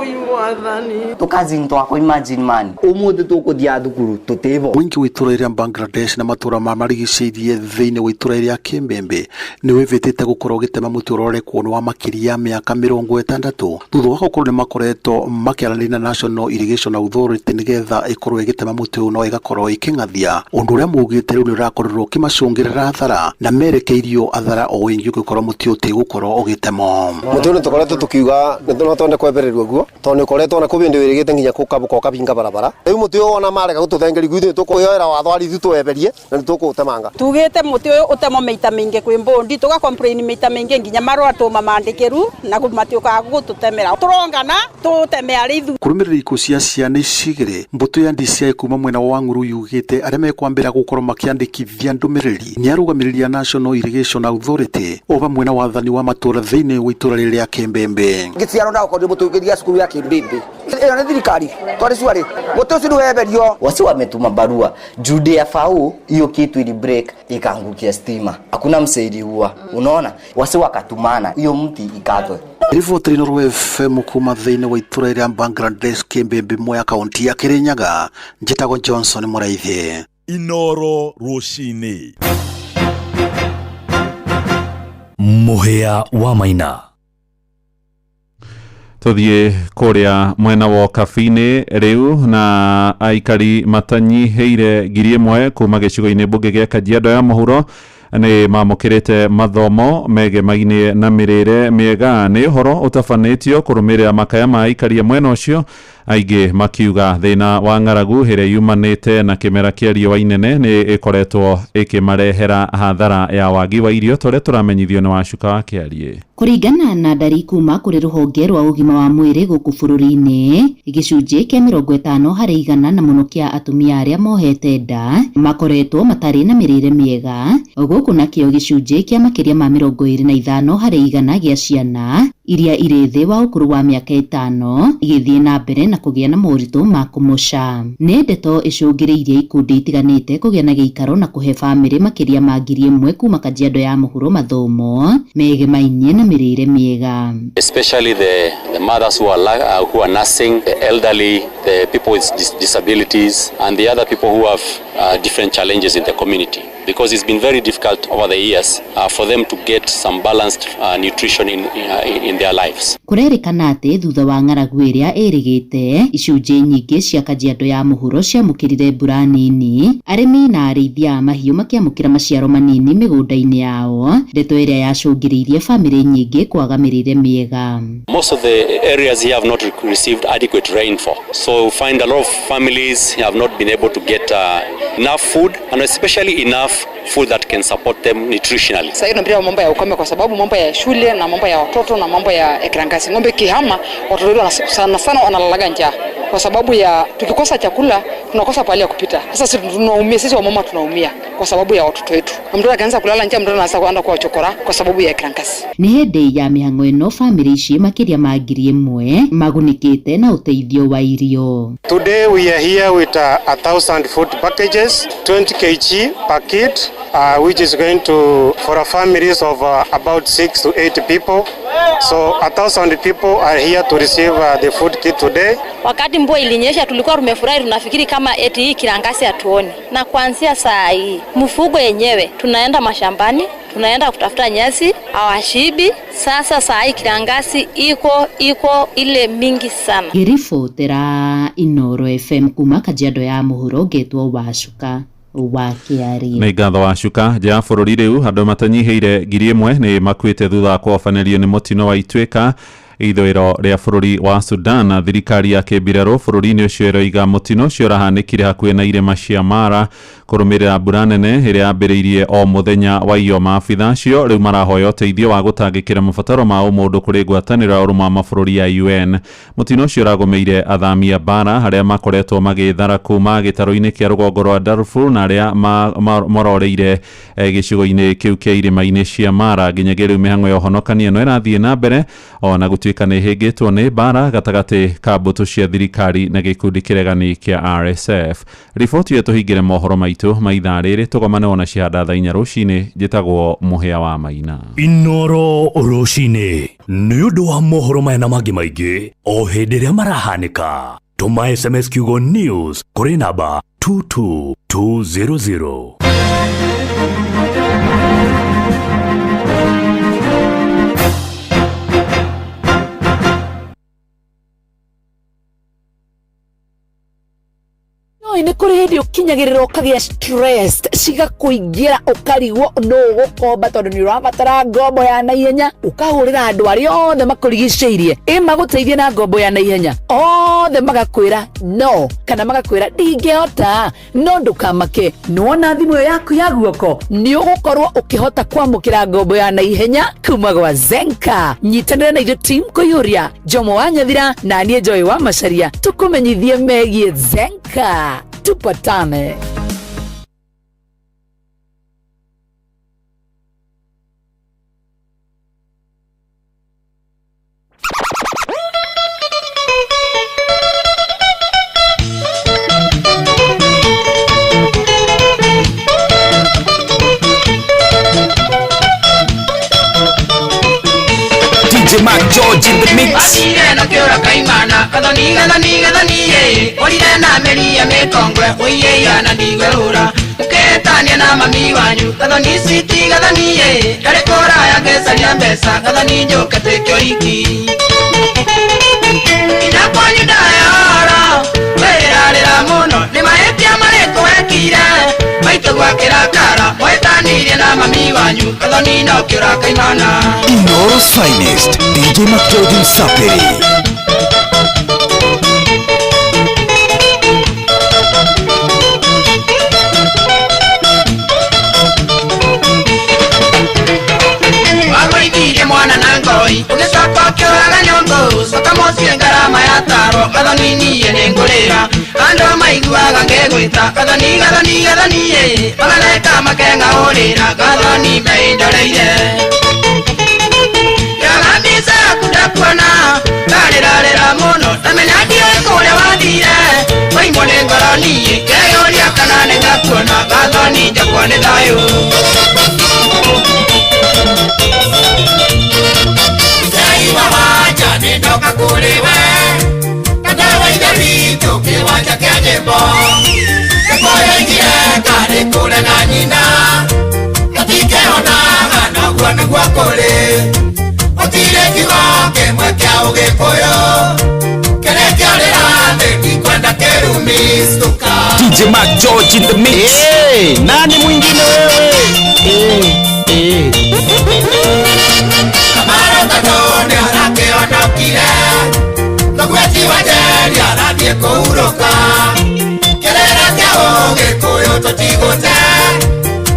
Uyu mwathani tukazi twakwa imagine man umuthi tukuthia thukuru tutivo. Mũingĩ wa itũra rĩa Bangladesh na matũra ma marigicĩirie thĩinĩ wa itũra rĩa Kĩmbĩmbĩ nĩ wĩvĩtĩte gũkorwo ũgĩtema mũtĩ ũrorekwo nĩ wa makĩria ya mĩaka 60 thutha wa gũkorwo nĩ makoretwo makĩaranĩria na National Irrigation Authority nĩgetha ĩkorwo ĩgĩtema mũtĩ ũyũ no ĩgakorwo ĩkĩng'athia ũndũ ũrĩa maugĩte rĩu nĩ ũrakorirwo ũkĩmacũngĩrĩra athara na merekeirio athara o ĩngĩ ũngĩkorwo mũtĩ ũtĩgũkorwo ũgĩtemwo. Mũtĩ ũyũ nĩ tũkoretwo tũkiuga no twende kwehererio guo tondũ nĩ ũkoretwo na kũbĩndĩ wĩrĩgĩte nginya gũka barabara. Rĩu mũtĩ ũyũ ona marega gũtũthengeria ithuĩ tũkwĩyoera watho ari ithuĩ tũweherie na nĩ tũkũũtemanga. Tugĩte mũtĩ ũyũ ũtemwo maita maingĩ kwĩ mbondi, tũga complain maita maingĩ nginya marũa tũmamandĩkĩru na matiũkaga gũtũtemera. Tũrongana tũteme arĩ ithuĩ. Kũrũmĩrĩra ikuũ cia ciana ici igĩrĩ, mbũtũ ya DCI kuma mwena wa Ng'uru yugĩte arĩa mekwambĩra gũkorwo makĩandĩkithia ndũmĩrĩri nĩ arũgamĩrĩri a National Irrigation Authority o vamwe na wathani wa matũra thĩinĩ wa itũra rĩrĩ rĩa Kĩmbĩmbĩ. Gĩciaro ndagokorwo mũtũkĩria cukuru ya Kĩmbĩmbĩ ĩyo nĩ thirikari twarĩ cuarĩ mũtĩ ũcio nĩweherio. Wasi wametuma barua juu ya FAO hiyo kitu ili break ikaangukia stima, hakuna msaidi huwa unaona, wasi wakatumana hiyo mti ikatwe. Riboti Inooro FM kuma thĩinĩ wa itũra rĩa Bangladesh Kĩmbĩmbĩ Mwea kaunti ya Kĩrĩnyaga, njĩtagwo Johnson Mũraithi. Inooro rũcinĩ. Mũhĩa wa Maina. Tuthiĩ kũrĩa mwena wa Ũkabi-inĩ rĩu na aikari matanyihĩire 1,000 kuma gĩcigo-inĩ mbunge gĩa Kajiado ya mũhuro nĩ mamũkĩrĩte mathomo megemainie na mĩrĩre mĩega. Nĩ ũhoro ũtabanĩtio kũrũmĩrĩra makaya ma aikari a mwena ũcio Aingĩ makiuga thĩna wa ng'aragu ĩrĩa yumanĩte na kĩmera kĩa riũa inene nĩ ĩkoretwo ĩkĩmarehera hathara ya wagi wa irio tũrĩa tũramenyithio nĩ Wacuka wa Kĩariĩ. Kũringana na ndari kuma kũrĩ rũhonge rwa ũgima wa mwĩrĩ gũkũ bũrũri-inĩ, gĩcunjĩ kĩa 50% na mũno kĩa atumia arĩa mohete nda makoretwo matarĩ na mĩrĩre mĩega, gũkũ nakĩo gĩcunjĩ kĩa makĩria ma 25% gĩa ciana iria irĩ thĩ wa ũkũrũ wa mĩaka 5 igĩthiĩ na mbere na kũgĩa na moritũ ma kũmoca. Nĩ ndeto ĩcũngĩrĩirie ikundi itiganĩte kũgĩa na gĩikaro na kũhe bamĩrĩ makĩria ma 1,000 kuma Kajiado ya mũhuro mathomo megemainie na mĩrĩre mĩega. Especially the mothers who are nursing, the elderly, the people with disabilities, and the other people who have different challenges in the community, because it's been very difficult over the years for them to get some balanced nutrition in their lives. Kũrerĩkana atĩ thutha wa ng'aragu ĩrĩa ĩrĩgĩte, icunjĩ nyingĩ cia Kajiado ya mũhuro ciamũkĩrire mbura nini, arĩmi na arĩithia a mahiũ makĩamũkĩra maciaro manini mĩgũnda-inĩ yao, ndeto ĩrĩa yacũngĩrĩirie bamĩrĩ nyingĩ kwaga mĩrĩre mĩega. Most of the areas here have not received adequate rainfall, so we find a lot of families have not been able to get enough food, and especially enough food that can support them nutritionally. Sasa hiyo mambo ya ukame, kwa sababu mambo ya shule na mambo ya watoto na mambo ya kirangasi. Ng'ombe kihama watoto wetu sana sana wanalalaga njaa, kwa sababu ya tukikosa chakula tunakosa pahali ya kupita. Sasa sisi tunaumia, sisi wamama tunaumia kwa sababu ya watoto wetu. Mtoto akaanza kulala njaa, mtoto anaanza kuanza kuwa chokora kwa sababu ya kirangasi. Nĩ hĩndĩ ya mĩhang'o ĩno bamĩrĩ ici makĩria ma 1,000 magunĩkĩte na ũteithio wa irio. Today we are here with 1,000 food packages, 20 kg per kit, which is going to for a families of about 6 to 8 people. So 1,000 people are here to receive the food kit today. Wakati mvua ilinyesha tulikuwa tumefurahi, tunafikiri kama eti hii kirangasi hatuoni. Na kuanzia saa hii mfugo yenyewe tunaenda mashambani, tunaenda kutafuta nyasi, hawashibi. Sasa saa hii kirangasi iko ile mingi sana. Ngĩribotera Inoro FM kuma Kajiado ya mũhuro, ngetwo Wacuka wa Kĩariĩ. Nĩ ngatho Wacuka. Nja ya bũrũri rĩu andũ matanyihĩire 1,000 nĩ makuĩte thutha wa kũhobanĩrio nĩ mũtino wa Ituĩka ithũĩro rĩa bũrũri wa Sudan. Thirikari ya kĩmbirarũ bũrũri-inĩ ũcio ĩroiga mũtino ũcio ũrahanĩkire hakuhĩ na irĩma cia Mara kũrũmĩrĩra mbura nene ĩrĩa yambĩrĩirie o mũthenya wa iyo. Maabitha acio rĩu marahoya ũteithio wa gũtangĩkĩra mabataro ma ũmũndũ kũrĩ ngwatanĩro ya ũrũmwe wa mabũrũri ya UN. Mũtino ũcio ũragũmĩire athami a mbara arĩa makoretwo magĩthara kuma gĩtarũ-inĩ kĩa rũgongo rwa Darfur na arĩa maroreire gĩcigo-inĩ kĩu kĩa irĩma-inĩ cia Mara. Nginyagia rĩu mĩhang'o ya ũhonokania no ĩrathiĩ na mbere ona gũtuĩka nĩ ĩhĩngĩtwo nĩ mbara gatagatĩ ka mbũtũ cia thirikari na gĩkundi kĩregani kĩa RSF. Riboti ĩyo tũhingĩre mohoro maitũ ma ithaa rĩrĩ, tũgomane ona cihanda thaa 4 rũcinĩ. Njĩtagwo Mũhĩa wa Maina. Inoro rũcinĩ nĩ ũndũ wa mohoro maya na mangĩ maingĩ o hĩndĩ ĩrĩa marahanĩka, tũma SMS kiugo news kũrĩ namba 22200. Nĩ kũrĩ hĩndĩ ũkinyagĩrĩra ũkagĩa stress cigakũingĩra ũkarigwo nũ ũgũkomba tondũ nĩ ũrabatara ngombo ya naihenya, ũkahũrĩra andũ arĩa othe makũrigicĩirie ĩ magũteithie na ngombo ya naihenya, othe magakwĩra no kana magakwĩra ndingĩhota. No ndũkamake, nĩwona thimũ ĩyo yaku ya guoko nĩ ũgũkorwo ũkĩhota kwamũkĩra ngombo ya naihenya kuma gwa Zenka. Nyitanĩra na ithuĩ team kũiyũria Jomo wa Nyathira na niĩ Joy wa Macaria tũkũmenyithie megiĩ Zenka. Tupatane. DJ Mark George in the mix. Inoro's finest, DJ McGeorge Msapiri. ndatarwo gathoni niĩ nĩ ngũrĩra andũ maiguaga ngĩgwĩta gathoni gathoni gathoni ĩ magareka makeng'aũrĩra gathoni meindoreire Yaga mbica yaku ndakuona ndarĩrarĩra mũno ndamenya ndiũĩ kũrĩa wathire waimwo nĩ ngoro niĩ ngeyũria kana nĩ ngakuona gathoni njakwo nĩ thayũ. Ndaiwa wanja nĩ ndoka kũrĩ we na ndawa ithe witũ kĩwanja kĩa nyĩmbo nĩkũyoigire karĩ kũre na nyina gatikĩonaga noguo nĩguo kũrĩ gũtirĩ kiugo kĩmwe kĩa ũgĩkũyũ kĩrĩa kĩorĩra thĩ ndikwenda kĩrumi stuka. DJ Mark George in the mix. Hey, nani mwingine wewe? Hey, hey. Kamaro tondũ nĩ arakĩonokire Tũgweti wa njeri arathiĩ kũhurũka kĩrĩra kĩa ũgĩkũyũ tũtigũte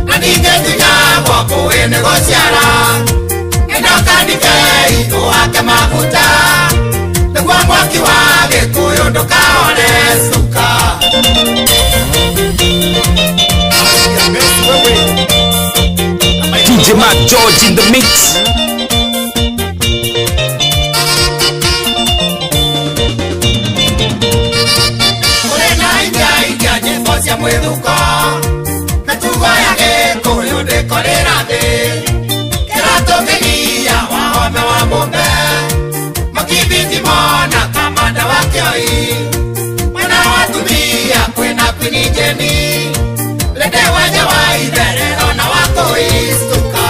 na ningĩ tunyagwo kũĩ nĩ gũciara ĩndoka ndibei ũhake maguta nĩguo mwaki wa gĩkũyũ ndũkahore cuka. DJ Mark George in the mix. Kũrĩ na iria iria nyĩmbo cia mwĩthuko mĩtugo ya gĩkũyũ ndĩkorĩra thĩ kĩratũ kĩgia wahome wa mũmbe makibiti mona kamanda wa kĩoi mwena wa atumia kwĩna kwini njeni lende wanja wa itherero na wa kũistuka.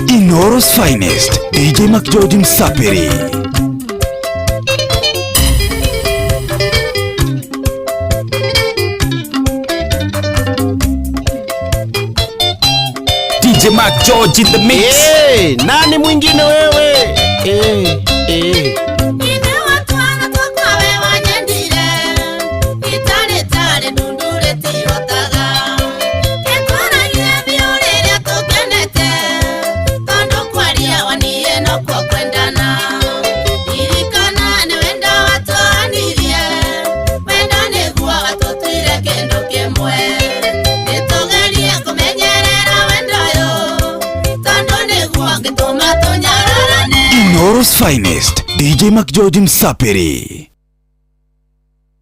Inoro's finest, DJ Mark George Msapiri. DJ Mark George in the mix. Hey, nani mwingine wewe? Hey, hey. Inoro's finest, DJ Mark George Msapiri.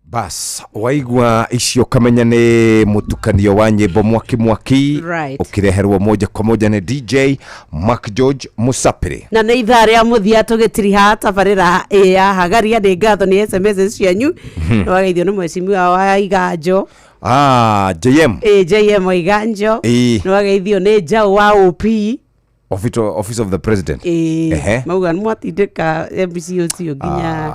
Bas, waigua icio kamenya nĩ mũtukanio wa nyĩmbo mwaki mwaki. Right. Ũkĩreherwo moja kwa moja nĩ DJ Mark George Musapiri. Na nĩ ithaa rĩa mũthia tũgĩtiriha tabarĩra ĩ ya hagaria nĩ ngatho nĩ SMS cianyu. Nĩwageithio nĩ mwecimiwa wa Iganjo. Ah, JM. Ĩ JM wa Iganjo. Ĩ. Nĩwageithio nĩ Njaũ wa OP. Office of the President. Ĩ. Ehe. Mauga nĩ mwatindĩka MC ũcio nginya.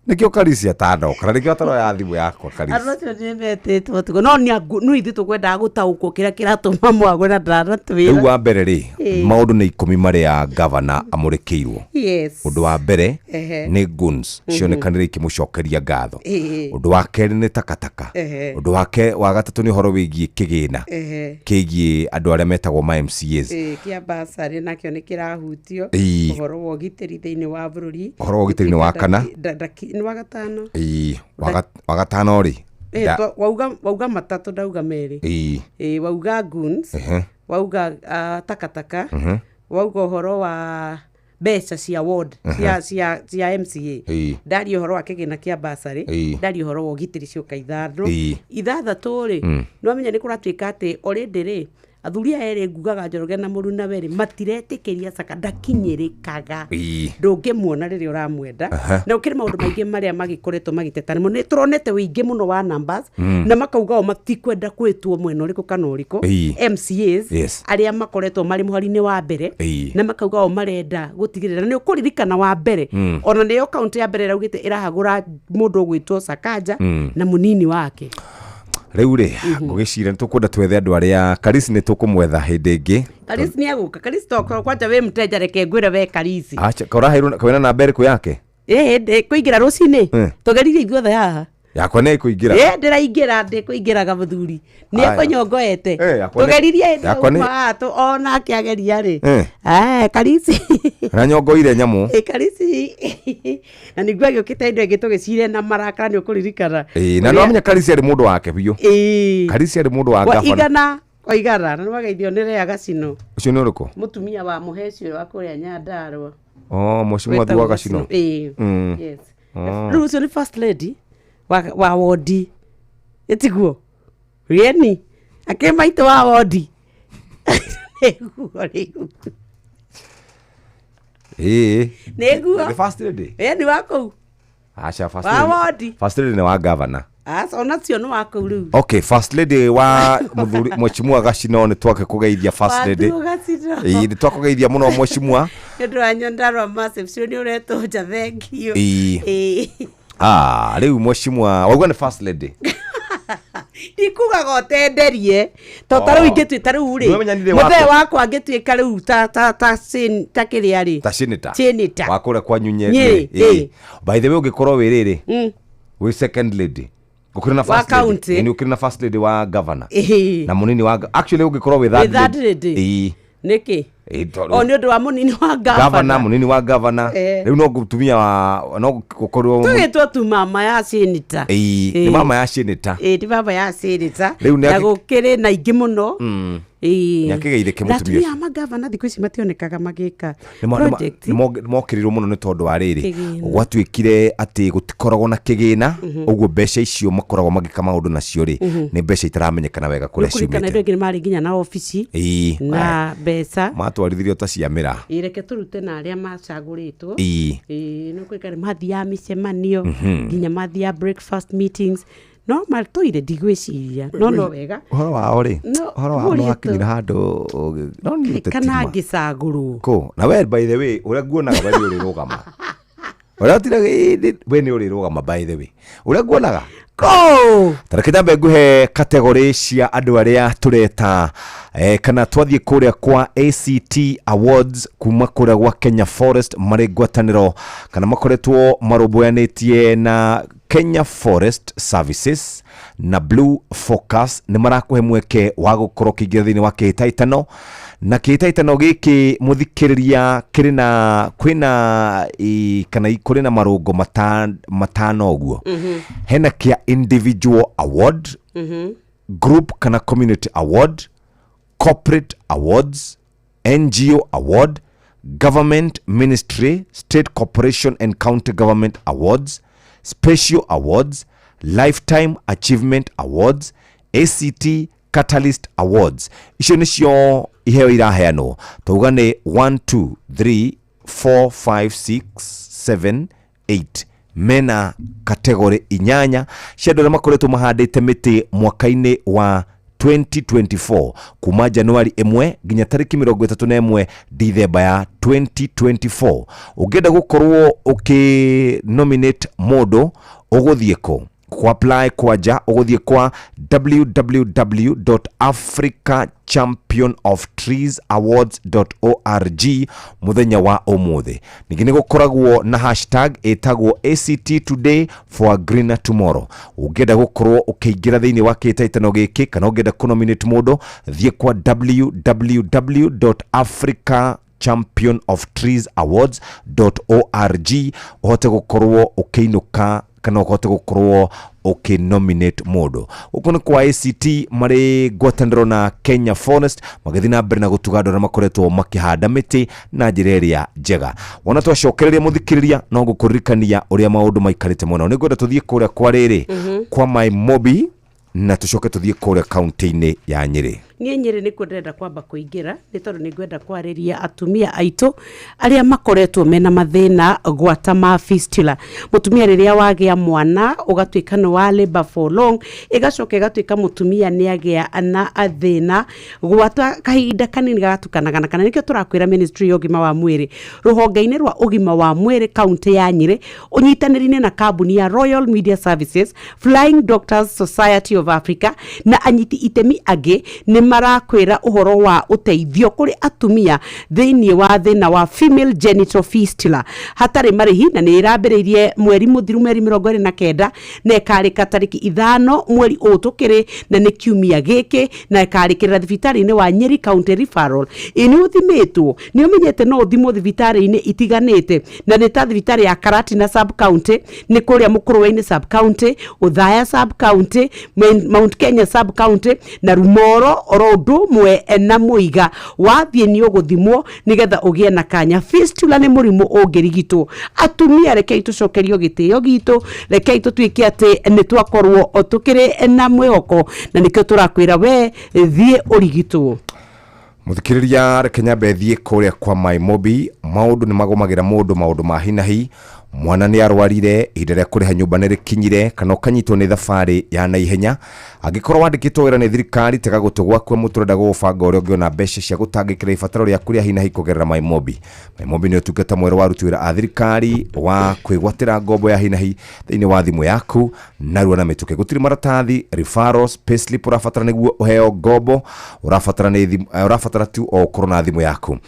Nĩkĩo Karisi atandoka na nĩkĩo ataroya thimũ yakwa Karisi. Andũ acio nĩ metĩtwo ũtukũ no nĩ ithuĩ tũkwendaga gũtaũkwo kĩrĩa kĩratũma mwagwe na ndanatwĩra. Rĩu wa mbere rĩ, Ĩ. maũndũ nĩ 10 marĩa gavana amũrĩkĩirwo. Yes. Ũndũ wa mbere Ehe. nĩ guns cionekanire ikĩmũcokeria ngatho. Ĩ. Ũndũ wa kerĩ nĩ takataka. Ehe. Ũndũ wa gatatũ nĩ ũhoro wĩgiĩ kĩgĩna Ehe. kĩgiĩ andũ arĩa metagwo ma MCAs. Ĩ, kĩa basarĩ nakĩo nĩ kĩrahutio. Ĩ. Ũhoro wa ũgitĩri thĩinĩ wa bũrũri. Ũhoro wa ũgitĩri nĩ wa kana. Nĩ wa gatano. Ĩ, wa gatano rĩ. Ĩ, wauga matatũ ndauga merĩ. Ĩ. Ĩ, wauga goons. Ehe. Wauga takataka. Mhm. Wauga ũhoro wa mbeca cia ward cia MCA. Ĩ. Ndaria ũhoro wa kĩgĩna kĩa basarĩ. Ĩ. Ndaria ũhoro wa ũgitĩri cioka ithano. Ĩ. Ithathatũ rĩ, nĩwamenya nĩ kũratuĩka atĩ already rĩ, athuri aya erĩ ngugaga Njoroge na mũrunawe rĩ, matiretĩkĩria Saka ndakinyĩrĩkaga. Ĩ. Ndũngĩmuona rĩrĩa ũramwenda. Na gũkĩrĩ maũndũ maingĩ marĩa magĩkoretwo magĩteta nĩmo. Nĩ tũronete wĩingĩ mũno wa numbers, na makauga o matikwenda kwĩtwo mwena ũrĩkũ kana ũrĩkũ. Ĩ. MCAs Yes. arĩa makoretwo marĩ mũhari-inĩ wa mbere, Ĩ. na makauga o marenda gũtigĩrĩra. Na nĩ ũkũririkana wa mbere, ona nĩyo kaũntĩ ya mbere ĩraugĩte ĩrahagũra mũndũ ũgwĩtwo Sakaja na mũnini wake. Rĩu rĩ, ngũgĩciria nĩ tũkwenda twethe andũ arĩa Karisi nĩ tũkũmwetha hĩndĩ ĩngĩ. Karisi nĩ agũka. Karisi tokorwo kwanja wĩ mteja reke ngwĩre we Karisi. Acha, kũraheirwo kwĩna namba ĩrĩkũ yake? Ĩ, kũingĩra rũcinĩ. Tũgeririe ithuothe haha. Yakwa nĩ ĩkũingĩra. Ĩ, ndĩraingĩra, ndĩkũingĩraga mũthuri nĩ Aya. ekũnyongoete. Eh, yakwa nĩ- Tũgeririe hĩndĩ yakwa nĩ- ĩyo haha onake ageria rĩ. Eh. Eh, Karisi. Ranyongoire nyamũ. Ĩ, Karisi na nĩguo agĩũkĩte indo ĩngĩ tũgĩcire na marakara, nĩ ũkũririkana. Ĩĩ, na nĩwamenya Karisi arĩ mũndũ wake biũ. Ĩĩ. Karisi arĩ mũndũ wa Wa gabana. igana kwa igana, na nĩwageithio nĩ Rea Gacino. Ũcio nĩ ũrĩkũ? Mũtumia wa mũhe ũcio wa kũrĩa Nyandarua. Oh, mheshimiwa Wĩtagwo Thuo Gacino. Ĩĩ. Yes. Oh. Rĩu ũcio nĩ first lady wa wondi, ĩtiguo gĩeni akĩ maitũ wa wondi nĩguo rĩu. Ĩĩ. Nĩguo. The first lady. Ĩni wa kũu. Aca, first Wa lady. wondi. First lady nĩ wa governor. Aca, onacio nĩ wa kũu rĩu. Okay, first lady wa muthuri mheshimiwa Gacino, nĩ twake kũgeithia first lady. Wa Thuo Gacino. Ĩĩ, nĩ twakũgeithia mũno mheshimiwa. Nĩ ũndũ wa Nyandarua Massive cio nĩ ũretwo nja, thengiũ. Ĩĩ. Ĩĩ. Ah, rĩu mheshimiwa waigua nĩ first lady. Ndikugaga ũtenderie to ta rĩu Oh. ingĩtuĩka rĩu rĩ, Nĩwamenyanire mũthee wakwa. wakwa angĩtuĩka rĩu ta kĩrĩa rĩ. Ta senator. Senator. Wa kũrĩa kwa Nyunye. Nyĩrĩ, Ĩĩ. ĩĩ. By the way, ũngĩkorwo wĩ rĩrĩ wĩ second lady, ũkĩrĩ na Wa first lady. county. Ĩĩ, nĩ ũkĩrĩ na first lady wa governor Ĩhĩ. na mũnini wa actually ũngĩkorwo wĩ Wĩ third third lady. Ĩĩ. Nĩkĩ? Ĩĩ, tondũ- O nĩ ũndũ wa mũnini wa gavana, gavana. mũnini wa gavana. Eh. Rĩu no mũtumia wa no gũkorwo Tũgĩtwo tu mama ya senator. Ĩĩ, nĩ Ĩĩ. mama ya senator. Ĩĩ, nĩ mama ya senator. Rĩu nĩ Na gũkĩrĩ na ingĩ mũno. Ĩĩ. Nĩ akĩgeithĩke Na mũtumia atumia ũcio. a magavana thikũ ici mationekaga magĩka project. Nĩmokĩrĩirwo mũno nĩ tondũ wa rĩrĩ, Kĩgĩna. gwatuĩkire atĩ gũtikoragwo na kĩgĩna. Ũguo mbeca icio makoragwo magĩka maũndũ nacio rĩ, nĩ mbeca itaramenyekana wega kũrĩa Nĩũkũririkana ciumĩte. andũ aingĩ nĩ marĩ nginya na obici Ĩĩ. na mbeca. Matwarithirio ta ciamĩra. Ĩĩ, reke tũrute na arĩa macagũrĩtwo. Ĩĩ. Ĩĩ, nĩ ũkũririkana mathiaga mĩcemanio, nginya mathiaga breakfast meetings, no matũire ndigwĩciria no wega. Ũhoro wao rĩ, No, ũhoro wao ũrĩtwo. nĩ wakinyire handũ no niĩ Kana ũtetima. ngĩcagũrwo. Kũ na we, by the way, ũrĩa nguonaga we nĩ ũrĩrũgama, ũrĩa ũtiraga we nĩ ũrĩrũgama, by the way, ũrĩa nguonaga. Kũ? Tareke nyambe nguhe kategorĩ cia andũ arĩa tũreta kana twathiĩ kũrĩa kwa ACT Awards kuma kũrĩa gwa Kenya Forest, marĩ ngwatanĩro kana makoretwo marũmbũyanĩtie na Kenya Forest Services na Blue Focus, nĩ marakũhe mweke wa gũkorwo ũkĩingĩra thĩinĩ wa kĩhĩtahĩtano, na kĩhĩtahĩtano gĩkĩ, mũthikĩrĩria, kĩrĩ na kwĩna kana kũrĩ na marũngo matano ũguo. Hena kĩa individual award, group kana community award, corporate awards, NGO award, government ministry, state corporation and county government awards, special awards, lifetime achievement awards, ACT Catalyst Awards. Icio nĩcio iheo iraheanwo. Twauga nĩ 1 2 3 4 5 6 7 8, mena kategorĩ inyanya cia andũ arĩa makoretwo mahandĩte mĩtĩ mwaka-inĩ wa 2024, kuma Januari 1 nginya tarĩki 31 Dithemba ya 2024. Ũngĩenda gũkorwo ũkĩ nominate mũndũ, ũgũthiĩ kũ ku apply kwanja? Ũgũthiĩ kwa www.africachampionoftreesawards.org mũthenya wa ũmũthĩ. Ningĩ nĩ gũkoragwo na hashtag ĩtagwo ACT Today for a Greener Tomorrow. Ũngĩenda gũkorwo ũkĩingĩra thĩinĩ wa kĩhĩtahĩtano gĩkĩ kana ũngĩenda kũnominate mũndũ, thiĩ kwa www.africa champion of trees awards.org ũhote gũkorwo ũkĩinũka kana ũhote gũkorwo ũkĩnominate mũndũ. Gũkũ nĩ kwa ACT marĩ ngwatanĩro na Kenya Forest, magĩthiĩ na mbere na gũtuga andũ arĩa makoretwo makĩhanda mĩtĩ na njĩra ĩrĩa njega. Wona twacokereria, mũthikĩrĩria, no ngũkũririkania ũrĩa maũndũ maikarĩte mũno. Nĩ ngwenda tũthiĩ kũrĩa kwa rĩrĩ kwa Maimobi na tũcoke tũthiĩ kũrĩa kaunti-inĩ ya Nyĩrĩ. Niĩ Nyĩrĩ nĩkuo ndĩrenda kwamba kũingĩra, nĩ tondũ nĩ ngwenda kwarĩria atumia aitũ arĩa makoretwo mena mathĩna gwata ma fistula. Mũtumia rĩrĩa wagĩa mwana ũgatuĩka nĩ wa labor for long, ĩgacoka ĩgatuĩka mũtumia nĩ agĩa na thĩna gwata kahinda kanini gagatukanaga na kana. Nĩkĩo tũrakwĩra ministry ya ũgima wa mwĩrĩ, rũhonge-inĩ rwa ũgima wa mwĩrĩ kaunti ya Nyĩrĩ, ũnyitanĩri-inĩ na kambuni ya Royal Media Services, Flying Doctors Society of Africa na anyiti itemi angĩ, nĩ Marakwĩra ũhoro wa ũteithio kũrĩ atumia thĩinĩ wa thĩna wa female genital fistula hatarĩ marĩhi, na nĩ ĩrambĩrĩirie mweri mũthiru, mweri 29, na ĩkarĩka tarĩki 5 mweri ũyũ tũkĩrĩ, na nĩ kiumia gĩkĩ, na ĩkarĩkĩrĩra thibitarĩ-inĩ wa Nyeri County Referral. Ĩ nĩ ũthimĩtwo? Nĩ ũmenyete no ũthimwo thibitarĩ-inĩ itiganĩte, na nĩ ta thibitarĩ ya Karatina sub county, nĩ kũrĩa Mũkũrwe-inĩ sub county, Othaya sub county, Mount Kenya sub county na Rumoro oro ũndũ ũmwe na Mũiga. Wathiĩ nĩ ũgũthimwo nĩgetha ũgĩe na kanya. Fistula nĩ mũrimũ ũngĩrigitwo. Atumia, rekei tũcokerio gĩtĩo gitũ, rekei tũtuĩke atĩ nĩ twakorwo tũkĩrĩ na mwĩhoko, na nĩkĩo tũrakwĩra we thiĩ ũrigitwo. Muthikiriria, reke nyambe thiĩ kũrĩa kwa Maimobi. Maũndũ nĩ magũmagĩra mũndũ, maũndũ ma hinahi, mwana nĩ arwarire, ihinda rĩa kũrĩha nyũmba nĩ rĩkinyire, kana ũkanyitwo nĩ thabarĩ ya naihenya. Angĩkorwo wandĩkĩtwo wĩra nĩ thirikari, tega gũtũ gwaku amu tũrenda gũgũbanga ũrĩa ũngĩona mbeca cia gũtangĩkĩra ibataro rĩaku rĩa hinahi kũgerera Maimobi. Maimobi nĩ ũtungata mwerũ wa aruti wĩra a thirikari wa kwĩgwatĩra ngombo ya hinahi thĩinĩ wa thimũ yaku narua na mĩtũkĩ. Gũtirĩ maratathi, referrals, payslip ũrabatara nĩguo ũheo ngombo. Ũrabatara nĩ ũrabatara tu o ũkorwo na thimũ yaku,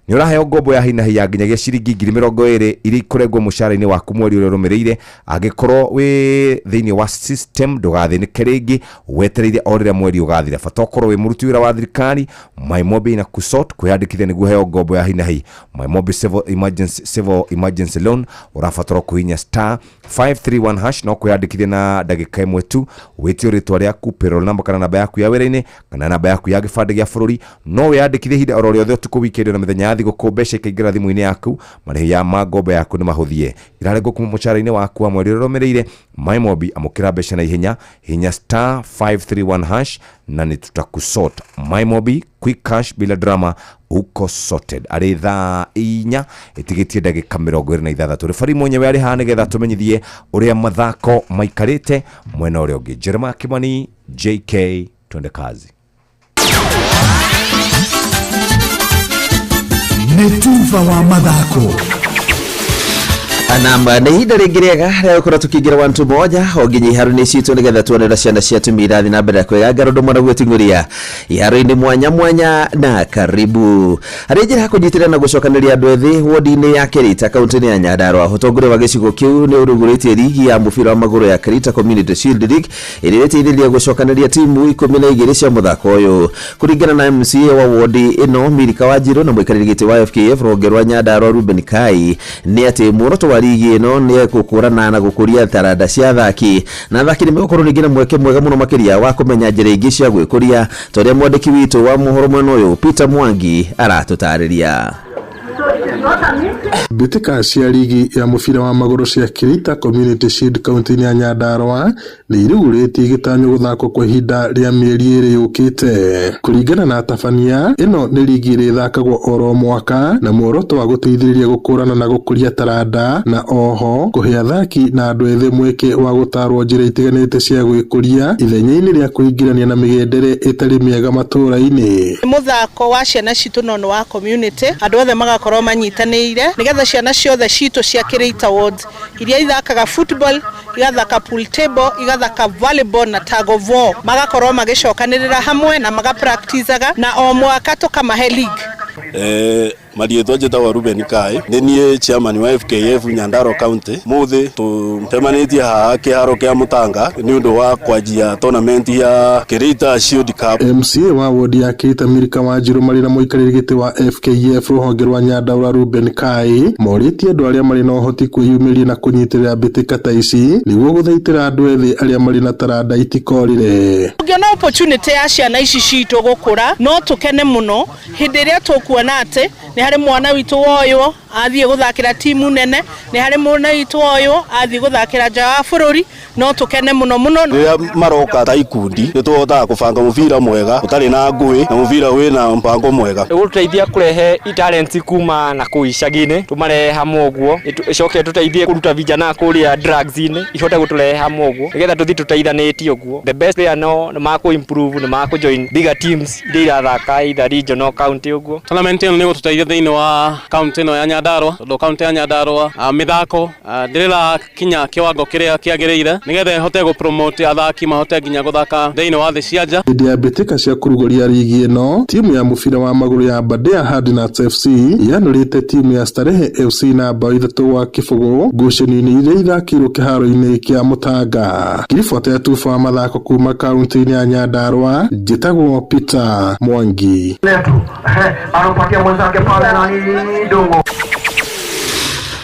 nĩ ũraheo ngombo ya hinahi ya nginyagia ciringi 20,000 iria ikũrengwo mũcara-inĩ waku mweri ũrĩa ũrũmĩrĩire. Angĩkorwo wĩ thĩinĩ wa system, ndũgathĩnĩke rĩngĩ wetereire o rĩrĩa mweri ũgathira, bata ũkorwo wĩ mũruti wĩra wa thirikari. Maimobi na kusort kwĩyandĩkithia nĩguo ũheo ngombo ya hinahi Maimobi civil emergency loan, ũrabatara kũhihinya *531# no kwĩyandĩkithia na ndagĩka 1 tu. Wĩtio rĩtwa rĩaku, payroll number kana namba yaku ya wĩra-inĩ kana namba yaku ya gĩbandĩ gĩa bũrũri. No wĩyandĩkithie ihinda oro rĩothe, ũtukũ, weekend na mĩthenya ya thigũkũ, mbeca ikaingĩra thimũ-inĩ yaku. Marĩhi ya ma ngombo yaku nĩ mahũthie, irarengwo kuma mũcara-inĩ waku wa mweri ũrĩa ũrũmĩrĩire. Maimobi, amũkĩra mbeca na ihenya, hinya *531# na nĩ tutakusort. Maimobi, quick cash bila drama, uko sorted. Arĩ thaa 4 ĩtigĩtie ndagĩka 26. Rĩbari mwenyewe arĩ haha nĩgetha tũmenyithie ũrĩa mathako maikarĩte mwena ũrĩa ũngĩ. Jeremiah Kimani, JK, twende kazi. Nĩ tuba wa mathako. Namba nĩ ihinda rĩngĩ rĩega rĩa gũkorwo tũkĩingĩra wantu moja o nginya iharo-inĩ citũ nĩgetha tuone ũrĩa ciana cia atumia irathiĩ na mbere na kwĩgangara ũndũ mwana gwĩting'ũria iharo-inĩ mwanya mwanya. Na karibu harĩ njĩra ya kũnyitĩrĩra na gũcokanĩria andũ ethĩ wodi-inĩ ya Kĩrita, kaunti-inĩ ya Nyandarua, ũtongoria wa gĩcigo kĩu nĩ ũrugũrĩtie rigi ya mũbira wa magũrũ ya Kĩrita Community Shield League ĩrĩa ĩrĩteithĩrĩria gũcokanĩria timu 12 cia mũthako ũyũ. Kũringana na MCA wa wodi ĩno Milika Wanjiru na mũikarĩri gĩtĩ wa FKF rũhonge rwa Nyandarua Ruben Kai, nĩ atĩ muoroto wa rigi ĩno nĩ gũkũrana na gũkũria taranda cia athaki, na athaki nĩ megũkorwo ningĩ na mweke mwega mũno makĩria wa kũmenya njĩra ingĩ cia gwĩkũria, ta ũrĩa mwandĩki witũ wa mohoro mwena ũyũ Peter Mwangi aratũtarĩria. Mbĩtĩka cia rigi ya mũbira wa magũrũ cia Kirita Community Shield kaunti-inĩ ya Nyandarua nĩ irugũrĩtie igĩtanywo gũthakwo kwa ihinda rĩa mĩeri 2 yũkĩte. Kũringana na atabania, ĩno nĩ rigi ĩrĩa ĩthakagwo oro mwaka na muoroto wa gũteithĩrĩria gũkũrana na gũkũria taranda, na oho kũhe athaki na andũ ethĩ mweke wa gũtarwo njĩra itiganĩte cia gwĩkũria ithenya-inĩ rĩa kũingĩrania na mĩgendere ĩtarĩ mĩega matũũra-inĩ. Nĩ mũthako wa ciana citũ no nĩ wa community, andũ othe magakorwo manyitanĩire nĩgetha ciana ciothe citũ cia Kĩrĩita Wards iria ithakaga football, igathaka pool table, igathaka volleyball na tug of war, magakorwo magĩcokanĩrĩra hamwe na magapracticaga, na o mwaka tũkamahe league. Marietwa njĩtagwo Ruben Kai, nĩ niĩ chairman wa FKF Nyandarua County. Mũthĩ tũcemanĩtie haha kĩharo kĩa Mũtanga nĩ ũndũ wa kwanjia tournament ya Kĩrĩita Shield Cup. MCA wa wodi ya Kĩrita Milika Wanjiru marĩ na mũikarĩri gĩtĩ wa FKF rũhonge rwa Nyandarua Ruben Kai morĩtie andũ arĩa marĩ na ũhoti kwĩyumĩria na kũnyitĩrĩra mbĩtĩka ta ici nĩguo gũthaitĩra andũ ethĩ arĩa marĩ na taranda itikorĩre. Ũngĩona opportunity ya ciana ici citũ gũkũra, no tũkene mũno hĩndĩ ĩrĩa tũkuona atĩ nĩ harĩ mwana witũ woywo athiĩ gũthakĩra timu nene, nĩ harĩ mwana witũ woywo athiĩ gũthakĩra nja wa bũrũri, no tũkene mũno mũno. Rĩrĩa maroka ta ikundi nĩ tũhotaga kũbanga mũbira mwega ũtarĩ na ngũĩ na mũbira wĩna mbango mwega. Ĩgũtũteithia kũrehe talents kuma na kũu icagi-inĩ, tũmarehe hamwe ũguo, ĩcoke tũteithie kũruta vijana kũrĩa drugs-inĩ, ihote gũtũrehe hamwe ũguo nĩgetha tũthiĩ tũteithanĩtie ũguo. The best player no nĩ makũ improve, nĩ makũ join bigger teams iria irathaka either regional, county ũguo. Tournament ĩno nĩ ĩgũtũteithia thĩinĩ wa kaunti ĩno ya Nyandarua tondũ kaunti ya Nyandarua mĩthako ndĩrĩrakinya kĩwango kĩrĩa kĩagĩrĩire nĩgetha ĩhote gũ-promote athaki mahote nginya gũthaka thĩinĩ wa thĩ cia nja. Hĩndĩ ya mbĩtĩka cia kũrugũria rigi ĩno, timu ya mũbira wa magũrũ ya Aberdare Hardnuts FC yanũrĩte timu ya Starehe FC na bao 3-0 ngucanio-inĩ iria ithakĩirwo kĩharo-inĩ kĩa Mũtanga. Ngiribota ya tuba wa mathako kuma kaunti-inĩ ya Nyandarua, njĩtagwo Peter Mwangi. Anampatia mwenzake pale nani Dongo.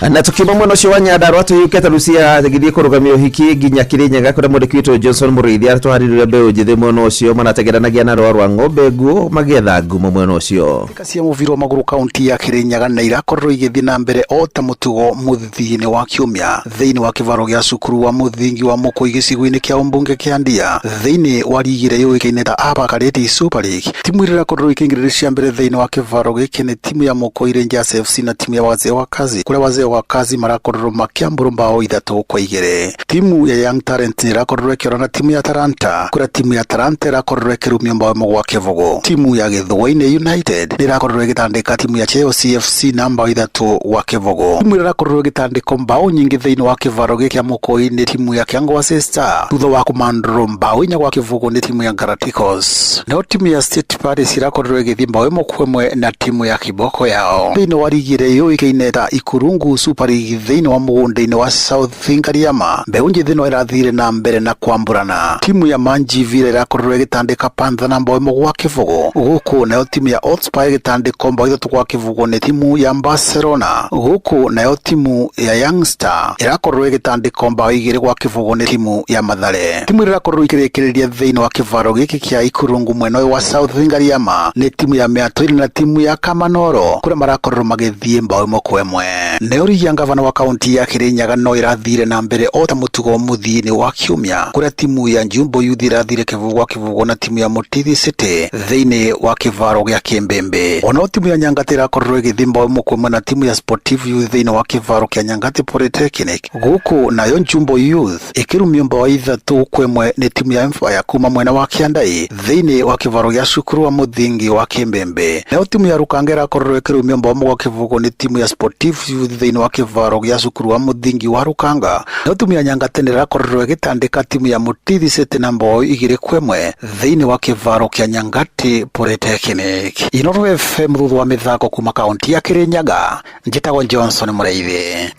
Na tukiuma mwena ũcio wa Nyandarua tuyũke Rucia gĩthiĩ kũrũgamia ũhiki nginya Kirinyaga kũrĩa mwandĩki witũ Johnson Mũrĩithi aratũharĩrĩria mbeũ njĩthĩ mwena ũcio manatengeranagia na rũa rwa ng'ombe nguo magĩetha ngumo mwena ũcio. Cia mũbira wa magũrũ kaunti ya Kirinyaga na irakorirwo igĩthiĩ na mbere o ta mũtugo mũthia-inĩ wa kiumia thĩinĩ wa kĩvaro gĩa cukuru wa mũthingi wa Mũkũi gĩcigo-inĩ kĩa ũmbunge kĩa Ndia thĩinĩ wa rigi ĩrĩa yũĩkaine ta Upper Kareti Super League. Timu iria irakorirwo ikĩingĩrĩra cia mbere thĩinĩ wa kĩvaro gĩkĩ nĩ timu ya Mũkũi Rangers FC na timu ya Wazee wa Kazi, kũrĩa Wazee wa Kazi marakorirwo makĩambũrwo mbao 3-2. Timu ya Young Talent ĩrakorirwo ĩkĩorana na timu ya Talanta, kũrĩa timu ya Talanta ĩrakorirwo ĩkĩrumio mbao 1-0. Timu ya Gĩthũa-inĩ United ĩrakorirwo ĩgĩtandĩka timu ya Chelsea FC na mbao 3-0. Timu ĩrĩa ĩrakorirwo ĩgĩtandĩkwo mbao nyingĩ thĩinĩ wa kĩvaro gĩkĩ kĩa Mũkũi nĩ timu ya Kĩangwasi Star thutha wa kũmandũrwo mbao 4-0 nĩ timu ya Garaticos. Nayo timu ya State Paris ĩrakorirwo ĩgĩthiĩ mbao 1-1 na timu ya Kiboko yao. Thĩinĩ wa rigi ĩrĩa yũĩkaine ta Ikurungu Super League thĩinĩ wa mũgũnda-inĩ wa South Ngariama, mbeũ njĩthĩ no ĩrathire na mbere na kwambũrana. Timu ya Manji Villa ĩrakorirwo ĩgĩtandĩka Panther na mbao 1-0, gũkũ nayo timu ya Hotspur ĩgĩtandĩkwo mbao 3-0 nĩ timu ya Barcelona, gũkũ nayo timu ya Youngstar ĩrakorirwo ĩgĩtandĩkwo mbao 2-0 nĩ timu ya Mathare. Timu ĩrĩa ĩrakorirwo ĩkĩrĩkĩrĩria thĩinĩ wa kĩvaro gĩkĩ kĩa Ikurungu mwena ũyũ wa South Ngariama nĩ timu ya Mĩatũ na timu ya Kamanoro, kũrĩa marakorirwo magĩthiĩ mbao 1-1. Nayo rigi ya ngavana wa kaunti ya Kirinyaga no ĩrathire na mbere o ta mũtugo mũthia-inĩ wa kiumia, kũrĩa timu ya Njumbo Youth ĩrathire 0-0 na timu ya Mutithi City thĩinĩ wa kĩvaro gĩa Kĩmbembe. Onao timu ya Nyangati ĩrakorirwo ĩgĩthiĩ mbao 1-1 na timu ya Sportive Youth thĩinĩ wa kĩvaro kĩa Nyangati Polytechnic, gũkũ nayo Njumbo Youth ĩkĩrumio mbao 3-1 nĩ timu ya Empire kuma mwena wa Kĩandai thĩinĩ wa kĩvaro gĩa cukuru wa mũthingi wa Kĩmbembe. Nayo timu ya Rukanga ĩrakorirwo ĩkĩrumio mbao 1-0 nĩ timu ya Sportive Youth thĩinĩ wa kĩvaro gĩa cukuru wa mũthingi wa Rukanga. Nayo timu ya Nyangati ĩrakorirwo ĩgĩtandĩka timu ya Mutithi City na mbao 2-1 thĩinĩ wa kĩvaro kĩa Nyangati Polytechnic. Inooro FM thutha wa mĩthako kuma kaunti ya Kirinyaga, njĩtagwo Johnson Mũrĩithi.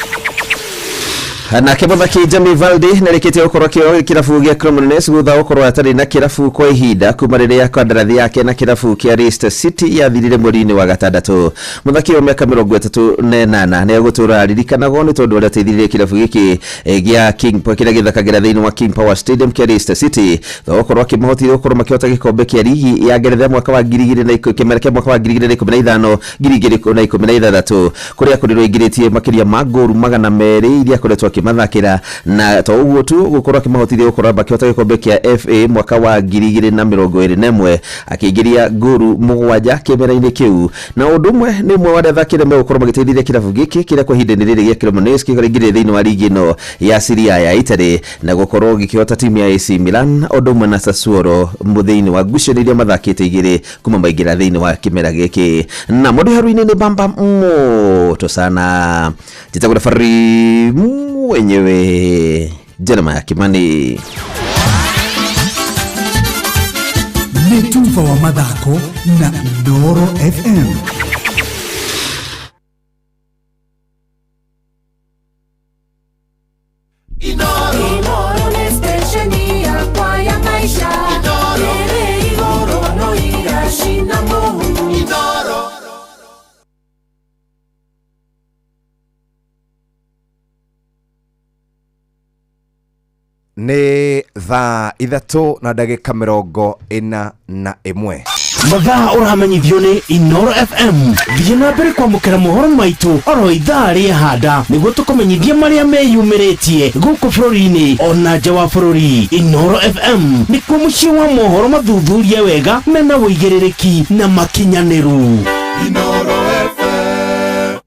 Nake mũthaki Jamie Vardy nĩarĩkĩtie gũkorwo akĩoya kĩrabu gĩa Cremonese thutha wa gũkorwo atarĩ na kĩrabu kwa ihinda kuma rĩrĩa kandarathi yake na kĩrabu kĩa Leicester City yathirire mweri-inĩ wa gatandatũ. Mũthaki wa mĩaka 38 nĩegũtũra aririkanagwo nĩ tondũ ũrĩa ateithirie kĩrabu gĩkĩ gĩa King kĩrĩa gĩthakagĩra thĩinĩ wa King Power Stadium kĩa Leicester City thutha wa gũkorwo akĩmahotithia gũkorwo makĩhota gĩkombe kĩa rigi ya Ngeretha mwaka wa 2010 kĩmera kĩa mwaka wa 2015 2016 kũrĩa akorirwo aingĩrĩtie makĩria ma ngoru 200 iria akoretwo mathakira na to ũguo tu gũkorwo akĩmahotithia gũkorwo makĩhota gĩkombe kĩa FA mwaka wa 2021 akĩingĩria ngũru 7 kĩmera-inĩ kĩu. Na ũndũ ũmwe nĩ ũmwe wa arĩa athaki arĩa megũkorwo magĩteithĩrĩria kĩrabu gĩkĩ kĩrĩa kwa ihinda-inĩ rĩrĩ gĩa Cremonese kĩraingĩrire thĩinĩ wa rigi ĩno ya Serie A ya Italy na gũkorwo gĩkĩhota timu ya AC Milan ũndũ ũmwe na Sassuolo thĩinĩ wa ngucanio iria mathakĩte igĩrĩ kuma maingĩra thĩinĩ wa kĩmera gĩkĩ. Na mũndũ haru-inĩ nĩ bamba moto sana, njĩtagwo referee mwenyewe Jeremiah Kimani. Nĩ tuba wa mathako na Inooro FM. Inooro nĩ stesheni yakwa ya maisha ĩrĩ igũrũ no iracina mũhu. Nĩ thaa 3:41. Mathaa ũramenyithio nĩ Inooro FM. Thiĩ na mbere kwamũkĩra mohoro maitũ oro ithaa rĩa handa nĩguo tũkũmenyithie marĩa meyumĩrĩtie gũkũ bũrũri-inĩ ona nja wa bũrũri. Inooro FM nĩkuo mũciĩ wa mohoro mathuthurie wega mena ũigĩrĩrĩki na makinyanĩru. Inooro FM.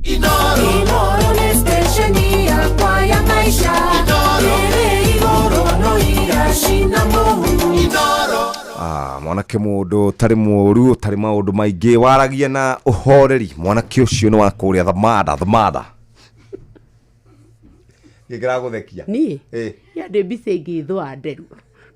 Inooro nĩ stesheni yakwa ya maisha ĩrĩ igũrũ no iracina mũhu. Mwanake Mwanake mũndũ ũtarĩ mũru, ũtarĩ maũndũ maingĩ, waragia na ũhoreri. Mwanake ũcio nĩ wa kũrĩa Thamada, Thamada. Gĩkĩragũthekia. Niĩ? Ĩ. Ya ndĩ mbica ĩngĩ thũa nderu.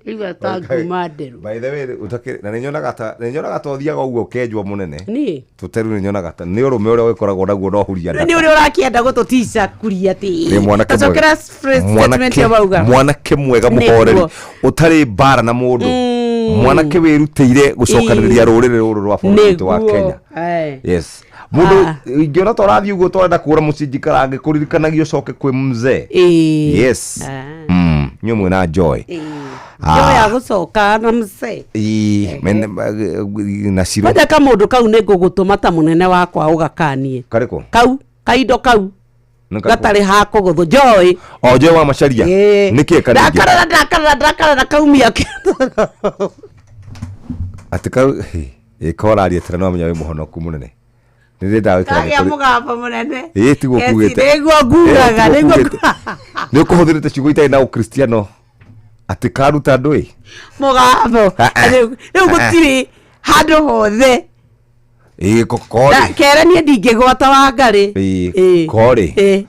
Rĩu ta nguma nderu. By the way, ũtakĩrĩ, na nĩnyonaga ta, nĩnyonaga ta ũthiaga ũguo ũkenjwo mũnene. Niĩ? Tũteru nĩnyonaga ta, nĩ ũrũme ũrĩa ũgĩkoragwo naguo no huria Nĩ ũrĩa ũrakĩenda gũtũtica kuria atĩ. Nĩ mwanake mwega. Tacokera statement Mwanake- ya wauga. mwanake mwega mũhoreri Nĩguo. ũtarĩ mbara na mũndũ mwanake wĩrutĩire gũcokanĩrĩria rũrĩrĩ rũrũ rwa bũrũri witũ wa Nĩguo. Kenya. Aye. Yes, mũndũ ingĩona ta ũrathiĩ ũguo twarenda kũgũra mũciĩ njikara ngĩkũririkanagia ũcoke kwĩ mzee. Ĩĩ. Yes. Inyuĩ mwĩna Joy. Joy agũcoka na mzee. Ĩĩ, na Ciro. Kwanja kamũndũ kau nĩ ngũgũtũma ta mũnene wakwa ũgakanie. Karĩkũ? Kau, kaindo kau. Nĩ karĩkũ? Gatarĩ ha kũgũthwo. Joy. O Joy wa Macharia. Ĩĩ. Nĩkĩ kaningĩ? Ndakarara ndakarara ndakarara kaumia. Atĩ kau ĩ koraria tena no amenya wĩ mũhonoku mũnene. Nĩ ndĩrendaga gũikara Kagĩa ngĩkũri- mũgambo mũnene. Ĩĩ tiguo Esi, kugĩte. Nĩguo ngugaga, Ĩĩ, tiguo nĩguo kugĩte. Nĩ ũkũhũthĩrĩte ciugo itarĩ na ũkristiano atĩ karuta ndũĩ. Mũgambo. Ah, ah. Rĩu rĩu gũtirĩ handũ hothe. Ĩĩ korĩ. Kere niĩ ndingĩgwata wa ngarĩ. Ĩĩ korĩ. Ĩĩ.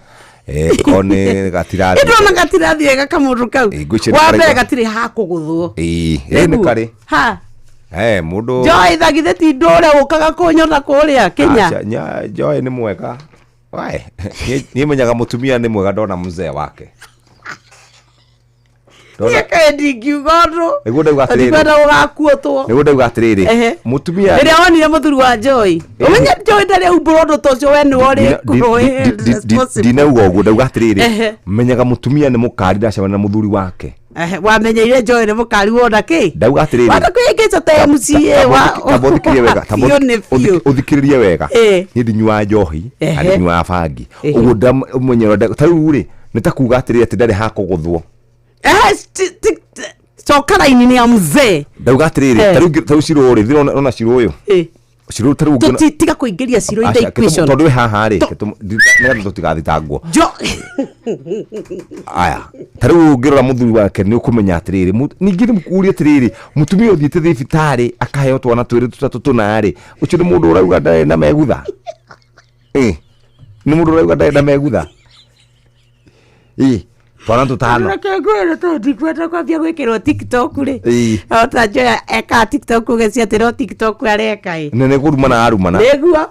Ĩĩ ko nĩ gatirathiĩ. Ndĩrona gatirathiĩ wega kamũndũ kau. Ĩĩ, ngwĩciria nĩ Wa mbere karaigua. gatirĩ ha kũgũthwo. Ĩĩ ĩĩ nĩ Nĩguo. karĩ. Ha. Eh mũndũ. Joy thagithĩ ti ndũre ũkaga kũnyona kũrĩa Kenya. Aca, Joy nĩ mwega. Wae, niĩ menyaga mũtumia nĩ mwega ndona mzee wake. Ndona- Niĩ kaĩ ndingiuga ũndũ. Nĩguo ndauga atĩrĩrĩ. Ndikwenda gũgakuotwo. Nĩguo ndauga atĩrĩrĩ. Ehe. Mũtumia Rĩrĩa wonire mũthuri wa Joy. Ũmenye Joy ndarĩ aumbũra ũndũ ta ũcio we nĩwe ũrĩ responsible. Ndinauga ũguo ndauga atĩrĩrĩ. Ehe. Menyaga mũtumia nĩ mũkari ndacemania na mũthuri wake. Ehe, wamenyeire Joy nĩ mũkari wona kĩ? Ndauga atĩrĩrĩ. Wanda kwĩhĩngĩca ta MCA wa Tamba ũthikĩrĩrie wega. Tamba biũ nĩ biũ. ũthikĩrĩrie wega. Ĩĩ. Niĩ ndinyuaga njohi na Ehe. ndinyuaga bangi. Ehe. Ũguo ndamenyera ta rĩu rĩ nĩ ta kuga atĩrĩrĩ atĩ ndarĩ ha kũgũthwo. Ehe, coka raini-inĩ ya mzee. Ndauga atĩrĩrĩ Eh. ta rĩu ta rĩu Ciro rĩ ndĩrona Ciro ũyũ. Ĩĩ. Ciro ta rĩu ũngĩona- Tũti- Tiga kũingĩria Ciro in the Aca, equation. tondũ wĩ haha rĩ nĩgetha tũtigathitangwo. Jo Aya, ta rĩu ũngĩrora mũthuri wake nĩ ũkũmenya atĩrĩrĩ, ningĩ nĩ mũkũrie atĩrĩrĩ, mũtumia ũthiĩte thibitarĩ akaheo twana twĩrĩ tũtatũ tũna rĩ, ũcio nĩ mũndũ ũrauga ndarĩ na megutha? Ĩ, nĩ mũndũ ũrauga ndarĩ na megutha? Ĩ, twana tũtano. Reke ngwĩre tondũ ndikwenda kwambia gwĩkĩrwo TikTok rĩ. Ĩ. Ota Joy ekaga TikTok ũgeci atĩ no TikTok areka ĩ. Nĩ nĩ kũrumana arumana. Nĩguo.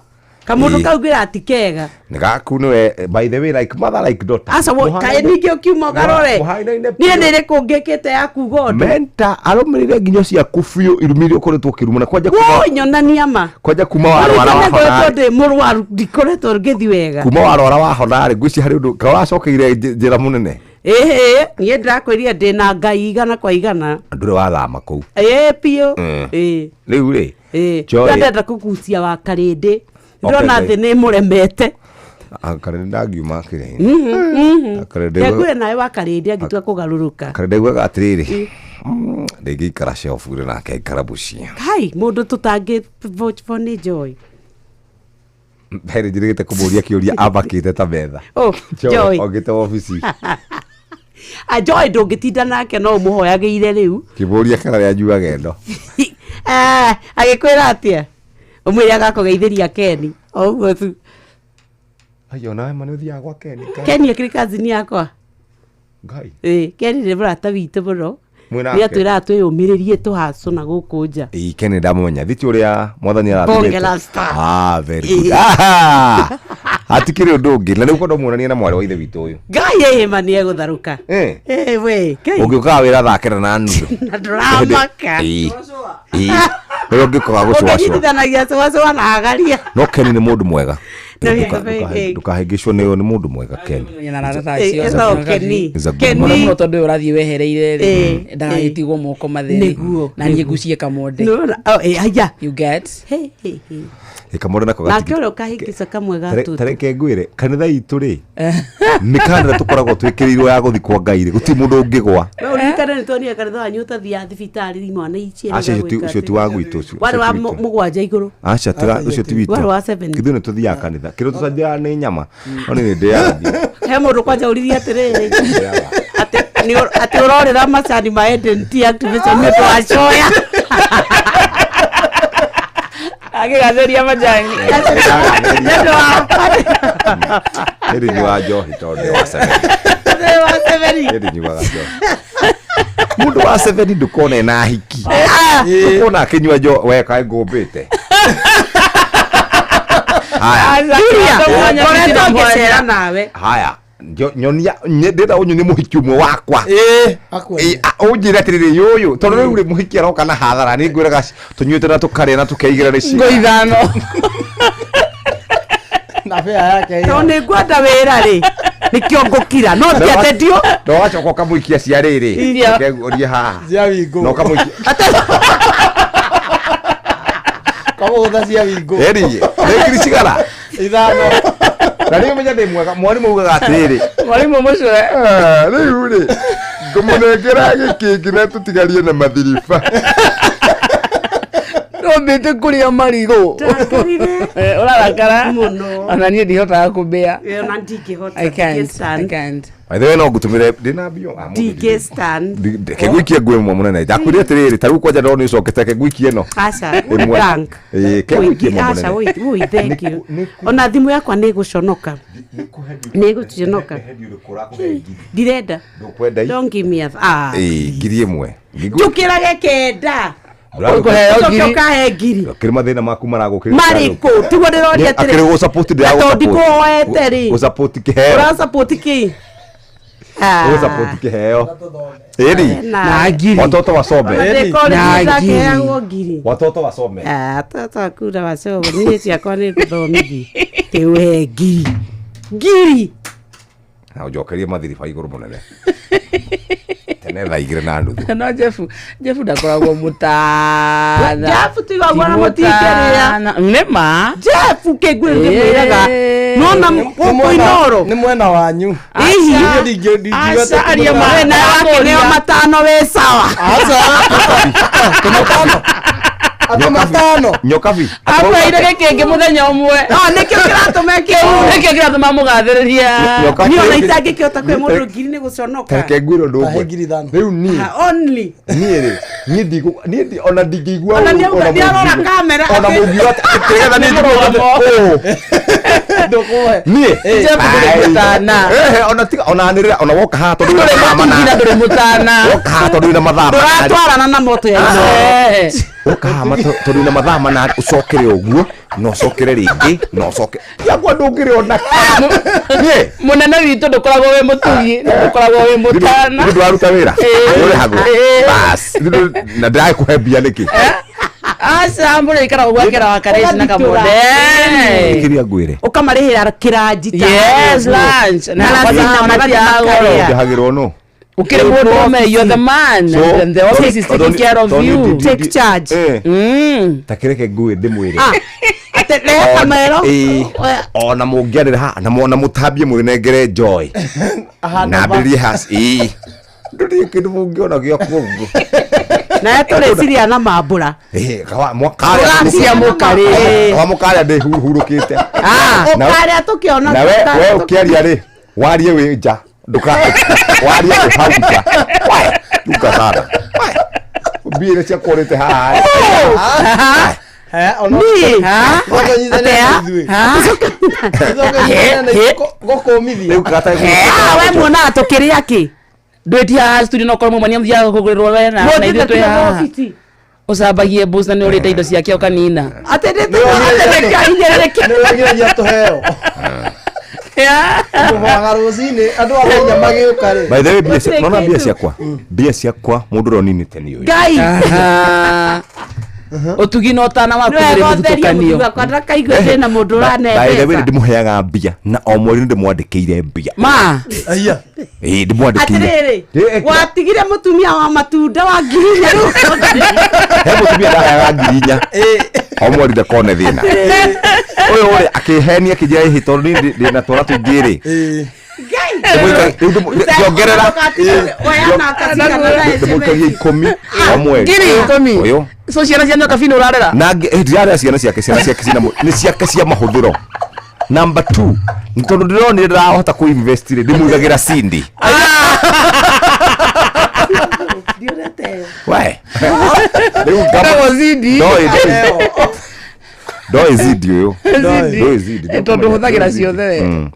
Kamũndũ Ĩ. kau ngwĩra ti kega. Nĩ gaku nĩwe, by the way, like mother like daughter. Aca wo kaĩ ningĩ ũkiuma ũgarore. Mũhanaine Niĩ nĩ rĩkũ ngĩkĩte ya kuga ũndũ. Menta arũmĩrĩire nginyo ciaku biũ irumi iria ũkoretwo ũkĩrumana kwanja kuma Woi nyonania ma. kwanja kuma warwara Ũririkane wahona ngoretwo ndĩ mũrwaru ndikoretwo ngĩthiĩ wega. kuma warwara wahona rĩ ngwĩciria harĩ ũndũ ka wacokeire njĩra mũnene. Ĩhĩ, niĩ ndĩrakwĩrire ndĩ na Ngai igana kwa igana. Ndũrĩ wathama kũu. Ĩĩ biũ. Mm. Ĩĩ. Rĩu rĩ Ĩĩ. Joy- Ndĩrenda kũgucia wa karĩndĩ. Okay, Ndĩrona Ngai. thĩ nĩ ĩmũremete. Karĩndĩ ndangiuma kĩrĩa Karĩndĩ Ngwĩre nawe wa karĩndĩ angĩtua kũgarũrũka. karĩndĩ augaga atĩrĩrĩ, ndĩngĩikara shelf rĩ nake aikara mũciĩ. Kai, mũndũ tũtangĩ vote for nĩ Joy. Mbere njĩrĩgĩte kũmũria kĩũria amakĩte ta metha. Oh, Joy. Okĩte wabici. A Joy ndũngĩtinda nake no ũmũhoyagĩire rĩu. Kĩmũria kana nĩanyuaga ĩno. Ah, agĩkwĩra atĩa? Ũmwĩre agakũgeithĩria Ken. O ũguo tu. Aiyo nawe ma nĩ ũthiaga gwa Ken. Ken akĩrĩ kazini yakwa. Ngai. Ĩĩ, Ken nĩ mũrata witũ mũno. Mwĩ Nĩ nake? atwĩraga twĩyũmĩrĩrie tũhacũ na gũkũ nja. Ĩĩ Ken ndamũmenya. Thiti ũrĩa mwathani aratũmĩte. Bonge la star. Ah, very good. Ĩĩ. Ah, hatikĩrĩ ũndũ ũngĩ na rĩu kwenda muonanie na mwarĩ wa ithe witũ ũyũ. Ngai ĩĩ ma nĩ egũtharũka. Eh. Ĩĩ we, Ngai. Ũngĩũkaga wĩra thaa kenda na nuthu. Na ndũramaka. Ĩĩ. Ĩĩ. Rĩu ũngĩũkaga gũcũacũa. Ũngĩnyitithanagia cũacũa na agaria. No Ken nĩ mũndũ mwega. No, ĩĩ. Ndũkahĩngĩcwo nĩ nĩ mũndũ mwega Ken. Na arata ta Ĩĩ, acio. ĩtagwo Keni. Is a good Keni. man. Mũno mũno tondũ ũyũ ũrathiĩ wehereire rĩ Ĩĩ, ndagagĩtigwo moko matheri. Nĩguo, Na niĩ nĩguo. ngucie kamonde. Nĩwona, oh, ĩĩ, haya. You get? Hey, hey, hey. Ĩkamũndũ nako Nake ũrĩa ũkahĩngĩca kamwe ga tũtũ. tareke ngwĩre kanitha itũ rĩ nĩ kanitha tũkoragwo twĩkĩrĩirwo ya gũthiĩ kwa Ngai rĩ gũtirĩ mũndũ ũngĩgwa. We ũririkane nĩ tuonire kanitha wanyu ũtathiaga thibitarĩ imwana ici Aca ũcio ti wa gwitũ ũcio. warĩ wa ũcio ti witũ. mũgwanja igũrũ. Aca tira ũcio ti witũ. Warĩ wa seven. Ithuĩ nĩ tũthiaga kanitha. Kĩrĩa tũtathiaga nĩ nyama. No nĩ ndĩaga. He mũndũ kwanja ũririe atĩrĩrĩ atĩ atĩ ũrorĩra macani ma Eden Tea Activation nĩ ũndũ wa coya. Akĩgathĩria majani. Nĩ ũndũ wa Nĩ ndinyuaga njohi tondũ ndĩ wa seveni. nĩ wa seveni. Nĩ ndinyuaga njohi. Mũndũ wa seveni ndũkona ena hiki. Ndũkona akĩnyua njohi we kaĩ ngũmbĩte. Haya. Julia, Mwanya, ngoretwo mwanya. ngĩcera nawe. Haya. Nyonia ndĩrenda ũnyonie mũhiki ũmwe wakwa. Ĩ, ũnjĩre atĩrĩrĩ yũyũ tondũ rĩu rĩ mũhiki aroka na hathara nĩ ngwĩraga tũnyuĩte na tũkarĩa na tũkeigĩra nĩ Ngo ithano. Na bea yake Tondũ nĩ ngwenda wĩra rĩ, nĩkĩo ngũkira. No ti atĩ ndio. na wacoka ũkamũikia cia rĩrĩ Iria. ũkeguoria haha cia wingũ na ũkamũikia kamũgũtha cia wingũ ĩri nĩ ngiri cigana ithano na rĩu menya ndĩ mwega mwarimũ augaga atĩrĩrĩ Mwarimũ mũcũre. "Ah, rĩu rĩ ngũmũnengera gĩkĩngĩ na tũtigarie na mathiriba Ndombĩte kũrĩa marigũ. Ndakarire. Ũrarakara? Mũno. Ona niĩ ndihotaga kũmbĩa. Ona ndingĩhota. I can't. I Ndingĩ-stand. can't. by the way no ngũtũmĩre ndĩna mbio Ah, mũndũ Ndingĩ-stand. Reke ngũikie ngũ ĩmwe mũnene ndakwĩrire atĩrĩrĩ ta rĩu kwanja ndona nĩ ũcokete reke ngũikie ĩno Aca, Ĩmwe. bank. Ĩĩ, ke ngũikie ĩmwe Aca, mũnene woi, woi, thank you. Ona thimũ yakwa nĩ ĩgũconoka. Nĩ ĩgũconoka. Ndirenda. Ndũkwenda i? Don't give me a ah. Ĩĩ, ngiri ĩmwe Njũkĩrage kenda. Ũkũheo Ũcoke ngiri. ũkahe ngiri. Kĩrĩ mathĩna maku maragũkĩrĩra Marĩkũ? Tiguo ndĩroria atĩrĩ. Akĩrĩ gũsupport Na tondũ ndikũhoete rĩ. Gũsupport kĩheo Ũrasupport kĩ? Ah. Gũsupport kĩheo Ĩri Na ngiri. Watoto wasome Ona ndĩkorire Na ndakeagwo ngiri. Watoto wasome Ah, toto akura wacogo niĩ ciakwa nĩ ngũthomithia. Tĩũhe ngiri. Ngiri. Na ũnjokerie mathiriba igũrũ mũnene tene thaa igĩrĩ na nuthu No Jeff, Jeff ndakoragwo mũtana. Jeff tigagwo na mũtingĩrĩa. Nĩ ma. Jeff kĩnguĩ ndĩmwĩraga. Nona gũkũ Inooro. nĩ mwena wanyu Ihi. Niĩ ndingiuga Aca, aria ma. We nawe wakĩneo matano wĩ sawa. matano andũ matano nyokabi Akũheire gĩkĩngĩ mũthenya ũmwe. No nĩkĩo kĩratũma Kĩu nĩkĩo kĩratũma mũgathĩrĩria. Nyokabi. Niĩ ona itangĩkĩhota kwĩ mũndũ ngiri nĩ gũconoka. Tareke ngwĩre ũndũ Tahe ũmwe ngiri ithano. rĩu niĩ Ah, Only. niĩ rĩ niĩ ndikũ niĩ ndi ona ndingĩigua Ona ũru, nĩauga- nĩarora mũngiuga- kamera ona atĩ- mũngiuga atĩ- kĩgetha nĩ njiguaga atĩ, ũũ. ndũkũhe niĩ Jeff ndũrĩ Ai. mũtana. Ehe, ona tiga ona anĩrĩra ona woka haha tondũ wĩna Ndũrĩ mathaa mũtugi na mana ndũrĩ mũtana. woka haha tondũ wĩna mathaa mana Ndũratwarana na moto ya Inooro. Eh. woka haha tondũ wĩna mathaa mana ũcokere ũguo na ũcokere rĩngĩ na ũcoke yakwa ndũngĩrĩ ona niĩ Mũnene witũ ndũkoragwo wĩ mũtugi na ndũkoragwo wĩ mũtana. nĩ ndwaruta wĩra Ĩĩ. nĩũrĩhagwo Ĩĩ. bas na ndĩragĩkũhe mbia nĩkĩ Aca mbũrĩ ikaragwo gwakĩra wa karĩci na kamũndĩ. kĩrĩa ngwĩre Ũkamarĩhĩra kĩranji ta Yes, lunch. Na Na kwanza lazima matiaga goro. makarĩa. ndĩhagĩrwo nũ Ukiri mũndũ you're the man. So, And the office is taking care of you. Take charge. Ta kĩreke ngwĩ ndĩmwĩre Ah, Atĩ rehe kamero. Ĩĩ. ona mũngĩanĩra haha na ona mũtambie mwĩnengere joy na ambĩrĩrie has ĩĩ ndũrĩ kĩndũ mũngĩona gĩa kũguo Nawe tũrĩciria na mambũra. Ĩĩ, kawa mũkarĩa Ũracia mũkarĩ. kawa mũkarĩa ndĩhurũkĩte Na- Ũkarĩa tũkĩona na we tũkarĩa we ũkĩaria rĩ warie wĩ nja ndũka warie wĩ hau nja Wae, duka sana Wae, mbia iria ciakũrĩte haha rĩ. Niĩ. Atĩa? Gũkũmithia rĩu kata Ah, we muonaga tũkĩrĩa kĩ? Ndwĩtia haha studio no korwo mwaumania mũthiaga kũgũrĩrwo we na na ithuĩ twĩ haha. Ũcambagie boost na nĩ ũrĩte indo ciake ũkanina. Atĩ nĩkahinyĩrĩrĩke. nĩwagiragia tũheo tũhoaga rũcinĩ andũ a Kenya magĩũka rĩ by the way mbia nona mbia ciakwa mbia ciakwa mũndũ ũrĩa ũninĩte nĩ ũyũ Ngai. Aha. Ũtugi na ũtana waku ndũrĩ Nĩwega ũtherie mũthutũkanio. mũthuri wakwa ndakaigue ndĩna mũndũ by the way ũranendeza. ndĩmũheaga mbia na o mweri nĩ ndĩmwandĩkĩire mbia Ma. aya ĩĩ ndĩmwandĩkĩire Atĩrĩrĩ, Ĩ, watigire mũtumia wa matunda wa ngiri inya rĩu. he mũtumia ndaheaga ngiri inya o mweri ndakone thĩna ũyũ rĩ akĩhenia akĩnjĩra ĩhĩ tondũ niĩ ndĩna twana tũingĩ rĩ ngĩongerera ndĩmũikagia ikũmi o mweri Ngiri ikũmi. ũyũ So ciana cia nyoka bino ũrarera? na ndirarera ciana ciake ciana ciake cina nĩ ciake cia mahũthĩro number 2 nĩ tondũ ndĩronire ndĩrahota kũ invest rĩ ndĩmũigagĩra cindi we rĩu Ĩtagwo Cindy. no ĩndĩ Ndoĩ zidi ũyũ. Zidi. Ndoĩ zidi. Eh, tondũ hũthagĩra ciothe we.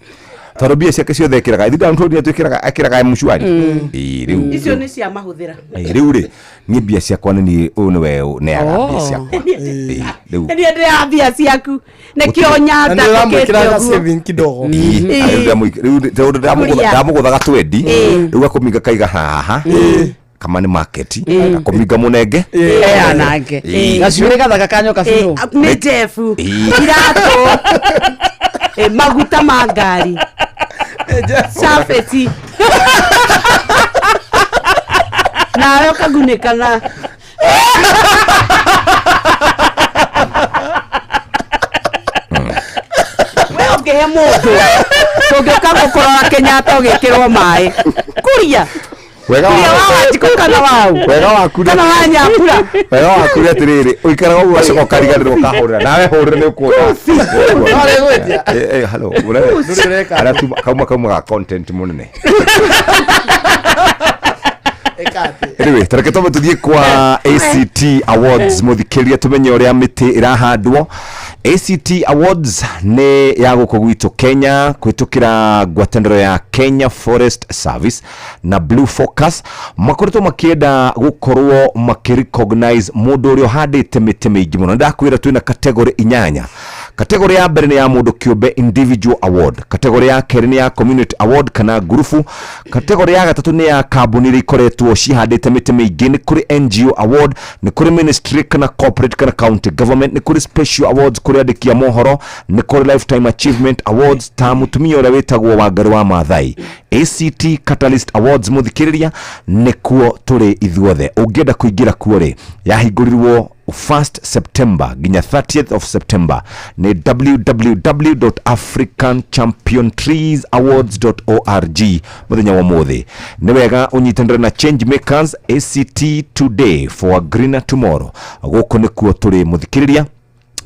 Tondũ mbia ciake ciothe ekĩraga ithuĩ ndamũtũrire twĩkĩraga ekĩraga mshwari. Mm. Ĩĩ, rĩu Icio nĩ cia mahũthĩra. Ĩĩ, rĩu rĩ niĩ mbia ciakwa nĩ niĩ ũyũ nĩwe neaga mbia Oh. ciakwa. Ĩĩ, rĩu Niĩ ndĩra mbia ciaku nĩkĩo Na nyanda nĩ ũramwĩkĩra ũguo. saving kidogo. Ĩĩ, Ĩĩ. rĩu rĩu tondũ Kuria. ndamũgũthaga twendi Ĩĩ. rĩu gakũminga kaiga haha kama nĩ market gakũminga mũnenge Eanange. Ĩĩ. Gacuĩrĩ gathaka ka nyoka biũ. Nĩ njebu. Iratũ. Eh, maguta ma ngari. Cabeti. Nawe ũkagunĩka na we ũngĩhe mũndũ tũngĩũka gũkũrora Kenyatta ũgĩkĩrwo maĩ kuria Wega kuria wa Wanjikũ kana wau wega waku nĩ- kana wa Nyambura wega waku nĩ atĩrĩrĩ ũikaraga ũguo ũgacoka ũkariganĩrwo ũkahũrĩra nawe hũrĩra nĩ ũkuona Arĩgwĩtia. Eh, eh, hello, Ndũrĩ ũreka. arĩa kauma kauma ga content mũnene. Anyway, tareke twambe tuthiĩ kwa ACT Awards mũthikĩrĩria tũmenye ũrĩa mĩtĩ ĩrahandwo. ACT Awards nĩ ya gũkũ gwitũ Kenya kũhĩtũkĩra ngwatanĩro ya Kenya Forest Service na Blue Focus makoretwo makĩenda gũkorwo makĩ-recognize mũndũ ũrĩa ũhandĩte mĩtĩ mĩingĩ mũno. Nĩndakwĩra twĩna category inyanya. Category ya mbere nĩ ya mũndũ kĩũmbe individual award. Category ya kerĩ nĩ ya community award kana ngurubu. Category ya gatatũ nĩ ya kambuni iria ikoretwo cihandĩte mĩtĩ mĩingĩ. Nĩ kũrĩ NGO award, nĩ kũrĩ ministry kana corporate kana county government, nĩ kũrĩ special awards kũrĩ andĩki a mohoro, nĩ kũrĩ lifetime achievement awards ta mũtumia ũrĩa wĩtagwo Wangari wa Maathai. ACT Catalyst Awards mũthikĩrĩria nĩkuo tũrĩ ithuothe. Ũngĩenda kũingĩra kuo rĩ, yahingũrirwo 1st September nginya 30th of September nĩ www.africanchampiontreesawards.org mũthenya wa ũmũthĩ. Nĩ wega ũnyitanĩre na Change Makers ACT Today for a Greener Tomorrow. Gũkũ nĩkuo tũrĩ mũthikĩrĩria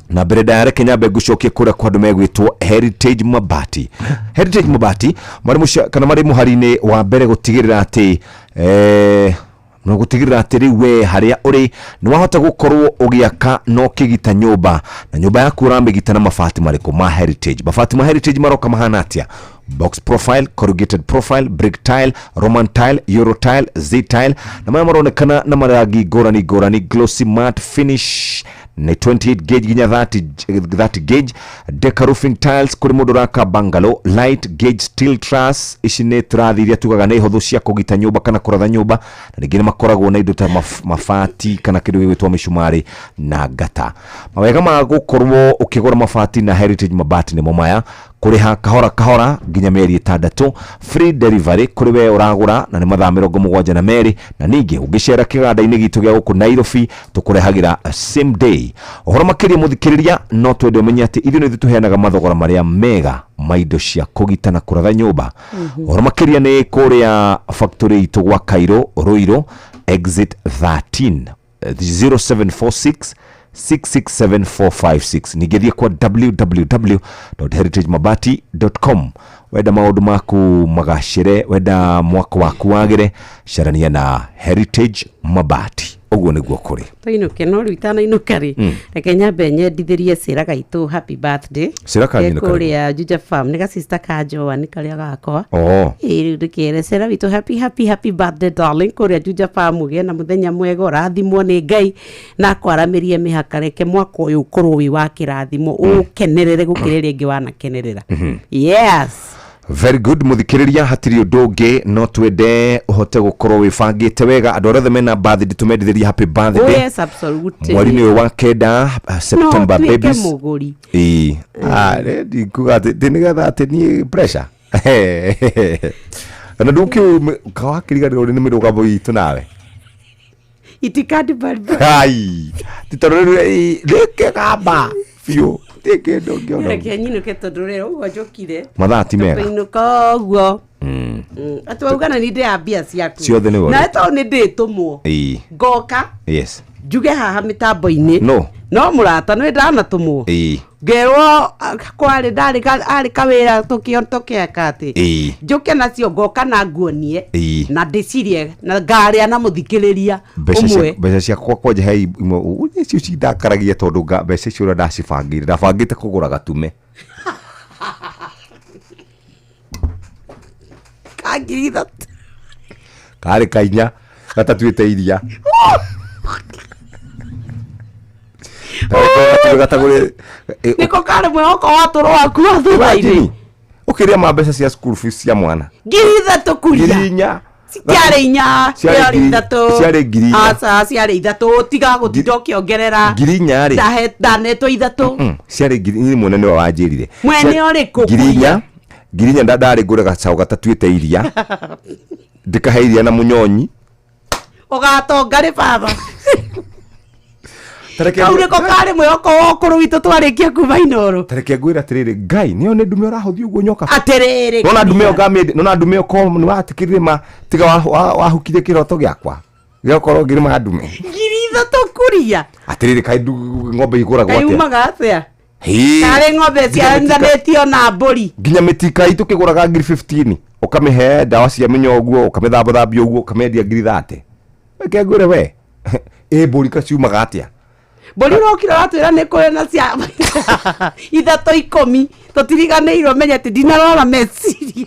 na mbere ndaya reke nyambe ngũcokie kũrĩa kwa andũ megwĩtwo Heritage Mabati. Heritage Mabati marĩ kana marĩ mũhari-inĩ wa mbere gũtigĩrĩra atĩ no gũtigĩrĩra atĩ rĩu we harĩa ũrĩ nĩ wahota gũkorwo ũgĩaka na ũkĩgita nyũmba, na nyũmba yaku ũramĩgita na mabati marĩkũ ma Heritage. Mabati ma Heritage maroka mahana atĩa? Box profile, corrugated profile, brick tile, Roman tile, Euro tile, Z tile, na maya maronekana na marangi ngũrani ngũrani, glossy matte finish nĩ 28 gauge nginya 30 gauge, deca roofing tiles kũrĩ mũndũ ũraka bungalow, light gauge steel truss, ici nĩ tũrathi iria tugaga nĩ hũthũ cia kũgita nyũmba kana kũratha nyũmba, na rĩngĩ nĩ makoragwo na indo ta mabati kana kĩndũ gĩgwĩtwo mĩcumarĩ na ngata. Mawega ma gũkorwo ũkĩgũra mabati na Heritage Mabati nĩmo maya: kũrĩha kahora kahora nginya mĩeri 6, free delivery kũrĩ we ũragũra na nĩ mathaa 72, na ningĩ ũngĩcera kĩganda-inĩ gitũ gĩa gũkũ Nairobi tũkũrehagĩra same day. Ũhoro makĩria mũthikĩrĩria, no twende ũmenye atĩ ithuĩ nĩ ithuĩ tũheanaga mathogora marĩa mega ma indo cia kũgita na kũratha nyũmba. Ũhoro makĩria nĩ kũrĩa factory itũ gwa Cairo Ruiru exit 13 0746 667456. Ningĩ thiĩ kwa www.heritagemabati.com. Wenda maũndũ maku magacĩre, wenda mwako waku wagĩre, carania na Heritage Mabati. Ũguo nĩguo kũrĩ. Tũinũke no rĩu itanainũka rĩ, reke nyambe nyendithĩrie Sĩra gaitũ happy birthday. Sĩra kanyu nĩ Ke karĩkũ? kũrĩa Juja Farm nĩ gacista ka Joan karĩa gakwa. Oh. Ĩĩ rĩu ndĩkere Sĩra witũ happy happy happy birthday darling kũrĩa Juja Farm, ũgĩe na mũthenya mwega, ũrathimwo nĩ Ngai na akwaramĩrie mĩhaka, reke mwaka ũyũ ũkorwo wĩ wa kĩrathimo, ũkenerere gũkĩra ĩrĩa ĩngĩ wanakenerera. Yes. Very good mũthikĩrĩria, hatirĩ ũndũ ũngĩ no twende ũhote gũkorwo wĩbangĩte wega. Andũ arĩa othe mena birthday tũmendithĩrie happy Oh, birthday yes, absolutely. mweri-inĩ ũyũ wa kenda, September no tuĩke babies. mũgũri. Ĩĩ. Ah, rĩ, ndikuga atĩ atĩ nĩgetha atĩ niĩ pressure na ndũkĩũĩ kawakĩriganĩrwo nĩ mĩrũgamo itũ nawe itikadi mbalimbali. Ai, ti tondũ rĩu rĩkĩgamba biũ ti kĩndũ ngĩona. Reke nyinũke tondũ rĩrĩ ũguo njũkire Mathaa ti mega. Tũkũinũka ũguo. Atĩ wauga na nĩ ndĩ mbia ciaku Ciothe nĩwe na ũrĩ. tondũ nĩ ndĩtũmwo Ĩĩ. ngoka Yes. njuge haha mĩtambo-inĩ No. no mũrata nĩ ndanatũmwo Ĩĩ. Ngerwo kwarĩ ndarĩ arĩ kawĩra tũkĩo tũkĩeka atĩ Ĩĩ. njũke nacio ngoka na nguonie Ĩĩ. na ndĩcirie na ngarĩa na mũthikĩrĩria mbeca cia- ũmwe. Mbeca ciakwa kwanja he imwe icio cindakaragia tondũ mbeca icio ũrĩa ndacibangĩire, ndabangĩte kũgũra gatume. Ka 3,000. Karĩ kainya gatatuĩte iria. Gatume gatagũrĩ. Nĩko karĩ mwĩhoko wa tũrũ waku wa thutha-inĩ. Ũkĩrĩa ma mbeca cia school fees cia mwana. 3,000 kuria. 4,000. Ciarĩ 4. Ciarĩ Ciarĩ 3. 3. Ciarĩ 4,000. Aca, ciarĩ 3, tiga gũtinda ũkĩongerera. 4,000 rĩ. Ndanetwo 3. Ciarĩ ngiri inya, mwene nĩwe wanjĩrire. Mwene ũrĩkũ? 4,000, 4,000 ndarĩ ngũre gacaũ gatatuĩte iria, ndĩkahe iria na mũnyonyi. Ũgatonga rĩ baba? Ta reke Kau nĩko karĩ mwĩhoko wa ũkũrũ witũ twarĩkia kuma Inooro. Ta reke ngwĩre atĩrĩrĩ, Ngai nĩyo nĩ ndume ũrahũthia ũguo nyoka. Atĩrĩrĩ. Nona ndume ĩyo ngamĩendia, nona ndume ĩyo ko nĩ watikĩrire ma tiga wahukire kĩroto gĩakwa gĩgakorwo ngĩrĩma ndume. 3,000 kuria. Atĩrĩrĩ, kaĩ ng'ombe igũragwo Kaĩ atĩa? umaga atĩa? Hĩ. Karĩ ng'ombe ciaranithanĩtio na mbũri. Nginya mĩtika itũ kĩgũraga 15,000, ũkamĩhe ndawa cia mĩnyoo ũguo, ũkamĩthambathambia ũguo, ũkamĩendia 30,000. Reke ngwĩre we, ĩ mbũri kaciumaga atĩa? Mbũri ũrokire ũratwĩra nĩ kũrĩ na cia 3.10, tũtiriganĩirwo, menye atĩ ndinarora meciria.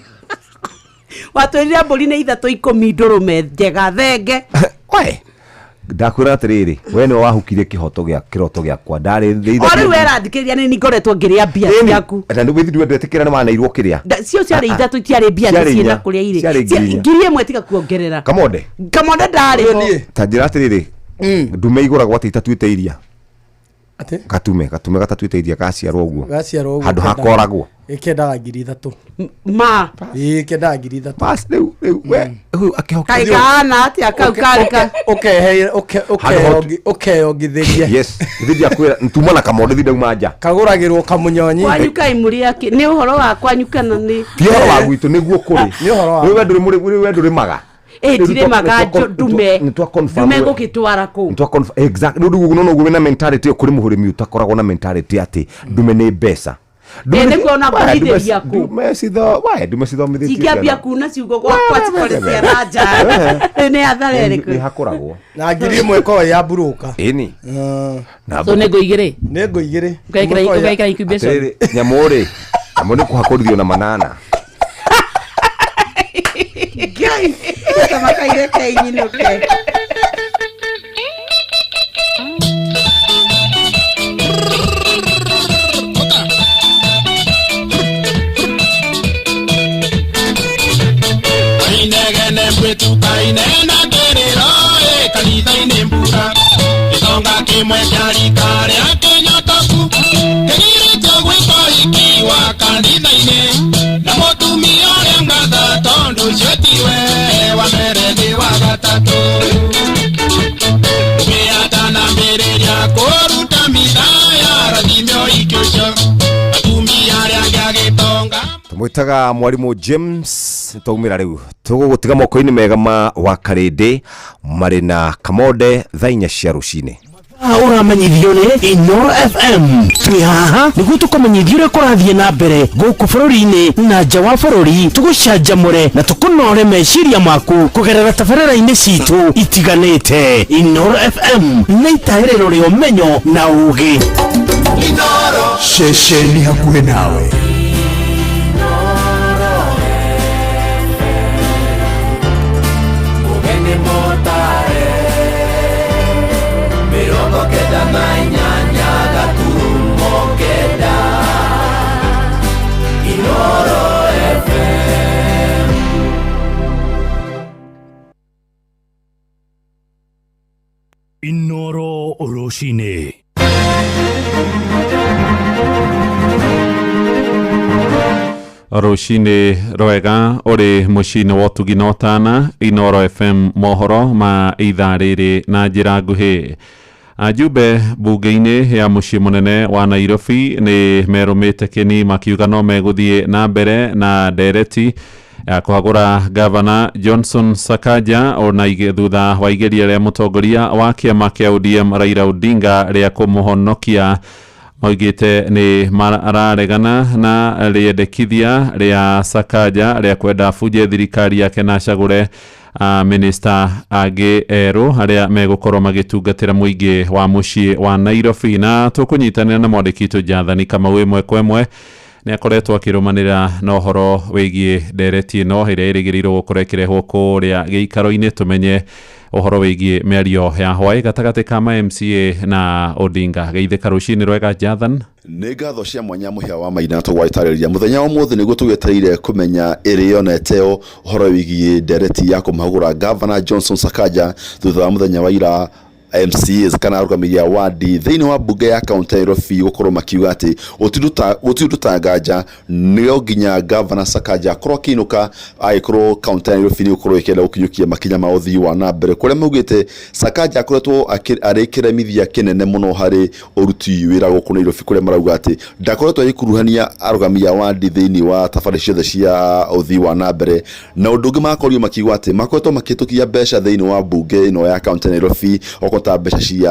Watwĩrire mbũri nĩ 3.10 ndũrũme njega thenge. We ndakwĩra atĩrĩrĩ, we nĩwe wahukire kĩhoto gĩa kĩroto gĩakwa ndarĩ thĩ. O rĩu werathikĩrĩria nĩ ngoretwo ngĩrĩa mbia ciaku. Na nĩ wĩthiĩ ndwetĩkĩra nĩ waneirwo kĩrĩa. Cio ciarĩ 3, itiarĩ mbia Ciarĩ ciĩna 4. kũrĩa irĩ. Ciarĩ 4,000. 1,000 tiga kuongerera. Kamonde. Kamonde ndarĩ ho. Ta njĩra atĩrĩrĩ, ndume igũragwo atĩ itatuĩte iria? Atĩ? Gatume gatatuĩte iria gaciarwo ũguo. Gaciarwo ũguo. Handũ ha koragwo. Ĩkĩendaga 3,000. Ma. Ĩĩ, ĩkĩendaga 3,000. Bas rĩu rĩu we rĩu akĩhoka. Kaĩ kahana atĩa kau karĩ ka Ũkehe Handũ ũkeyongithĩrie. Yes, ithe ndiakwĩra ntuma na kamonde thi ndauma nja. Kagũragĩrwo kamunyonyi. Kwanyu kaĩ mũrĩ akĩ nĩ ũhoro wa kwanyu kana nĩ Ti ũhoro wa gwitũ nĩguo kũrĩ. Nĩ ũhoro wa. Rĩu we ndũrĩ mũrĩ we ndũrĩmaga. Ĩ Rĩu ndirĩmaga ndume. nĩ twa confirm Ndume we- ngũgĩtwara kũ? Nĩ twa confirm exactly. Rĩu rĩu no ũguo wĩna mentality ĩyo kũrĩ mũrĩmi ũtakoragwo na mentality atĩ ndume nĩ mbeca. Ĩ nĩguo ona We, ndume ngũrithĩria kũ? ndume citho we ndume cithomithĩtio Cingĩambia ciana. kuna ciugo gwakwa cikore ciana nja. Nĩ hathara Nĩ ĩrĩkũ? hakũragwo. Na 1,000 ĩkoragwo ya mburũka. Ĩni. Na So nĩ ngũ 2. Nĩ ngũ 2. Ũgekĩra incubation. Atĩrĩrĩ, nyamũ rĩ, nyamũ nĩ kũhakũrithio na manana. Ngai, kamakaire keinyinũke. Kainegene mbwetu kainena kĩrĩro ĩ kanitha-inĩ mbura gĩtonga kĩmwe kĩa rika rĩa kĩnyotoku kĩgirĩtio gwĩka ũhiki wa kanitha-inĩ na mũtumia ũrĩa ngatha tondũ ũcio tiwe wa mbere nĩ wa gatatũ ũngĩ atanambĩrĩria kũruta mitha ya rathime ũhiki ũcio atumia arĩa angĩ a gĩtonga. Tũmwĩtaga mwarimũ James, twaumĩra rĩu tũgũgũtiga moko-inĩ mega ma wakarĩndĩ marĩ na Kamonde thaa 4 cia rũcinĩ. Ũramenyithio nĩ Inoro FM. Twĩ haha nĩguo tũkũmenyithia ũrĩa kũrathiĩ na mbere gũkũ bũrũri-inĩ na nja wa bũrũri, tũgũcanjamũre na tũkũnore meciria maku kũgerera tabarĩra-inĩ citũ itiganĩte. Inoro FM nĩ itaĩrĩro rĩa ũmenyo na ũgĩ. Ceceni hakuhĩ nawe. Ũgeni mũtare 98.9 Inoro FM. Inoro Rũcinĩ. Rũcinĩ rwega ũrĩ mũciĩ-inĩ wa ũtugi na ũtana Inoro FM, mohoro ma ithaa rĩrĩ na njĩra nguhĩ. Ajumbe bunge-inĩ ya mũciĩ mũnene wa Nairobi nĩ merũmĩte kĩni makiuga no megũthiĩ na mbere na ndereti ya kũhagũra gavana Johnson Sakaja ona thutha wa igeria rĩa mũtongoria wa kĩama kĩa ODM Raila Odinga rĩa kũmũhonokia Maugĩte nĩ mararegana na rĩendekithia rĩa Sakaja rĩa kwenda abunje thirikari yake na acagũre minista angĩ erũ arĩa megũkorwo magĩtungatĩra mũingĩ wa mũciĩ wa Nairobi. Na tũkũnyitanĩra na mwandĩki witũ Jathani Kamau ĩmwe kwa ĩmwe, nĩ akoretwo akĩrũmanĩrĩra na ũhoro wĩgiĩ ndereti ĩno ĩrĩa ĩrĩgĩrĩirwo gũkorwo ĩkĩrehwo kũrĩa gĩikaro-inĩ, tũmenye ũhoro wĩgiĩ mĩario ya hwaĩ gatagatĩ ka ma MCA na Odinga. Geithĩka rũcinĩ rwega, Jathan. Nĩ ngatho cia mwanya mũhĩa wa maina tũgwatarĩria mũthenya wa ũmũthĩ nĩguo tũgĩetereire kũmenya ĩrĩ ona ĩteo ũhoro wĩgiĩ ndereti ya kũmũhagũra Gavana Johnson Sakaja thutha wa mũthenya wa ira MCAs kana arũgamĩrĩri a wadi thĩinĩ wa mbunge ya kaunti ya Nairobi gũkorwo makiuga atĩ gũtirĩ ũndũ ta nganja nĩo nginya Gavana Sakaja akorwo akĩinũka agĩkorwo kaunti ya Nairobi nĩ gũkorwo ĩkĩenda gũkinyũkia makinya ma ũthii wa na mbere, kũrĩa maugĩte Sakaja akoretwo arĩ kĩremithia kĩnene mũno harĩ ũruti wĩra gũkũ Nairobi, kũrĩa marauga atĩ ndakoretwo agĩkuruhania arũgamĩrĩri a wadi thĩinĩ wa tabarĩra ciothe cia ũthii wa na mbere. Na ũndũ ũngĩ makorirwo makiuga atĩ makoretwo makĩhĩtũkia mbeca thĩinĩ wa mbunge ĩno ya kaunti ya Nairobi, okorwo ta mbeca cia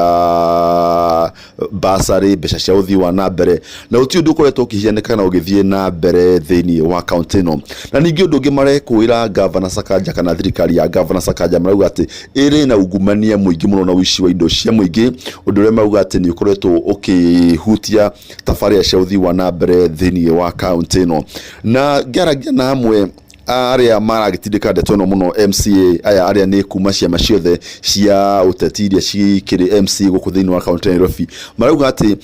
basarĩ, mbeca cia ũthii wa na mbere, na gũtirĩ ũndũ ũkoretwo ũkĩhianĩka kana ũgĩthiĩ na mbere thĩinĩ wa kaunti ĩno. Na ningĩ ũndũ ũngĩ marekũĩra Gavana Sakaja kana thirikari ya Gavana Sakaja, marauga atĩ ĩrĩ na ungumania mũingĩ mũno na ũici wa indo cia mũingĩ, ũndũ ũrĩa marauga atĩ nĩ ũkoretwo ũkĩhutia tabarĩra cia ũthii wa na mbere thĩinĩ wa kaunti ĩno. Na ngĩaragia na amwe arĩa maragĩtindĩka ndeto ĩno mũno, MCA aya arĩa nĩ kuma ciama ciothe cia ũteti iria cikĩrĩ MCA gũkũ thĩinĩ wa kaunti ya Nairobi, marauga atĩ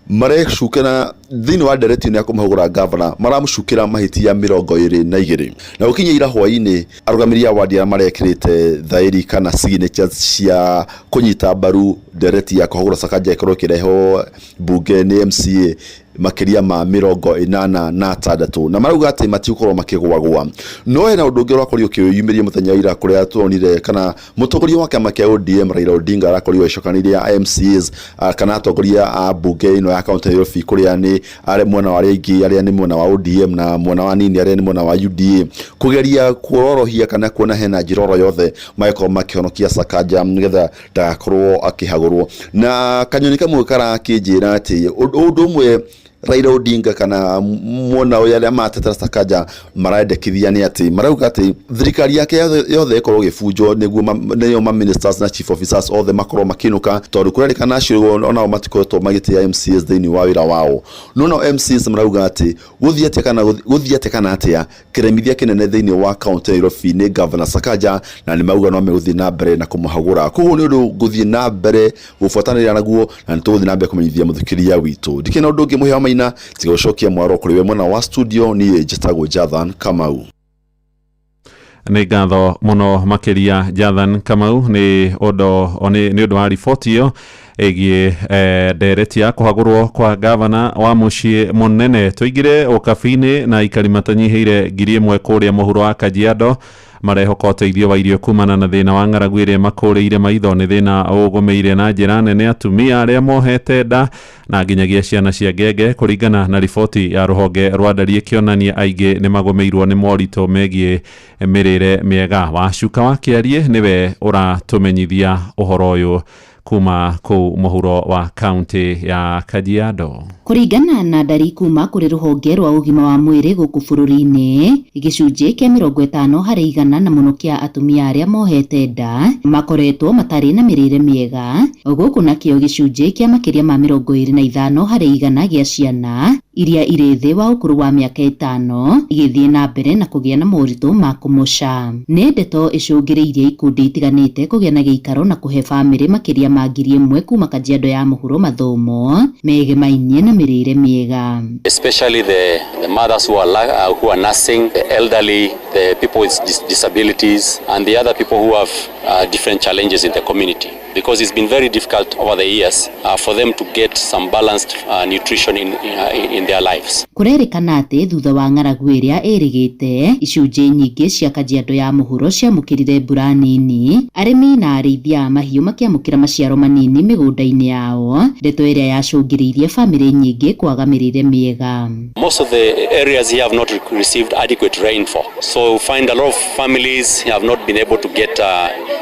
marecukĩra thĩinĩ wa ndereti ĩno ya kũmũhagũra gavana, maramũcukĩra mahĩtia 22. Na gũkinya ira hwaĩ-inĩ, arũgamĩrĩri a wadi arĩa marekĩrĩte thaĩri kana signatures cia kũnyita mbaru ndereti ya kũhagũra Sakaja ĩkorwo ĩkĩrehwo mbunge nĩ MCA makĩria ma 86, na marauga atĩ matigũkorwo makĩgwagwa. No hena ũndũ ũngĩ ũrakorirwo ũkĩyumĩria mũthenya wa ira, kũrĩa tuonire kana mũtongoria wa kĩama kĩa ODM Raila Odinga arakorirwo agĩcokanĩrĩria MCAs kana atongoria a mbunge ĩno ya kaunti ya Nairobi, kũrĩa nĩ arĩa mwena wa arĩa aingĩ arĩa nĩ mwena wa ODM na mwena wa nini arĩa nĩ mwena wa UDA, kũgeria kuororohia kana kuona hena njĩra oro yothe magĩkorwo makĩhonokia Sakaja nĩgetha ndagakorwo akĩhagũrwo. Na kanyoni kamwe karakĩnjĩra atĩ ũndũ ũmwe Raila Odinga kana mwena ũyũ arĩa matetera Sakaja marendekithia nĩ atĩ marauga atĩ thirikari yake yothe ĩkorwo ĩgĩbunjwo nĩguo nĩo ma ministers na chief officers othe makorwo makĩinũka, tondũ kũrerĩkana acio onao matikoretwo magĩtĩa MCAs thĩinĩ wa wĩra wao. No nao MCAs marauga atĩ gũthiĩ atĩa kana gũthiĩ atĩa kana atĩa, kĩremithia kĩnene thĩinĩ wa kaunti ya Nairobi nĩ Governor Sakaja, na nĩ mauga no megũthiĩ na mbere na kũmũhagũra. Koguo nĩ ũndũ ngũthiĩ na mbere gũbuatanĩra naguo, na nĩ tũgũthiĩ na mbere kũmenyithia mũthikĩrĩria witũ. Ndikĩrĩ na ũndũ ũngĩ mũhĩa wa maina tiga gũcokia mwaro kũrĩ we mwena wa studio. Niĩ njĩtagwo Jathan Kamau. Nĩ ngatho mũno makĩria Jathan Kamau nĩ ũndũ wa riboti ĩyo ĩgiĩ ndereti ya kũhagũrwo kwa gavana wa mũciĩ mũnene. Tũingĩre ũkabi-inĩ na aikari matanyihĩire 1000 kũrĩa mũhuro wa Kajiado marehoka ũteithio wa irio kumana na thĩna wa ng'aragu ĩrĩa makũrĩire maitho. Nĩ thĩna ũgũmĩire na njĩra nene atumia arĩa mohete nda na nginyagia ciana cia ngenge, kũringana na riboti ya rũhonge rwa ndari ĩkĩonania aingĩ nĩ magũmĩirwo nĩ moritũ megiĩ mĩrĩre mĩega. Wacuka wa Kĩariĩ nĩwe ũratũmenyithia ũhoro ũyũ kuma kũu mũhuro wa kaunti ya Kajiado. Kũringana na ndari kuma kũrĩ rũhonge rwa ũgima wa mwĩrĩ gũkũ bũrũri-inĩ, gĩcunjĩ kĩa 50% na mũno kĩa atumia arĩa mohete nda makoretwo matarĩ na mĩrĩre mĩega, gũkũ nakĩo gĩcunjĩ kĩa makĩria ma 25% gĩa ciana iria irĩ thĩ wa ũkũrũ wa mĩaka 5 igĩthiĩ na mbere na kũgĩa na moritũ ma kũmoca. Nĩ ndeto ĩcũngĩrĩirie ikundi itiganĩte kũgĩa na gĩikaro na kũhe bamĩrĩ makĩria ma 1000 kuma Kajiado ya mũhuro mathomo megemainie na mĩrĩre mĩega. Especially the mothers who are nursing, the elderly, the people with disabilities, and the other people who have different challenges in the community, because it's been very difficult over the years for them to get some balanced nutrition in their lives. Kũrerĩkana atĩ thutha wa ng'aragu ĩrĩa ĩrĩgĩte, icunjĩ nyingĩ cia Kajiado ya mũhuro ciamũkĩrire mbura nini, arĩmi na arĩithia a mahiũ makĩamũkĩra maciaro manini mĩgũnda-inĩ yao, ndeto ĩrĩa yacũngĩrĩirie bamĩrĩ nyingĩ kwaga mĩrĩre mĩega. Most of the areas here have not received adequate rainfall, so you find a lot of families have not been able to get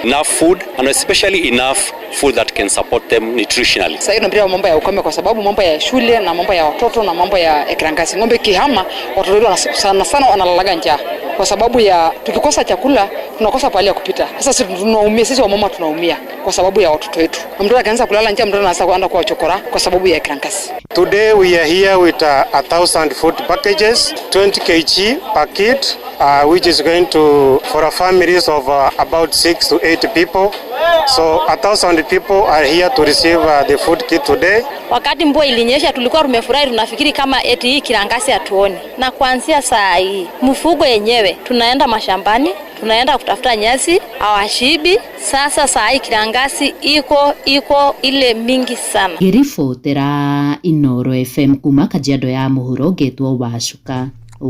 enough food and especially enough food that can support them nutritionally. Sasa hiyo ndio mambo ya ukame, kwa sababu mambo ya shule na mambo ya watoto na mambo ya kirangasi. Ng'ombe kihama, watoto wetu sana sana wanalalaga njaa kwa sababu ya tukikosa chakula tunakosa pahali ya kupita. Sasa sisi tunaumia, sisi wamama tunaumia kwa sababu ya watoto wetu. Na mtoto akianza kulala njaa, mtoto anaanza kuanza kuwa chokora kwa sababu ya kirangasi. Today we are here with 1,000 food packages, 20 kg per kit, which is going to for a families of about 6 to 8 people. So 1,000 people are here to receive the food kit today. Wakati mvua ilinyesha tulikuwa tumefurahi, tunafikiri kama eti hii kirangasi hatuoni. Na kuanzia saa hii mfugo yenyewe tunaenda mashambani, tunaenda kutafuta nyasi, hawashibi. Sasa saa hii kirangasi iko ile mingi sana. Ngĩribotera Inoro FM kuma Kajiado ya mũhuro, ngetwo Wacuka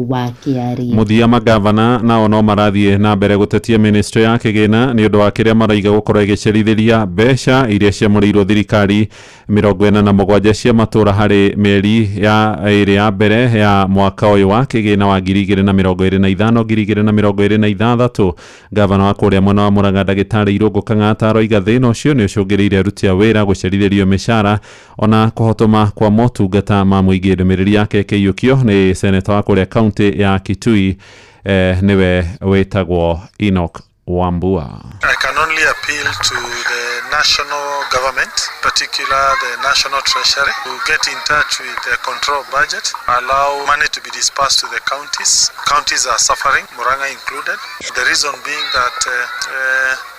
wa Kĩari. Muthia magavana nao no marathiĩ na mbere gũtetia ministry ya kĩgĩna nĩ ũndũ wa kĩrĩa maraiga gũkorwo ĩgĩcerithĩria mbeca iria ciamũrĩirwo thirikari 47 cia matũra harĩ mĩeri ya ĩrĩ ya mbere ya mwaka ũyũ wa kĩgĩna wa 2025 2026. Gavana wa kũrĩa mwena wa Murang'a ndagĩtarĩ Irũngũ Kang'ata aroiga thĩna ũcio nĩ ũcũngĩrĩire aruti a wĩra gũcerithĩrio mĩcara ona kũhotoma kwa motungata ma mũingĩ. Ndũmĩrĩri yake ĩkĩiyũkio nĩ seneta wa kũrĩa kaunti ya Kitui, niwe wĩtagwo Enoch Wambua. I can only appeal to the national government, particular the National Treasury, to get in touch with the control budget, allow money to be dispersed to the counties. Counties are suffering, Murang'a included. The reason being that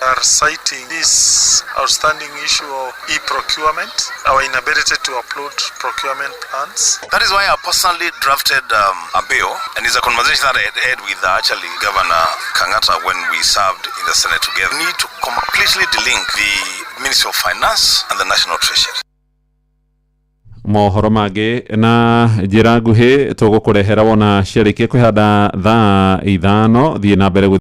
are citing this outstanding issue of e-procurement, our inability to upload procurement plans. That is why I personally drafted a bill, and it's a conversation that I had with actually Governor Kang'ata when we served in the Senate together. We need to completely delink the Ministry of Finance and the National Treasury. Mohoro mangĩ na njĩra nguhĩ tũgũkũrehera wona ciarĩkia kwĩhanda thaa 5. Thiĩ na mbere.